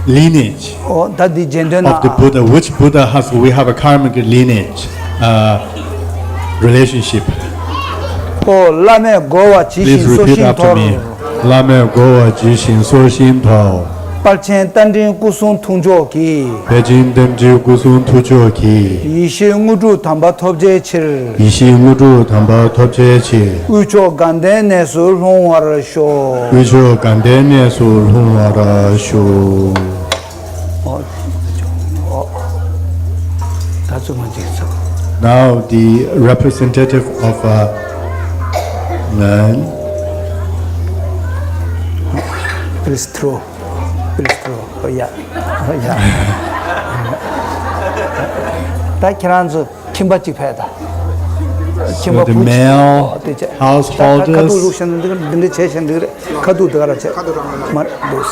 lineage ཨོ་ད་འདི་རྗེས་ཟློས་ན། of the Buddha. Which Buddha has we have a karmic lineage uh, relationship? ཨོ། བླ་མས་བསྒོ་བ་ཇི་Please བཞིན་སོར repeat ཞིང་after དོར། me. བླ་མས་བསྒོ་བ་ཇི་བཞིན་སོར་ཞིང་དོར། དཔལ་ཆེན་རྟ་མགྲིན་སྐུ་གསུང་ཐུགས་མཆོག་གིས། དཔལ་ཆེན་རྟ་མགྲིན་སྐུ་གསུང་ཐུགས་མཆོག་གིས། ཡེ་ཤེས་དངོས་གྲུབ་དམ་པ་ཐོབ་བྱའི་ཕྱིར། ཡེ་ཤེས་དངོས་གྲུབ་དམ་པ་ཐོབ་བྱའི་ཕྱིར། དབུས་ཕྱོགས་དགའ་ལྡན་གནས་སུ་ལྷུང་བར་ཤོག་དབུས་ཕྱོགས་དགའ་ལྡན་གནས་སུ་ལྷུང་བར་ཤོག་ཨོ། ཨོ། ད་ཚོད་མ་འཇིག་ཚོད། Now the representative of a man. Please throw. ཁྲིས་ཏུ། ཡ། ཡ། ད་ཁྱེད་རང་ཚོ་ཁྱིམ་པ་གཅིག་ཕེབས་དང་། ཁྱིམ་པ། So the བུ་གཅིག male དེ་བྱས། ད་ཁ་ཁ་ཐུག་householders. རུག་བཞིན་འདི་འདི་འདྲ་བྱས་བཞིན་འདི་རེད། ཁ་ཐུག་འདི་ག་ར་བྱས། མ་རེད། འདུག་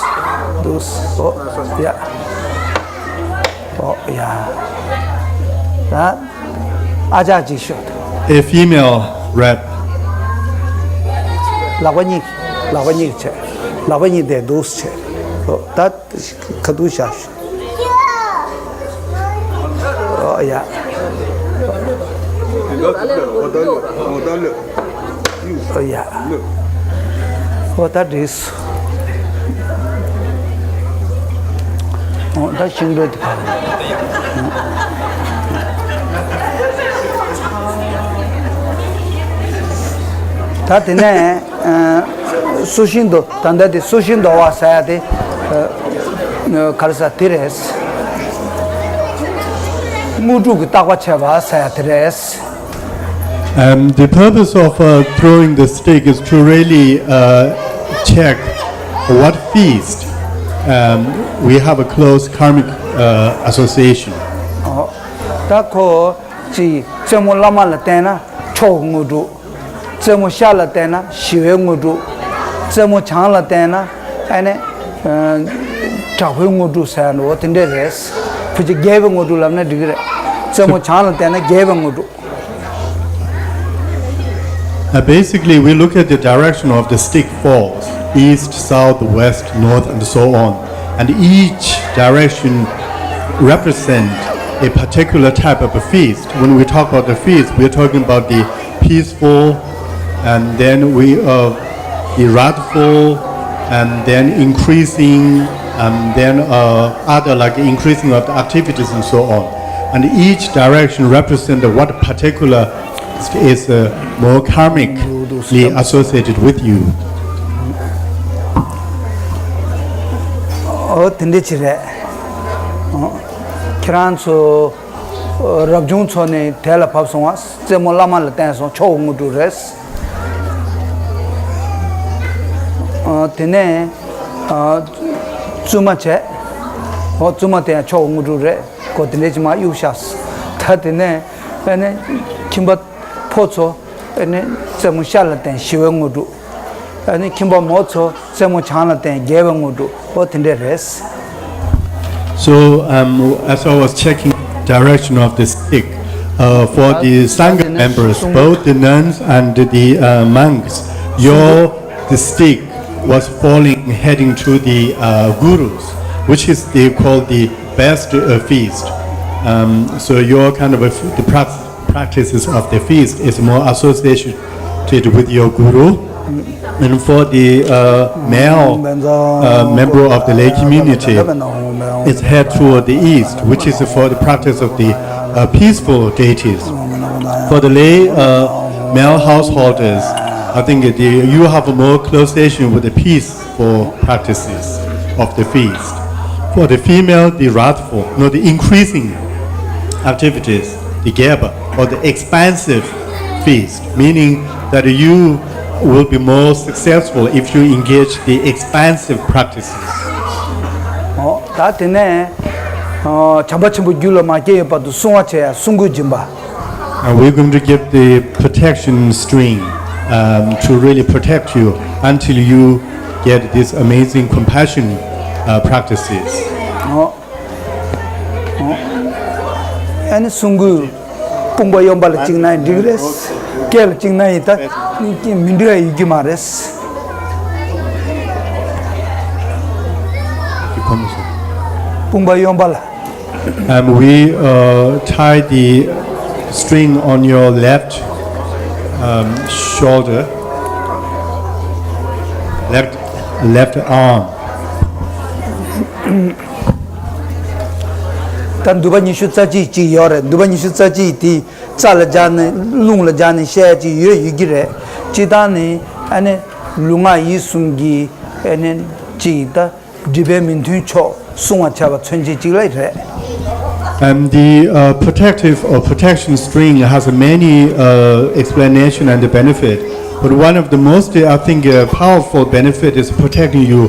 འདུག་ཨོ། ཡ། ཨོ་ཡ། ད་ཨ་ཅག་ཅིག་ཤོག A female rep. ལག་པ་གཉིས། ལག་པ་གཉིས་བྱས། ལག་པ་གཉིས་དེ་འདུག་བྱས། ཨོ་ད་ཁ་ཐུག་བཞག་ཤོག་ཨོ་ཡ། ཨོ་ཡ། ཨོ་ད་འགྲིག་སོང་། ཨོ་ད་ཤིང་འབྲས་དེ་ཕར། ད་དེ་ནས་ཨ་སོ་ཤིང་དོ། ད་ལྟ་དེ་སོ་ཤིང་དོ་བ་ཟེར་ཡ་དེ། ཨ་ག་རེ་ཟེར་དེ་རེད། དངོས་གྲུབ་ཀྱི་བརྟག་པ་བྱས་པ་ཟེར་ཡ་དེ་རེད། Um, the purpose of uh, throwing the stick is to really uh, check what feast um, we have a close karmic uh, association. ཨོ། ད་ཁོ་ཅིག་རྩེ་མོ་བླ་མ་ལ་བརྟེན་ན་མཆོག་གི་དངོས་གྲུབ། རྩེ་མོ་ཤར་ལ་བརྟེན་ན་ཞི་བའི་དངོས་གྲུབ། རྩེ་མོ་བྱང་ལ་བརྟེན་ན་ཨ་ནི་ཨ་དྲག་པོའི་དངོས་གྲུབ་ཟེར་ཡ་འགྲོ་བ་དེ་འདྲས་རེད། ཕལ་ཆེར་རྒྱས་པའི་དངོས་གྲུབ་ལབ་ན་འགྲིག་གི་རེད། རྩེ་མོ་བྱང་ལ་བརྟེན་ན་རྒྱས་པའི་དངོས་གྲུབ། Uh, basically, we look at the direction of the stick falls, east, south, west, north, and so on. And each direction represent a particular type of a feast. When we talk about the feast, we're talking about the peaceful, and then we uh, the wrathful, and then increasing, and then uh, other like increasing of the activities and so on. And each direction represent what particular is uh, more karmically associated with you. ཨོ་དེ་འདྲ་ཅིག་རེད། ཨོ། ཁྱེད་རང་ཚོ་རབ་བྱུང་ཚོ་ནས་དེ་ལ་བབས་སོང་བ། རྩེ་མོ་བླ་མ་ལ་བརྟེན་སོང་། མཆོག་གི་དངོས་གྲུབ་རེད། ཨ་དེ་ནས་ཨ་བཙུན་མ་བྱས། ཨོ་བཙུན་མ་དེ་ཡང་མཆོག་གི་དངོས་གྲུབ་རེད། ཁོ་དེ་འདྲས་ཅིག་མར་གཡུགས་བཞག་ད་དེ་ནས་ཨ་ནི་ཁྱིམ་པ་ཕོ་ཚོ་ཨ་ནི་རྩེ་མོ་ཤར་ལ་བརྟེན་ཞི་བའི་དངོས་གྲུབ། ཨ་ནི་ཁྱིམ་པ་མོ་ཚོ་རྩེ་མོ་བྱང་ལ་བརྟེན་རྒྱས་པའི་དངོས་གྲུབ། ཨོ་དེ་འདྲས་རེད། So, um, as I was checking direction of the stick, uh, for the Sangha members, both the nuns and the uh, monks, your the stick was falling heading to the uh, gurus, which is they call the best uh, feast. Um, so your kind of a, the prac- practices of the feast is more associated with your guru. And for the uh, male uh, member of the lay community, it's head toward the east, which is for the practice of the uh, peaceful deities. For the lay uh, male householders, I think the, you have a more close relation with the peace for practices of the feast. For the female, the wrathful, no, the increasing activities, the geba, or the expansive feast, meaning that you will be more successful if you engage the expansive practices. ཨོ། ད་དེ་ནས་ཨོ་བྱམས་པ་ཆེན་པོ་རྒྱུད་ལ་མ་སྐྱེས་ཡོད་བར་དུ་སྲུང་བ་བྱེད་ཡ་སྲུང་བརྒྱུད་སྦྱིན་པ། And we're going to give the protection string um, to really protect you until you get this amazing compassion uh, practices. ཨོ། ཨོ། ཨ་ནི་སྲུང་བརྒྱུད་དཔུང་པ་གཡོན་པ་ལ་བཅིངས་ན་འགྲིག་རེད། སྐེ་ལ་བཅིངས་ན་ཡིན། ད་མི་འགྲིག་ཡ་ཡོད་ཀྱི་མ་རེད། དཔུང་པ་གཡོན་པ་ལ། And we uh, tie the string on your left um, shoulder, left, left arm. ད་འདུས་པ་ཉི་ཤུ་རྩ་གཅིག་ཅིག་ཡོད་རེད། འདུས་པ་ཉི་ཤུ་རྩ་གཅིག་དེ་རྩ་ལ་སྦྱར་ནས་རླུང་ལ་སྦྱར་ནས་བཤད་ཡ་ཅིག་ཡོད་ཡོད་ཀྱི་རེད། སྤྱིར་བཏང་ནི་ཨ་ནི་ལུས་ངག་ཡིད་གསུམ་གྱི་ཨ་ནི་ཅིག་ད། སྒྲིབ་པའི་མི་མཐུན་ཕྱོགས་སྲུང་བར་བྱ་བ་མཚོན་བྱེད་ཅིག་ལ་རེད། And the uh, protective or protection string has many uh, explanation and the benefit. But one of the most, I think, uh, powerful benefit is protecting you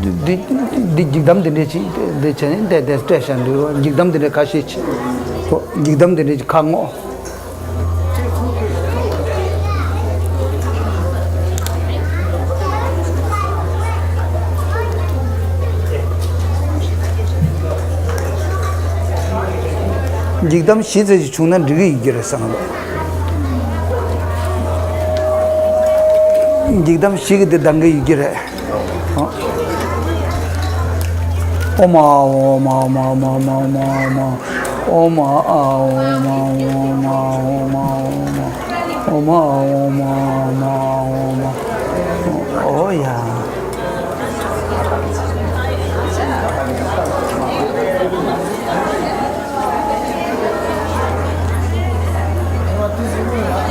འདི་འདི་འདི་འཇིགས་གཏམ་འདི་འདྲས་ཅིག་འདི་བྱས་ནས་འདི་འདི་སྤྲད་བཞག་འདུག་འཇིགས་གཏམ་འདི་འདྲས་ཁ་ཤས་ཅིག་འཇིགས་གཏམ་འདི་འདྲས་ཅིག་ཁ་ངོ་། འཇིགས་གཏམ་བཞི་ཙམ་ཞིག་བྱུང་ན་འགྲིག་གི་ཡོད་ཀྱི་རེད་བསམ་གི་འདུག་འཇིགས་གཏམ་བཞི་གི་དེ་འདང་གི་ཡོད་ཀྱི་རེད། ཨོ་མ་ཨོ་མ་ཨོ་མ་ཨོ་མ་ཨོ་མ་ཨོ་མ་ཨོ་མ་ཨ་ཨོ་མ་ཨོ་མ་ཨོ་མ་ཨོ་མ་ཨོ་མ་ཨོ་མ་ཨོ་མ་ཨོ་ཡ།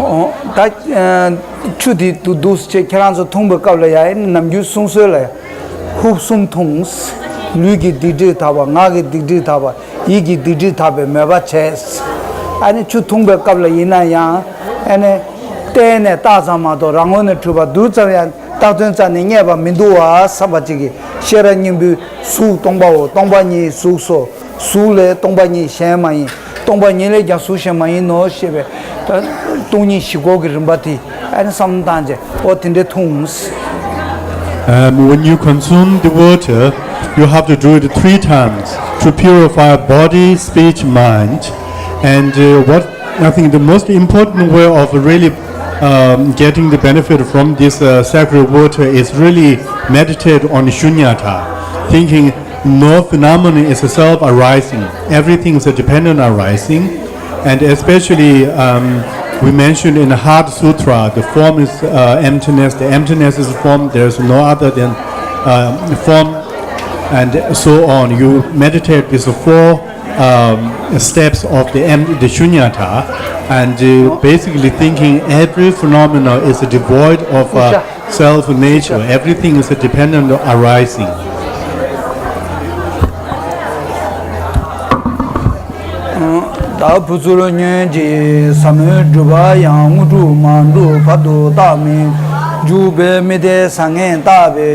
ཨོ་ད་ཆུ་དེ་འདུག་འདུག་ཅེས་ཁྱེད་རང་ཚོ་འཐུང་པའི་སྐབས་ལ་ཡ་ནམ་རྒྱུན་གསུང་སྲོལ་ལ་ཡ། ཧུབ་གསུམ་འཐུང་། ལུས་ཀྱི་སྡིག་སྒྲིབ་དག་པ། ངག་གི་སྡིག་སྒྲིབ་དག་པ། ཡིད་ཀྱི་སྡིག་སྒྲིབ་དག་པའི་མོས་པ་བྱས། ཨ་ནི་ཆུ་འཐུང་པའི་སྐབས་ལ་ཡིན་ན་ཡང་ཨ་ནི་བལྟས་ནས་བརྟགས་ཙམ་མ་གཏོགས་རང་ངོས་ནས་འཁྲུལ་པ་རྡུལ་ཙམ་ཡང་བཏགས་དོན་རྩ་ནས་རྙེད་པ་མི་འདུག་བ་བསམ་པ་ཅིག་གིས་ཤེས་རབ་སྙིང་པོའི་གཟུགས་སྟོང་པའོ། སྟོང་པ་ཉིད་གཟུགས་སོ། གཟུགས་ལས་སྟོང་པ་ཉིད་གཞན་མ་ཡིན། སྟོང་པ་ཉིད་ལས་ཀྱང་གཟུགས་གཞན་མ་ཡིན་ནོ་ཞེས་པའི་སྟོང་ཉིད་བཞི་སྐོར་གྱི་རིམ་པ་དེ་ཨ་ནི་བསམ་བློ་བཏང་རྗེས་ཨོ་དེ་འདྲས་འཐུང་། Um, when you consume the water, you have to do it three times to purify body, speech, mind. And uh, what I think the most important way of really um, getting the benefit from this uh, sacred water is really meditate on shunyata, thinking no phenomenon is self arising, everything is a dependent arising. And especially, um, we mentioned in the Heart Sutra, the form is uh, emptiness, the emptiness is form, there is no other than uh, form, and so on. You meditate these four um, steps of the, em- the shunyata, and uh, basically thinking every phenomena is devoid of uh, self nature, everything is dependent on arising. ད་བུ་ཚུར་ཉོན་ཅིག་ཟབ་མོའི་སྒྲུབ་པ་ཡང་། དངོས་གྲུབ་མ་འགྲུབ་བར་དུ་རྟག་མི་འཇུག་པའི་མི་དེ་བཟང་ངན་བརྟག་པའི་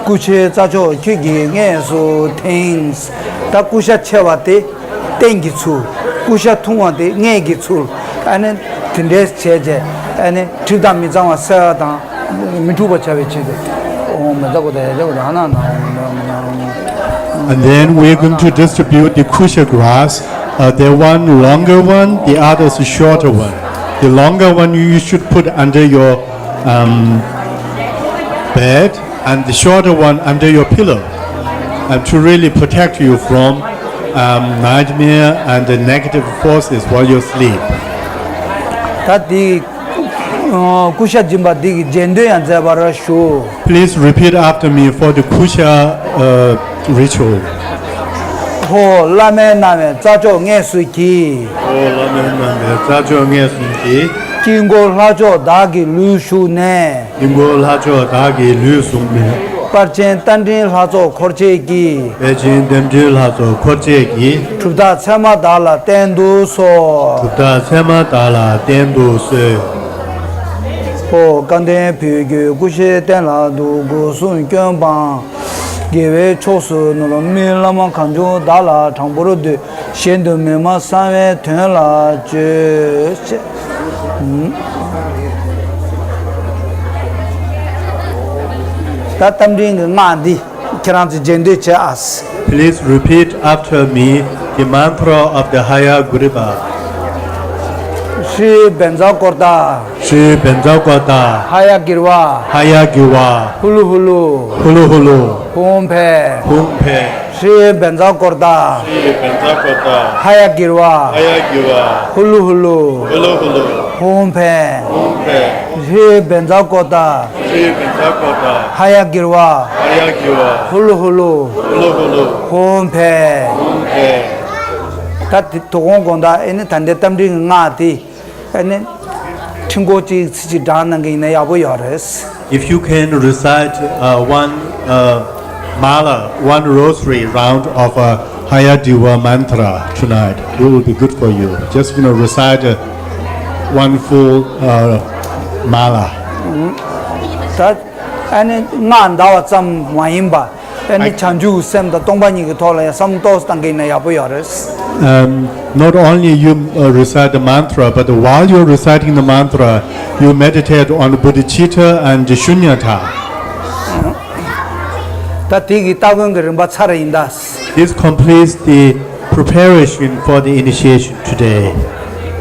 ཀུ་ཤའི་རྩྭ་མཆོག་ཁྱོད་ཀྱིས་དངོས་སུ་ཐིངས། ད་ཀུ་ཤ་མཆེ་བ་དེ་སྟེང་གི་ཚུལ། ཀུ་ཤ་འཐུང་བ་དེ་སྔས་ཀྱི་ཚུལ། ཨ་ནི་དེ་འདྲས་བྱས་རྗེས་ཨ་ནི་འཁྲུལ་དང་མི་གཙང་བ་སེལ་བ་དང་། མི་འཁྲུགས་པར་བྱ་བའི་ཆེད་དུ། ཨོཾ་མ་ཛ་གོ་ད་ཡ་ཛ་གོ་ད་ཨ་ན་ན། And then we're going to distribute the kusha grass. Uh, the one longer one, the others shorter one. The longer one you should put under your um, bed, and the shorter one under your pillow, and to really protect you from um, nightmare and the negative forces while you sleep. ད་དེ་ཀུ་ཤ་སྦྱིན་པ་འདི་གི་རྗེས་ཟློས་ཡང་མཛད་པར་ཞུ། Please repeat after me for the kusha uh, ritual. ཧོ། བླ་མའི་གནང་བའི་རྩྭ་མཆོག་དངོས་སུ་གྱིས། ཧོ། བླ་མའི་གནང་བའི་རྩྭ་མཆོག་དངོས་སུ་གྱིས། དཀྱིལ་འཁོར་ལྷ་མཆོག་བདག་གི་ལུས་བཞུགས་ནས། དཀྱིལ་འཁོར་ལྷ་མཆོག་བདག་གི་ལུས་བཞུགས་ནས། དཔལ་ཆེན་རྟ་མགྲིན་ལྷ་ཚོགས་འཁོར་བཅས་ཀྱིས། དཔལ་ཆེན་རྟ་མགྲིན་ལྷ་ཚོགས་འཁོར་བཅས་ཀྱིས། གྲུབ་རྟགས་མཚན་མ་བདག་ལ་བསྟན་དུ་གསོལ། གྲུབ་རྟགས་མཚན་མ་བདག་ལ་བསྟན་དུ་གསོལ། ཨོ། སྐལ་ལྡན་བོད་ཀྱི་སྐུ་བཞིའི་རྟེན་ལ་འདུད། སྒོ་གསུམ་སྐྱོན་སྤངས། དགེ་བའི་ཕྱོགས་སུ་ནོར། དམིགས་བླ་མ་གང་བྱུང་བདག་ལ་དྲང་པོར་འདུད། གཞན་དུ་མི་སྨྲ་གསང་བའི་དོན་ལ་སྤྱོད། ཅེས། ད་རྟ་མགྲིན་གྱི་སྔགས་འདི་ཁྱེད་རང་ཚོས་རྗེས་ཟློས་བྱེད་ཨ། Please repeat after me the mantra of the Haya Guriva. ཧྲཱིཿབཛྲ་ཀོ་ཏ། ཧྲཱིཿབཛྲ་ཀོ་ཏ། ཧ་ཡ་གིར་བ། ཧ་ཡ་གིར་བ། ཧུ་ལུ་ཧུ་ལུ། ཧུ་ལུ་ཧུ་ལུ། ཧཱུྃ་ཕཊ། ཧཱུྃ་ཕཊ། ཧྲཱིཿབཛྲ་ཀོ་ཏ། ཧྲཱིཿབཛྲ་ཀོ་ཏ། ཧ་ཡ་གིར་བ། ཧ་ཡ་གིར་བ། ཧུ་ལུ་ཧུ་ལུ། ཧུ་ལུ་ཧུ་ལུ། ཧཱུྃ་ཕཊ། ཧཱུྃ་ཕཊ། ཧྲཱིཿབཛྲ་ཀོ་ཏ། ཧྲཱིཿབཛྲ་ཀོ་ཏ། ཧ་ཡ་གིར་བ། ཧ་ཡ་གིར་བ། ཧུ་ལུ་ཧུ་ལུ། ཧུ་ལུ་ཧུ་ལུ། ཧཱུྃ་ཕཊ། ཧཱུྃ་ཕཊ། ད་དེ་དོ་དགོང་དགོང་དག་ཨེ་ནི་ད་ལྟའི་རྟ་མགྲིན་གྱི་སྔགས་དེ། ཨ་ནི། ཕྲེང་སྐོར་གཅིག་ཚིག་གཅིག་བགྲངས་གནང་གི་ཡིན་ན་ཡག་པོ་ཡོད་རེད། If you can recite uh, one uh, mala, one rosary round of a Hayagriva mantra tonight, it will be good for you. Just, you know, recite uh, one full uh, mala. ད་ཨ་ནི་སྔགས་བཟླ་བ་ཙམ་མ་ཡིན་པ། ཨ་ནི་བྱང་ཆུབ་སེམས་དང་སྟོང་པ་ཉིད་ཀྱི་ཐོག་ལ་ཡང་བསམ་བློ་ཏོག་ཙམ་བཏང་གི་ཡིན་ན་ཡག་པོ་ཡོད་རེད། Um, not only you uh, recite the mantra, but while you're reciting the mantra, you meditate on bodhicitta and shunyata. ད་དེ་གི་སྟ་གོན་གྱི་རིམ་པ་ཚར་ཡིན་ད། This completes the preparation for the initiation today.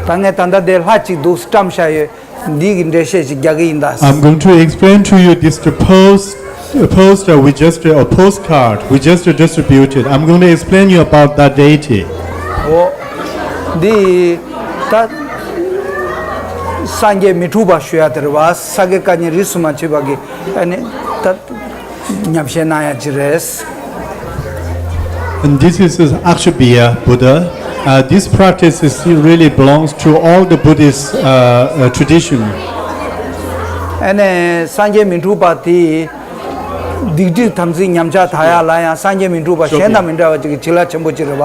ད་ངས་ད་ལྟ་དེ་ལྷ་གཅིག་འདུག་བཀྲམ་བཞག་ཡོད། འདི་གི་འགྲེལ་བཤད་ཅིག་རྒྱག་གི་ཡིན་ད། I'm going to explain to you this the post, a poster we just, a postcard we just distributed. I'm going to explain you about that deity. ཨོ། འདི་ད་སངས་རྒྱས་མི་འཁྲུགས་པ་ཞུ་ཡ་དེ་རེད་བ། ས་དགེ་བཀའ་རྙིང་རིས་སུ་མ་ཆད་པ་གི་ཨ་ནི་ད་ཉམས་བཞེས་གནང་ཡ་ཅིག་རེད། And this is Akshobhya Buddha. Uh, this practice is, really belongs to all the Buddhist uh, uh, tradition. ཨ་ནི་སངས་རྒྱས་མི་འཁྲུགས་པ་དེ་སྡིག་སྒྲིབ་དམ་ཚིག་ཉམས་ཆག་དག་ཡ་ལ་ཡང་སངས་རྒྱས་མི་འཁྲུགས་པ་གཞན་དང་མི་འདྲ་བ་ཅིག་གི་བྱིན་རླབས་ཆེན་པོ་ཅིག་རེད་བ།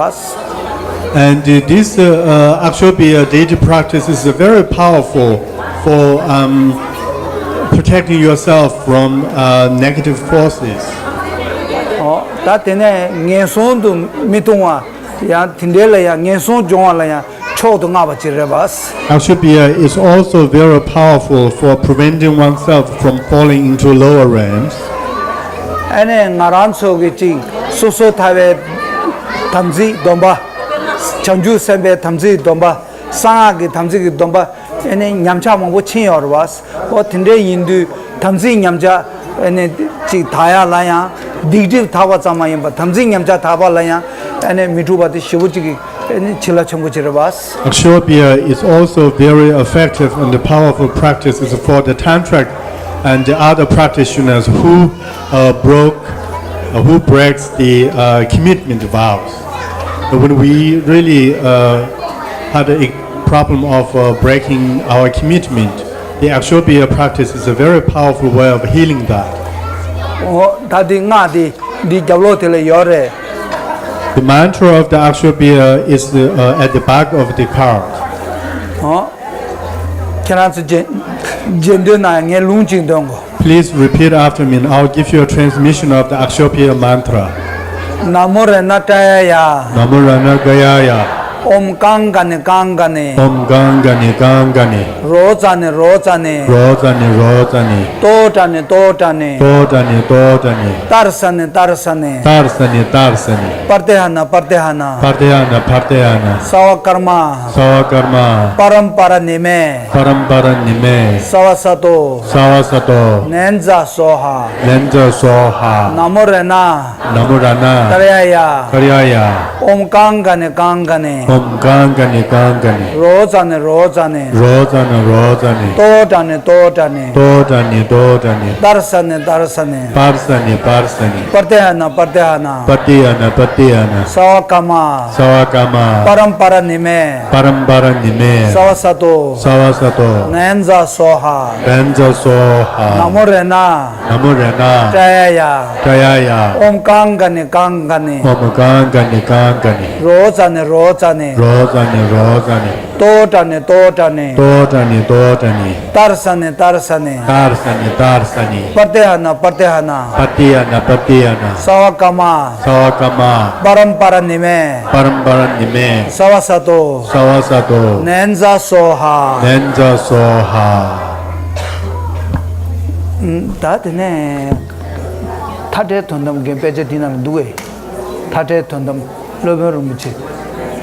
And uh, this uh, uh, Akshobhya deity practice is uh, very powerful for um, protecting yourself from uh, negative forces. ཨོ། ད་དེ་ནས་ངན་སོང་དུ་མི་ལྟུང་བ། ཡང་དེ་འདྲའི་ལ་ཡང་ངན་སོང་སྦྱོང་བ་ལ་ཡང་མཆོག་ཏུ་བསྔགས་པ་ཅིག་རེད་བ། Akshobhya is also very powerful for preventing oneself from falling into lower realms. ཨ་ནི་ང་རང་ཚོ་གི་ཅིག་སོ་སོ་ཐར་པའི་དམ་ཚིག་སྡོམ་པ། བྱང་ཆུབ་སེམས་དཔའི་དམ་ཚིག་སྡོམ་པ། གསང་སྔགས་ཀྱི་དམ་ཚིག་གི་སྡོམ་པ། ཨ་ནི་ཉམས་ཆག་མང་པོ་ཕྱིན་ཡོད་རེད་བ། ཨོ་དེ་འདྲ་ཡིན་དུས་དམ་ཚིག་ཉམས་ཆག་ཨ་ནི་ཅིག་དག་ཡ་ལ་ཡང་སྡིག་སྒྲིབ་དག་པ་ཙམ་མ་ཡིན་པར་དམ་ཚིག་ཉམས་ཆག་དག་པ་ལ་ཡང་ཨ་ནི་མི་འཁྲུགས་པ་དེ་ཞེ་པོ་ཅིག་གི་ཨ་ནི་བྱིན་རླབས་ཆེན་པོ་ཅིག་རེད་བ། Akshobhya is also very effective and powerful practices for the tantric and the other practitioners who uh, broke, uh, who breaks the uh, commitment vows. When we really uh, had a problem of uh, breaking our commitment, the Akshobhya practice is a very powerful way of healing that. ཨོ། ད་འདི་སྔགས་འདི་འདི་རྒྱབ་ལོགས་དེ་ལ་ཡོད་རེད། The mantra of the Akshobhya is uh, at the back of the card. ཨོ། ཁྱེད་རང་ཚོ་རྗེས་རྗེས་ཟློས་གནང་། ངས་ལུང་གཅིག་འདོན་གོ། Please repeat after me and I'll give you a transmission of the Akshobhya mantra. ན་མོ་རཏྣ་ཏྲ་ཡ་ཡ། ན་མོ་རཏྣ་ཏྲ་ཡ་ཡ། ཨོཾ་ཀང་ཀ་ནི་ཀང་ཀ་ནི། ཨོཾ་ཀང་ཀ་ནི་ཀང་ཀ་ནི། རོ་ཙ་ནི་རོ་ཙ་ནི། རོ་ཙ་ནི་རོ་ཙ་ནི། ཏོ་ཏྲ་ནི་ཏོ་ཏྲ་ནི། ཏོ་ཏྲ་ནི་ཏོ་ཏྲ་ནི། ཏར་ས་ནི་ཏར་ས་ནི། ཏར་ས་ནི་ཏར་ས་ནི། པར་ཏེ་ཧ་ན་པར་ཏེ་ཧ་ན། པར་ཏེ་ཧ་ན་པར་ཏེ་ཧ་ན། སརྦ་ཀརྨ། སརྦ་ཀརྨ། པ་རམ་པ་ར་ནི་མེ། པ་རམ་པ་ར་ནི་མེ། སརྦ་ས་ཏོ། སརྦ་ས་ཏོ། ནན་ཛ་སྭཱ་ཧཱ། ནན་ཛ་སྭཱ་ཧཱ། ན་མོ་རཏྣ། ན་མོ་རཏྣ། ཏྲ་ཡ་ཡ། ཏྲ་ཡ་ཡ། ཨོཾ་ཀང་ཀ་ནི་ཀང་ཀ་ནི། ཨོཾ་ཀང་ཀ་ནི་ཀང་ཀ་ནི། རོ་ཙ་ནི་རོ་ཙ་ནི། རོ་ཙ་ནི་རོ་ཙ་ནི། ཏོ་ཏྲ་ནི་ཏོ་ཏྲ་ནི། ཏོ་ཏྲ་ནི་ཏོ་ཏྲ་ནི། ཏར་ས་ནི་ཏར་ས་ནི། པར་ས་ནི་པར་ས་ནི། པར་ཏེ་ཧ་ན་པར་ཏེ་ཧ་ན། པར་ཏེ་ཡ་ན་པར་ཏེ་ཡ་ན། ས་བ་ཀ་མ། ས་བ་ཀ་མ། པ་རམ་པ་ར་ནི་མེ། པ་རམ་པ་ར་ནི་མེ། ས་བ་ས་ཏོ། ས་བ་ས་ཏོ། ནན་ཛ་སོ་ཧ། ནན་ཛ་སོ་ཧ། ན་མོ་རེ་ན། ན་མོ་རེ་ན། ཏྲ་ཡ་ཡ། ཏྲ་ཡ་ཡ། ཨོཾ་ཀང་ཀ་ནི་ཀང་ཀ་ནི། ཨོཾ་ཀང་ཀ་ནི་ཀང་ཀ་ནི། རོ་ཙ་ནི་རོ་ཙ་ནི། རོ་ཙ་ནི་རོ་ཙ་ནི། ཏོ་ཏྲ་ནི་ཏོ་ཏྲ་ནི། ཏོ་ཏྲ་ནི་ཏོ་ཏྲ་ནི། ཏར་ས་ནི་ཏར་ས་ནི། ཏར་ས་ནི་ཏར་ས་ནི། པར་ཏེ་ཧ་ན་པར་ཏེ་ཧ་ན། པར་ཏེ་ཡ་ན་པར་ཏེ་ཡ་ན། ས་བ་ཀ་མ། ས་བ་ཀ་མ། པ་རམ་པ་ར་ནི་མེ། པ་རམ་པ་ར་ནི་མེ། ས་བ་ས་ཏོ། ས་བ་ས་ཏོ། ནན་ཛ་སོ་ཧ། ནན་ཛ་སོ་ཧ། ད་དེ་ནས་མཐའ་བྲལ་དོན་དམ་གྱི་དཔེ་ཆ་འདི་ནང་ལ་འདུག་གས། མཐའ་བྲལ་དོན་དམ། སློབ་དཔོན་རིན་པོ་ཆེ།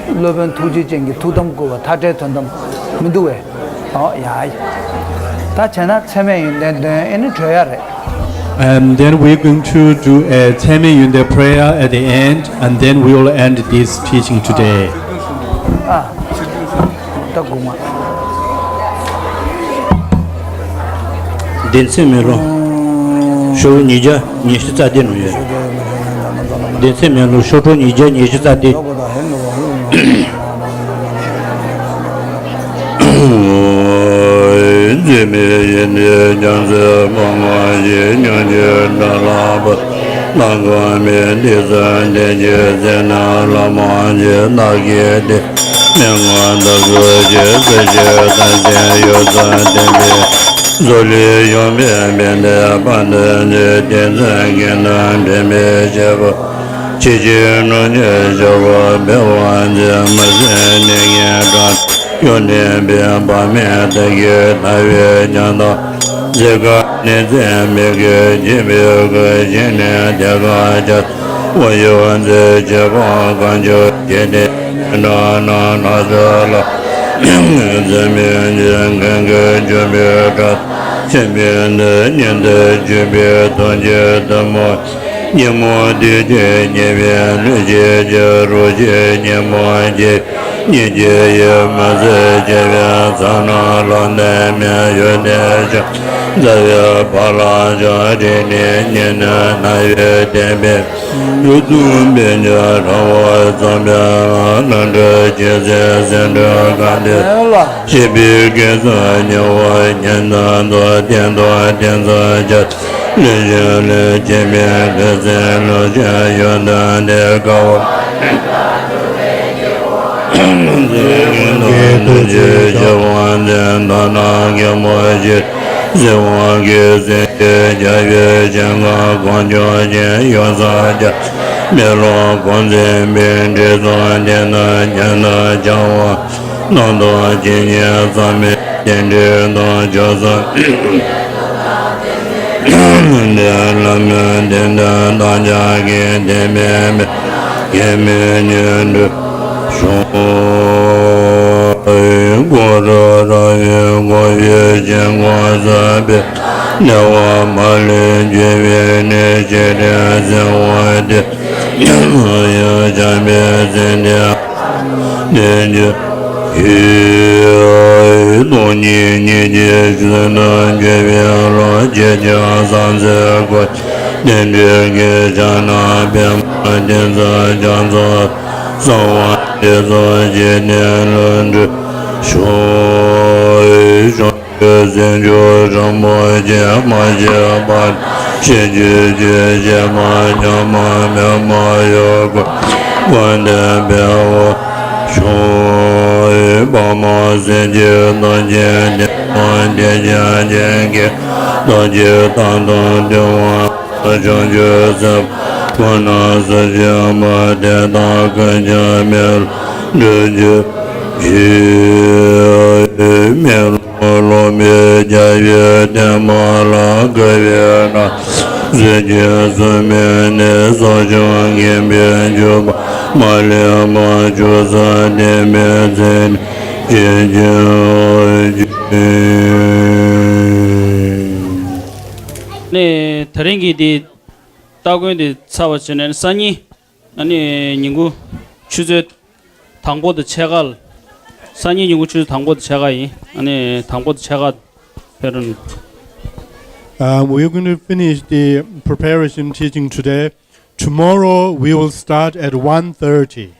སློབ་དཔོན་ཐུགས་རྗེ་ཅན་གྱི་ཐུགས་དམ་བསྐུལ་བ་མཐའ་བྲལ་དོན་དམ་མི་འདུག་གས། ཨོ་ཡ། ད་བྱས་ན་ཚད་མེད་ཡོན་ཏན་འདོན་ཨེ་ནི་གྲོལ་ཡ་རེད། And then we're going to do a ཚད་མེད་ཡོན་ཏན་prayer at the end, and then we will end this teaching today. ཨ། ད་དགོངས་པ། བདེན་ཚིག་མེ་ལོང་། ཤོག་གྲངས་ཉིས་བརྒྱ་ཉི་ཤུ་རྩ་བདུན་ནང་ཡོད། བདེན་ཚིག་མེ་ལོང་ཤོག་གྲངས་ཉིས་བརྒྱ་ཉི་ཤུ་རྩ་བདུན། འཛིན་མེད་ཡེ་ནས་ཀྱང་ཟད་མ་ངོ་ཞེས་སྙིང་རྗེ་དགྲ་ལ་ཕོག་ལ་གོམས་པའི་འདི་ཚོ་འདི་ཀྱི་ཚེ་ན་ལ་མ་བྱེད་བདག་གིས་ཏེ། མི་མངོན་དུ་གཟུགས་ཀྱི་སྲིད་ཞིའི་མཐའ་ཅན་ཡུལ་ཚོ་བསྟན་པའི་མཛོད་ལས་བྱུང་བའི་བན་དེ་དཔལ་ལྡན་གྱི་སྡེ་ཚན་གྱི་ནང་འདྲེན་པའི་བྱེད་པོ། ཆེ་ཆེར་གནོད་བྱེད་བྱ་བ་འབད་བ་འཛེམ་མ་ཟད་ནད་ཀྱི་དགྲ་ཡོན་ཏན་པའི་བག་མེད་དག་གིས་ཐལ་བའི་ཉམ་ཐག་འཛི་ཁ་ནི་ཚད་མེད་ཀྱི་འཇིགས་པའི་སྐུལ་ཞིང་ནས་དེ་ཁ་བཅད། འོ་ཡོ་མཛད་བྱེད་པ་གང་བྱུང་ཞིག་སྟེ། ཉོན་དྲ་ན་ན་ཚ་ལ་མི་ངན་འཛད་མི་འཇིགས་མཁན་གྱི་འཇོམས་པའི་དགྲ་ཆེན་པོའི་མདུན་ཉིད་དུ་བྱོན་པའི་ཐུགས་རྗེ་ཐུན་མོང་ཉིན་མོ་དུས་གཅིག་བརྙེས་པའི་ལུས་ཀྱི་ཕྱི་རོལ་གྱི་ཉིན་མོ་གཅིག་ཉིད་ཀྱི་ཡིད་མི་ཚིམ་བྱེད་པའི་ཚ་ན་ལོ་འདས་མའི་ཡུལ་དེ་ཕྱོགས་འཛག་པའི་བར་ལ་ཕྱོགས་བྲིས་ནས་ཉི་ནུབ་ནམ་ཡོལ་བསྟན་པའི། ལུས་སྟོང་པད་ཉག་ར་བ་འཛོམས་པའི་ལྷ་འདྲེ་ཁྱེད་ཚེ་སྲིད་འགྲོ་གང་དེ་ལ་གཤེགས་པའི་དགེ་ཚུལ་ཉེ་བར་ཉན་དང་དུ་བསྟན་དང་བསྟན་ཚུལ་བྱ་ལས་བྱུང་ལས་སྐྱེས་པའི་དགེ་ཚེ་ལུས་ཀྱི་ཡོན་ཏན་དེ་དཀའ་བ་ཚེ་ཉིད་དུ་འདུ་བྱེད་ཀྱི་དབང་ཆེན་དག་ན་གད་མོ་ཆེ། གཟིགས་དབང་གི་སེང་གེ་རྒྱལ་བའི་ཞིང་ཁམས་གང་བྱུང་ཞིང་ཡོངས་སུ་རྒྱ། མེ་ལོང་གོང་འཛིན་པའི་དྲི་བསུང་དེ་ན་ཉན་དང་བྱ་བ་རྣམས་དང་ཇི་སྙེད་བསམ་པའི་རྟེན་འབྲེལ་དང་མཆོག་གསུམ། དེ་ལ་མོས་དེ་འདྲ་བདག་ཅག་གིས་དེ་མེད་མེད་གེགས་མེད་ཉིད་དུ་ཤོག། གུ་རུ་ར་ཧུ་གུ་ཡུ་ཅན་གོ་ས་པེ་ནེ་ཝ་མ་ལེ་ཇེ་བེ་ནེ་ཤེ་ཏྲེ་སེ་ཝ་ཏེ་ཡ་ཡ་ཇ་མེ་ཙེ་ཏེ་ནེ་ཇུ་ཧི་སྟོང་ཉིད་ཉིད་ཀྱི་ཤུལ་དུ་འགྱུར་བའི་བློ་ཁྱེད་ཀྱང་སངས་རྒྱས་སྐུ་རྟེན་འབྲེལ་གྱི་ཕྱག་ན་པདྨ་སྟེང་གསུམ་རྒྱ་མཚོ་གསང་བ་འདི་ཚོགས་ཀྱི་གནས་ལུགས་འགྲུབ་ཤོག། ཤོག། གཟིམ་ཆུང་རིན་པོ་ཆེ་མ་ཤེས་པར་ཤེས་རྒྱུད་ཀྱི་ཤེས་པ་ཉམས་པ་མེད་པ་ཡོད་དགུ་ཀུན་ཏུ་འཕེལ་བར་ཤོག། དཔག་བསམ་སྲིད་ཀྱི་རྡོ་རྗེ་གདན་དང་ཐེག་ཆེན་ཀྱི་རྡོ་རྗེ་ཐང་དང་བདེ་བ་བྱང་ཆུབ་སེམས་དཔའ་ཁོ་ན་སུ་ཞིག་མ་དེ་དག་ཀུན་ཀྱང་མི་ལ་འགྲུབ་གྱུར་ཅིག། མི་ལ་ལོ་མའི་རྒྱལ་བའི་བསྟན་པ་ལ་དགའ་བའི་ན་གཟིགས་ཀྱི་སུ་མེད་ནས་སོགས་བྱུང་མཁན་པའི་འཇུག་པ་མ་ལུས་པ་བཅུ་གསུམ་བསྟན་པའི་མཚན་བརྗོད་ཅིང་། ནས་ད་རིང་གི་འདི་སྟ་གོན་འདི་ཚར་བ་བྱས་ནས་སང་ཉིན་ཨ་ནི་ཉིན་གུང་ཆུ་ཚོད་ དང་པོ་དང་ཕྱེད་ཀ། སང་ཉིན་ཉིན་གུང་ཆུ་ཚོད་དང་པོ་དང་ཕྱེད་ཀ་ཡིན། ཨ་ནི་དང་པོ་དང་ཕྱེད་ཀ་ཕེབས་རོགས་གནང་། Um, we're going to finish the preparation teaching today. Tomorrow we will start at one thirty.